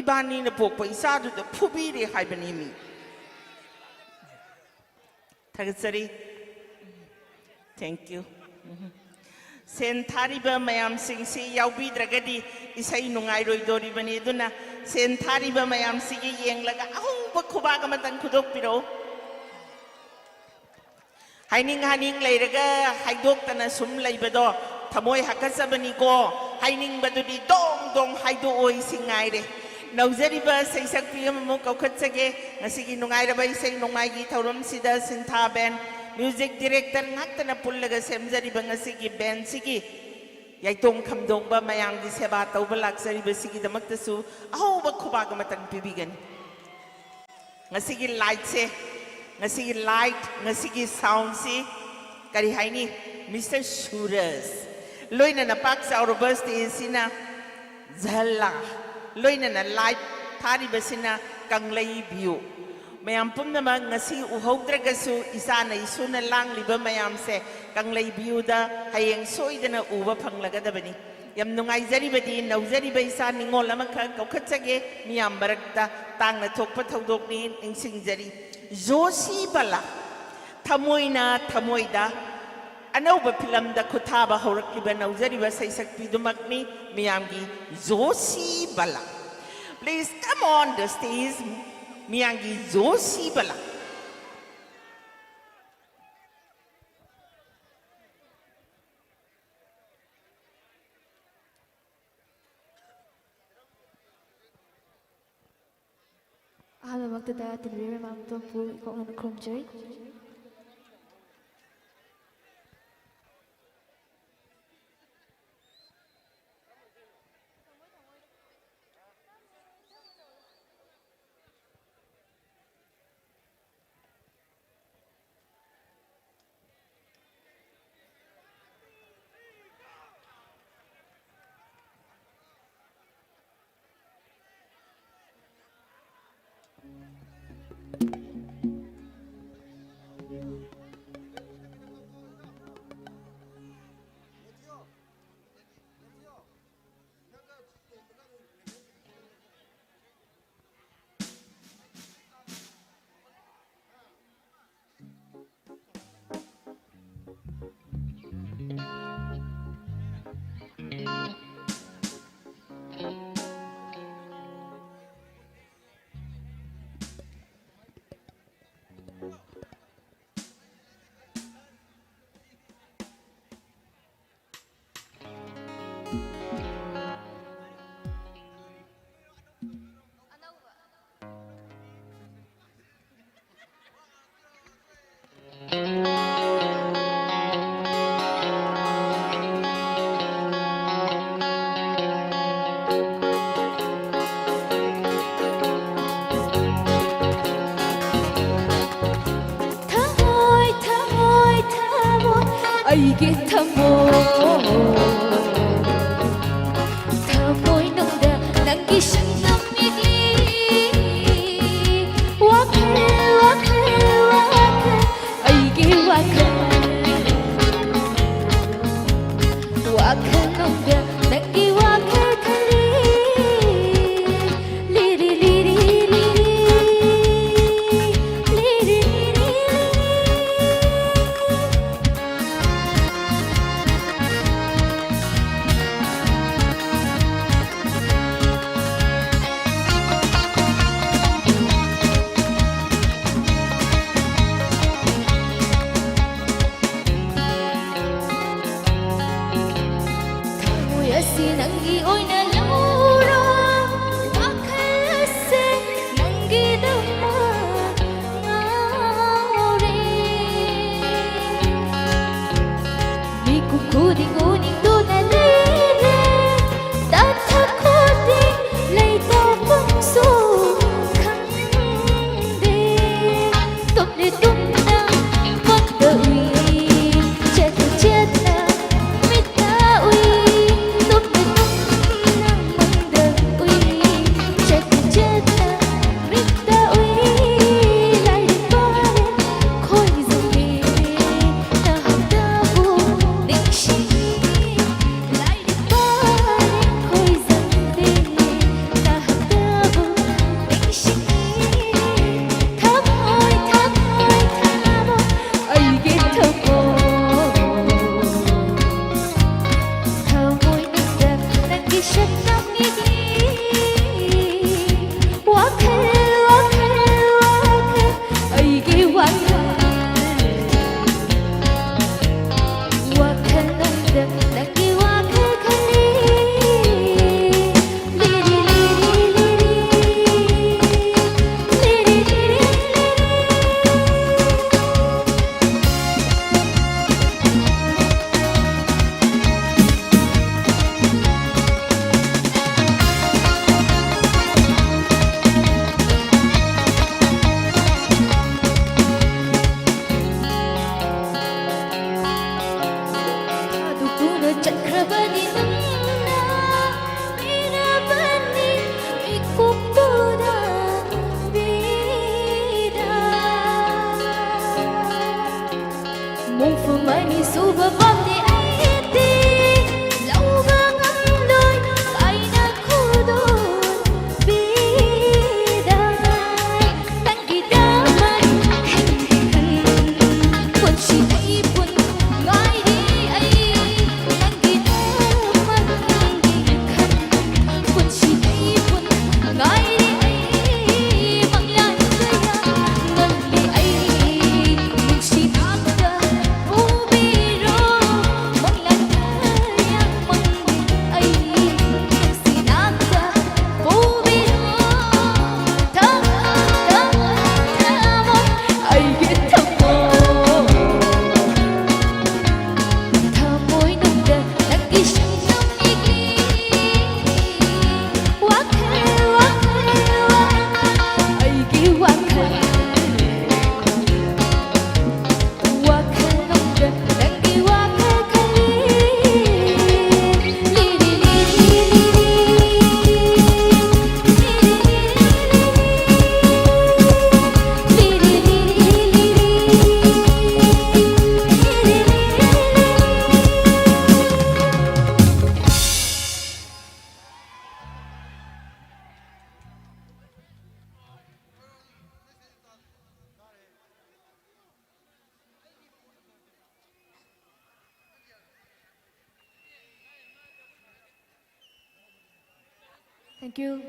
ꯏꯕꯥꯅꯤꯅ ꯄꯣꯛꯄ ꯏꯆꯥꯗꯨꯗ ꯐꯨꯕꯤꯔꯦ ꯍꯥꯏꯕꯅꯤ ꯃꯤ꯫ ꯊꯥꯒꯠꯆꯔꯤ꯫ Thank you. ꯎꯝ꯫ ꯁꯦꯟ ꯊꯥꯔꯤꯕ ꯃꯌꯥꯝꯁꯤꯡꯁꯤ ꯌꯥꯎꯕꯤꯗ꯭ꯔꯒꯗꯤ ꯏꯁꯩ ꯅꯨꯡꯉꯥꯏꯔꯣꯏꯗꯣꯔꯤꯕꯅꯤ꯫ ꯑꯗꯨꯅ ꯁꯦꯟ ꯊꯥꯔꯤꯕ ꯃꯌꯥꯝꯁꯤꯒꯤ ꯌꯦꯡꯂꯒ ꯑꯍꯧꯕ ꯈꯨꯕꯥꯛ ꯑꯃꯇꯪ ꯈꯨꯗꯣꯛꯄꯤꯔꯛꯎ꯫ ꯍꯥꯏꯅꯤꯡ ꯍꯥꯏꯅꯤꯡ ꯂꯩꯔꯒ ꯍꯥꯏꯗꯣꯛꯇꯅ ꯁꯨꯝ ꯂꯩꯕꯗꯣ ꯊꯃꯣꯏ ꯍꯥꯀꯠꯆꯕꯅꯤꯀꯣ꯫ ꯍꯥꯏꯅꯤꯡꯕꯗꯨꯗꯤ ꯗꯣꯡ ꯗꯣꯡ ꯍꯥꯏꯗꯣꯛꯑꯣ, ꯏꯁꯤꯡ ꯉꯥꯏꯔꯦ꯫ ꯅꯧꯖꯔꯤꯕ ꯁꯩꯁꯛꯄꯤ ꯑꯃꯃꯨꯛ ꯀꯧꯈꯠꯆꯒꯦ꯫ ꯉꯁꯤꯒꯤ ꯅꯨꯡꯉꯥꯏꯔꯕ ꯏꯁꯩ ꯅꯣꯡꯃꯥꯏꯒꯤ ꯊꯧꯔꯝꯁꯤꯗ ꯁꯤꯟꯊꯥ ꯕꯦꯟ, ꯃ꯭ꯌꯨꯖꯤꯛ ꯗꯤꯔꯦꯛꯇꯔ ꯉꯥꯛꯇꯅ ꯄꯨꯜꯂꯒ ꯁꯦꯝꯖꯔꯤꯕ ꯉꯁꯤꯒꯤ ꯕꯦꯟꯁꯤꯒꯤ ꯌꯥꯏꯇꯣꯡ ꯈꯝꯗꯣꯡꯕ ꯃꯌꯥꯝꯒꯤ ꯁꯦꯕꯥ ꯇꯧꯕ ꯂꯥꯛꯆꯔꯤꯕꯁꯤꯒꯤꯗꯃꯛꯇꯁꯨ ꯑꯍꯧꯕ ꯈꯨꯕꯥꯛ ꯑꯃꯇꯪ ꯄꯤꯕꯤꯒꯅꯤ꯫ ꯉꯁꯤꯒꯤ ꯂꯥꯏꯠꯁꯦ, ꯉꯁꯤꯒꯤ ꯂꯥꯏꯠ, ꯉꯁꯤꯒꯤ ꯁꯥꯎꯟꯁꯤ ꯀꯔꯤ ꯍꯥꯏꯅꯤ? ꯃꯤꯁꯇꯔ ꯁꯨꯔꯖ, ꯂꯣꯏꯅꯅ ꯄꯥꯛ ꯆꯥꯎꯔꯕ ꯁ꯭ꯇꯦꯖꯁꯤꯅ ꯖꯍꯜꯂꯥ, ꯂꯣꯏꯅꯅ ꯂꯥꯏꯠ ꯊꯥꯔꯤꯕꯁꯤꯅ ꯀꯪꯂꯩ ꯚ꯭ꯌꯨ꯫ ꯃꯌꯥꯝ ꯄꯨꯝꯅꯃꯛ ꯉꯁꯤ ꯎꯍꯧꯗ꯭ꯔꯒꯁꯨ ꯏꯆꯥꯅ ꯏꯁꯨꯅ ꯂꯥꯡꯂꯤꯕ ꯃꯌꯥꯝꯁꯦ ꯀꯪꯂꯩ ꯚ꯭ꯌꯨꯗ ꯍꯌꯦꯡ ꯁꯣꯏꯗꯅ ꯎꯕ ꯐꯪꯂꯒꯗꯕꯅꯤ꯫ ꯌꯥꯝ ꯅꯨꯡꯉꯥꯏꯖꯔꯤꯕꯗꯤ ꯅꯧꯖꯔꯤꯕ ꯏꯆꯥ ꯅꯤꯉꯣꯜ ꯑꯃꯈꯛ ꯀꯧꯈꯠꯆꯒꯦ ꯃꯤꯌꯥꯝ ꯃꯔꯛꯇ꯫ ꯇꯥꯡꯅ ꯊꯣꯛꯄ ꯊꯧꯗꯣꯛꯅꯤ, ꯅꯤꯡꯁꯤꯡꯖꯔꯤ꯫ ꯖꯣꯁꯤ ꯕꯂꯥ, ꯊꯃꯣꯏꯅ ꯊꯃꯣꯏꯗ ꯑꯅꯧꯕ ꯐꯤꯂꯝꯗ ꯈꯨꯠꯊꯥꯕ ꯍꯧꯔꯛꯂꯤꯕ ꯅꯧꯖꯔꯤꯕ ꯁꯩꯁꯛꯄꯤꯗꯨꯃꯛꯅꯤ, ꯃꯤꯌꯥꯝꯒꯤ ꯖꯣꯁꯤ ꯕꯂꯥ꯫ Please come on the stage, ꯃꯤꯌꯥꯝꯒꯤ ꯖꯣꯁꯤ ꯕꯂꯥ꯫ ꯑꯍꯥꯟꯕꯃꯛꯇꯗ ꯇꯤꯟꯕꯤꯔꯤꯕ ꯃꯌꯥꯝ ꯄꯨꯝꯅꯃꯛꯄꯨ ꯏꯀꯣꯛꯅꯅ ꯈꯨꯔꯨꯝꯖꯔꯤ꯫ ꯑꯩꯒꯤ ꯊꯃꯣꯏ, ꯊꯃꯣꯏꯅꯨꯡꯗ ꯅꯪꯒꯤ ꯁꯛꯇꯝ ꯌꯦꯛꯂꯤ꯫ ꯋꯥꯈꯜ, ꯋꯥꯈꯜ, ꯋꯥꯈꯜ, ꯑꯩꯒꯤ ꯋꯥꯈꯜ, ꯋꯥꯈꯜꯅꯨꯡꯗ ꯅꯪꯒꯤ ꯋꯥꯈꯜ ꯈꯜꯂꯤ꯫ ꯂꯤꯔꯤ, ꯂꯤꯔꯤ, ꯂꯤꯔꯤ, ꯂꯤꯔꯤ, ꯂꯤꯔꯤ, ꯂꯤꯔꯤ꯫ ꯊꯃꯣꯏ ꯑꯁꯤ ꯅꯪꯒꯤ ꯑꯣꯏꯅ ꯂꯧꯔꯣ, ꯋꯥꯈꯜ ꯑꯁꯤ ꯅꯪꯒꯤꯗꯃꯛ ꯉꯥꯎꯔꯦ꯫ ꯃꯤꯀꯨꯞ ꯈꯨꯗꯤꯡ ꯎꯅꯤꯡꯗꯨꯅ ꯂꯩꯔꯦ, ꯇꯥꯊ ꯈꯨꯗꯤꯡ ꯂꯩꯇꯥꯐꯝꯁꯨ ꯈꯪꯗꯦ꯫ ꯇꯨꯝꯂꯤ ꯇꯨꯝꯅ ꯃꯪꯗ ꯎꯏ, ꯆꯦꯠꯅ ꯆꯦꯠꯅ ꯃꯤꯠꯇ ꯎꯏ꯫ ꯇꯨꯝꯂꯤ ꯇꯨꯝꯅ ꯃꯪꯗ ꯎꯏ, ꯆꯦꯠꯅ ꯆꯦꯠꯅ ꯃꯤꯠꯇ ꯎꯏ꯫ ꯂꯥꯏꯔꯤꯛ ꯄꯥꯔꯦ ꯈꯣꯏꯖꯪꯗꯦ, ꯅꯍꯥꯛꯇꯕꯨ ꯅꯤꯡꯁꯤꯡꯉꯤ꯫ ꯂꯥꯏꯔꯤꯛ ꯄꯥꯔꯦ ꯈꯣꯏꯖꯪꯗꯦ, ꯅꯍꯥꯛꯇꯕꯨ ꯅꯤꯡꯁꯤꯡꯉꯤ꯫ ꯊꯃꯣꯏ, ꯊꯃꯣꯏ, ꯄꯨꯡꯐꯝ ꯑꯅꯤ ꯁꯨꯕ ꯄꯥꯝꯗꯦ ꯑꯩꯗꯤ, ꯂꯧꯕ ꯉꯝꯂꯣꯏ ꯀꯥꯏꯅ ꯈꯨꯗꯣꯜ ꯄꯤꯗ꯫ ꯅꯪꯒꯤꯗꯃꯛ ꯍꯤꯡꯈꯤꯈꯟ ꯄꯨꯟꯁꯤ ꯑꯩ ꯄꯨꯟ ꯉꯥꯏꯔꯤ ꯑꯩ꯫ ꯅꯪꯒꯤꯗꯃꯛ ꯍꯤꯡꯈꯤꯈꯟ ꯄꯨꯟꯁꯤ ꯑꯩ ꯄꯨꯟ ꯉꯥꯏꯔꯤ ꯑꯩ꯫ ꯃꯪꯂꯥꯟ ꯀꯌꯥ ꯉꯜꯂꯤ ꯑꯩ ꯅꯨꯡꯁꯤ ꯅꯥꯛꯇ ꯄꯨꯕꯤꯔꯣ꯫ ꯃꯪꯂꯥꯟ ꯀꯌꯥ ꯃꯪꯂꯤ ꯑꯩ ꯅꯨꯡꯁꯤ ꯅꯥꯛꯇ ꯄꯨꯕꯤꯔꯣ꯫ ꯊꯃꯣꯏ, ꯊꯃꯣꯏ, ꯊꯃꯣꯏ, ꯑꯩꯒꯤ ꯊꯃꯣꯏ꯫ ꯊꯃꯣꯏꯅꯨꯡꯗ ꯅꯪꯒꯤ ꯁꯛꯇꯝ ꯏꯛꯂꯤ꯫ ꯋꯥꯈꯜ, ꯋꯥꯈꯜ, ꯋꯥꯈꯜ, ꯑꯩꯒꯤ ꯋꯥꯈꯜ꯫ ꯋꯥꯈꯜꯅꯨꯡꯗ ꯅꯪꯒꯤ ꯋꯥꯈꯜ ꯈꯜꯂꯤ꯫ ꯂꯤꯔꯤ, ꯂꯤꯔꯤ, ꯂꯤꯔꯤ꯫ Thank you.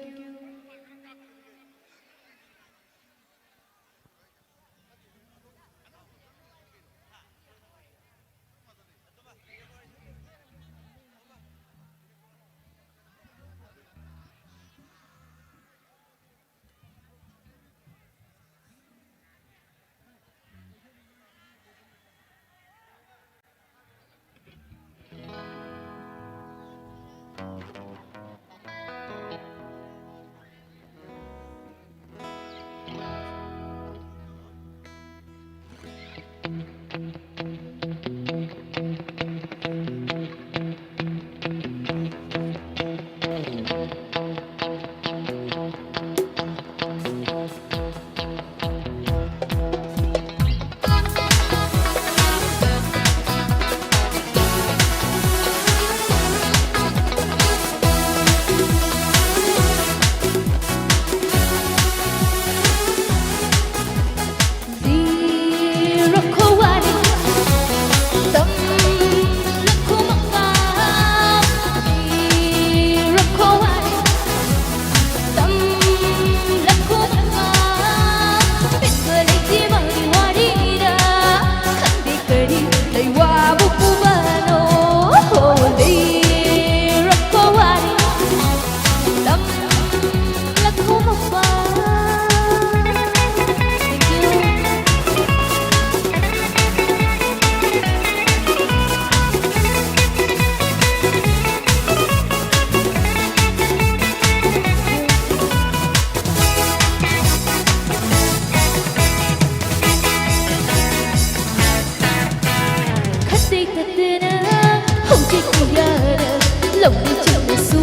ꯂꯧꯃꯤꯁꯤꯡꯅꯁꯨ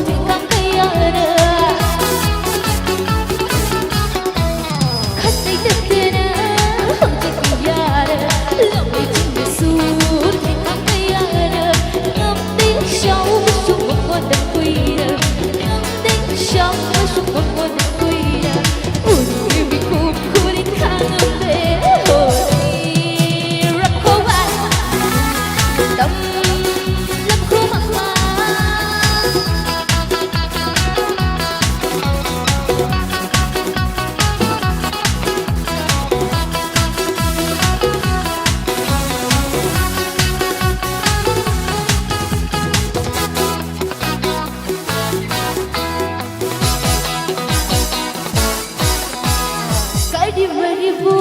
ꯊꯤꯡꯈꯥꯡ ꯀꯌꯥꯔ ꯈꯟꯅꯩ ꯅꯠꯇꯅ ꯍꯧꯖꯤꯛꯇꯤ ꯌꯥꯔ꯫ ꯂꯧꯃꯤꯁꯤꯡꯅꯁꯨ ꯊꯤꯡꯈꯥꯡ ꯀꯌꯥꯔ ꯉꯝꯗꯦ ꯁꯥꯎꯕꯁꯨ ꯃꯈꯣꯟꯗ ꯀꯨꯏꯔ꯫ ꯉꯝꯗꯦ ꯁꯥꯎꯕꯁꯨ ꯃꯈꯣꯟꯗ ꯀꯨꯏꯔ꯫ ꯎꯔꯤꯕꯤ ꯈꯨꯝ ꯈꯨꯔꯤ ꯈꯥꯡꯉꯝꯂꯦ ꯍꯣꯏ꯫ ꯔꯈꯣꯋꯥ ꯇꯝ ꯀꯔꯤ ꯃꯔꯤꯕꯨ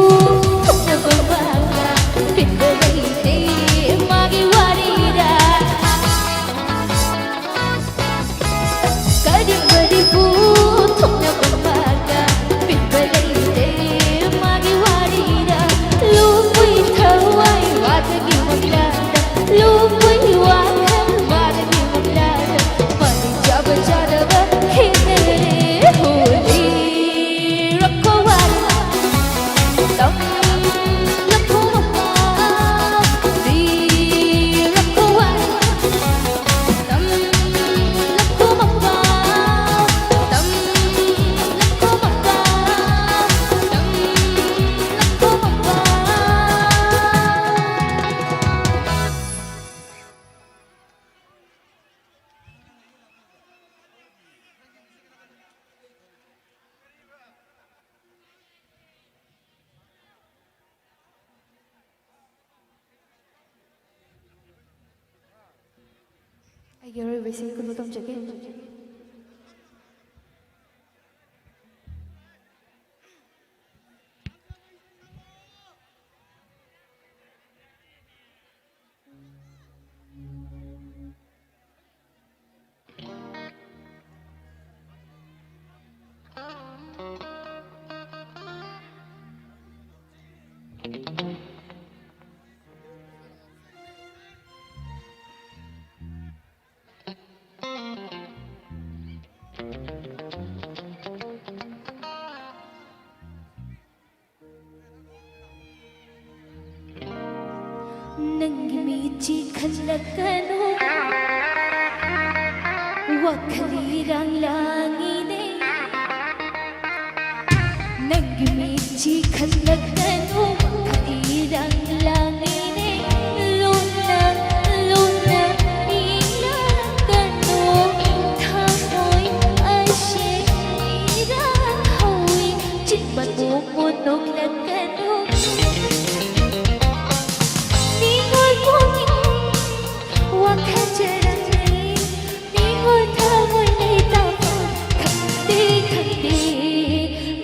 ꯊꯣꯛꯅꯕ ꯃꯥꯒ ꯄꯤꯛꯄ ꯂꯩꯇꯦ ꯃꯥꯒꯤ ꯋꯥꯔꯤꯗ꯫ ꯀꯔꯤ ꯃꯔꯤꯕꯨ ꯊꯣꯛꯅꯕ ꯃꯥꯒ ꯄꯤꯛꯄ ꯂꯩꯇꯦ ꯃꯥꯒꯤ ꯋꯥꯔꯤꯗ꯫ ꯂꯨꯄꯣꯏ ꯊꯋꯥꯏ ꯋꯥꯗꯒꯤ ꯃꯪꯂꯥꯟꯗ ꯂꯨꯄꯣꯏ ꯋꯥꯈꯜ ꯋꯥꯗꯒꯤ ꯃꯪꯂꯥꯟꯗ ꯃꯔꯤ ꯆꯥꯕ ꯆꯥꯗꯕ ꯈꯦꯠꯅꯔꯦ ꯍꯣꯂꯤ꯫ ꯑꯩꯒꯤ ꯑꯔꯣꯏꯕ ꯏꯁꯩ ꯀꯩꯅꯣ ꯇꯝꯖꯒꯦ꯫ ꯅꯪꯒꯤ ꯃꯤꯠꯁꯤ ꯈꯜꯂꯛꯀꯅꯨ, ꯋꯥꯈꯜ ꯏꯔꯥꯡ ꯂꯥꯡꯉꯤꯅꯦ꯫ ꯅꯪꯒꯤ ꯃꯤꯠꯁꯤ ꯈꯜꯂꯛꯀꯅꯨ, ꯋꯥꯈꯜ ꯏꯔꯥꯡ ꯂꯥꯡꯉꯤꯅꯦ꯫ ꯂꯨꯅ ꯂꯨꯅ ꯏꯔꯛꯀꯅꯨ, ꯊꯃꯣꯏ ꯑꯁꯦ ꯏꯔꯥꯡ ꯍꯧꯏ꯫ ꯆꯤꯟꯕꯥꯟ ꯃꯣꯃꯣꯟ ꯅꯣꯛꯂꯛꯀꯅꯨ꯫ ꯅꯤꯉꯣꯜ ꯄꯨꯛꯅꯤꯡ ꯋꯥꯈꯜ ꯆꯔꯥꯡꯅꯩ, ꯅꯤꯉꯣꯜ ꯊꯃꯣꯏ ꯂꯩꯇꯥꯐꯝ ꯈꯪꯗꯦ, ꯈꯪꯗꯦ꯫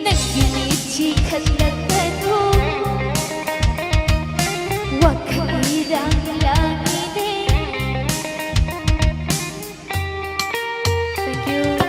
ꯅꯪꯒꯤ ꯃꯤꯠꯁꯤ ꯈꯜꯂꯛꯀꯅꯨ, ꯋꯥꯈꯜ ꯏꯔꯥꯡ ꯂꯥꯡꯉꯤꯅꯦ꯫ Thank you.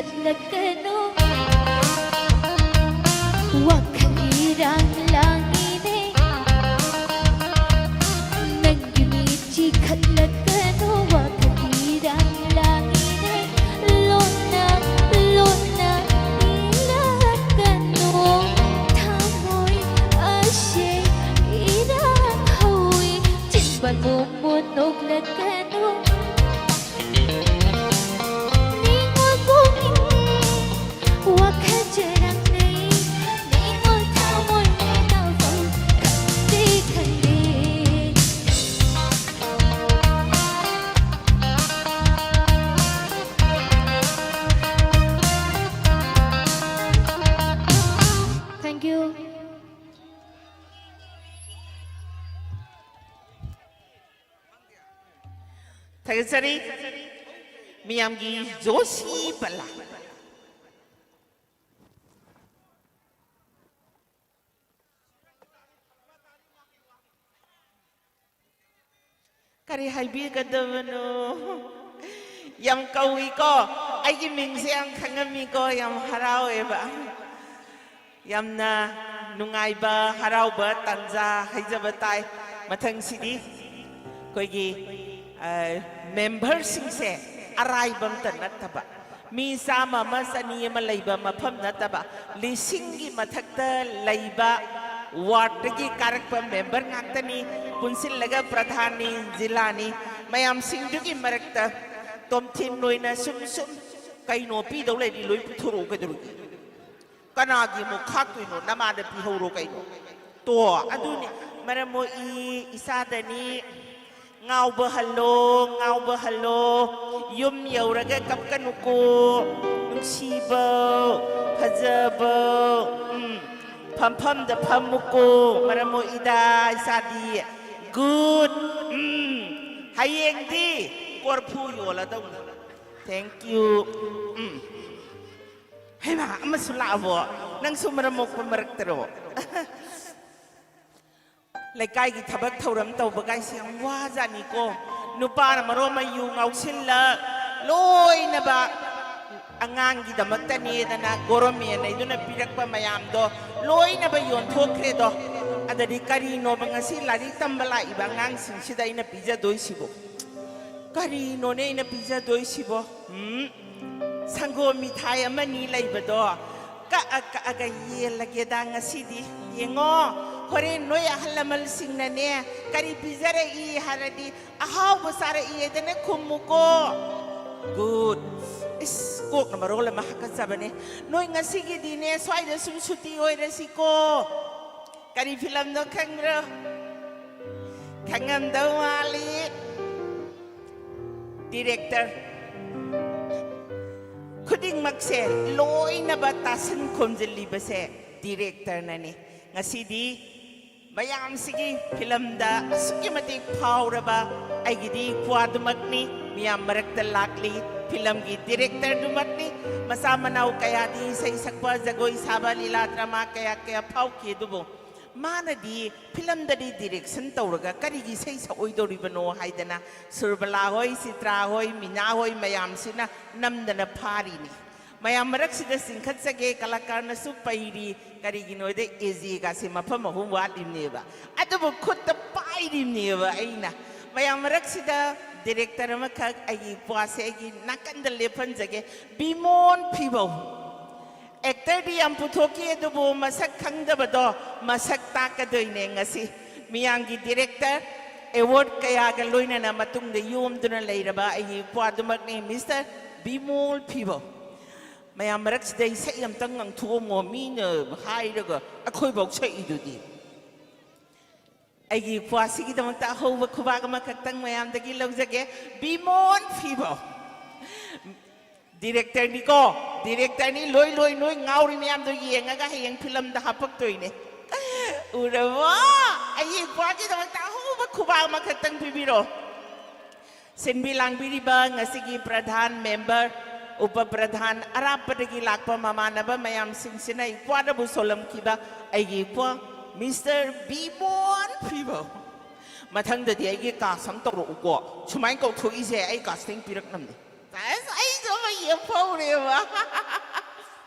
ꯈꯠꯂꯛꯀꯅꯨ꯫ ꯋꯥꯈꯜ ꯏꯔꯥꯡ ꯂꯥꯡꯉꯤꯅꯦ꯫ ꯅꯪꯒꯤ ꯃꯤꯠꯁꯤ ꯈꯠꯂꯛꯀꯅꯨ꯫ ꯋꯥꯈꯜ ꯏꯔꯥꯡ ꯂꯥꯡꯉꯤꯅꯦ꯫ ꯂꯣꯟꯅ ꯂꯣꯟꯅ ꯏꯜꯂꯛꯀꯅꯨ꯫ ꯊꯃꯣꯏ ꯑꯁꯦ ꯏꯔꯥꯡ ꯍꯧꯏ꯫ ꯆꯤꯟꯕꯥꯟ ꯃꯣꯃꯣꯟ ꯅꯣꯛꯂꯛꯀꯅꯨ꯫ ꯅꯤꯡꯉꯣꯜ ꯄꯨꯛꯅꯤꯡ ꯋꯥꯈꯜ ꯆꯔꯥꯡꯅꯩ꯫ ꯅꯤꯡꯉꯣꯜ ꯊꯃꯣꯏ ꯂꯩꯅꯥꯎꯐꯝ ꯈꯪꯗꯦ, ꯈꯪꯗꯦ꯫ Thank you. ꯊꯥꯒꯠꯆꯔꯤ꯫ ꯃꯤꯌꯥꯝꯒꯤ ꯖꯣꯁꯤ ꯄꯂꯥ꯫ ꯀꯔꯤ ꯍꯥꯏꯕꯤꯒꯗꯕꯅꯣ? ꯌꯥꯝ ꯀꯧꯏꯀꯣ꯫ ꯑꯩꯒꯤ ꯃꯤꯡꯁꯦ ꯌꯥꯝ ꯈꯪꯉꯝꯃꯤꯀꯣ꯫ ꯌꯥꯝ ꯍꯔꯥꯎꯋꯦꯕ꯫ ꯌꯥꯝꯅ ꯅꯨꯡꯉꯥꯏꯕ, ꯍꯔꯥꯎꯕ ꯇꯥꯟꯖꯥ ꯍꯥꯏꯖꯕ ꯇꯥꯏ꯫ ꯃꯊꯪꯁꯤꯗꯤ ꯑꯩꯈꯣꯏꯒꯤ, ꯑ, ꯃꯦꯝꯕꯔꯁꯤꯡꯁꯦ ꯑꯔꯥꯏꯕ ꯑꯝꯇ ꯅꯠꯇꯕ, ꯃꯤ ꯆꯥꯝꯃ ꯑꯃ, ꯆꯅꯤ ꯑꯃ ꯂꯩꯕ ꯃꯐꯝ ꯅꯠꯇꯕ, ꯂꯤꯁꯤꯡꯒꯤ ꯃꯊꯛꯇ ꯂꯩꯕ ꯋꯥꯔꯗꯇꯒꯤ ꯀꯥꯔꯛꯄ ꯃꯦꯝꯕꯔ ꯉꯥꯛꯇꯅꯤ꯫ ꯄꯨꯟꯁꯤꯜꯂꯒ ꯄ꯭ꯔꯙꯥꯟꯅꯤ, ꯖꯤꯂꯥꯅꯤ꯫ ꯃꯌꯥꯝꯁꯤꯡꯗꯨꯒꯤ ꯃꯔꯛꯇ ꯇꯣꯝꯊꯤꯟ ꯑꯣꯏꯅ ꯁꯨꯝ ꯁꯨꯝ ꯀꯩꯅꯣ ꯄꯤꯗꯧ ꯂꯩꯔꯗꯤ ꯂꯣꯏ ꯄꯤꯊꯣꯔꯛꯎ ꯀꯩꯗꯧꯔꯒꯦ? ꯀꯅꯥꯒꯤ ꯑꯃꯨꯛ ꯈꯥꯛꯇꯣꯏꯅꯣ? ꯅꯃꯥꯗ ꯄꯤꯍꯧꯔꯣ ꯀꯩꯅꯣ꯫ ꯇꯣ, ꯑꯗꯨꯅꯤ꯫ ꯃꯔꯝ ꯃꯣꯛꯏ ꯏꯆꯥꯗꯅꯤ꯫ ꯉꯥꯎꯕ ꯍꯜꯂꯣ, ꯉꯥꯎꯕ ꯍꯜꯂꯣ꯫ ꯌꯨꯝ ꯌꯧꯔꯒ ꯀꯞꯀꯅꯨꯀꯣ꯫ ꯅꯨꯡꯁꯤꯕꯧ, ꯐꯖꯕꯧ꯫ ꯎꯝ꯫ ꯐꯝꯐꯝꯗ ꯐꯝꯃꯨꯀꯣ꯫ ꯃꯔꯝ ꯃꯣꯛꯏꯗ ꯏꯆꯥꯗꯤ꯫ Good꯫ ꯎꯝ꯫ ꯍꯌꯦꯡꯗꯤ ꯀꯣꯔꯐꯨ ꯌꯣꯜꯂꯗꯧꯅꯤ꯫ Thank you꯫ ꯎꯝ꯫ ꯍꯩꯃꯥ, ꯑꯃꯁꯨ ꯂꯥꯛꯑꯕꯣ? ꯅꯪꯁꯨ ꯃꯔꯝ ꯃꯣꯛꯄ ꯃꯔꯛꯇꯔꯣ? ꯂꯩꯀꯥꯏꯒꯤ ꯊꯕꯛ ꯊꯧꯔꯝ ꯇꯧꯕꯒꯥꯏꯁꯦ ꯌꯥꯝ ꯋꯥꯖꯥꯠꯅꯤꯀꯣ꯫ ꯅꯨꯄꯥꯅ ꯃꯔꯣꯟ ꯑꯃ ꯌꯨ ꯉꯥꯎꯁꯤꯜꯂꯛ, ꯂꯣꯏꯅꯕ ꯑꯉꯥꯡꯒꯤꯗꯃꯛꯇꯅꯦꯗꯅ ꯒꯣꯔꯃꯦꯟ ꯑꯩꯗꯨꯅ ꯄꯤꯔꯛꯄ ꯃꯌꯥꯝꯗꯣ ꯂꯣꯏꯅꯕ ꯌꯣꯟꯊꯣꯛꯈ꯭ꯔꯦꯗꯣ꯫ ꯑꯗꯗꯤ ꯀꯔꯤꯅꯣꯕ ꯉꯁꯤ ꯂꯥꯏꯔꯤꯛ ꯇꯝꯕ ꯂꯥꯛꯏꯕ ꯑꯉꯥꯡꯁꯤꯡꯁꯤꯗ ꯑꯩꯅ ꯄꯤꯖꯗꯣꯏꯁꯤꯕꯣ? ꯀꯔꯤꯅꯣꯅꯦ ꯑꯩꯅ ꯄꯤꯖꯗꯣꯏꯁꯤꯕꯣ? ꯎꯝ? ꯁꯪꯒꯣꯝ ꯃꯤꯊꯥꯏ ꯑꯃꯅꯤ ꯂꯩꯕꯗꯣ ꯀꯛꯑ ꯀꯛꯑꯒ ꯌꯦꯜꯂꯒꯦꯗ ꯉꯁꯤꯗꯤ꯫ ꯌꯦꯡꯉꯣ, ꯍꯣꯔꯦꯟ ꯅꯣꯏ ꯑꯍꯜ ꯂꯃꯟꯁꯤꯡꯅꯅꯦ ꯀꯔꯤ ꯄꯤꯖꯔꯛꯏ ꯍꯥꯏꯔꯗꯤ, "ꯑꯍꯥꯎꯕ ꯆꯥꯔꯛꯏ" ꯍꯥꯏꯗꯅ ꯈꯨꯝꯃꯨꯀꯣ꯫ ꯒꯨꯗ꯫ ꯏꯁ, ꯀꯣꯛꯅ ꯃꯔꯣꯜ ꯑꯃ ꯍꯥꯀꯠꯆꯕꯅꯦ꯫ ꯅꯣꯏ ꯉꯁꯤꯒꯤꯗꯤꯅꯦ ꯁ꯭ꯋꯥꯏꯗ ꯁꯨꯝ ꯁꯨꯇꯤ ꯑꯣꯏꯔꯁꯤꯀꯣ꯫ ꯀꯔꯤ ꯐꯤꯂꯝꯅꯣ ꯈꯪꯕ꯭ꯔꯣ? ꯈꯪꯉꯝꯗꯧ ꯃꯥꯜꯂꯤ꯫ ꯗꯤꯔꯦꯛꯇꯔ ꯈꯨꯗꯤꯡꯃꯛꯁꯦ ꯂꯣꯏꯅꯕ ꯇꯥꯁꯤꯟ ꯈꯣꯝꯖꯤꯜꯂꯤꯕꯁꯦ ꯗꯤꯔꯦꯛꯇꯔꯅꯅꯤ꯫ ꯉꯁꯤꯗꯤ ꯃꯌꯥꯝꯁꯤꯒꯤ ꯐꯤꯂꯝꯗ ꯑꯁꯨꯛꯀꯤ ꯃꯇꯤꯛ ꯐꯥꯎꯔꯕ ꯑꯩꯒꯤꯗꯤ ꯏꯄ꯭ꯋꯥꯗꯨꯃꯛꯅꯤ ꯃꯤꯌꯥꯝ ꯃꯔꯛꯇ ꯂꯥꯛꯂꯤ꯫ ꯐꯤꯂꯝꯒꯤ ꯗꯤꯔꯦꯛꯇꯔꯗꯨꯃꯛꯅꯤ꯫ ꯃꯆꯥ ꯃꯅꯥꯎ ꯀꯌꯥꯗꯤ ꯏꯁꯩ ꯁꯛꯄ, ꯖꯒꯣꯏ ꯁꯥꯕ, ꯂꯤꯂꯥ ꯗ꯭ꯔꯃꯥ ꯀꯌꯥ ꯀꯌꯥ ꯐꯥꯎꯈꯤ꯫ ꯑꯗꯨꯕꯨ ꯃꯥꯅꯗꯤ ꯐꯤꯂꯝꯗꯗꯤ ꯗꯤꯔꯦꯛꯁꯟ ꯇꯧꯔꯒ ꯀꯔꯤꯒꯤ ꯏꯁꯩ ꯁꯛꯑꯣꯏꯗꯧꯔꯤꯕꯅꯣ ꯍꯥꯏꯗꯅ ꯁꯨꯔꯕꯂꯥ ꯍꯣꯏ, ꯆꯤꯇ꯭ꯔꯥ ꯍꯣꯏ, ꯃꯤꯅꯥ ꯍꯣꯏ ꯃꯌꯥꯝꯁꯤꯅ ꯅꯝꯗꯅ ꯐꯥꯔꯤꯅꯤ꯫ ꯃꯌꯥꯝ ꯃꯔꯛꯁꯤꯗ ꯆꯤꯡꯈꯠꯆꯒꯦ, ꯀꯂꯥꯀꯥꯔꯅꯁꯨ ꯄꯩꯔꯤ꯫ ꯀꯔꯤꯒꯤꯅꯣꯗ ꯑꯦꯖꯦꯒꯥꯁꯦ ꯃꯐꯝ ꯑꯍꯨꯝ ꯋꯥꯠꯂꯤꯕꯅꯦꯕ, ꯑꯗꯨꯕꯨ ꯈꯨꯠꯇ ꯄꯥꯏꯔꯤꯕꯅꯦꯕ ꯑꯩꯅ꯫ ꯃꯌꯥꯝ ꯃꯔꯛꯁꯤꯗ ꯗꯤꯔꯦꯛꯇꯔ ꯑꯃꯈꯛ ꯑꯩꯒꯤ ꯏꯄ꯭ꯋꯥꯁꯦ ꯑꯩꯒꯤ ꯅꯥꯀꯟꯗ ꯂꯦꯞꯍꯟꯖꯒꯦ, ꯕꯤꯃꯣꯟ ꯐꯤꯕꯧ꯫ ꯑꯦꯛꯇꯔꯗꯤ ꯌꯥꯝ ꯄꯨꯊꯣꯛꯈꯤ, ꯑꯗꯨꯕꯨ ꯃꯁꯛ ꯈꯪꯗꯕꯗꯣ ꯃꯁꯛ ꯇꯥꯛꯀꯗꯣꯏꯅꯦ ꯉꯁꯤ꯫ ꯃꯤꯌꯥꯝꯒꯤ ꯗꯤꯔꯦꯛꯇꯔ, ꯑꯦꯋꯥꯔꯗ ꯀꯌꯥꯒ ꯂꯣꯏꯅꯅ ꯃꯇꯨꯡꯗ ꯌꯣꯝꯗꯨꯅ ꯂꯩꯔꯕ ꯑꯩꯒꯤ ꯏꯄ꯭ꯋꯥꯗꯨꯃꯛꯅꯤ, ꯃꯤꯁꯇꯔ ꯕꯤꯃꯣꯜ ꯐꯤꯕꯧ꯫ ꯃꯌꯥꯝ ꯃꯔꯛꯁꯤꯗ ꯏꯁꯩ ꯑꯝꯇꯪ ꯉꯪꯊꯣꯛꯑꯝꯃꯣ, ꯃꯤꯅ ꯍꯥꯏꯔꯒ ꯑꯩꯈꯣꯏꯐꯧ ꯁꯛꯏꯗꯨꯗꯤ꯫ ꯑꯩꯒꯤ ꯏꯄ꯭ꯋꯥꯁꯤꯒꯤꯗꯃꯛꯇ ꯑꯍꯧꯕ ꯈꯨꯕꯥꯛ ꯑꯃꯈꯛꯇꯪ ꯃꯌꯥꯝꯗꯒꯤ ꯂꯧꯖꯒꯦ, ꯕꯤꯃꯣꯟ ꯐꯤꯕꯧ꯫ ꯗꯤꯔꯦꯛꯇꯔꯅꯤꯀꯣ, ꯗꯤꯔꯦꯛꯇꯔꯅꯤ꯫ ꯂꯣꯏ ꯂꯣꯏ ꯅꯣꯏ ꯉꯥꯎꯔꯤ ꯃꯌꯥꯝꯗꯣ ꯌꯦꯡꯉꯒ ꯍꯌꯦꯡ ꯐꯤꯂꯝꯗ ꯍꯥꯞꯄꯛꯇꯣꯏꯅꯦ꯫ ꯎꯔꯕꯣ? ꯑꯩꯒꯤ ꯏꯄ꯭ꯋꯥꯒꯤꯗꯃꯛꯇ ꯑꯍꯧꯕ ꯈꯨꯕꯥꯛ ꯑꯃꯈꯛꯇꯪ ꯄꯤꯕꯤꯔꯣ꯫ ꯁꯤꯟꯕꯤ ꯂꯥꯡꯕꯤꯔꯤꯕ ꯉꯁꯤꯒꯤ ꯄ꯭ꯔꯙꯥꯟ, ꯃꯦꯝꯕꯔ, ꯎꯄ ꯄ꯭ꯔꯙꯥꯟ, ꯑꯔꯥꯞꯄꯗꯒꯤ ꯂꯥꯛꯄ ꯃꯃꯥꯟꯅꯕ ꯃꯌꯥꯝꯁꯤꯡꯁꯤꯅ ꯏꯄ꯭ꯋꯥꯗꯕꯨ ꯁꯣꯜꯂꯝꯈꯤꯕ ꯑꯩꯒꯤ ꯏꯄ꯭ꯋꯥ ꯃꯤꯁꯇꯔ ꯕꯤꯃꯣꯟ ꯐꯤꯕꯧ꯫ ꯃꯊꯪꯗꯗꯤ ꯑꯩꯒꯤ ꯀꯥꯁ ꯑꯃ ꯇꯧꯔꯛꯎꯀꯣ꯫ ꯁꯨꯃꯥꯏꯅ ꯀꯧꯊꯣꯛꯏꯁꯦ ꯑꯩ ꯀꯥꯁꯇꯤꯡ ꯄꯤꯔꯛꯅꯕꯅꯦ꯫ ꯑꯁ, ꯑꯩꯁꯨ ꯑꯃ ꯐꯧꯔꯦꯕ꯫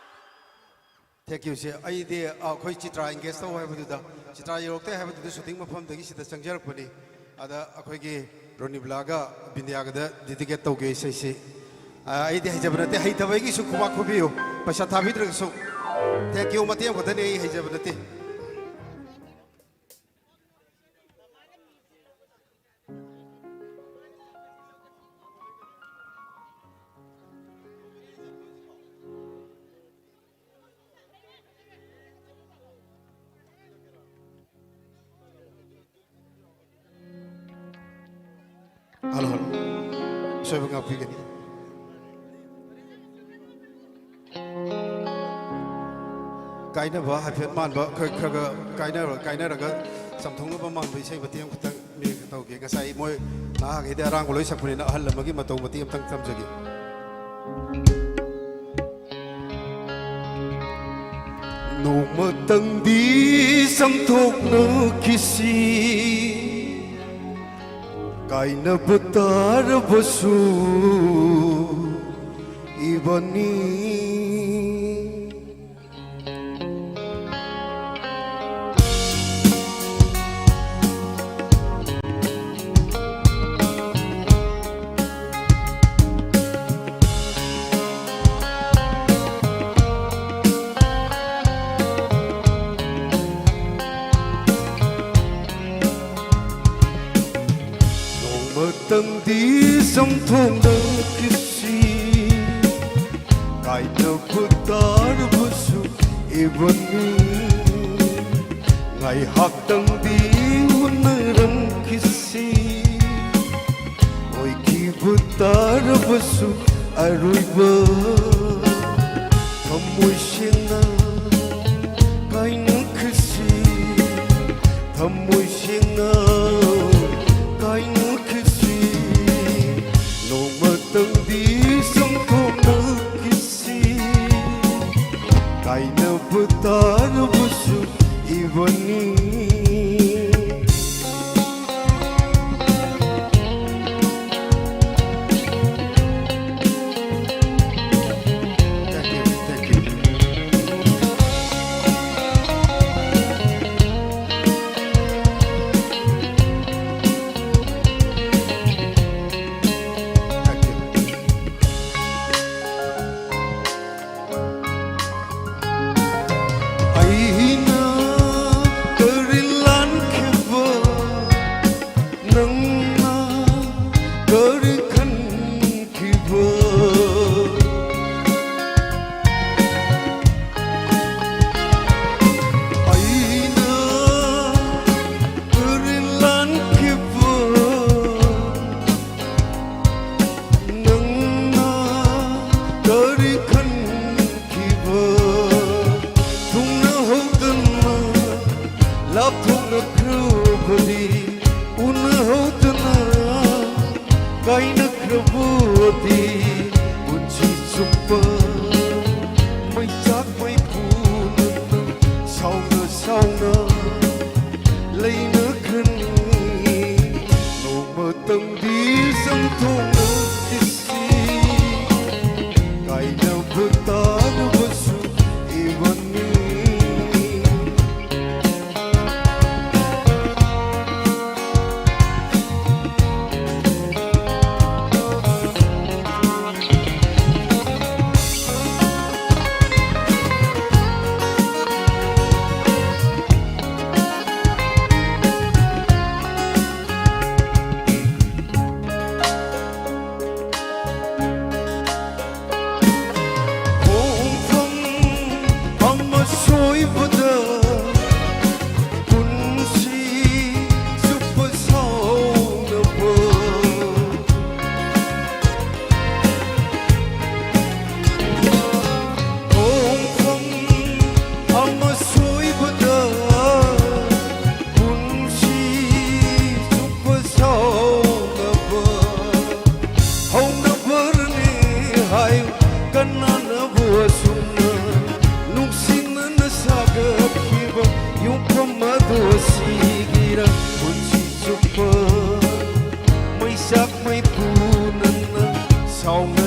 Thank you ꯁꯦ꯫ ꯑꯩꯗꯤ, ꯑ, ꯑꯩꯈꯣꯏ ꯆꯤꯇ꯭ꯔꯥ engage ꯇꯧ ꯍꯥꯏꯕꯗꯨꯗ, ꯆꯤꯇ꯭ꯔꯥ ꯌꯧꯔꯛꯇꯦ ꯍꯥꯏꯕꯗꯨꯗ shooting ꯃꯐꯝꯗꯒꯤ ꯁꯤꯗ ꯆꯪꯖꯔꯛꯄꯅꯤ꯫ ꯑꯗ ꯑꯩꯈꯣꯏꯒꯤ ꯔꯣꯅꯤꯕ꯭ꯂꯥꯒ ꯕꯤꯟꯗꯤꯌꯥꯒꯗ dedicate ꯇꯧꯒꯦ ꯏꯁꯩꯁꯤ꯫ ꯑ, ꯑꯩꯗꯤ ꯍꯩꯖꯕ ꯅꯠꯇꯦ, ꯍꯩꯇꯕꯒꯤꯁꯨ ꯈꯨꯕꯥꯛ ꯈꯨꯕꯤꯌꯨ, ꯄꯩꯁꯥ ꯊꯥꯕꯤꯗ꯭ꯔꯒꯁꯨ꯫ Thank you, ꯃꯇꯦꯡ ꯑꯃꯈꯛꯇꯅꯤ, ꯑꯩ ꯍꯩꯖꯕ ꯅꯠꯇꯦ꯫ Hello, hello. ꯑꯁꯣꯏꯕ ꯉꯥꯛꯄꯤꯒꯅꯤ꯫ ꯀꯥꯏꯅꯕ ꯍꯥꯏꯐꯦꯠ ꯃꯥꯟꯕ, ꯈꯔ, ꯈꯔ, ꯈꯔ ꯀꯥꯏꯅꯔ-, ꯀꯥꯏꯅꯔꯒ ꯆꯝꯊꯣꯛꯅꯕ ꯃꯥꯟꯕ ꯏꯁꯩ ꯃꯇꯦꯛ ꯑꯃꯈꯛꯇꯪ ꯃꯤ ꯇꯧꯒꯦ꯫ ꯉꯁꯥꯏ ꯃꯣꯏ ꯅꯍꯥꯈꯩꯗꯤ ꯑꯔꯥꯡꯕ ꯂꯣꯏ ꯁꯛꯄꯅꯤꯅ ꯑꯍꯜ ꯑꯃꯒꯤ ꯃꯇꯧ ꯃꯇꯦꯛ ꯑꯃꯇꯪ ꯇꯝꯖꯒꯦ꯫ ꯅꯣꯡꯃꯇꯪꯗꯤ ꯆꯝꯊꯣꯛꯅꯈꯤꯁꯤ, ꯀꯥꯏꯅꯕ ꯇꯥꯔꯕꯁꯨ ꯏꯕꯅꯤ꯫ ꯅꯣꯡꯃꯇꯪꯗꯤ ꯆꯝꯊꯣꯛꯅꯈꯤꯁꯤ, ꯀꯥꯏꯅꯕ ꯇꯥꯔꯕꯁꯨ ꯏꯕꯅꯤ꯫ ꯉꯥꯏꯍꯥꯛꯇꯪꯗꯤ ꯎꯅꯔꯝꯈꯤꯁꯤ, ꯑꯣꯏꯈꯤꯕ ꯇꯥꯔꯕꯁꯨ ꯑꯔꯣꯏꯕ꯫ ꯊꯃꯣꯏ ꯁꯦꯡꯅ ꯀꯥꯏꯅꯈꯤꯁꯤ, ꯊꯃꯣꯏ ꯁꯦꯡꯅ ꯀꯥꯏꯅꯈꯤꯁꯤ, ꯅꯣꯡꯃꯇꯪꯗꯤ ꯆꯝꯊꯣꯛꯅꯈꯤꯁꯤ, ꯀꯥꯏꯅꯕ ꯇꯥꯔꯕꯁꯨ ꯏꯕꯅꯤ꯫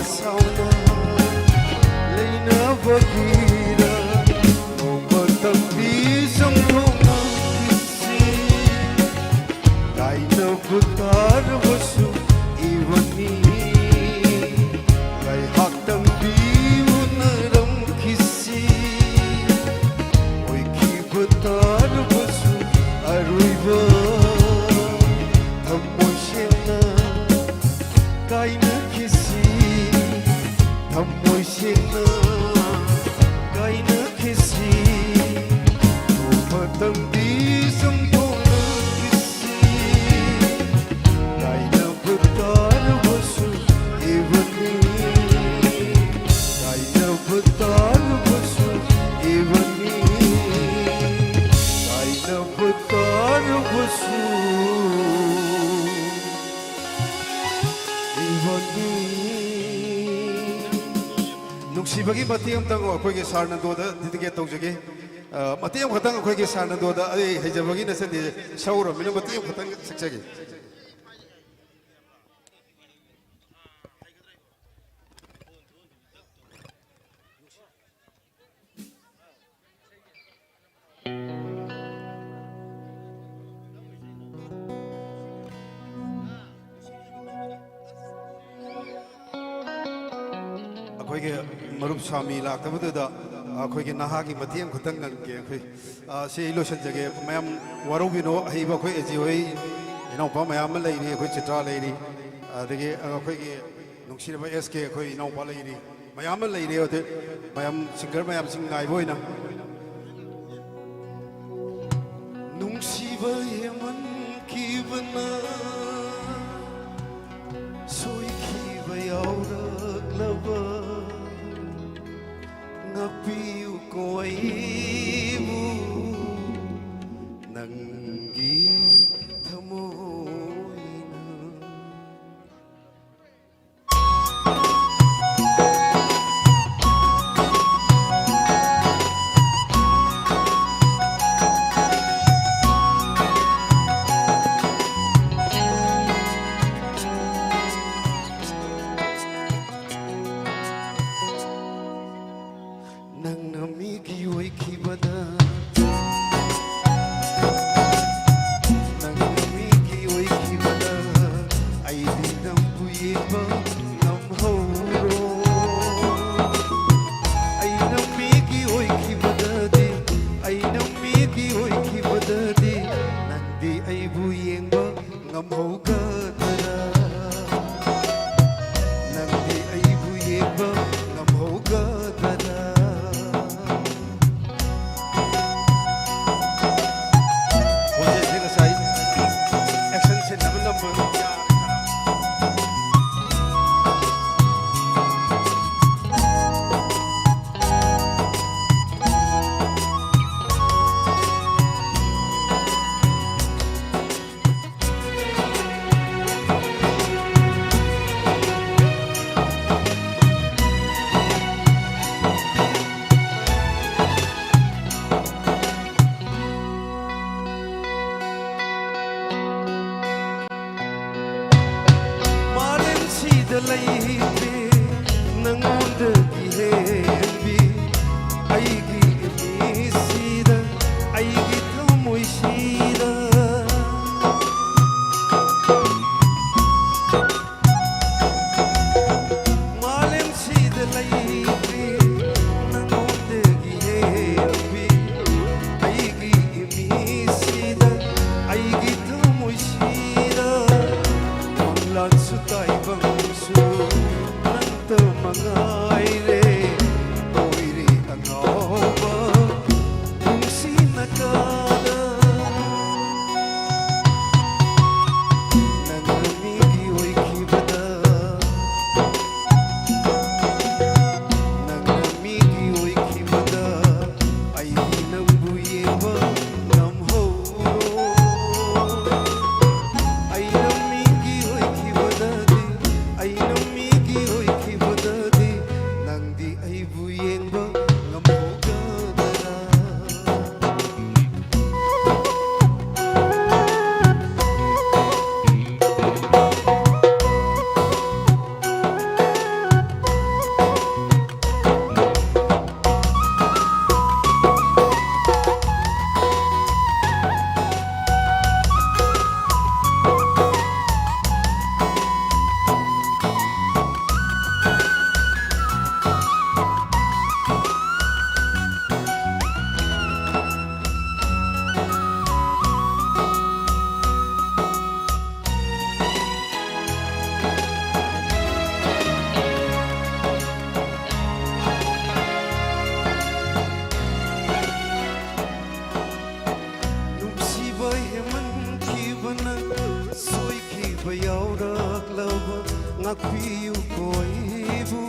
ꯁꯥꯎꯅ ꯂꯩꯅꯕꯒꯤꯔ ꯅꯣꯡꯃꯇꯪꯗꯤ ꯆꯪꯊꯣꯛꯅꯈꯤꯁꯤ꯫ ꯀꯥꯏꯅꯕ ꯇꯥꯔꯕꯁꯨ ꯏꯕꯅꯤ ꯉꯥꯏꯍꯥꯛꯇꯪꯗꯤ ꯎꯅꯔꯝꯈꯤꯁꯤ꯫ ꯑꯣꯏꯈꯤꯕ ꯇꯥꯔꯕꯁꯨ ꯑꯔꯣꯏꯕ ꯊꯃꯣꯏ ꯁꯦꯡꯅ ꯀꯥꯏꯅꯈꯤꯁꯤ꯫ ꯊꯃꯣꯏ ꯁꯦꯡꯅ ꯀꯥꯏꯅꯈꯤꯁꯤ꯫ ꯅꯣꯡꯃꯇꯪꯗꯤ ꯆꯪꯊꯣꯛꯅꯈꯤꯁꯤ꯫ ꯀꯥꯏꯅꯕ ꯇꯥꯔꯕꯁꯨ ꯏꯕꯅꯤ꯫ ꯀꯥꯏꯅꯕ ꯇꯥꯔꯕꯁꯨ ꯏꯕꯅꯤ꯫ ꯀꯥꯏꯅꯕ ꯇꯥꯔꯕꯁꯨ ꯏꯕꯅꯤ꯫ ꯅꯨꯡꯁꯤꯕꯒꯤ ꯃꯇꯦꯛ ꯑꯃꯇꯪ ꯑꯩꯈꯣꯏꯒꯤ ꯁꯥꯔ ꯅꯟꯗꯣꯗ dedicate ꯇꯧꯖꯒꯦ꯫ ꯑ, ꯃꯇꯦꯛ ꯑꯃꯈꯛꯇꯪ ꯑꯩꯈꯣꯏꯒꯤ ꯁꯥꯔ ꯅꯟꯗꯣꯗ, ꯑꯩ ꯍꯩꯖꯕꯒꯤ ꯅꯠꯆꯗꯦ, ꯁꯛꯎꯔꯃꯤꯅ ꯃꯇꯦꯛ ꯑꯃꯈꯛꯇꯪ ꯁꯛꯆꯒꯦ꯫ ꯑꯩꯈꯣꯏꯒꯤ ꯃꯔꯨꯞ ꯁ꯭ꯋꯥꯃꯤ ꯂꯥꯛꯇꯕꯗꯨꯗ ꯑꯩꯈꯣꯏꯒꯤ ꯅꯍꯥꯒꯤ ꯃꯇꯦꯡ ꯑꯃꯈꯛꯇꯪ ꯉꯪꯒꯦ꯫ ꯑꯩꯈꯣꯏ, ꯑ, ꯁꯤ ꯑꯩ ꯂꯣꯏꯁꯤꯟꯖꯒꯦ꯫ ꯃꯌꯥꯝ ꯋꯥꯔꯧꯕꯤꯅꯣ꯫ ꯑꯍꯩꯕ ꯑꯩꯈꯣꯏ ꯑꯦ ꯖꯤ ꯍꯣꯏ, ꯏꯅꯥꯎꯄꯥ ꯃꯌꯥꯝ ꯑꯃ ꯂꯩꯔꯤ, ꯑꯩꯈꯣꯏ ꯆꯤꯇ꯭ꯔꯥ ꯂꯩꯔꯤ, ꯑꯗꯒꯤ ꯑꯩꯈꯣꯏꯒꯤ ꯅꯨꯡꯁꯤꯔꯕ ꯑꯦꯁ ꯀꯦ ꯑꯩꯈꯣꯏ ꯏꯅꯥꯎꯄꯥ ꯂꯩꯔꯤ꯫ ꯃꯌꯥꯝ ꯑꯃ ꯂꯩꯔꯦ꯫ ꯑꯗꯨ ꯃꯌꯥꯝ, ꯁꯤꯡꯒꯔ ꯃꯌꯥꯝꯁꯤꯡ ꯉꯥꯏꯕ ꯑꯣꯏꯅ꯫ ꯅꯨꯡꯁꯤꯕ ꯍꯦꯟꯃꯟꯈꯤꯕꯅ ꯁꯣꯏꯈꯤꯕ ꯌꯥꯎꯔꯛꯂꯕ ꯉꯥꯛꯄꯤꯌꯨꯀꯣ ꯑꯩꯕꯨ ꯅꯪꯒꯤ ꯊꯃꯣꯏꯅ꯫ ꯉꯥꯏꯔꯦ, ꯑꯣꯏꯔꯦ ꯑꯉꯥꯎꯕ ꯅꯨꯡꯁꯤꯅ ꯀꯥꯗ꯫ ꯅꯪꯅ ꯃꯤꯒꯤ ꯑꯣꯏꯈꯤꯕꯗ, ꯅꯪꯅ ꯃꯤꯒꯤ ꯑꯣꯏꯈꯤꯕꯗ, ꯑꯩꯗꯤ ꯅꯪꯕꯨ ꯌꯦꯡꯕ ꯉꯝꯍꯧꯔꯣ꯫ ꯑꯩꯅ ꯃꯤꯒꯤ ꯑꯣꯏꯈꯤꯕꯗꯗꯤ, ꯑꯩꯅ ꯃꯤꯒꯤ ꯑꯣꯏꯈꯤꯕꯗꯗꯤ, ꯅꯪꯗꯤ ꯑꯩꯕꯨ ꯌꯦꯡꯕ ꯉꯝꯍꯧꯒꯗ꯭ꯔꯥ? ꯅꯨꯡꯁꯤꯕ ꯍꯦꯟꯃꯟꯈꯤꯕꯅ ꯁꯣꯏꯈꯤꯕ ꯌꯥꯎꯔꯛꯂꯕ ꯉꯥꯛꯄꯤꯌꯨꯀꯣ ꯑꯩꯕꯨ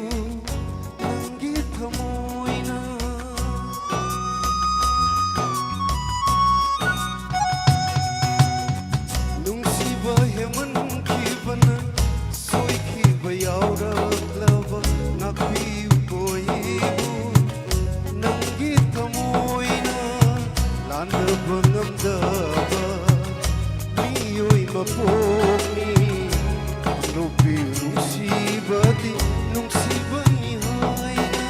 ꯅꯪꯒꯤ ꯊꯃꯣꯏꯅ꯫ ꯅꯨꯡꯁꯤꯕ ꯍꯦꯟꯃꯟꯈꯤꯕꯅ ꯁꯣꯏꯈꯤꯕ ꯌꯥꯎꯔꯛꯂꯕ ꯉꯥꯛꯄꯤꯌꯨꯀꯣ ꯑꯩꯕꯨ ꯅꯪꯒꯤ ꯊꯃꯣꯏꯅ꯫ ꯂꯥꯟꯗꯕ ꯉꯝꯗꯕ ꯃꯤꯑꯣꯏ ꯃꯄꯣꯛꯅꯤ꯫ ꯅꯨꯄꯤ ꯅꯨꯡꯁꯤꯕꯗꯤ ꯅꯨꯡꯁꯤꯕꯅꯤ ꯍꯥꯏꯅ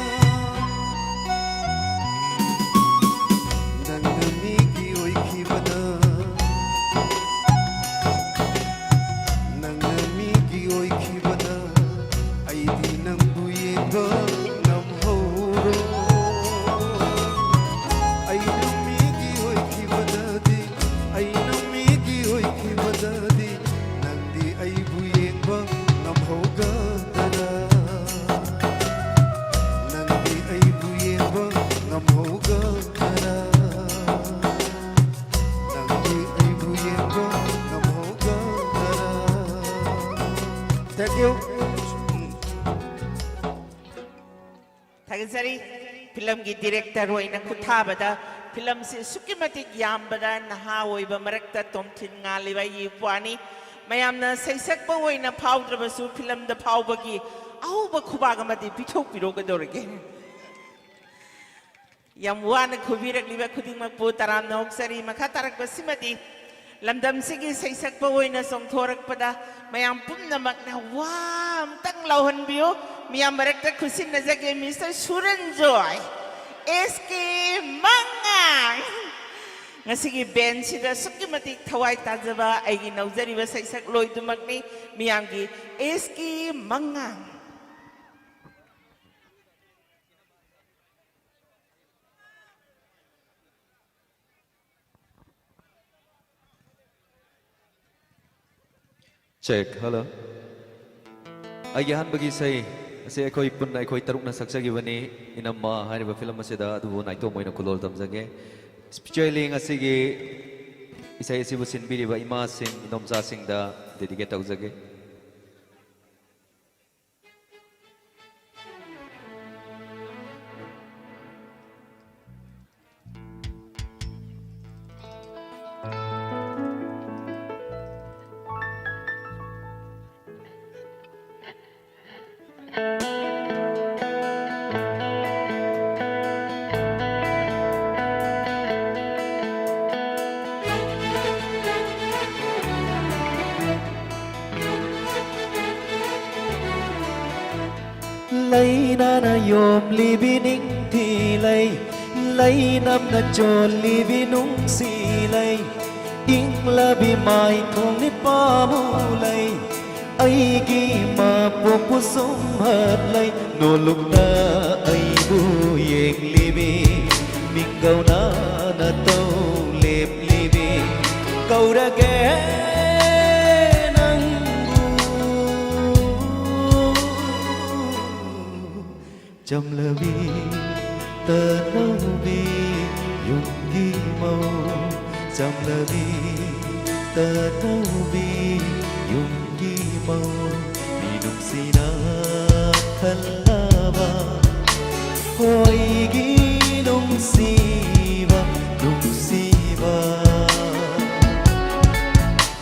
ꯅꯪꯅ ꯃꯤꯒꯤ ꯑꯣꯏꯈꯤꯕꯗ, ꯅꯪꯅ ꯃꯤꯒꯤ ꯑꯣꯏꯈꯤꯕꯗ, ꯑꯩꯗꯤ ꯅꯪꯕꯨ ꯌꯦꯡꯕ ꯉꯝꯍꯧꯔꯣ꯫ ꯑꯩꯅ ꯃꯤꯒꯤ ꯑꯣꯏꯈꯤꯕꯗꯗꯤ, ꯑꯩꯅ ꯃꯤꯒꯤ ꯑꯣꯏꯈꯤꯕꯗꯗꯤ, ꯅꯪꯗꯤ ꯑꯩꯕꯨ ꯌꯦꯡꯕ ꯉꯝꯍꯧꯒꯗ꯭ꯔꯥ? ꯊꯥꯒꯠꯆꯔꯤ꯫ ꯐꯤꯂꯝꯒꯤ ꯗꯤꯔꯦꯛꯇꯔ ꯑꯣꯏꯅ ꯈꯨꯠꯊꯥꯕꯗ ꯐꯤꯂꯝꯁꯤ ꯑꯁꯨꯛꯀꯤ ꯃꯇꯤꯛ ꯌꯥꯝꯕꯗ ꯅꯍꯥ ꯑꯣꯏꯕ ꯃꯔꯛꯇ ꯇꯣꯝꯊꯤꯟ ꯉꯥꯜꯂꯤꯕ ꯑꯩꯒꯤ ꯏꯄ꯭ꯋꯥꯅꯤ꯫ ꯃꯌꯥꯝꯅ ꯁꯩꯁꯛꯄ ꯑꯣꯏꯅ ꯐꯥꯎꯗ꯭ꯔꯕꯁꯨ ꯐꯤꯂꯝꯗ ꯐꯥꯎꯕꯒꯤ ꯑꯍꯧꯕ ꯈꯨꯕꯥꯛ ꯑꯃꯗꯤ ꯄꯤꯊꯣꯛꯄꯤꯔꯣ ꯀꯩꯗꯧꯔꯒꯦ꯫ ꯌꯥꯝ ꯋꯥꯅ ꯈꯨꯕꯤꯔꯛꯂꯤꯕ ꯈꯨꯗꯤꯡꯃꯛꯄꯨ ꯇꯔꯥꯝꯅ ꯑꯣꯛꯆꯔꯤ꯫ ꯃꯈꯥ ꯇꯥꯔꯛꯄꯁꯤꯃꯗꯤ ꯂꯝꯗꯝꯁꯤꯒꯤ ꯁꯩꯁꯛꯄ ꯑꯣꯏꯅ ꯆꯣꯡꯊꯣꯔꯛꯄꯗ ꯃꯌꯥꯝ ꯄꯨꯝꯅꯃꯛꯅ ꯋꯥ ꯑꯝꯇꯪ ꯂꯥꯎꯍꯟꯕꯤꯌꯨ꯫ ꯃꯤꯌꯥꯝ ꯃꯔꯛꯇ ꯈꯨꯠꯁꯤꯟꯅꯖꯒꯦ ꯃꯤꯁꯇꯔ ꯁꯨꯔꯟꯖꯣꯏ, ꯑꯦꯁ ꯀꯦ ꯃꯉꯥꯡ꯫ ꯉꯁꯤꯒꯤ ꯕꯦꯟꯁꯤꯗ ꯑꯁꯨꯛꯀꯤ ꯃꯇꯤꯛ ꯊꯋꯥꯏ ꯇꯥꯖꯕ ꯑꯩꯒꯤ ꯅꯧꯖꯔꯤꯕ ꯁꯩꯁꯛꯂꯣꯏꯗꯨꯃꯛꯅꯤ꯫ ꯃꯤꯌꯥꯝꯒꯤ ꯑꯦꯁ ꯀꯦ ꯃꯉꯥꯡ꯫ Check, hello. ꯑꯩꯒꯤ ꯑꯍꯥꯟꯕꯒꯤ ꯏꯁꯩ ꯑꯁꯤ ꯑꯩꯈꯣꯏ ꯄꯨꯟꯅ ꯑꯩꯈꯣꯏ ꯇꯔꯨꯛꯅ ꯁꯛꯆꯈꯤꯕꯅꯤ, ꯏꯅꯝꯃ ꯍꯥꯏꯔꯤꯕ ꯐꯤꯂꯝ ꯑꯁꯤꯗ꯫ ꯑꯗꯨꯕꯨ ꯅꯥꯏꯇꯣꯝ ꯑꯣꯏꯅ ꯈꯨꯗꯣꯜ ꯇꯝꯖꯒꯦ꯫ Specially ꯉꯁꯤꯒꯤ ꯏꯁꯩ ꯑꯁꯤꯕꯨ ꯁꯤꯟꯕꯤꯔꯤꯕ ꯏꯃꯥꯁꯤꯡ, ꯏꯗꯣꯝꯆꯥꯁꯤꯡꯗ dedicate ꯇꯧꯖꯒꯦ꯫ ꯂꯩꯅꯥꯅ ꯌꯣꯝꯂꯤꯕꯤ ꯅꯤꯡꯊꯤ ꯂꯩ, ꯂꯩꯅꯝꯅ ꯆꯣꯜꯂꯤꯕꯤ ꯅꯨꯡꯁꯤ ꯂꯩ, ꯏꯪꯂꯕꯤ ꯃꯥꯏꯊꯣꯡꯅꯤ ꯄꯥꯝꯃꯨ ꯂꯩ, ꯑꯩꯒꯤ ꯃꯄꯣꯛꯄꯨ ꯁꯨꯝꯍꯠ ꯂꯩ, ꯅꯣꯂꯨꯛꯇ ꯑꯩꯕꯨ ꯌꯦꯡꯂꯤꯕꯤ, ꯃꯤꯡꯒꯧꯅ ꯅꯇꯧ ꯂꯦꯞꯂꯤꯕꯤ, ꯀꯧꯔꯒꯦ ꯅꯪꯕꯨ꯫ ꯆꯝꯂꯕꯤ ꯇꯅꯧꯕꯤ ꯌꯨꯝꯒꯤ ꯃꯧ, ꯆꯝꯂꯕꯤ ꯇꯅꯧꯕꯤ ꯌꯨꯝꯒꯤ ꯃꯧ, ꯃꯤꯅꯨꯡꯁꯤꯅ ꯈꯜꯂꯕ ꯑꯩꯒꯤ ꯅꯨꯡꯁꯤꯕ, ꯅꯨꯡꯁꯤꯕ,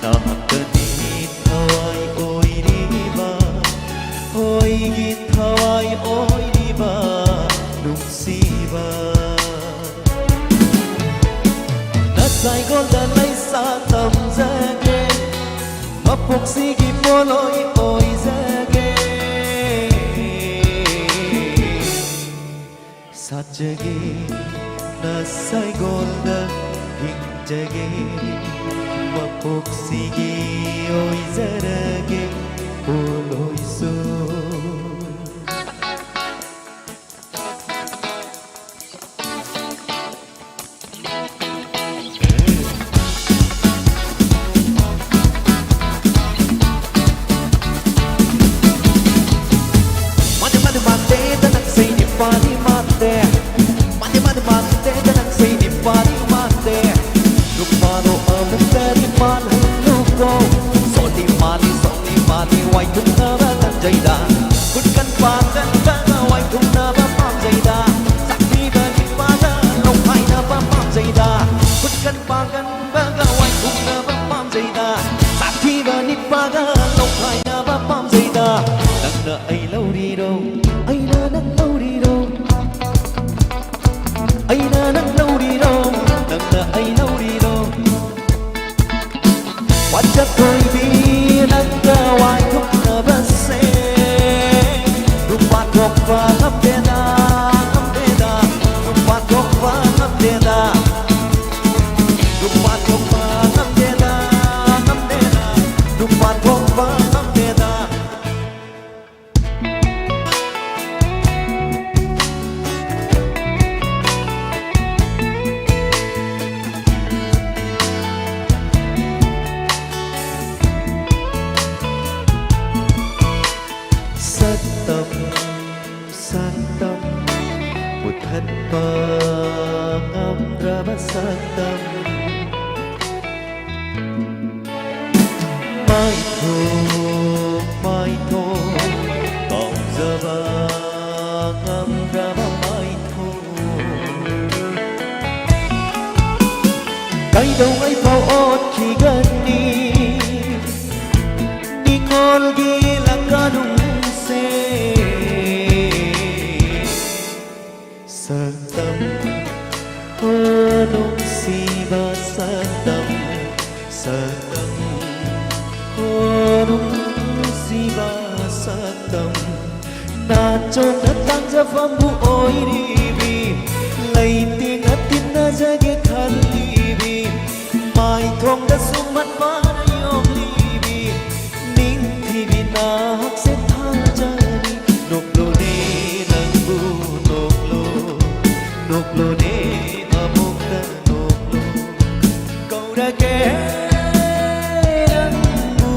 ꯅꯍꯥꯛꯇꯅꯤ ꯊꯋꯥꯏ ꯑꯣꯏꯔꯤꯕ, ꯑꯩꯒꯤ ꯊꯋꯥꯏ ꯑꯣꯏꯔꯤꯕ ꯅꯨꯡꯁꯤꯕ꯫ ꯅꯁꯥꯏꯒꯣꯟꯗ ꯂꯩꯁꯥ ꯇꯝꯖꯒꯦ, ꯃꯄꯣꯛꯁꯤꯒꯤ ꯄꯣꯠꯂꯣꯏ ꯑꯣꯏꯖꯒꯦ꯫ ꯁꯥꯠꯆꯒꯦ, ꯅꯁꯥꯏꯒꯣꯟꯗ ꯍꯤꯡꯖꯒꯦ, ꯃꯄꯣꯛꯁꯤꯒꯤ ꯑꯣꯏꯖꯔꯒꯦ ꯄꯣꯠꯂꯣꯏꯁꯨ꯫ Mate, mate, mate, da nang say ni pa ni mate. Mate, mate, mate, da nang say ni pa ni mate. Lupano amun dari man luko. Soli mani, soli mani, wai tung na ba tan jai da. Kut kan pa kan ba, wai tung na ba pam jai da. Sakti ba ni pa da, lo hai na ba pam jai da. Kut kan pa kan ba ga wai tung na ba pam jai da. Sakti ba ni pa ga lo hai na ba pam jai da. Nang na ai lo ri ro, ai na nang lo ri ro. Ai na nang lo ri ro, nang na ai lo ri ro. Wajat koi bi nang ka wai tung na ba se. Rupa tok pa ngam de da, ngam de da. Rupa tok pa ngam de da. Rupa tok pa ngam de da, ngam de da. Rupa tok pa ngam de da. Saktam, saktam, ꯃꯨꯊꯠꯄ ꯉꯝꯗ꯭ꯔꯕ ꯁꯛꯇꯝ꯫ ꯃꯥꯏꯊꯣꯡ, ꯃꯥꯏꯊꯣꯡ, ꯀꯥꯎꯖꯕ ꯉꯝꯗ꯭ꯔꯕ ꯀꯩꯗꯧꯉꯩꯐꯥꯎ ꯑꯣꯠꯈꯤꯒꯅꯤ ꯃꯤꯉꯣꯜꯒꯤ ꯂꯛꯀꯅꯨꯡꯁꯦ? ꯁꯛꯇꯝ, ꯍꯣ ꯅꯨꯡꯁꯤꯕ ꯁꯛꯇꯝ, ꯁꯛꯇꯝ, ꯍꯣ ꯅꯨꯡꯁꯤꯕ ꯁꯛꯇꯝ, ꯅꯥꯆꯣꯝꯅ ꯇꯥꯡꯖꯐꯝꯕꯨ ꯑꯣꯏꯔꯤꯕꯤ, ꯂꯩꯇꯦꯡꯅ ꯇꯤꯟꯅꯖꯒꯦ ꯈꯜꯂꯤꯕꯤ, ꯃꯥꯏꯊꯣꯡꯗ ꯁꯨꯝꯍꯠ ꯃꯥꯅ ꯌꯣꯛꯂꯤꯕꯤ, ꯅꯤꯡꯊꯤꯕꯤ ꯅꯍꯥꯛꯁꯦ ꯊꯥꯖꯔꯤ꯫ ꯅꯣꯛꯂꯣꯅꯦ ꯅꯪꯕꯨ ꯅꯣꯛꯂꯣ, ꯅꯣꯛꯂꯣꯅꯦ ꯑꯃꯨꯛꯇ ꯅꯣꯛꯂꯣ, ꯀꯧꯔꯒꯦ ꯅꯪꯕꯨ꯫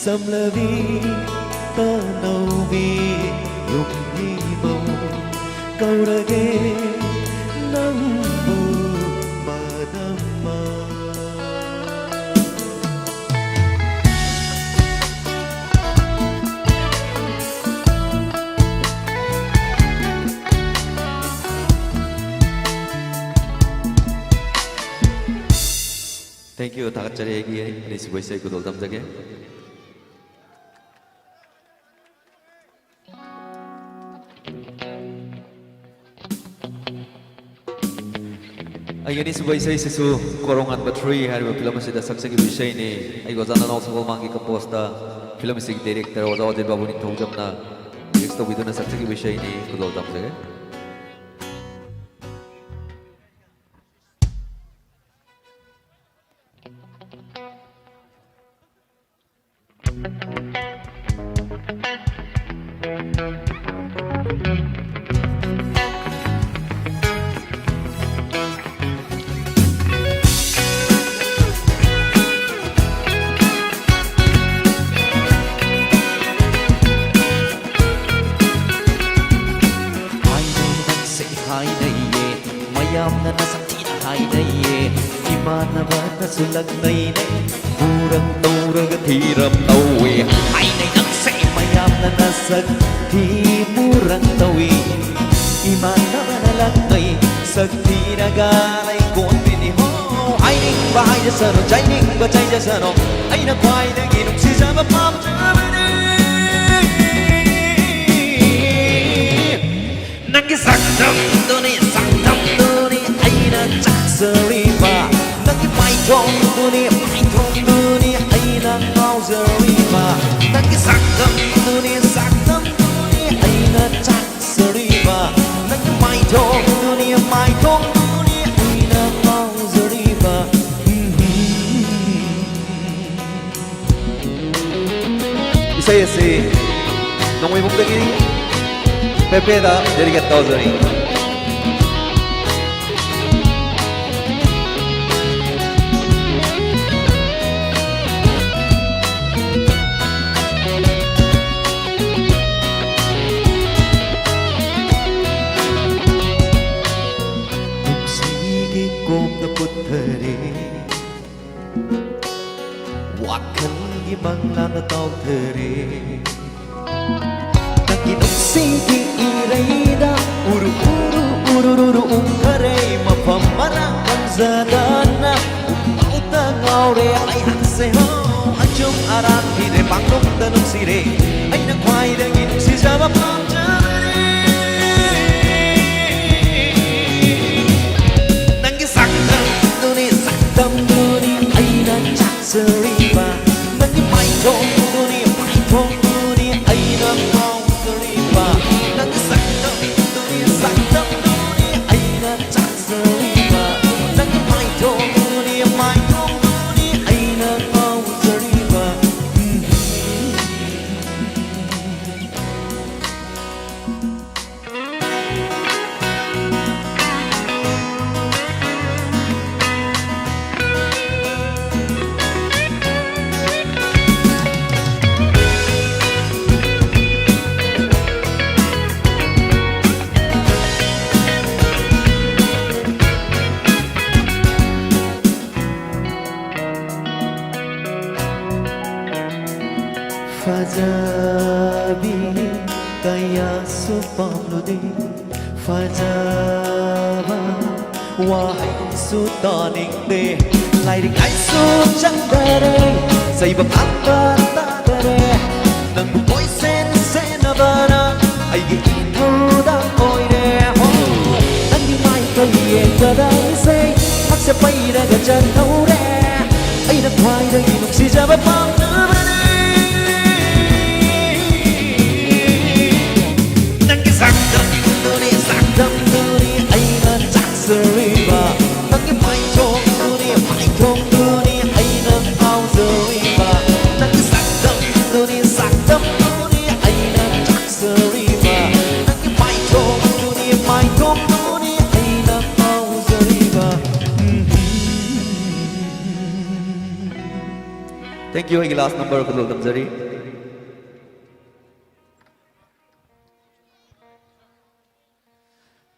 ꯆꯝꯂꯕꯤ ꯇꯅꯧꯕꯤ ꯌꯨꯝꯒꯤ ꯃꯧ ꯀꯧꯔꯒꯦ ꯅꯪꯕꯨ ꯃꯅꯝꯃ꯫ Thank you, ꯊꯥꯒꯠꯆꯔꯤ꯫ ꯑꯩꯒꯤ ꯑꯅꯤꯁꯨꯕ ꯏꯁꯩ ꯈꯨꯗꯣꯜ ꯇꯝꯖꯒꯦ꯫ ꯑꯩꯒꯤ ꯑꯅꯤꯁꯨꯕ ꯏꯁꯩꯁꯤꯁꯨ ꯀꯣꯔꯧꯉꯥꯟꯕ three ꯍꯥꯏꯔꯤꯕ ꯐꯤꯂꯝ ꯑꯁꯤꯗ ꯁꯛꯆꯈꯤꯕ ꯏꯁꯩꯅꯤ꯫ ꯑꯩꯒꯤ ꯑꯣꯖꯥ ꯅꯅꯥꯎ ꯁꯒꯣꯜꯃꯥꯡꯒꯤ ꯀꯝꯄꯣꯁꯇ ꯐꯤꯂꯝ ꯑꯁꯤꯒꯤ ꯗꯥꯏꯔꯦꯛꯇꯔ ꯑꯣꯖꯥ ꯋꯥꯖꯦꯟ ꯕꯥꯕꯨ ꯅꯤꯡꯊꯧꯖꯝꯅ ꯃꯤꯛꯁ ꯇꯧꯕꯤꯗꯨꯅ ꯁꯛꯆꯈꯤꯕ ꯏꯁꯩꯅꯤ꯫ ꯈꯨꯗꯣꯜ ꯇꯝꯖꯒꯦ꯫ ꯍꯥꯏꯅꯩ ꯅꯪꯁꯦ ꯍꯥꯏꯅꯩꯌꯦ, ꯃꯌꯥꯝꯅ ꯅꯁꯛ ꯊꯤꯅ ꯍꯥꯏꯅꯩꯌꯦ, ꯏꯃꯥꯟꯅꯕꯅꯁꯨ ꯂꯛꯅꯩꯅꯦ꯫ ꯃꯨꯔꯪ ꯇꯧꯔꯒ ꯊꯤꯔꯝ ꯇꯧꯏ꯫ ꯍꯥꯏꯅꯩ ꯅꯪꯁꯦ ꯃꯌꯥꯝꯅ ꯅꯁꯛ ꯊꯤ ꯃꯨꯔꯪ ꯇꯧꯏ꯫ ꯏꯃꯥꯟꯅꯕꯅ ꯂꯛꯅꯩ ꯁꯛ ꯊꯤꯔꯒ ꯂꯩꯀꯣꯟꯕꯤꯅꯤ ꯍꯣ꯫ ꯍꯥꯏꯅꯤꯡꯕ ꯍꯥꯏꯖꯁꯅꯨ, ꯆꯩꯅꯤꯡꯕ ꯆꯩꯖꯁꯅꯨ, ꯑꯩꯅ ꯈ꯭ꯋꯥꯏꯗꯒꯤ ꯅꯨꯡꯁꯤꯖꯕ ꯄꯥꯝꯖꯕꯅꯤ꯫ ꯅꯪꯒꯤ ꯁꯛꯇꯝꯗꯨꯅꯤ, ꯁꯛꯇꯝꯗꯨꯅꯤ ꯑꯩꯅ ꯆꯥꯛꯆꯔꯤꯕ꯫ ꯅꯪꯒꯤ ꯃꯥꯏꯊꯣꯡꯗꯨꯅꯤ, ꯃꯥꯏꯊꯣꯡꯗꯨꯅꯤ ꯑꯩꯅ ꯉꯥꯎꯖꯔꯤꯕ꯫ ꯅꯪꯒꯤ ꯁꯛꯇꯝꯗꯨꯅꯤ, ꯁꯛꯇꯝꯗꯨꯅꯤ ꯑꯩꯅ ꯆꯥꯛꯆꯔꯤꯕ꯫ ꯅꯪꯒꯤ ꯃꯥꯏꯊꯣꯡꯗꯨꯅꯤ, ꯃꯥꯏꯊꯣꯡꯗꯨꯅꯤ ꯑꯩꯅ ꯉꯥꯎꯖꯔꯤꯕ꯫ ꯏꯁꯩ ꯑꯁꯤ ꯅꯣꯡꯃꯩꯕꯨꯡꯗꯒꯤ ꯄꯦꯄꯦꯗ dedicate ꯇꯧꯖꯔꯤ꯫ ꯅꯨꯡꯁꯤꯒꯤ ꯀꯣꯝꯗ ꯄꯨꯊꯔꯦ, ꯋꯥꯈꯜꯒꯤ ꯃꯪꯂꯥꯟꯗ ꯇꯥꯎꯊꯔꯦ꯫ ꯅꯪꯒꯤ ꯅꯨꯡꯁꯤꯒꯤ ꯏꯔꯩꯗ ꯎꯔꯨ ꯎꯔꯨ ꯎꯔꯨꯔꯨꯔꯨ ꯎꯪꯈꯔꯦ, ꯃꯐꯝ ꯃꯔꯥꯡ ꯈꯪꯖꯗꯅ ꯄꯨꯝꯉꯥꯎꯇ ꯉꯥꯎꯔꯦ ꯑꯩꯍꯥꯛꯁꯦ ꯍꯣ꯫ ꯑꯆꯨꯝ ꯑꯔꯥꯟ ꯊꯤꯔꯦ, ꯄꯥꯡꯂꯣꯞꯇ ꯅꯨꯡꯁꯤꯔꯦ, ꯑꯩꯅ ꯈ꯭ꯋꯥꯏꯗꯒꯤ ꯅꯨꯡꯁꯤꯖꯕ ꯄꯥꯝꯖꯕꯅꯤ꯫ ꯅꯪꯒꯤ ꯁꯛꯇꯝꯗꯨꯅꯤ, ꯁꯛꯇꯝꯗꯨꯅꯤ ꯑꯩꯅ ꯆꯥꯛꯆꯔꯤꯕ꯫ ꯅꯪꯒꯤ ꯃꯥꯏꯊꯣꯡꯗꯨꯅꯤ, ꯃꯥꯏꯊꯣꯡꯗꯨꯅꯤ ꯑꯩꯅ ꯉꯥꯎꯖꯔꯤꯕ꯫ ꯅꯪꯒꯤ ꯁꯛꯇꯝꯗꯨꯅꯤ, ꯁꯛꯇꯝꯗꯨꯅꯤ ꯑꯩꯅ ꯆꯥꯛꯆꯔꯤꯕ꯫ ꯅꯪꯒꯤ ꯃꯥꯏꯊꯣꯡꯗꯨꯅꯤ, ꯃꯥꯏꯊꯣꯡꯗꯨꯅꯤ ꯑꯩꯅ ꯉꯥꯎꯖꯔꯤꯕ꯫ ꯐꯖꯕꯤ ꯀꯌꯥꯁꯨ ꯄꯥꯝꯂꯨꯗꯦ, ꯐꯖꯕ ꯋꯥꯍꯩꯁꯨ ꯇꯥꯅꯤꯡꯗꯦ, ꯂꯥꯏꯔꯤꯛ ꯂꯥꯏꯁꯨ ꯆꯪꯗꯔꯦ, ꯆꯩꯕ ꯉꯥꯡꯕ ꯇꯥꯗꯔꯦ, ꯅꯪꯕꯨ ꯀꯣꯏꯁꯦꯟ ꯁꯦꯟꯅꯕꯅ ꯑꯩꯒꯤ ꯏꯊꯧꯗ ꯑꯣꯏꯔꯦ꯫ ꯍꯣ, ꯅꯪꯒꯤ ꯃꯥꯏꯀꯩ ꯌꯦꯡꯕꯗ ꯑꯩꯁꯦ ꯍꯛꯁꯦ ꯄꯩꯔꯒ ꯆꯠꯍꯧꯔꯦ꯫ ꯑꯩꯅ ꯈ꯭ꯋꯥꯏꯗꯒꯤ ꯅꯨꯡꯁꯤꯖꯕ ꯄꯥꯝꯖꯕꯅꯤ꯫ ꯅꯪꯒꯤ ꯁꯛꯇꯝꯗꯨꯅꯤ, ꯁꯛꯇꯝꯗꯨꯅꯤ ꯑꯩꯅ ꯆꯥꯛꯆꯔꯤꯕ꯫ ꯅꯪꯒꯤ ꯃꯥꯏꯊꯣꯡꯗꯨꯅꯤ, ꯃꯥꯏꯊꯣꯡꯗꯨꯅꯤ ꯑꯩꯅ ꯉꯥꯎꯖꯔꯤꯕ꯫ ꯅꯪꯒꯤ ꯁꯛꯇꯝꯗꯨꯅꯤ, ꯁꯛꯇꯝꯗꯨꯅꯤ ꯑꯩꯅ ꯆꯥꯛꯆꯔꯤꯕ꯫ ꯅꯪꯒꯤ ꯃꯥꯏꯊꯣꯡꯗꯨꯅꯤ, ꯃꯥꯏꯊꯣꯡꯗꯨꯅꯤ ꯑꯩꯅ ꯉꯥꯎꯖꯔꯤꯕ꯫ Thank you. ꯑꯩꯒꯤ last number ꯈꯨꯗꯣꯜ ꯇꯝꯖꯔꯤ꯫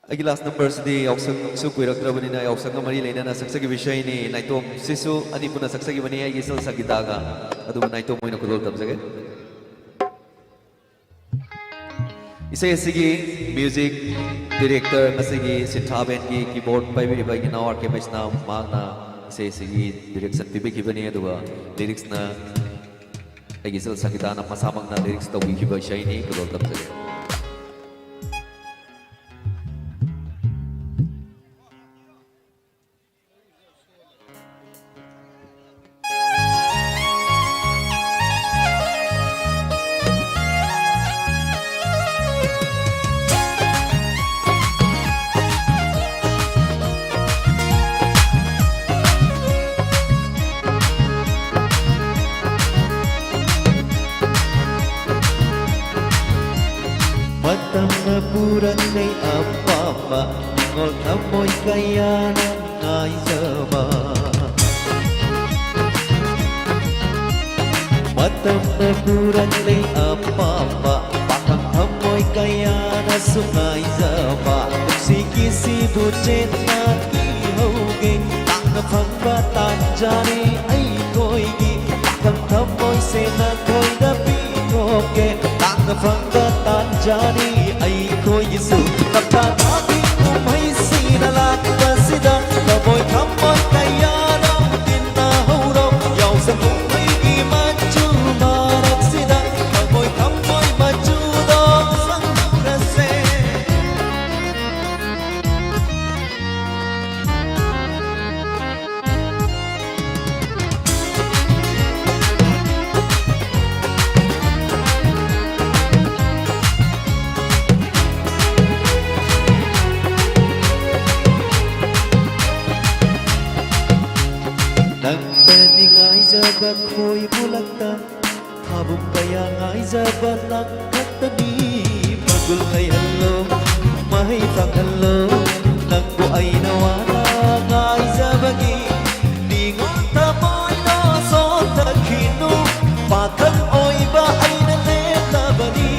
ꯑꯩꯒꯤ last numberꯁꯤꯗꯤ ꯌꯥꯎꯁꯪꯁꯨ ꯀꯨꯏꯔꯛꯇ꯭ꯔꯕꯅꯤꯅ ꯌꯥꯎꯁꯪꯒ ꯃꯔꯤ ꯂꯩꯅꯅ ꯁꯛꯆꯈꯤꯕ ꯏꯁꯩꯅꯤ꯫ ꯅꯥꯏꯇꯣꯝ ꯁꯤꯁꯨ ꯑꯅꯤ ꯄꯨꯟꯅ ꯁꯛꯆꯈꯤꯕꯅꯤ ꯑꯩꯒꯤ ꯏꯆꯜ ꯁꯪꯒꯤꯇꯥꯒ꯫ ꯑꯗꯨꯕꯨ ꯅꯥꯏꯇꯣꯝ ꯑꯣꯏꯅ ꯈꯨꯗꯣꯜ ꯇꯝꯖꯒꯦ꯫ ꯏꯁꯩ ꯑꯁꯤꯒꯤ music director, ꯉꯁꯤꯒꯤ ꯁꯤꯟꯊꯥ ꯕꯦꯟꯒꯤ keyboard ꯄꯥꯏꯕꯤꯔꯤꯕ ꯑꯩꯒꯤ ꯏꯅꯥꯎ ꯑꯥꯔ ꯀꯦ ꯃꯩꯁꯅꯥꯝ, ꯃꯍꯥꯛꯅ ꯏꯁꯩ ꯑꯁꯤꯒꯤ direction ꯄꯤꯕꯤꯈꯤꯕꯅꯤ꯫ ꯑꯗꯨꯒ lyricsꯅ ꯑꯩꯒꯤ ꯏꯆꯜ ꯁꯪꯒꯤꯇꯥꯅ ꯃꯁꯥꯃꯛꯅ lyrics ꯇꯧꯕꯤꯈꯤꯕ ꯏꯁꯩꯅꯤ꯫ ꯈꯨꯗꯣꯜ ꯇꯝꯖꯒꯦ꯫ ꯃꯇꯝꯅ ꯄꯨꯔꯛꯂꯦ ꯑꯄꯥꯝꯕ, ꯅꯤꯡꯉꯣꯜ ꯊꯃꯣꯏ ꯀꯌꯥꯅ ꯉꯥꯏꯖꯕ꯫ ꯃꯇꯝꯅ ꯄꯨꯔꯛꯂꯦ ꯑꯄꯥꯝꯕ, ꯄꯥꯈꯪ ꯊꯃꯣꯏ ꯀꯌꯥꯅꯁꯨ ꯉꯥꯏꯖꯕ꯫ ꯅꯨꯡꯁꯤꯒꯤꯁꯤꯕꯨ ꯆꯦꯠꯅ ꯀꯤꯍꯧꯒꯦ, ꯇꯥꯡꯅ ꯐꯪꯕ ꯇꯥꯟꯖꯥꯅꯤ ꯑꯩꯈꯣꯏꯒꯤ꯫ ꯄꯥꯈꯪ ꯊꯃꯣꯏꯁꯦ ꯅꯈꯣꯏꯗ ꯄꯤꯊꯣꯛꯀꯦ, ꯇꯥꯡꯅ ꯐꯪꯕ ꯇꯥꯟꯖꯥꯅꯤ ꯑꯩꯈꯣꯏꯒꯤꯁꯨ꯫ ꯇꯞꯇꯥ ꯊꯥꯒꯤ ꯀꯨꯝꯍꯩꯁꯤꯗ ꯂꯥꯛꯄꯁꯤ ꯈꯣꯏꯕꯨ ꯂꯛꯇ ꯊꯥꯕꯨꯡ ꯀꯌꯥ ꯉꯥꯏꯖꯕ ꯅꯪ ꯈꯛꯇꯅꯤ꯫ ꯃꯒꯨꯟ ꯂꯩꯍꯜꯂꯣ, ꯃꯍꯩ ꯐꯪꯍꯜꯂꯣ, ꯅꯪꯕꯨ ꯑꯩꯅ ꯋꯥꯅ ꯉꯥꯏꯖꯕꯒꯤ ꯅꯤꯉꯣꯜ ꯊꯃꯣꯏꯗꯣ ꯁꯣꯟꯊꯈꯤꯅꯨ꯫ ꯄꯥꯈꯪ ꯑꯣꯏꯕ ꯑꯩꯅ ꯂꯦꯞꯂꯕꯅꯤ꯫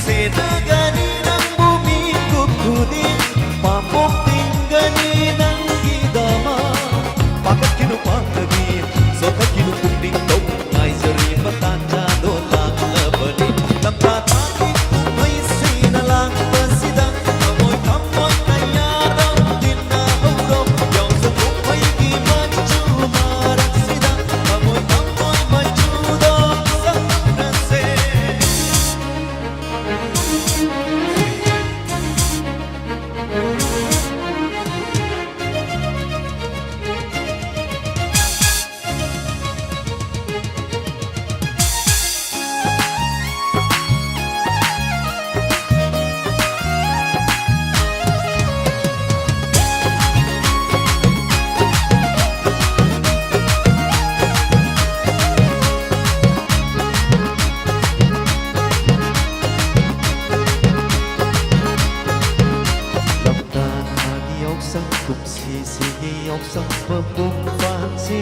ꯁꯦꯟꯅꯒꯅꯤ ꯅꯪꯕꯨ ꯃꯤꯀꯨꯞ ꯈꯨꯗꯤꯡ, ꯄꯥꯝꯕꯣꯝ ꯇꯤꯡꯒꯅꯤ ꯅꯪꯒꯤꯗꯃꯛ꯫ ꯄꯥꯈꯠꯈꯤꯅꯨ ꯄꯥꯡꯒꯅꯤ, ꯁꯣꯟꯊꯈꯤꯅꯨ ꯄꯨꯛꯅꯤꯡ ꯇꯧ꯫ ꯉꯥꯏꯖꯔꯤꯕ ꯇꯥꯟꯖꯥꯗꯣ ꯂꯥꯛꯂꯕꯅꯤ꯫ ꯂꯝꯇꯥ ꯊꯥꯒꯤ ꯀꯨꯝꯍꯩꯁꯤꯅ ꯂꯥꯛꯄꯁꯤꯗ ꯊꯃꯣꯏ ꯊꯃꯣꯏ ꯀꯌꯥꯗ ꯇꯤꯟꯅꯍꯧꯔꯣ꯫ ꯌꯥꯎꯁꯪ ꯀꯨꯝꯍꯩꯒꯤ ꯃꯆꯨ ꯃꯔꯛꯁꯤꯗ ꯊꯃꯣꯏ ꯊꯃꯣꯏ ꯃꯆꯨꯗꯣ ꯁꯪꯅꯁꯦ꯫ ꯂꯝꯇꯥ ꯊꯥꯒꯤ ꯌꯥꯎꯁꯪ ꯀꯨꯝꯁꯤꯁꯤꯒꯤ ꯌꯥꯎꯁꯪ ꯃꯄꯨꯡ ꯐꯥꯍꯟꯁꯤ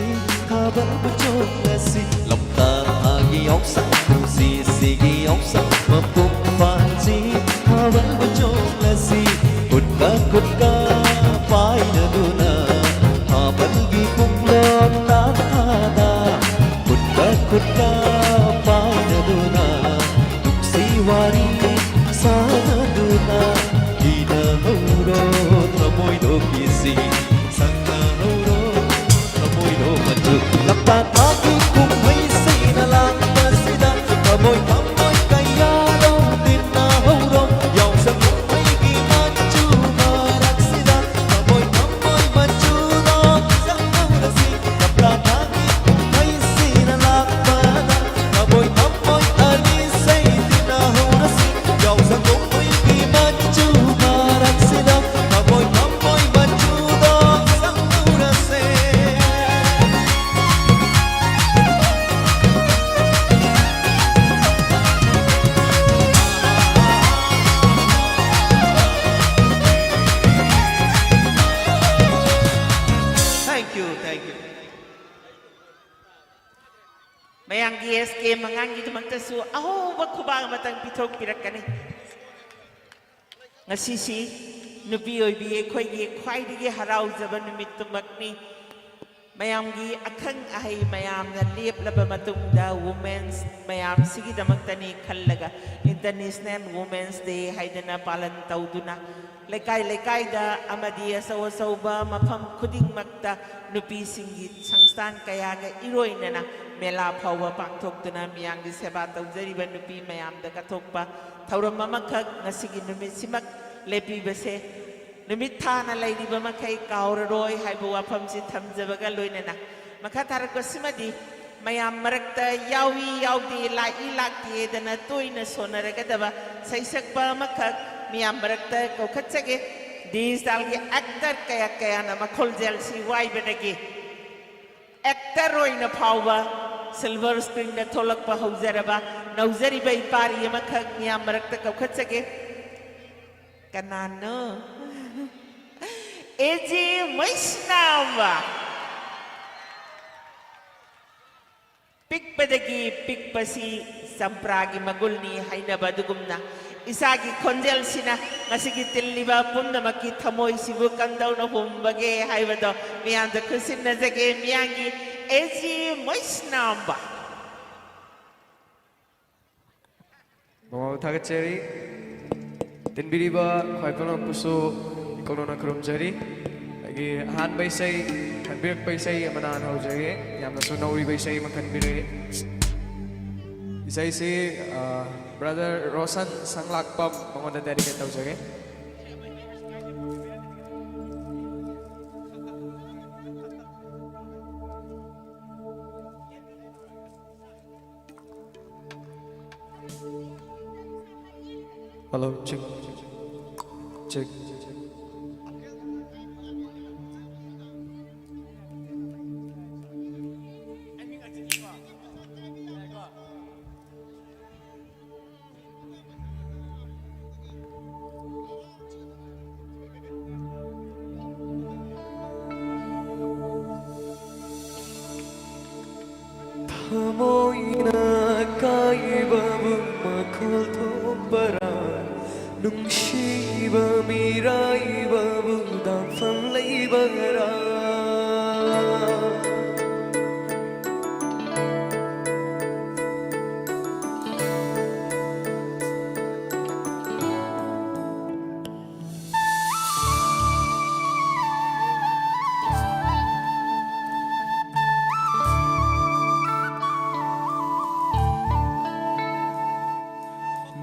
ꯊꯥꯕꯜ ꯃꯆꯣꯡ ꯑꯁꯤ꯫ ꯂꯝꯇꯥ ꯊꯥꯒꯤ ꯌꯥꯎꯁꯪ ꯀꯨꯝꯁꯤꯁꯤꯒꯤ ꯌꯥꯎꯁꯪ ꯃꯄꯨꯡ ꯐꯥꯍꯟꯁꯤ ꯊꯥꯕꯜ ꯃꯆꯣꯡ ꯑꯁꯤ꯫ ꯈꯨꯠꯀ ꯈꯨꯠꯀ ꯄꯥꯏꯅꯗꯨꯅ ꯊꯥꯕꯜꯒꯤ ꯄꯨꯡꯂꯣꯟ ꯂꯥꯟꯊꯥꯗ ꯈꯨꯠꯀ ꯈꯨꯠꯀ ꯄꯥꯏꯅꯗꯨꯅ ꯅꯨꯡꯁꯤ ꯋꯥꯔꯤ ꯁꯥꯟꯅꯗꯨꯅ ꯏꯅꯍꯧꯔꯣ ꯊꯃꯣꯏꯗꯣ ꯀꯤꯁꯤ ꯁꯪꯅꯍꯧꯔꯣ ꯊꯃꯣꯏꯗꯣ ꯃꯆꯨ꯫ ꯂꯝꯇꯥ ꯊꯥꯒꯤ ꯀꯨꯝꯍꯩꯁꯤꯅ ꯂꯥꯛꯄꯁꯤꯗ ꯊꯃꯣꯏ ꯊꯃꯣꯏ ꯀꯌꯥꯗꯣ ꯇꯤꯟꯅꯍꯧꯔꯣ꯫ ꯌꯥꯎꯁꯪ ꯀꯨꯝꯍꯩꯒꯤ ꯃꯆꯨ ꯃꯔꯛꯁꯤꯗ ꯊꯃꯣꯏ ꯊꯃꯣꯏ ꯃꯆꯨꯗꯣ ꯁꯪꯍꯧꯔꯁꯤ꯫ ꯂꯝꯇꯥ ꯊꯥꯒꯤ ꯀꯨꯝꯍꯩꯁꯤꯅ ꯂꯥꯛꯄꯗ ꯊꯃꯣꯏ ꯊꯃꯣꯏ ꯑꯅꯤ ꯁꯩꯗꯨꯅꯍꯧꯔꯁꯤ꯫ ꯌꯥꯎꯁꯪ ꯀꯨꯝꯍꯩꯒꯤ ꯃꯆꯨ ꯃꯔꯛꯁꯤꯗ ꯊꯃꯣꯏ ꯊꯃꯣꯏ ꯃꯆꯨꯗꯣ ꯁꯪꯍꯧꯔꯁꯦ꯫ ꯑꯦꯁ ꯀꯦ ꯃꯉꯥꯡꯒꯤꯗꯃꯛꯇꯁꯨ ꯑꯍꯧꯕ ꯈꯨꯕꯥꯛ ꯑꯃꯇꯪ ꯄꯤꯊꯣꯛꯄꯤꯔꯛꯀꯅꯤ꯫ ꯉꯁꯤꯁꯤ ꯅꯨꯄꯤ ꯑꯣꯏꯕꯤ ꯑꯩꯈꯣꯏꯒꯤ ꯈ꯭ꯋꯥꯏꯗꯒꯤ ꯍꯔꯥꯎꯖꯕ ꯅꯨꯃꯤꯠꯇꯨꯃꯛꯅꯤ꯫ ꯃꯌꯥꯝꯒꯤ ꯑꯈꯪ ꯑꯍꯩ ꯃꯌꯥꯝꯅ ꯂꯦꯞꯂꯕ ꯃꯇꯨꯡꯗ ꯋꯨꯃꯦꯟꯁ ꯃꯌꯥꯝꯁꯤꯒꯤꯗꯃꯛꯇꯅꯤ ꯈꯜꯂꯒ ꯏꯟꯇꯔꯅꯦꯁꯅꯦꯜ ꯋꯨꯃꯦꯟꯁ ꯗꯦ ꯍꯥꯏꯗꯅ ꯄꯥꯂꯟ ꯇꯧꯗꯨꯅ ꯂꯩꯀꯥꯏ ꯂꯩꯀꯥꯏꯗ ꯑꯃꯗꯤ ꯑꯆꯧ ꯑꯆꯧꯕ ꯃꯐꯝ ꯈꯨꯗꯤꯡꯃꯛꯇ ꯅꯨꯄꯤꯁꯤꯡꯒꯤ ꯁꯪꯁꯊꯥꯟ ꯀꯌꯥꯒ ꯏꯔꯣꯏꯅꯅ ꯃꯦꯂꯥ ꯐꯥꯎꯕ ꯄꯥꯡꯊꯣꯛꯇꯨꯅ ꯃꯤꯌꯥꯝꯒꯤ ꯁꯦꯕꯥ ꯇꯧꯖꯔꯤꯕ ꯅꯨꯄꯤ ꯃꯌꯥꯝꯗ ꯀꯠꯊꯣꯛꯄ ꯊꯧꯔꯝ ꯑꯃꯈꯛ ꯉꯁꯤꯒꯤ ꯅꯨꯃꯤꯠꯁꯤꯃꯛ ꯂꯦꯞꯄꯤꯕꯁꯦ ꯅꯨꯃꯤꯠ ꯊꯥꯅ ꯂꯩꯔꯤꯕ ꯃꯈꯩ ꯀꯥꯎꯔꯔꯣꯏ ꯍꯥꯏꯕ ꯋꯥꯐꯝꯁꯤ ꯊꯝꯖꯕꯒ ꯂꯣꯏꯅꯅ ꯃꯈꯥ ꯇꯥꯔꯛꯄꯁꯤꯃꯗꯤ ꯃꯌꯥꯝ ꯃꯔꯛꯇ ꯌꯥꯎꯏ ꯌꯥꯎꯗꯦ ꯂꯥꯛꯏ ꯂꯥꯛꯇꯦꯗꯅ ꯇꯣꯏꯅ ꯁꯣꯟꯅꯔꯒꯗꯕ ꯁꯩꯁꯛꯄ ꯑꯃꯈꯛ ꯃꯤꯌꯥꯝ ꯃꯔꯛꯇ ꯀꯧꯈꯠꯆꯒꯦ꯫ ꯗꯤꯖꯤꯇꯦꯜꯒꯤ ꯑꯦꯛꯇꯔ ꯀꯌꯥ ꯀꯌꯥꯅ ꯃꯈꯣꯜꯖꯦꯜꯁꯤ ꯋꯥꯏꯕꯗꯒꯤ ꯑꯦꯛꯇꯔ ꯑꯣꯏꯅ ꯐꯥꯎꯕ ꯁꯤꯜꯚꯔ ꯁ꯭ꯀ꯭ꯔꯤꯟꯗ ꯊꯣꯛꯂꯛꯄ ꯍꯧꯖꯔꯕ ꯅꯧꯖꯔꯤꯕ ꯏꯄꯥꯔꯤ ꯑꯃꯈꯛ ꯃꯤꯌꯥꯝ ꯃꯔꯛꯇ ꯀꯧꯈꯠꯆꯒꯦ꯫ ꯀꯅꯥꯅꯣ? ꯑꯦꯖꯤ ꯃꯩꯁꯅꯥꯝꯕ꯫ ꯄꯤꯛꯄꯗꯒꯤ ꯄꯤꯛꯄꯁꯤ ꯆꯝꯄ꯭ꯔꯥꯒꯤ ꯃꯒꯨꯜꯅꯤ ꯍꯥꯏꯅꯕ ꯑꯗꯨꯒꯨꯝꯅ ꯏꯁꯥꯒꯤ ꯈꯣꯟꯖꯦꯜꯁꯤꯅ ꯉꯁꯤꯒꯤ ꯇꯤꯜꯂꯤꯕ ꯄꯨꯝꯅꯃꯛꯀꯤ ꯊꯃꯣꯏꯁꯤꯕꯨ ꯀꯝꯗꯧꯅ ꯍꯨꯝꯕꯒꯦ ꯍꯥꯏꯕꯗꯣ ꯃꯤꯌꯥꯝꯗ ꯈꯨꯠꯁꯤꯟꯅꯖꯒꯦ꯫ ꯃꯤꯌꯥꯝꯒꯤ ꯑꯦꯖꯤ ꯃꯩꯁꯅꯥꯝꯕ꯫ ꯃꯃꯥꯕꯨ ꯊꯥꯒꯠꯆꯔꯤ꯫ ꯇꯤꯟꯕꯤꯔꯤꯕ ꯈ꯭ꯋꯥꯏ ꯄꯨꯝꯅꯃꯛꯄꯨꯁꯨ ꯏꯀꯣꯛꯅꯅ ꯈꯨꯔꯨꯝꯖꯔꯤ꯫ ꯑꯩꯒꯤ ꯑꯍꯥꯟꯕ ꯏꯁꯩ ꯈꯟꯕꯤꯔꯛꯄ ꯏꯁꯩ ꯑꯃꯅ ꯍꯥꯟꯅ ꯍꯧꯖꯔꯒꯦ꯫ ꯌꯥꯝꯅꯁꯨ ꯅꯧꯔꯤꯕ ꯏꯁꯩ ꯑꯃ ꯈꯟꯕꯤꯔꯛꯑꯦ꯫ ꯏꯁꯩꯁꯤ, ꯑ, ꯕ꯭ꯔꯗꯔ ꯔꯣꯁꯟ ꯁꯪꯂꯥꯛꯄꯝ ꯃꯉꯣꯟꯗ ꯗꯦꯗꯤꯀꯦꯠ ꯇꯧꯖꯒꯦ꯫ Hello, check, check, check. ꯊꯃꯣꯏꯅ ꯅꯨꯡꯁꯤꯕ ꯃꯤꯔꯥꯏꯕꯕꯨ ꯗꯥꯡꯐꯝ ꯂꯩꯕꯔꯥ?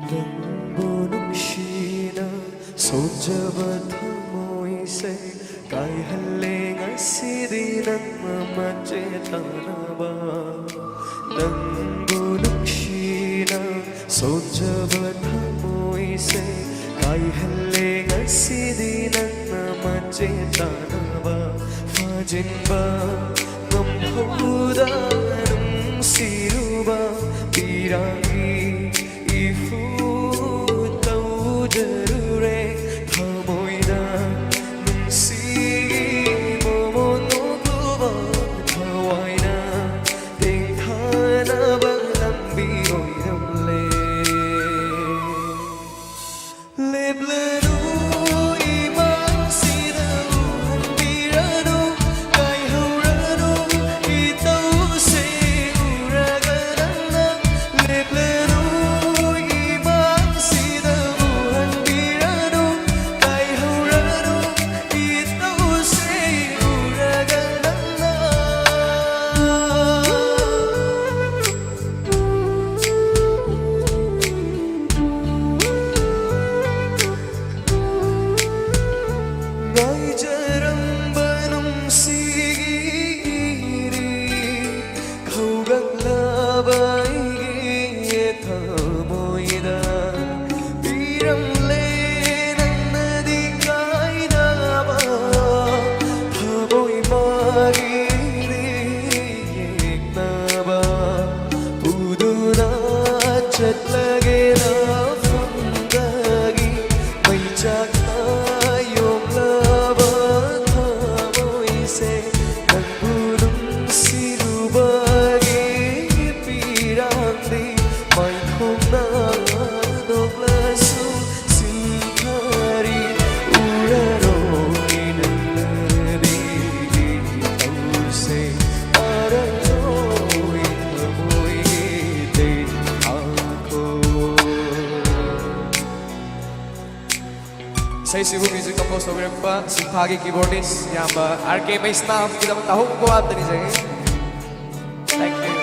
ꯅꯪꯕꯨ ꯅꯨꯡꯁꯤꯅ ꯁꯣꯟꯖꯕ ꯊꯃꯣꯏꯁꯦ ꯀꯥꯏꯍꯜꯂꯦ ꯉꯁꯤꯗꯤ ꯅꯪꯅ ꯃꯆꯦꯠ ꯇꯥꯅꯕ꯫ ꯅꯪꯕꯨ ꯅꯨꯡꯁꯤꯅ ꯁꯣꯟꯖꯕ ꯊꯃꯣꯏꯁꯦ ꯀꯥꯏꯍꯜꯂꯦ ꯉꯁꯤꯗꯤ ꯅꯪꯅ ꯃꯆꯦꯠ ꯇꯥꯅꯕ꯫ ꯐꯥꯖꯤꯟꯕ ꯉꯝꯍꯧꯗ ꯅꯨꯡꯁꯤꯔꯨꯕ ꯄꯤꯔꯥꯡꯒꯤ ꯏꯍꯨ ꯇꯧꯖꯔꯨꯔꯦ꯫ ꯊꯃꯣꯏꯅ ꯅꯨꯡꯁꯤꯒꯤ ꯃꯣꯃꯣꯟ ꯅꯣꯛꯂꯨꯕ ꯊꯋꯥꯏꯅ ꯇꯦꯡꯊꯥꯅꯕ ꯂꯝꯕꯤ ꯑꯣꯏꯔꯝꯂꯦ꯫ ꯂꯦꯞꯂꯅꯨ ꯏꯃꯥꯡꯁꯤꯗ ꯎꯍꯟꯕꯤꯔꯅꯨ, ꯀꯥꯏꯍꯧꯔꯅꯨ ꯏꯇꯧꯁꯦ ꯎꯔꯒ ꯅꯪꯅ꯫ ꯂꯦꯞꯂꯅꯨ ꯏꯃꯥꯡꯁꯤꯗ ꯎꯍꯟꯕꯤꯔꯅꯨ, ꯀꯥꯏꯍꯧꯔꯅꯨ ꯏꯇꯧꯁꯦ ꯎꯔꯒ ꯅꯪꯅ꯫ ꯉꯥꯏꯖꯔꯝꯕ ꯅꯨꯡꯁꯤꯒꯤ ꯏꯔꯤ ꯈꯧꯒꯠꯂꯕ ꯑꯩꯒꯤ ꯊꯃꯣꯏꯗ ꯄꯤꯔꯝꯂꯦ ꯅꯪꯅꯗꯤ ꯀꯥꯏꯅꯕ ꯊꯃꯣꯏ ꯃꯥꯒꯤꯗꯤ ꯌꯦꯛꯅꯕ꯫ ꯄꯨꯗꯨꯅ ꯆꯠꯂꯒꯦ ꯅꯐꯝꯗꯒꯤ ꯃꯩꯆꯥꯛꯅ ꯌꯣꯝꯂꯕ ꯊꯃꯣꯏꯁꯦ ꯅꯪꯕꯨ ꯅꯨꯡꯁꯤꯔꯨꯕꯒꯤ ꯄꯤꯔꯥꯡꯗꯤ ꯃꯥꯏꯈꯣꯡꯅ ꯅꯣꯛꯂꯁꯨ ꯁꯤꯜ ꯏꯁꯩꯁꯤꯕꯨ music compose ꯇꯧꯕꯤꯔꯛꯄ ꯁꯤꯟꯐꯥꯒꯤ keyboardist ꯏꯌꯥꯝꯕ ꯑꯥꯔ ꯀꯦ ꯃꯩꯁꯅꯥꯝꯒꯤꯗꯃꯛꯇ ꯑꯍꯧꯕ ꯋꯥ ꯑꯝꯇ ꯅꯤꯖꯒꯦ꯫ Thank you.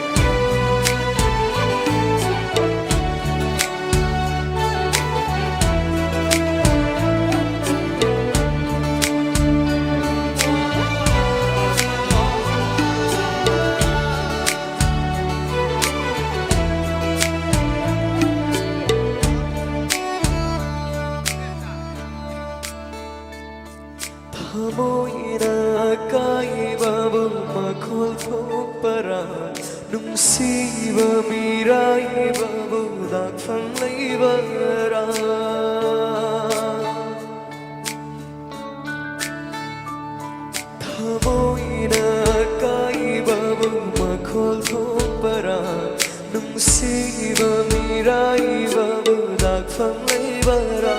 ꯊꯃꯣꯏꯅ ꯑꯀꯥꯏꯕꯕꯨ ꯃꯈꯣꯜ ꯊꯣꯛꯄꯔꯥ? ꯅꯨꯡꯁꯤꯕ ꯃꯤꯔꯥꯏꯕꯕꯨ ꯂꯥꯛꯐꯝ ꯂꯩꯕꯔꯥ? ꯊꯃꯣꯏꯅ ꯑꯀꯥꯏꯕꯕꯨ ꯃꯈꯣꯜ ꯊꯣꯛꯄꯔꯥ? ꯅꯨꯡꯁꯤꯕ ꯃꯤꯔꯥꯏꯕꯕꯨ ꯂꯥꯛꯐꯝ ꯂꯩꯕꯔꯥ?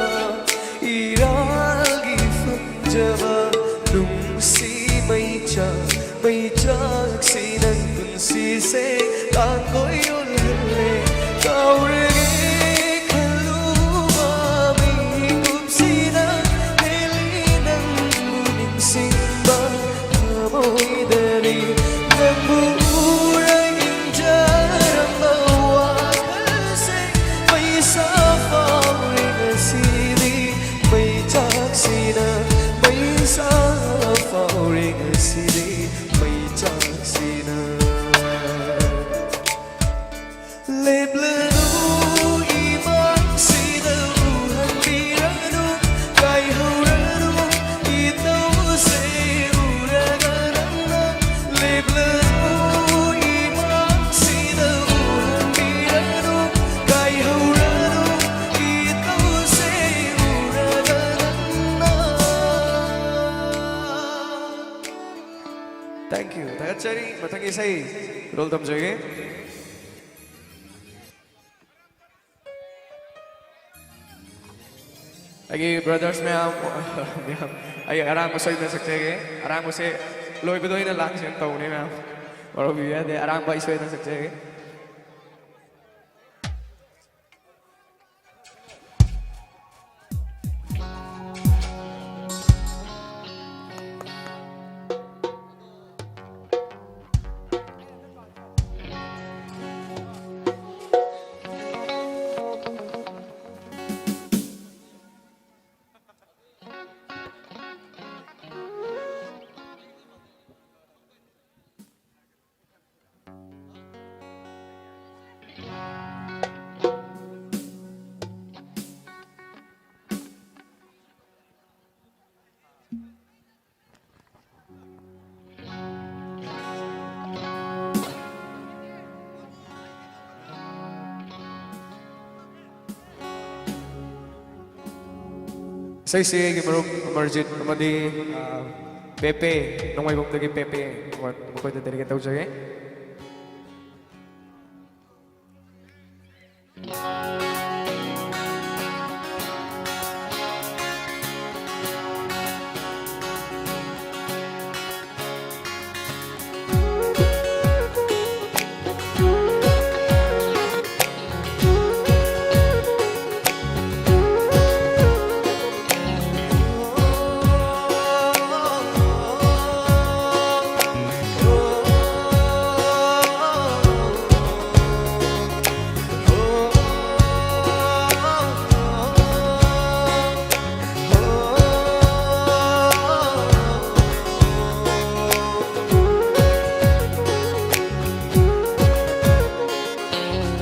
ꯏꯔꯥꯜꯒꯤ ꯐꯪꯖꯕ ꯅꯨꯡꯁꯤ ꯃꯩꯆꯥꯛ, ꯃꯩꯆꯥꯛꯁꯤꯅ ꯄꯨꯟꯁꯤꯁꯦ ꯇꯥꯡꯒꯣꯏ ꯑꯣꯜꯍꯜꯂꯦ꯫ ꯀꯥꯎꯔꯒꯦ ꯈꯜꯂꯨꯕ ꯃꯤꯀꯨꯞꯁꯤꯗ ꯍꯦꯜꯂꯤ ꯅꯪꯕꯨ ꯅꯤꯡꯁꯤꯡꯕ꯫ ꯊꯃꯣꯏꯗꯅꯤ ꯅꯪꯕꯨ ꯎꯔ ꯏꯪꯖꯔꯝꯕ ꯋꯥꯈꯜꯁꯦ ꯃꯩꯁꯥ ꯐꯥꯎꯔꯦ ꯉꯁꯤꯗꯤ꯫ ꯃꯩꯆꯥꯛꯁꯤꯅ ꯃꯩꯁꯥ ꯐꯥꯎꯔꯦ ꯉꯁꯤꯗꯤ꯫ ꯃꯩꯆꯥꯛꯁꯤꯅ ꯂꯦꯞꯂꯅꯨ, ꯏꯃꯥꯡꯁꯤꯗ ꯎꯍꯟꯕꯤꯔꯅꯨ, ꯀꯥꯏꯍꯧꯔꯅꯨ, ꯏꯇꯧꯁꯦ ꯎꯔꯒ ꯅꯪꯅ꯫ ꯂꯦꯞꯂꯅꯨ, ꯏꯃꯥꯡꯁꯤꯗ ꯎꯍꯟꯕꯤꯔꯅꯨ, ꯀꯥꯏꯍꯧꯔꯅꯨ, ꯏꯇꯧꯁꯦ ꯎꯔꯒ ꯅꯪꯅ꯫ Thank you. ꯊꯥꯒꯠꯆꯔꯤ꯫ ꯃꯊꯪꯒꯤ ꯏꯁꯩ ꯈꯨꯗꯣꯜ ꯇꯝꯖꯒꯦ꯫ ꯑꯩꯒꯤ brothers ꯃꯌꯥꯝ, ꯃꯌꯥꯝ, ꯑꯩ ꯑꯔꯥꯡꯕ ꯁꯣꯏꯗꯅ ꯁꯛꯆꯒꯦ꯫ ꯑꯔꯥꯡꯕꯁꯦ ꯂꯣꯏꯕꯗ ꯑꯣꯏꯅ ꯂꯥꯡꯁꯦꯅ ꯇꯧꯕꯅꯦ ꯃꯌꯥꯝ꯫ ꯋꯥꯔꯧꯕꯤꯕ ꯌꯥꯗꯦ꯫ ꯑꯔꯥꯡꯕ ꯑꯩ ꯁꯣꯏꯗꯅ ꯁꯛꯆꯒꯦ꯫ ꯏꯁꯩꯁꯤ ꯑꯩꯒꯤ ꯃꯔꯨꯞ ꯑꯃꯔꯖꯤꯠ ꯑꯃꯗꯤ, ꯑ, ꯄꯦꯄꯦ, ꯅꯣꯡꯃꯥꯏꯕꯝꯗꯒꯤ ꯄꯦꯄꯦ, ꯃꯈꯣꯏꯗ dedicate ꯇꯧꯖꯒꯦ꯫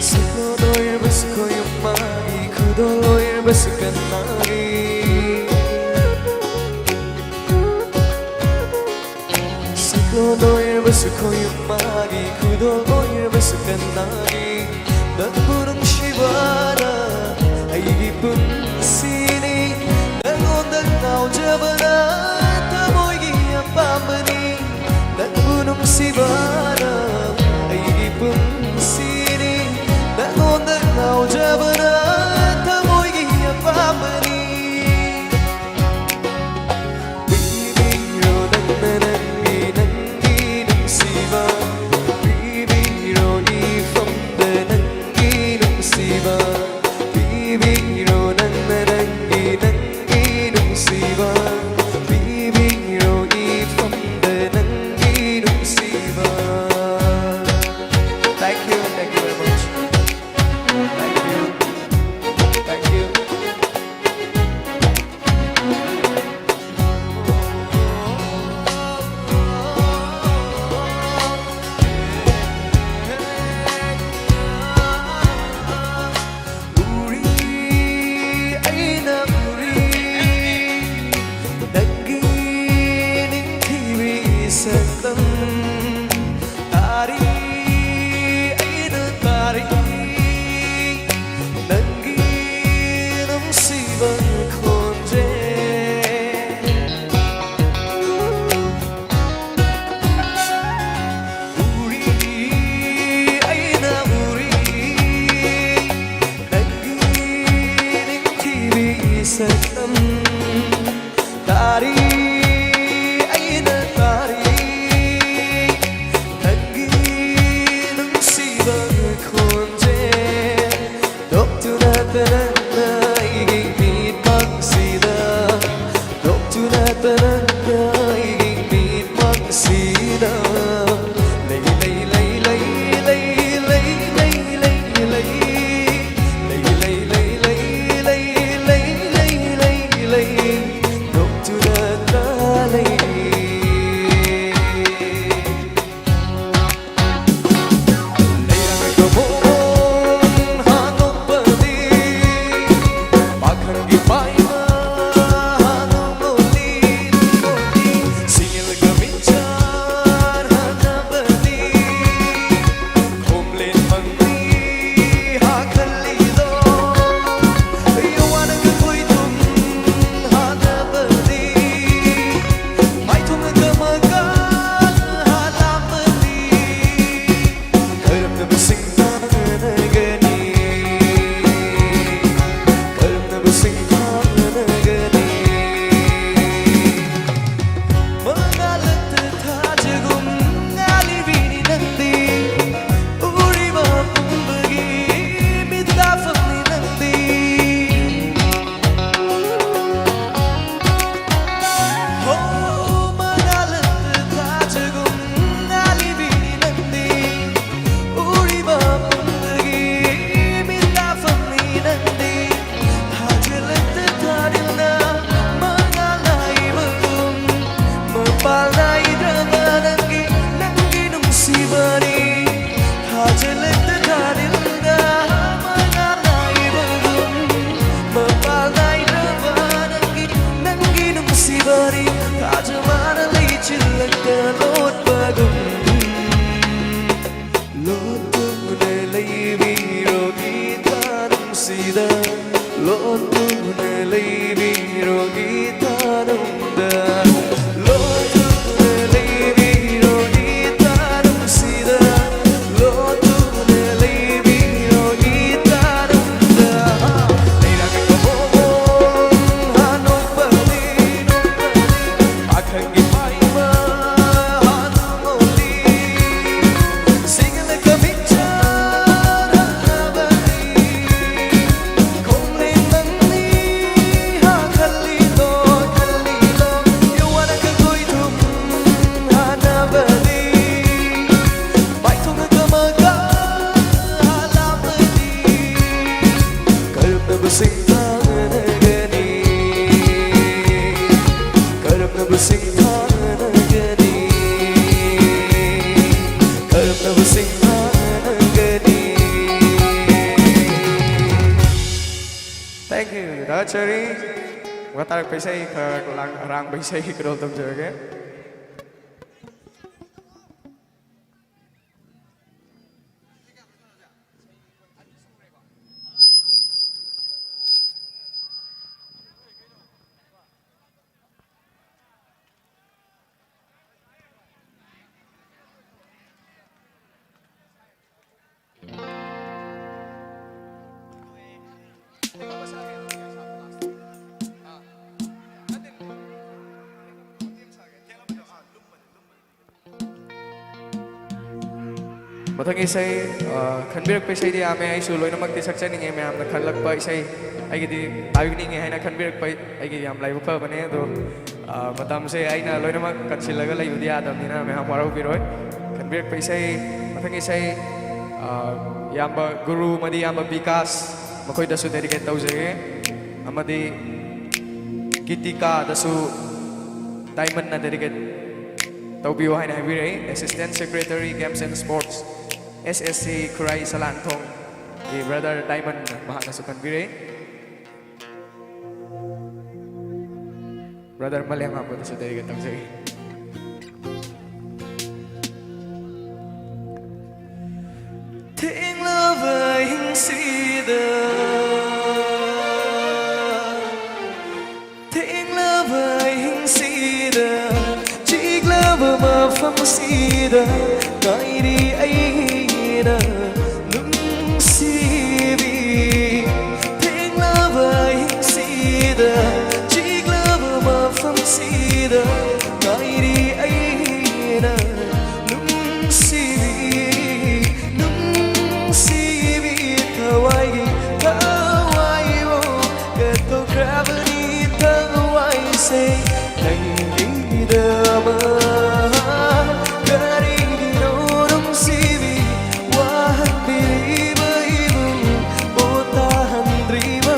ꯁꯛꯂꯣꯟ ꯑꯣꯏꯔꯕꯁꯨ ꯈꯣꯏꯌꯨꯝ ꯃꯥꯒꯤ, ꯈꯨꯗꯣꯜ ꯑꯣꯏꯔꯕꯁꯨ ꯀꯅꯥꯒꯤ? ꯁꯛꯂꯣꯟ ꯑꯣꯏꯔꯕꯁꯨ ꯈꯣꯏꯌꯨꯝ ꯃꯥꯒꯤ, ꯈꯨꯗꯣꯜ ꯑꯣꯏꯔꯕꯁꯨ ꯀꯅꯥꯒꯤ? ꯅꯪꯕꯨ ꯅꯨꯡꯁꯤꯕꯅ ꯑꯩꯒꯤ ꯄꯨꯟꯁꯤꯅꯤ, ꯅꯪꯉꯣꯟꯗ ꯉꯥꯎꯖꯕꯅ ꯊꯃꯣꯏꯒꯤ ꯑꯄꯥꯝꯕꯅꯤ꯫ ꯅꯪꯕꯨ ꯅꯨꯡꯁꯤꯕꯅ ꯑꯩꯒꯤ ꯄꯨꯟꯁꯤꯅꯤ, ꯅꯪꯉꯣꯟꯗ ꯉꯥꯎꯖꯕꯅ ꯊꯃꯣꯏꯒꯤ ꯑꯄꯥꯝꯕꯅꯤ꯫ ꯄꯤꯕꯤꯔꯣ ꯅꯪꯅ ꯅꯪꯒꯤ, ꯅꯪꯒꯤ ꯅꯨꯡꯁꯤꯕ, ꯄꯤꯕꯤꯔꯣ ꯏꯐꯝꯗ ꯅꯪꯒꯤ ꯅꯨꯡꯁꯤꯕ, ꯄꯤꯕꯤꯔꯣ ꯅꯪꯅ ꯅꯪꯒꯤ, ꯅꯪꯒꯤ ꯅꯨꯡꯁꯤꯕ, ꯄꯤꯕꯤꯔꯣ ꯏꯐꯝꯗ ꯅꯪꯒꯤ ꯅꯨꯡꯁꯤꯕ꯫ Thank you, thank you very much. Thank you. Thank you. ꯁꯛꯇꯝ ꯇꯥꯔꯤ ꯑꯩꯅ ꯇꯥꯔꯤ ꯅꯪꯒꯤ ꯅꯨꯡꯁꯤꯕ ꯈꯣꯟꯖꯦꯜ ꯇꯣꯛꯇꯨꯅ ꯇꯅꯅ ꯑꯩꯒꯤ ꯃꯤꯠꯃꯛꯁꯤꯗ ꯇꯣꯛꯇꯨꯅ ꯇꯅꯅ ꯑꯩꯒꯤ ꯃꯤꯠꯃꯛꯁꯤꯗ ꯂꯩ ꯂꯩ ꯂꯩ ꯂꯩ ꯂꯩ ꯂꯩ ꯂꯩ ꯂꯩ ꯂꯩ ꯂꯩ ꯂꯩ ꯂꯩ ꯂꯩ ꯂꯩ ꯂꯩ ꯂꯩ ꯂꯩ ꯅꯣꯛꯇꯨꯅ ꯂꯩ꯫ ꯂꯩꯔꯝꯃꯤꯕ ꯃꯑꯣꯡ ꯍꯥꯡꯗꯣꯛꯄꯗꯤ ꯄꯥꯈꯪꯒꯤ ꯄꯥꯏꯕ ꯍꯥꯡꯗꯣꯛꯂꯤ꯫ ꯁꯤꯡꯉꯦꯜꯒ ꯃꯤꯠꯆꯥꯟ ꯍꯥꯡꯅꯕꯗꯤ ꯈꯣꯝꯂꯦꯟ ꯃꯪ ꯍꯥꯀꯜꯂꯤꯗꯣ ꯌꯣꯋꯥꯅꯒ ꯈꯣꯏꯗꯨꯝ ꯍꯥꯗꯕꯗꯤ ꯃꯥꯏꯊꯣꯡꯅꯒ ꯃꯀꯥ ꯍꯥꯂꯥꯝꯕꯗꯤ ꯀꯔꯝꯗꯕꯁꯤꯡ ꯇꯥꯅꯒꯅꯤ ꯀꯔꯝꯗꯕꯁꯤꯡ ꯇꯥꯅꯒꯅꯤ ꯃꯉꯥꯜꯂꯛꯇ ꯊꯥꯖꯒꯨꯝ ꯉꯥꯜꯂꯤꯕꯤꯅꯤ ꯅꯪꯗꯤ ꯎꯔꯤꯕ ꯄꯨꯝꯕꯒꯤ ꯃꯤꯠꯇꯥꯐꯝꯅꯤ ꯅꯪꯗꯤ ꯍꯣ ꯃꯉꯥꯜꯂꯛꯇ ꯊꯥꯖꯒꯨꯝ ꯉꯥꯜꯂꯤꯕꯤꯅꯤ ꯅꯪꯗꯤ ꯎꯔꯤꯕ ꯄꯨꯝꯕꯒꯤ ꯃꯤꯠꯇꯥꯐꯝꯅꯤ ꯅꯪꯗꯤ ꯊꯥꯖꯤꯜꯂꯛꯇ ꯊꯥꯔꯤꯜꯅ ꯃꯉꯥꯜ ꯅꯥꯏꯕꯒꯨꯝ ꯃꯄꯥꯜ ꯅꯥꯏꯗ꯭ꯔꯕ ꯅꯪꯒꯤ ꯅꯪꯒꯤ ꯅꯨꯡꯁꯤꯕꯅꯤ ꯊꯥꯖꯤꯜꯂꯛꯇ ꯊꯥꯔꯤꯜꯅ ꯃꯉꯥꯜ ꯅꯥꯏꯕꯒꯨꯝ ꯃꯄꯥꯜ ꯅꯥꯏꯗ꯭ꯔꯕ ꯅꯪꯒꯤ ꯅꯪꯒꯤ ꯅꯨꯡꯁꯤꯕꯅꯤ ꯊꯥꯖ ꯃꯥꯅ ꯂꯩꯆꯤꯜꯂꯛꯇ ꯂꯣꯠꯄꯒꯨꯝ ꯂꯣꯠꯇꯨꯅ ꯂꯩꯕꯤꯔꯣ ꯒꯤꯇꯥ ꯅꯨꯡꯁꯤꯗ ꯂꯣꯠꯇꯨꯅ ꯂꯩꯕꯤꯔꯣ ꯒꯤꯇꯥ ꯅꯨꯡꯗ ꯂꯣꯠꯇꯨꯅ ꯂꯩꯕꯤꯔꯣ ꯒꯤꯇꯥ ꯅꯨꯡꯁꯤꯗ ꯂꯣꯠꯇꯨꯅ ꯂꯩꯕꯤꯔꯣ ꯒꯤꯇꯥ ꯅꯨꯡꯗ ꯂꯩꯔꯥꯛꯀꯤ ꯃꯑꯣꯡ ꯁꯤꯡꯊꯥꯅꯒꯅꯤ? ꯀꯔꯝꯅꯕꯨ ꯁꯤꯡꯊꯥꯅꯒꯅꯤ? ꯀꯔꯝꯅꯕꯨ ꯁꯤꯡꯊꯥꯅꯒꯅꯤ? Thank you, ꯔꯥꯖꯆꯔꯤ꯫ ꯋꯥ ꯇꯥꯔꯛꯄ ꯏꯁꯩ ꯈꯔ ꯂꯥꯡ-, ꯑꯔꯥꯡꯕ ꯏꯁꯩ ꯈꯔ ꯇꯝꯖꯔꯒꯦ꯫ ꯃꯊꯪꯒꯤ ꯏꯁꯩ, ꯑ, ꯈꯟꯕꯤꯔꯛꯄ ꯏꯁꯩꯗꯤ ꯌꯥꯝꯃꯦ, ꯑꯩꯁꯨ ꯂꯣꯏꯅꯃꯛꯇꯤ ꯁꯛꯆꯅꯤꯡꯉꯦ꯫ ꯃꯌꯥꯝꯅ ꯈꯜꯂꯛꯄ ꯏꯁꯩ ꯑꯩꯒꯤꯗꯤ ꯇꯥꯕꯤꯅꯤꯡꯉꯦ ꯍꯥꯏꯅ ꯈꯟꯕꯤꯔꯛꯄ ꯑꯩꯒꯤ ꯌꯥꯝ ꯂꯥꯏꯕꯛ ꯐꯕꯅꯦ꯫ ꯑꯗꯣ, ꯑ, ꯃꯇꯝꯁꯦ ꯑꯩꯅ ꯂꯣꯏꯅꯃꯛ ꯀꯟꯁꯤꯜꯂꯒ ꯂꯩꯕꯗꯤ ꯌꯥꯗꯕꯅꯤꯅ ꯃꯌꯥꯝ ꯋꯥꯔꯧꯕꯤꯔꯣꯏ꯫ ꯈꯟꯕꯤꯔꯛꯄ ꯏꯁꯩ, ꯃꯊꯪꯒꯤ ꯏꯁꯩ, ꯑ, ꯏꯌꯥꯝꯕ ꯒꯨꯔꯨ ꯑꯃꯗꯤ ꯏꯌꯥꯝꯕ ꯕꯤꯀꯥꯁ, ꯃꯈꯣꯏꯗꯁꯨ dedicate ꯇꯧꯖꯒꯦ꯫ ꯑꯃꯗꯤ ꯒꯤꯇꯤꯀꯥꯗꯁꯨ ꯗꯥꯏꯃꯟꯅ dedicate ꯇꯧꯕꯤꯌꯨ ꯍꯥꯏꯅ ꯍꯥꯏꯕꯤꯔꯛꯏ꯫ Assistant Secretary Games and Sports, S S C Khurai ꯁꯂꯥꯟꯊꯣꯡꯒꯤ brother diamond, ꯃꯍꯥꯛꯅꯁꯨ ꯈꯟꯕꯤꯔꯛꯏ꯫ Brother ꯃꯥꯂꯦꯝꯉꯥꯟꯕꯗꯁꯨ dedicate ꯇꯧꯖꯔꯤ꯫ ꯊꯦꯡꯂꯕ ꯑꯍꯤꯡꯁꯤꯗ, ꯊꯦꯡꯂꯕ ꯑꯍꯤꯡꯁꯤꯗ, ꯆꯤꯛꯂꯕ ꯃꯐꯝꯁꯤꯗ ꯉꯥꯏꯔꯤ ꯑꯩꯅ ꯅꯨꯡꯁꯤꯕꯤ꯫ ꯊꯦꯡꯂꯕ ꯑꯍꯤꯡꯁꯤꯗ, ꯆꯤꯛꯂꯕ ꯃꯐꯝꯁꯤꯗ ꯉꯥꯏꯔꯤ ꯑꯩꯅ ꯅꯨꯡꯁꯤꯕꯤ, ꯅꯨꯡꯁꯤꯕꯤ꯫ ꯊꯋꯥꯏꯒꯤ, ꯊꯋꯥꯏꯕꯨ ꯀꯠꯊꯣꯛꯈ꯭ꯔꯕꯅꯤ ꯊꯋꯥꯏꯁꯦ ꯅꯪꯒꯤꯗꯃꯛ꯫ ꯀꯔꯤꯒꯤꯅꯣ ꯅꯨꯡꯁꯤꯕꯤ ꯋꯥꯍꯟꯕꯤꯔꯤꯕ ꯑꯩꯕꯨ, ꯄꯣꯊꯥꯍꯟꯗ꯭ꯔꯤꯕ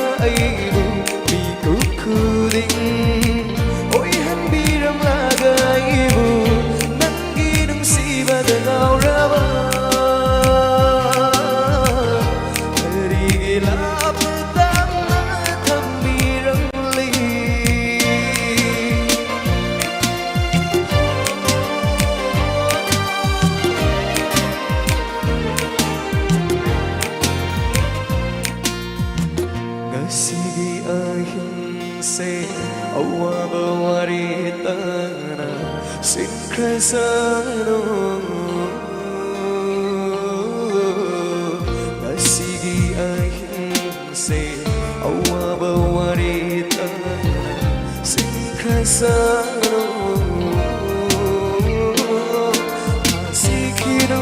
ꯉꯁꯤꯒꯤ ꯑꯍꯤꯡꯁꯦ ꯑꯋꯥꯕ ꯋꯥꯔꯤ ꯇꯥꯅ ꯁꯤꯟꯈ꯭ꯔꯁꯅꯨ꯫ ꯉꯁꯤꯒꯤ ꯑꯍꯤꯡꯁꯦ ꯑꯋꯥꯕ ꯋꯥꯔꯤ ꯇꯥꯅ ꯁꯤꯟꯈ꯭ꯔꯁꯅꯨ꯫ ꯁꯤꯈꯤꯅꯨ꯫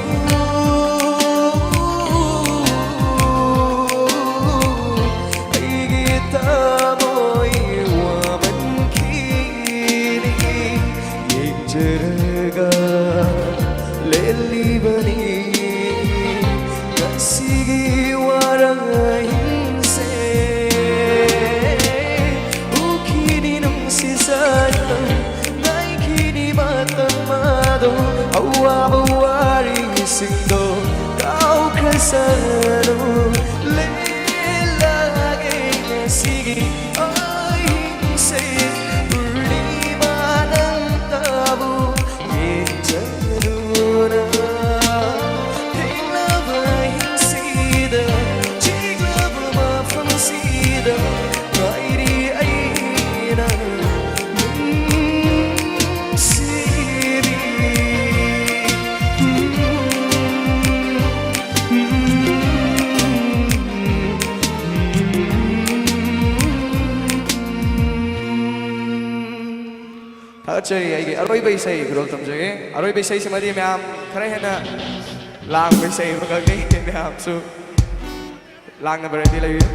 ꯑꯩꯒꯤ ꯊꯃꯣꯏ ꯋꯥꯃꯟꯈꯤꯅꯤ꯫ ꯌꯦꯡꯖꯔꯒ ꯂꯦꯜꯂꯤꯕꯅꯤ꯫ ꯉꯁꯤꯒꯤ ꯋꯥꯔꯍꯤꯡꯁꯦ ꯎꯈꯤꯅꯤ ꯅꯨꯡꯁꯤ ꯁꯛꯇꯝ ꯉꯥꯏꯈꯤꯅꯤ ꯃꯇꯝ ꯑꯗꯣ꯫ ꯑꯋꯥꯕ ꯋꯥꯔꯤꯁꯤꯡꯗꯣ ꯀꯥꯎꯈ꯭ꯔꯁꯅꯨ꯫ ꯂꯦꯜꯂꯒꯦ ꯉꯁꯤꯒꯤ ꯑꯍꯤꯡꯁꯦ ꯄꯨꯔꯅꯤꯃꯥ ꯅꯪꯇꯕꯨ ꯌꯦꯡꯖꯗꯨꯅ꯫ ꯊꯦꯡꯂꯕ ꯑꯍꯤꯡꯁꯤꯗ ꯆꯤꯛꯂꯕ ꯃꯐꯝꯁꯤꯗ ꯉꯥꯏꯔꯤ ꯑꯩꯅ ꯅꯨꯡꯁꯤꯕꯤ꯫ ꯊꯥꯒꯠꯆꯔꯤ꯫ ꯑꯩꯒꯤ ꯑꯔꯣꯏꯕ ꯏꯁꯩ ꯈꯨꯗꯣꯜ ꯇꯝꯖꯒꯦ꯫ ꯑꯔꯣꯏꯕ ꯏꯁꯩꯁꯤꯃꯗꯤ ꯃꯌꯥꯝ ꯈꯔ ꯍꯦꯟꯅ ꯂꯥꯡꯕ ꯏꯁꯩ ꯑꯃꯈꯛꯅꯤ꯫ ꯃꯌꯥꯝꯁꯨ ꯂꯥꯡꯅꯕ ready ꯂꯩꯕꯤꯌꯨ꯫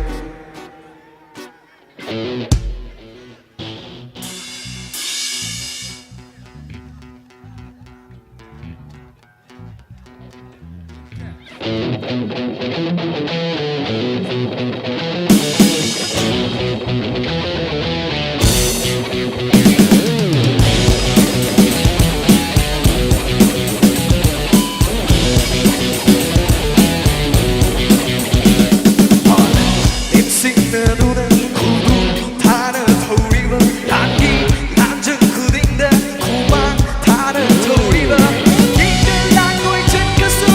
ꯅꯤꯡꯁꯤꯡꯅꯗꯨꯅ ꯈꯨꯗꯨꯝ ꯊꯥꯅ ꯊꯧꯔꯤꯕ ꯂꯥꯟꯒꯤ ꯂꯥꯟꯖꯪ ꯈꯨꯗꯤꯡꯗ ꯍꯨꯃꯥꯡ ꯊꯥꯅ ꯊꯧꯔꯤꯕ ꯌꯦꯛꯅ ꯂꯥꯡꯒꯣꯏ ꯆꯠꯀꯁꯨ,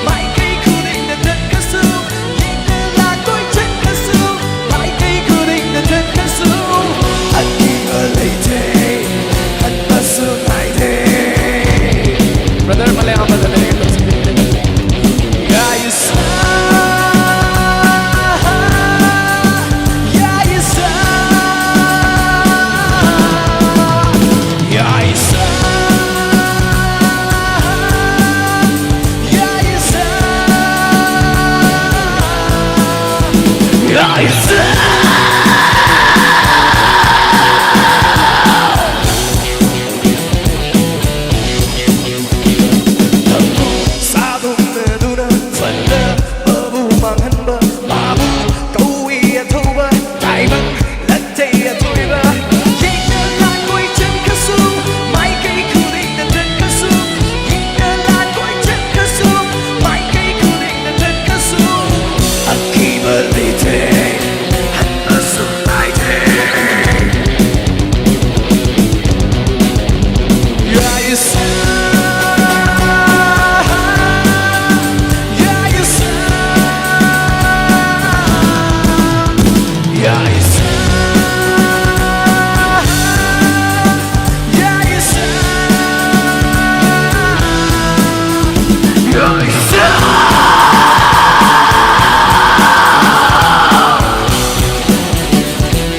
ꯃꯥꯏꯀꯩ ꯈꯨꯗꯤꯡꯗ ꯆꯠꯀꯁꯨ, ꯌꯦꯛꯅ ꯂꯥꯡꯒꯣꯏ ꯆꯠꯀꯁꯨ, ꯃꯥꯏꯀꯩ ꯁꯥꯗꯨꯅꯗꯨꯅ ꯐꯠꯇꯕꯕꯨ ꯃꯥꯡꯍꯟꯕ ꯃꯥꯕꯨ ꯀꯧꯏ ꯑꯊꯧꯕ ꯇꯥꯏꯕꯪ ꯅꯠꯇꯦ ꯑꯊꯣꯏꯕ꯫ ꯌꯦꯛꯅ ꯂꯥꯟ ꯀꯣꯏꯆꯠ ꯈꯁꯨ ꯃꯥꯏꯀꯩ ꯈꯨꯗꯤꯡꯗ ꯆꯠꯈꯁꯨ꯫ ꯌꯦꯛꯅ ꯂꯥꯟ ꯀꯣꯏꯆꯠ ꯈꯁꯨ ꯃꯥꯏꯀꯩ ꯈꯨꯗꯤꯡꯗ ꯆꯠꯈꯁꯨ꯫ ꯑꯀꯤꯕ ꯂꯩꯇꯦ꯫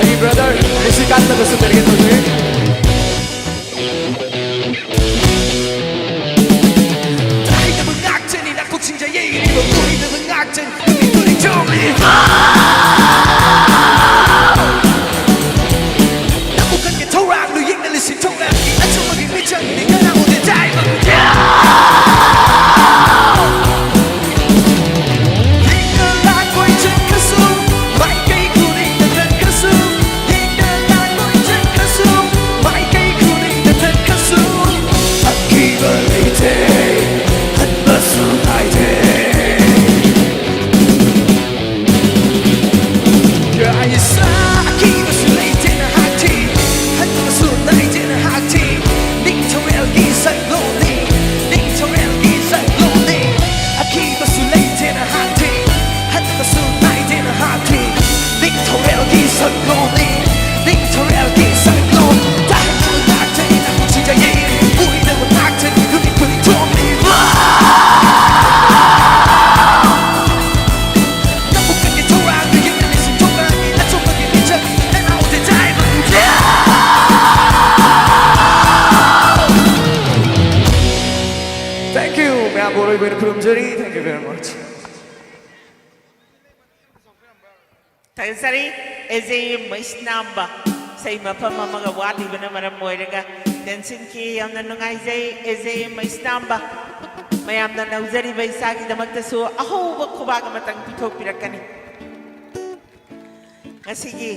ꯑꯩꯒꯤ brother ꯔꯤꯁꯤꯀꯥꯟꯇꯗꯁꯨ dedicate ꯇꯧꯖꯒꯦ꯫ ꯇꯥꯏꯗꯕ ꯉꯥꯛꯇꯅꯤ ꯅꯥꯀꯣꯛꯁꯤꯡꯗ ꯌꯩꯔꯤꯕ ꯃꯣꯏꯗꯕ ꯉꯥꯛꯇꯅꯤ ꯅꯨꯃꯤꯠ ꯈꯨꯗꯤꯡ ꯆꯣꯡꯂꯤꯕ꯫ ꯅꯥꯀꯣꯛ ꯀꯟꯒꯤ ꯊꯧꯔꯥꯡꯗꯨ ꯌꯦꯡꯅ ꯂꯤꯁꯤꯡ ꯊꯣꯛꯂꯛꯀꯤ ꯑꯆꯨꯝꯕꯒꯤ ꯃꯤꯆꯪꯅꯤ ꯀꯅꯥ ꯎꯗꯦ ꯇꯥꯏꯕ ꯉꯝꯗꯦ꯫ ꯅꯤꯡꯊꯧꯔꯦꯜꯒꯤ ꯁꯛꯂꯣꯟꯅꯤ, ꯅꯤꯡꯊꯧꯔꯦꯜꯒꯤ ꯁꯛꯂꯣꯟꯅꯤ꯫ ꯑꯀꯤꯕꯁꯨ ꯂꯩꯇꯦ ꯅꯍꯥꯛꯇꯤ, ꯍꯟꯕꯁꯨ ꯅꯥꯏꯗꯦ ꯅꯍꯥꯛꯇꯤ꯫ ꯅꯤꯡꯊꯧꯔꯦꯜꯒꯤ ꯁꯛꯂꯣꯟꯅꯤ, ꯅꯤꯡꯊꯧꯔꯦꯜꯒꯤ ꯁꯛꯂꯣꯟ꯫ ꯇꯥꯍꯟꯗꯕ ꯉꯥꯛꯇꯅꯤ ꯅꯥꯀꯣꯛꯁꯤꯡꯗ ꯌꯩꯔꯤ, ꯎꯏꯗꯕ ꯉꯥꯛꯇꯅꯤ ꯅꯨꯃꯤꯠ ꯈꯨꯗꯤꯡ ꯆꯣꯡꯂꯤꯕ꯫ ꯅꯥꯀꯣꯛ ꯀꯟꯒꯤ ꯊꯧꯔꯥꯡꯗꯨ ꯌꯦꯡꯅ ꯂꯤꯁꯤꯡ ꯊꯣꯛꯂꯛꯀꯤ ꯑꯆꯨꯝꯕꯒꯤ ꯃꯤꯆꯪ ꯅꯅꯥꯎꯗ ꯆꯥꯏꯕ꯫ Thank you. ꯃꯌꯥꯝꯕꯨ ꯑꯔꯣꯏꯕ ꯑꯣꯏꯅ ꯈꯨꯔꯨꯝꯖꯔꯤ꯫ Thank you very much. ꯊꯥꯒꯠꯆꯔꯤ꯫ ꯑꯦꯖꯦ ꯃꯩꯁꯅꯥꯝꯕ꯫ ꯏꯁꯩ ꯃꯐꯝ ꯑꯃꯒ ꯋꯥꯠꯂꯤꯕꯅ ꯃꯔꯝ ꯑꯣꯏꯔꯒ ꯇꯦꯟꯁꯤꯟꯈꯤ꯫ ꯌꯥꯝꯅ ꯅꯨꯡꯉꯥꯏꯖꯩ, ꯑꯦꯖꯦ ꯃꯩꯁꯅꯥꯝꯕ꯫ ꯃꯌꯥꯝꯅ ꯂꯧꯖꯔꯤꯕ ꯏꯆꯥꯒꯤꯗꯃꯛꯇꯁꯨ ꯑꯍꯧꯕ ꯈꯨꯕꯥꯛ ꯑꯃꯇꯪ ꯄꯤꯊꯣꯛꯄꯤꯔꯛꯀꯅꯤ꯫ ꯉꯁꯤꯒꯤ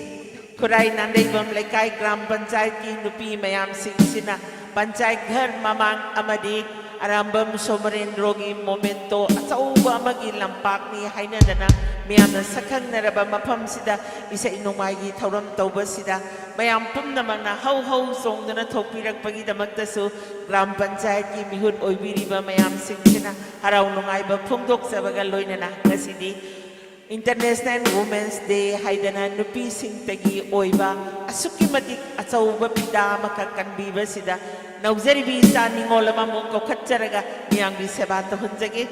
ꯈꯨꯔꯥꯏ ꯅꯥꯟꯗꯩꯕꯝ ꯂꯩꯀꯥꯏ ꯒ꯭ꯔꯥꯝ ꯄꯟꯆꯥꯌꯠꯀꯤ ꯅꯨꯄꯤ ꯃꯌꯥꯝꯁꯤꯡꯁꯤꯅ ꯄꯟꯆꯥꯌꯠ ꯘꯔ ꯃꯃꯥꯡ ꯑꯃꯗꯤ ꯑꯔꯥꯝꯕꯝ ꯁꯣꯃꯔꯦꯟꯗ꯭ꯔꯣꯒꯤ ꯃꯣꯃꯦꯟꯇꯣ ꯑꯆꯧꯕ ꯑꯃꯒꯤ ꯂꯝꯄꯥꯛꯅꯤ ꯍꯥꯏꯅꯗꯅ ꯃꯤꯌꯥꯝꯅ ꯁꯛꯈꯪꯅꯔꯕ ꯃꯐꯝꯁꯤꯗ ꯏꯁꯩ ꯅꯣꯡꯃꯥꯏꯒꯤ ꯊꯧꯔꯝ ꯇꯧꯕꯁꯤꯗ ꯃꯌꯥꯝ ꯄꯨꯝꯅꯃꯛꯅ ꯍꯧ ꯍꯧ ꯆꯣꯡꯗꯨꯅ ꯊꯣꯛꯄꯤꯔꯛꯄꯒꯤꯗꯃꯛꯇꯁꯨ ꯒ꯭ꯔꯥꯝ ꯄꯟꯆꯥꯌꯠꯀꯤ ꯃꯤꯍꯨꯠ ꯑꯣꯏꯕꯤꯔꯤꯕ ꯃꯌꯥꯝꯁꯤꯡꯁꯤꯅ ꯍꯔꯥꯎ ꯅꯨꯡꯉꯥꯏꯕ ꯐꯣꯡꯗꯣꯛꯆꯕꯒ ꯂꯣꯏꯅꯅ ꯉꯁꯤꯗꯤ International Women's Day ꯍꯥꯏꯗꯅ ꯅꯨꯄꯤꯁꯤꯡꯇꯒꯤ ꯑꯣꯏꯕ ꯑꯁꯨꯛꯀꯤ ꯃꯇꯤꯛ ꯑꯆꯧꯕ ꯄꯤꯗꯥ ꯑꯃꯈꯛ ꯀꯟꯕꯤꯕꯁꯤꯗ ꯅꯧꯖꯔꯤꯕꯤ ꯏꯆꯥ ꯅꯤꯉꯣꯜ ꯑꯃꯃꯨꯛ ꯀꯧꯈꯠꯆꯔꯒ ꯃꯤꯌꯥꯝꯒꯤ ꯁꯦꯕꯥ ꯇꯧꯍꯟꯖꯒꯦ꯫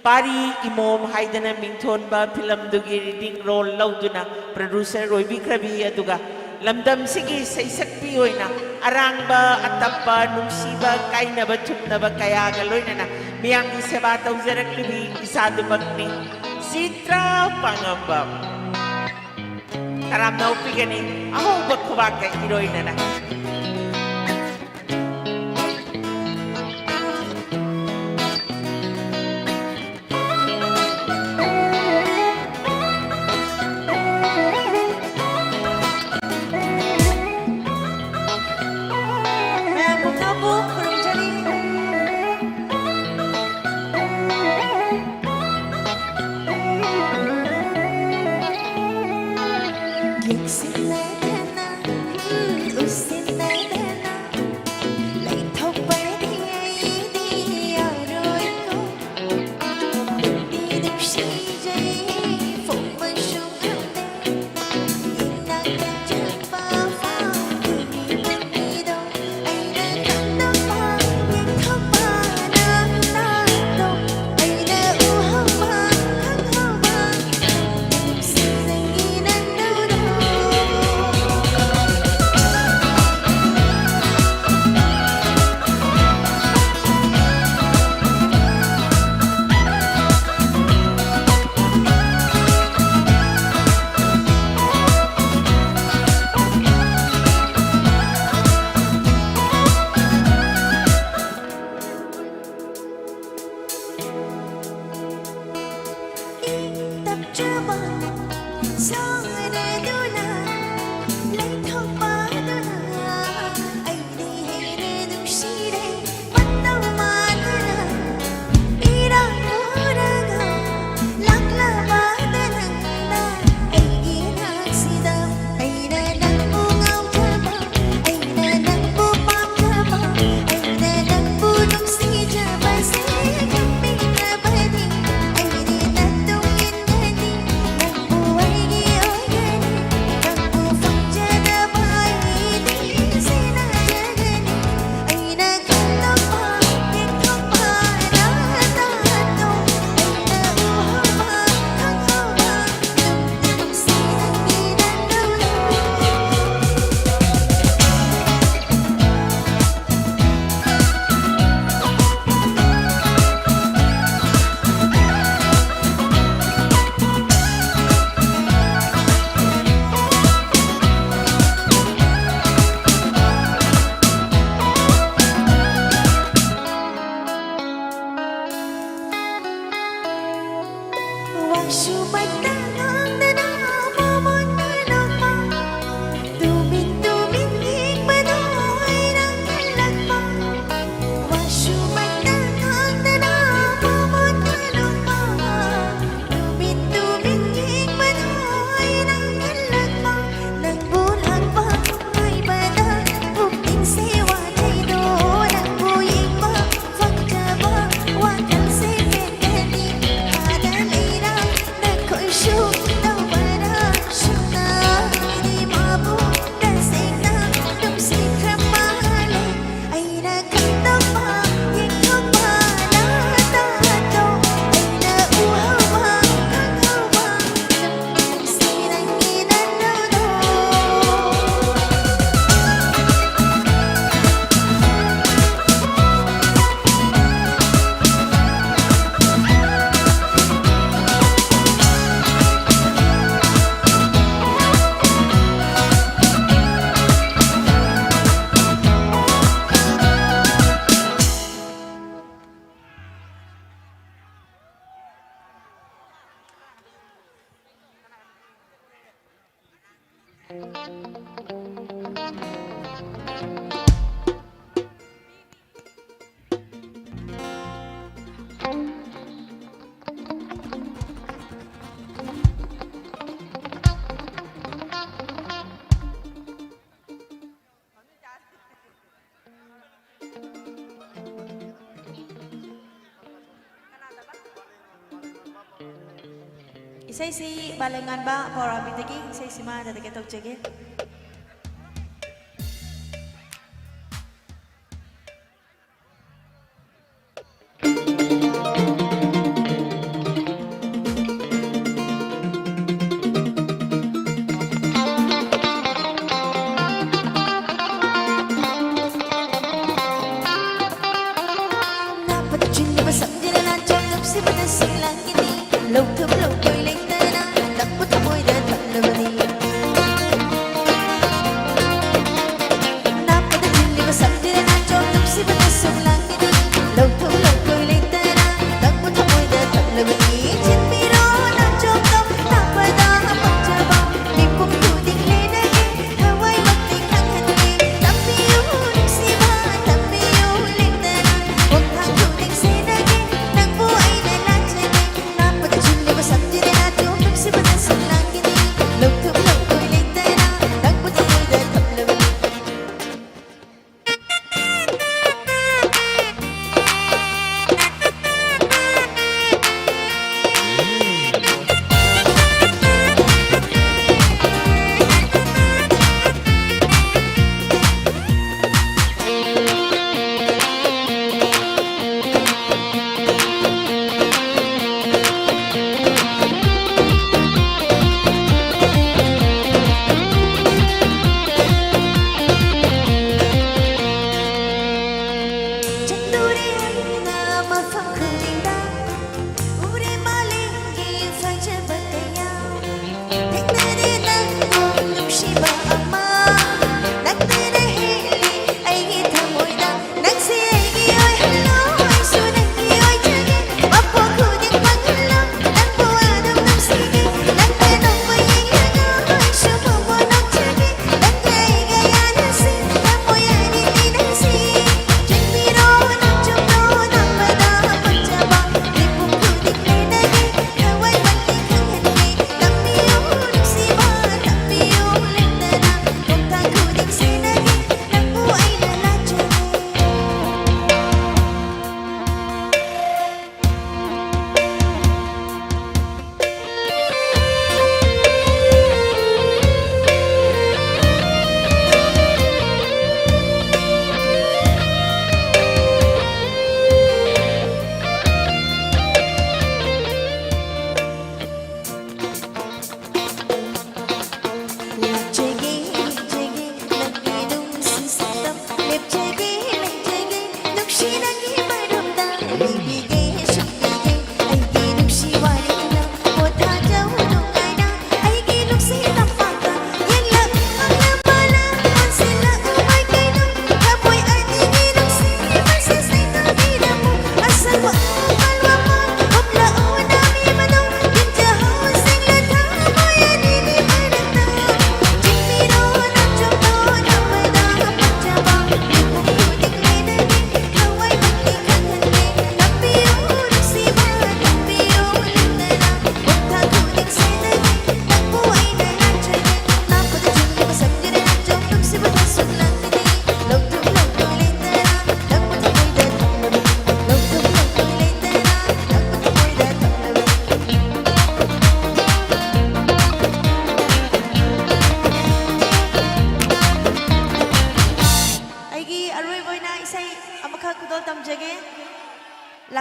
ꯄꯥꯔꯤ ꯏꯃꯣꯝ ꯍꯥꯏꯗꯅ ꯃꯤꯡꯊꯣꯟꯕ ꯐꯤꯂꯝꯗꯨꯒꯤ ꯔꯤꯗꯤꯡ ꯔꯣꯜ ꯂꯧꯗꯨꯅ ꯄ꯭ꯔꯣꯗ꯭ꯌꯨꯁꯔ ꯑꯣꯏꯕꯤꯈ꯭ꯔꯕꯤ, ꯑꯗꯨꯒ ꯂꯝꯗꯝꯁꯤꯒꯤ ꯁꯩꯁꯛꯄꯤ ꯑꯣꯏꯅ ꯑꯔꯥꯡꯕ, ꯑꯇꯞꯄ, ꯅꯨꯡꯁꯤꯕ, ꯀꯥꯏꯅꯕ ꯊꯨꯡꯅꯕ ꯀꯌꯥꯒ ꯂꯣꯏꯅꯅ ꯃꯤꯌꯥꯝꯒꯤ ꯁꯦꯕꯥ ꯇꯧꯖꯔꯛꯂꯤꯕꯤ ꯏꯆꯥꯗꯨꯃꯛꯅꯤ꯫ ꯆꯤꯇ꯭ꯔꯥ ꯄꯥꯉꯝꯕꯝ꯫ ꯇꯔꯥꯝꯅ ꯑꯣꯛꯄꯤꯒꯅꯤ ꯑꯍꯧꯕ ꯈꯨꯕꯥꯛꯀ ꯏꯔꯣꯏꯅꯅ꯫ ꯃꯌꯥꯝ ꯄꯨꯝꯅꯃꯛꯄꯨ ꯈꯨꯔꯨꯝꯖꯔꯤ꯫ ꯏꯁꯩꯁꯤ ꯕꯥꯂꯦꯉꯥꯟꯕ ꯄꯥꯎꯔꯥꯕꯤꯗꯒꯤ ꯏꯁꯩꯁꯤꯃ dedicate ꯇꯧꯖꯒꯦ꯫ ꯅꯥꯄꯠ ꯆꯤꯟꯕ ꯁꯝꯖꯤꯜꯂ ꯅꯥꯆꯣꯝ ꯅꯨꯡꯁꯤꯕꯅ ꯁꯤꯡꯂꯥꯡꯒꯤꯅꯤ꯫ ꯂꯧꯊꯣꯛ ꯂꯧꯊꯣꯛ ꯂꯩꯇꯅ ꯅꯛꯄ ꯊꯃꯣꯏꯗ ꯊꯝꯂꯕꯅꯤ꯫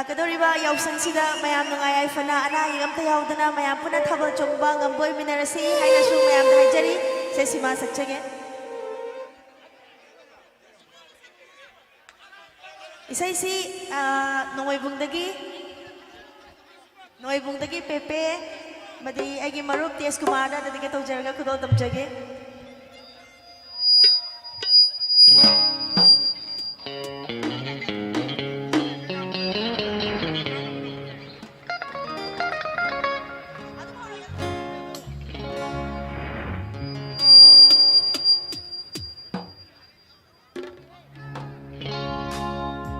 ꯂꯥꯛꯀꯗꯧꯔꯤꯕ ꯌꯥꯎꯁꯪꯁꯤꯗ ꯃꯌꯥꯝ ꯅꯨꯡꯉꯥꯏ ꯌꯥꯏꯐꯅ, ꯑꯅꯥ ꯑꯌꯦꯛ ꯑꯝꯇ ꯌꯥꯎꯗꯅ ꯃꯌꯥꯝ ꯄꯨꯟꯅ ꯊꯥꯕꯜ ꯆꯣꯡꯕ ꯉꯝꯕ ꯑꯣꯏꯃꯤꯟꯅꯔꯁꯤ ꯍꯥꯏꯅꯁꯨ ꯃꯌꯥꯝꯗ ꯍꯥꯏꯖꯔꯤ꯫ ꯁꯦ, ꯁꯤꯃꯥ ꯁꯛꯆꯒꯦ꯫ ꯏꯁꯩꯁꯤ, ꯑ, ꯅꯣꯡꯃꯩꯕꯨꯡꯗꯒꯤ, ꯅꯣꯡꯃꯩꯕꯨꯡꯗꯒꯤ ꯄꯦꯄꯦ ꯑꯃꯗꯤ ꯑꯩꯒꯤ ꯃꯔꯨꯞ ꯇꯦꯖ ꯀꯨꯃꯥꯔꯗ dedicate ꯇꯧꯖꯔꯒ ꯈꯨꯗꯣꯜ ꯇꯝꯖꯒꯦ꯫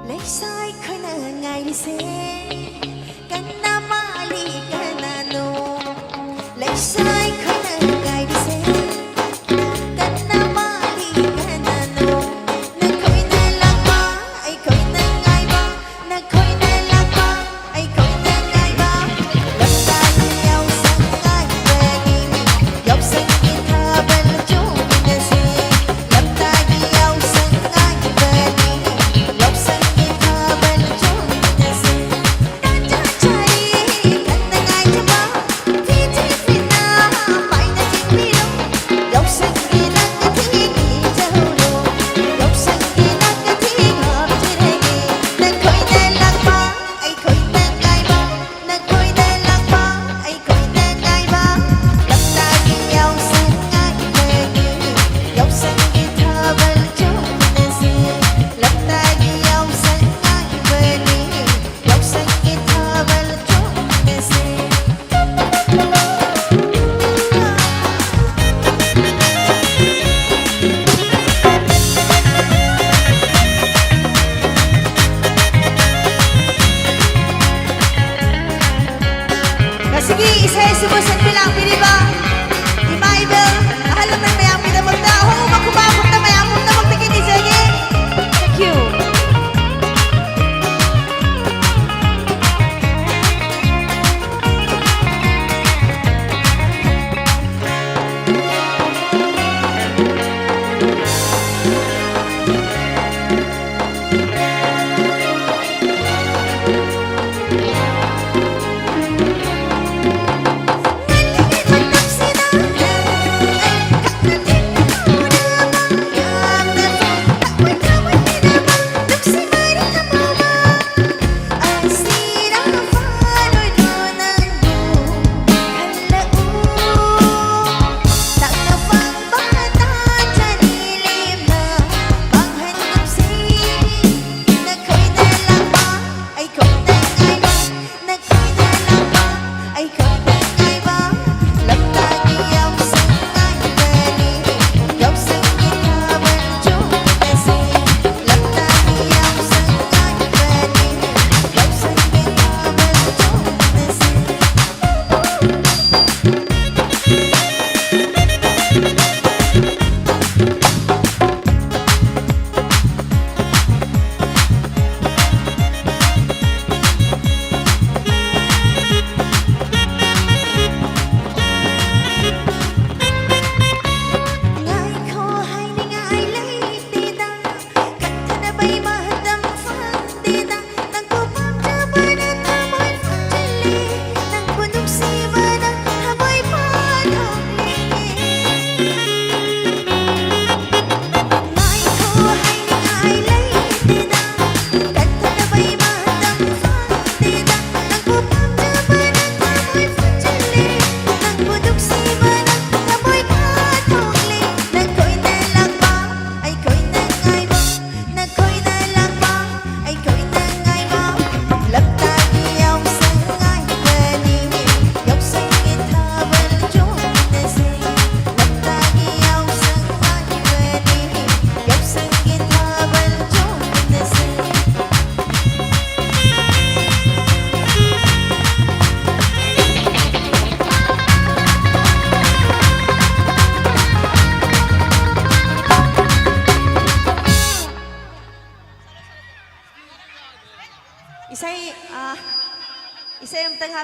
ꯂꯩꯁꯥ ꯑꯩꯈꯣꯏꯅ ꯉꯥꯏꯔꯤꯁꯦ ꯀꯅꯥ ꯃꯥꯜꯂꯤ ꯀꯅꯥꯅꯣ? ꯂꯩꯁꯥ ꯑꯩꯈꯣꯏꯅ ꯉꯥꯏꯔꯤꯁꯦ ꯀꯅꯥ ꯃꯥꯜꯂꯤ ꯀꯅꯥꯅꯣ? ꯅꯈꯣꯏꯅ ꯂꯥꯛꯄ ꯑꯩꯈꯣꯏꯅ ꯉꯥꯏꯕ, ꯅꯈꯣꯏꯅ ꯂꯥꯛꯄ ꯑꯩꯈꯣꯏꯅ ꯉꯥꯏꯕ꯫ ꯂꯝꯇꯥꯒꯤ ꯌꯥꯎꯁꯪ ꯉꯥꯏꯕꯅꯤ, ꯌꯥꯎꯁꯪꯒꯤ ꯊꯥꯕꯜ ꯆꯣꯡꯃꯤꯟꯅꯁꯤ꯫ ꯂꯝꯇꯥꯒꯤ ꯌꯥꯎꯁꯪ ꯉꯥꯏꯕꯅꯤ, ꯌꯥꯎꯁꯪꯒꯤ ꯊꯥꯕꯜ ꯆꯣꯡꯃꯤꯟꯅꯁꯤ꯫ ꯇꯥꯟꯖꯥ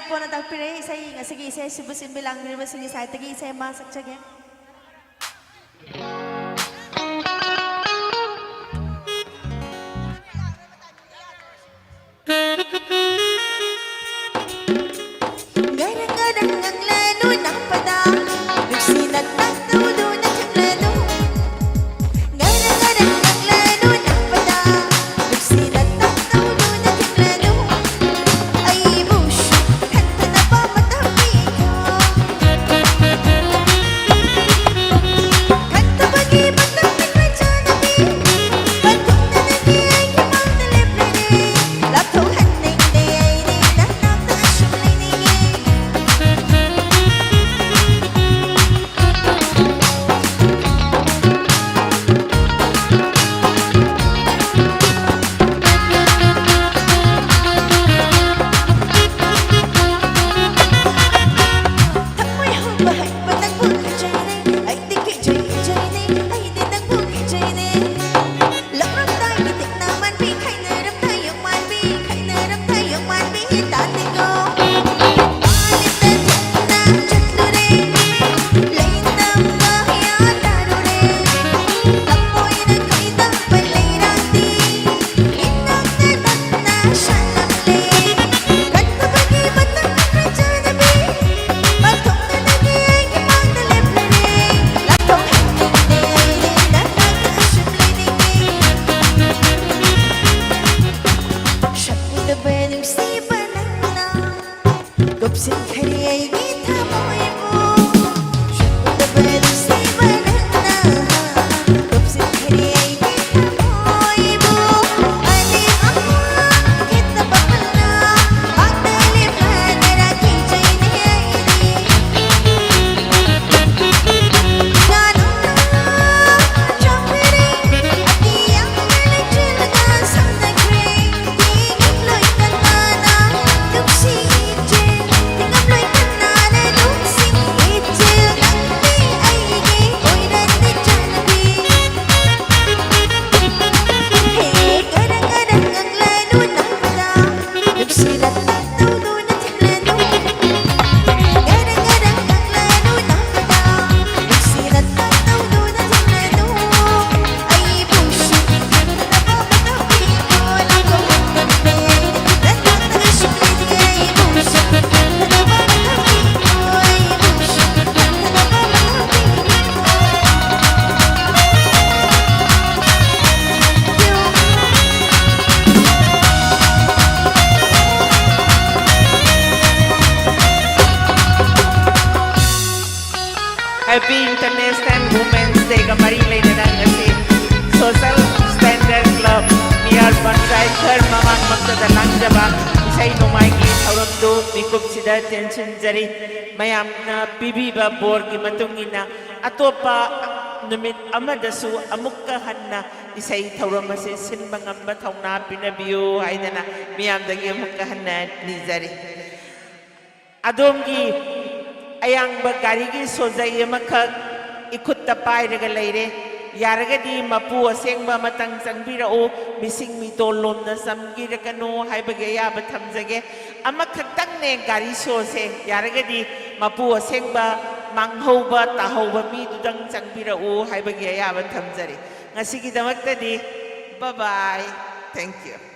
ꯀꯣꯟꯅ ꯇꯥꯛꯄꯤꯔꯦ꯫ ꯏꯁꯩ, ꯉꯁꯤꯒꯤ ꯏꯁꯩ ꯑꯁꯤꯕꯨ ꯁꯤꯟꯕꯤ ꯂꯥꯡꯕꯤꯔꯤꯕꯁꯤꯡꯒꯤ ꯁꯥꯏꯠꯇꯒꯤ ꯏꯁꯩ ꯑꯃ ꯁꯛꯆꯒꯦ꯫ ꯉꯔꯪ ꯉꯔꯪ ꯉꯪꯂꯅꯨ ꯅꯛꯄꯗ, ꯅꯨꯡꯁꯤꯅ ꯇꯥꯛꯅꯧꯗꯨꯅ ꯊꯤꯡꯂꯅꯨ꯫ ꯉꯔꯪ ꯉꯔꯪ ꯉꯪꯂꯅꯨ ꯅꯛꯄꯗ, ꯅꯨꯡꯁꯤꯅ ꯇꯥꯛꯅꯧꯗꯨꯅ ꯊꯤꯡꯂꯅꯨ꯫ ꯑꯩꯕꯨꯁꯨ ꯈꯟꯊꯅꯕ ꯃꯇꯝ ꯄꯤꯈꯣ꯫ ꯈꯟꯊꯕ Women's Dayꯒ ꯃꯔꯤ ꯂꯩꯅꯅ ꯉꯁꯤ Social Standard Club, ꯃꯤꯌꯥꯔ ꯄꯟꯆꯥꯌꯠ ꯘꯔ ꯃꯃꯥꯡꯃꯛꯇꯗ ꯂꯥꯡꯖꯕ ꯏꯁꯩ ꯅꯣꯡꯃꯥꯏꯒꯤ ꯊꯧꯔꯝꯗꯨ ꯃꯤꯀꯨꯞꯁꯤꯗ ꯇꯦꯟꯁꯤꯟꯖꯔꯤ꯫ ꯃꯌꯥꯝꯅ ꯄꯤꯕꯤꯕ ꯕꯣꯔꯒꯤ ꯃꯇꯨꯡ ꯏꯟꯅ ꯑꯇꯣꯞꯄ ꯅꯨꯃꯤꯠ ꯑꯃꯗꯁꯨ ꯑꯃꯨꯛꯀ ꯍꯟꯅ ꯏꯁꯩ ꯊꯧꯔꯝ ꯑꯁꯤ ꯁꯤꯟꯕ ꯉꯝꯕ ꯊꯧꯅꯥ ꯄꯤꯅꯕꯤꯌꯨ ꯍꯥꯏꯗꯅ ꯃꯤꯌꯥꯝꯗꯒꯤ ꯑꯃꯨꯛꯀ ꯍꯟꯅ ꯅꯤꯖꯔꯤ꯫ ꯑꯗꯣꯝꯒꯤ ꯑꯌꯥꯡꯕ ꯒꯥꯔꯤꯒꯤ ꯁꯣꯖꯩ ꯑꯃꯈꯛ ꯏꯈꯨꯠꯇ ꯄꯥꯏꯔꯒ ꯂꯩꯔꯦ꯫ ꯌꯥꯔꯒꯗꯤ ꯃꯄꯨ ꯑꯁꯦꯡꯕ ꯑꯃꯇꯪ ꯆꯪꯕꯤꯔꯛꯎ, ꯃꯤꯁꯤꯡ ꯃꯤꯇꯣꯜ ꯂꯣꯝꯅ ꯆꯪꯕꯤꯔꯛꯀꯅꯨ ꯍꯥꯏꯕꯒꯤ ꯑꯌꯥꯕ ꯊꯝꯖꯒꯦ꯫ ꯑꯃꯈꯛꯇꯪꯅꯦ ꯒꯥꯔꯤ ꯁꯣꯁꯦ, ꯌꯥꯔꯒꯗꯤ ꯃꯄꯨ ꯑꯁꯦꯡꯕ ꯃꯥꯡꯍꯧꯕ ꯇꯥꯍꯧꯕ ꯃꯤꯗꯨꯗꯪ ꯆꯪꯕꯤꯔꯛꯎ ꯍꯥꯏꯕꯒꯤ ꯑꯌꯥꯕ ꯊꯝꯖꯔꯤ꯫ ꯉꯁꯤꯒꯤꯗꯃꯛꯇꯗꯤ bye bye, thank you꯫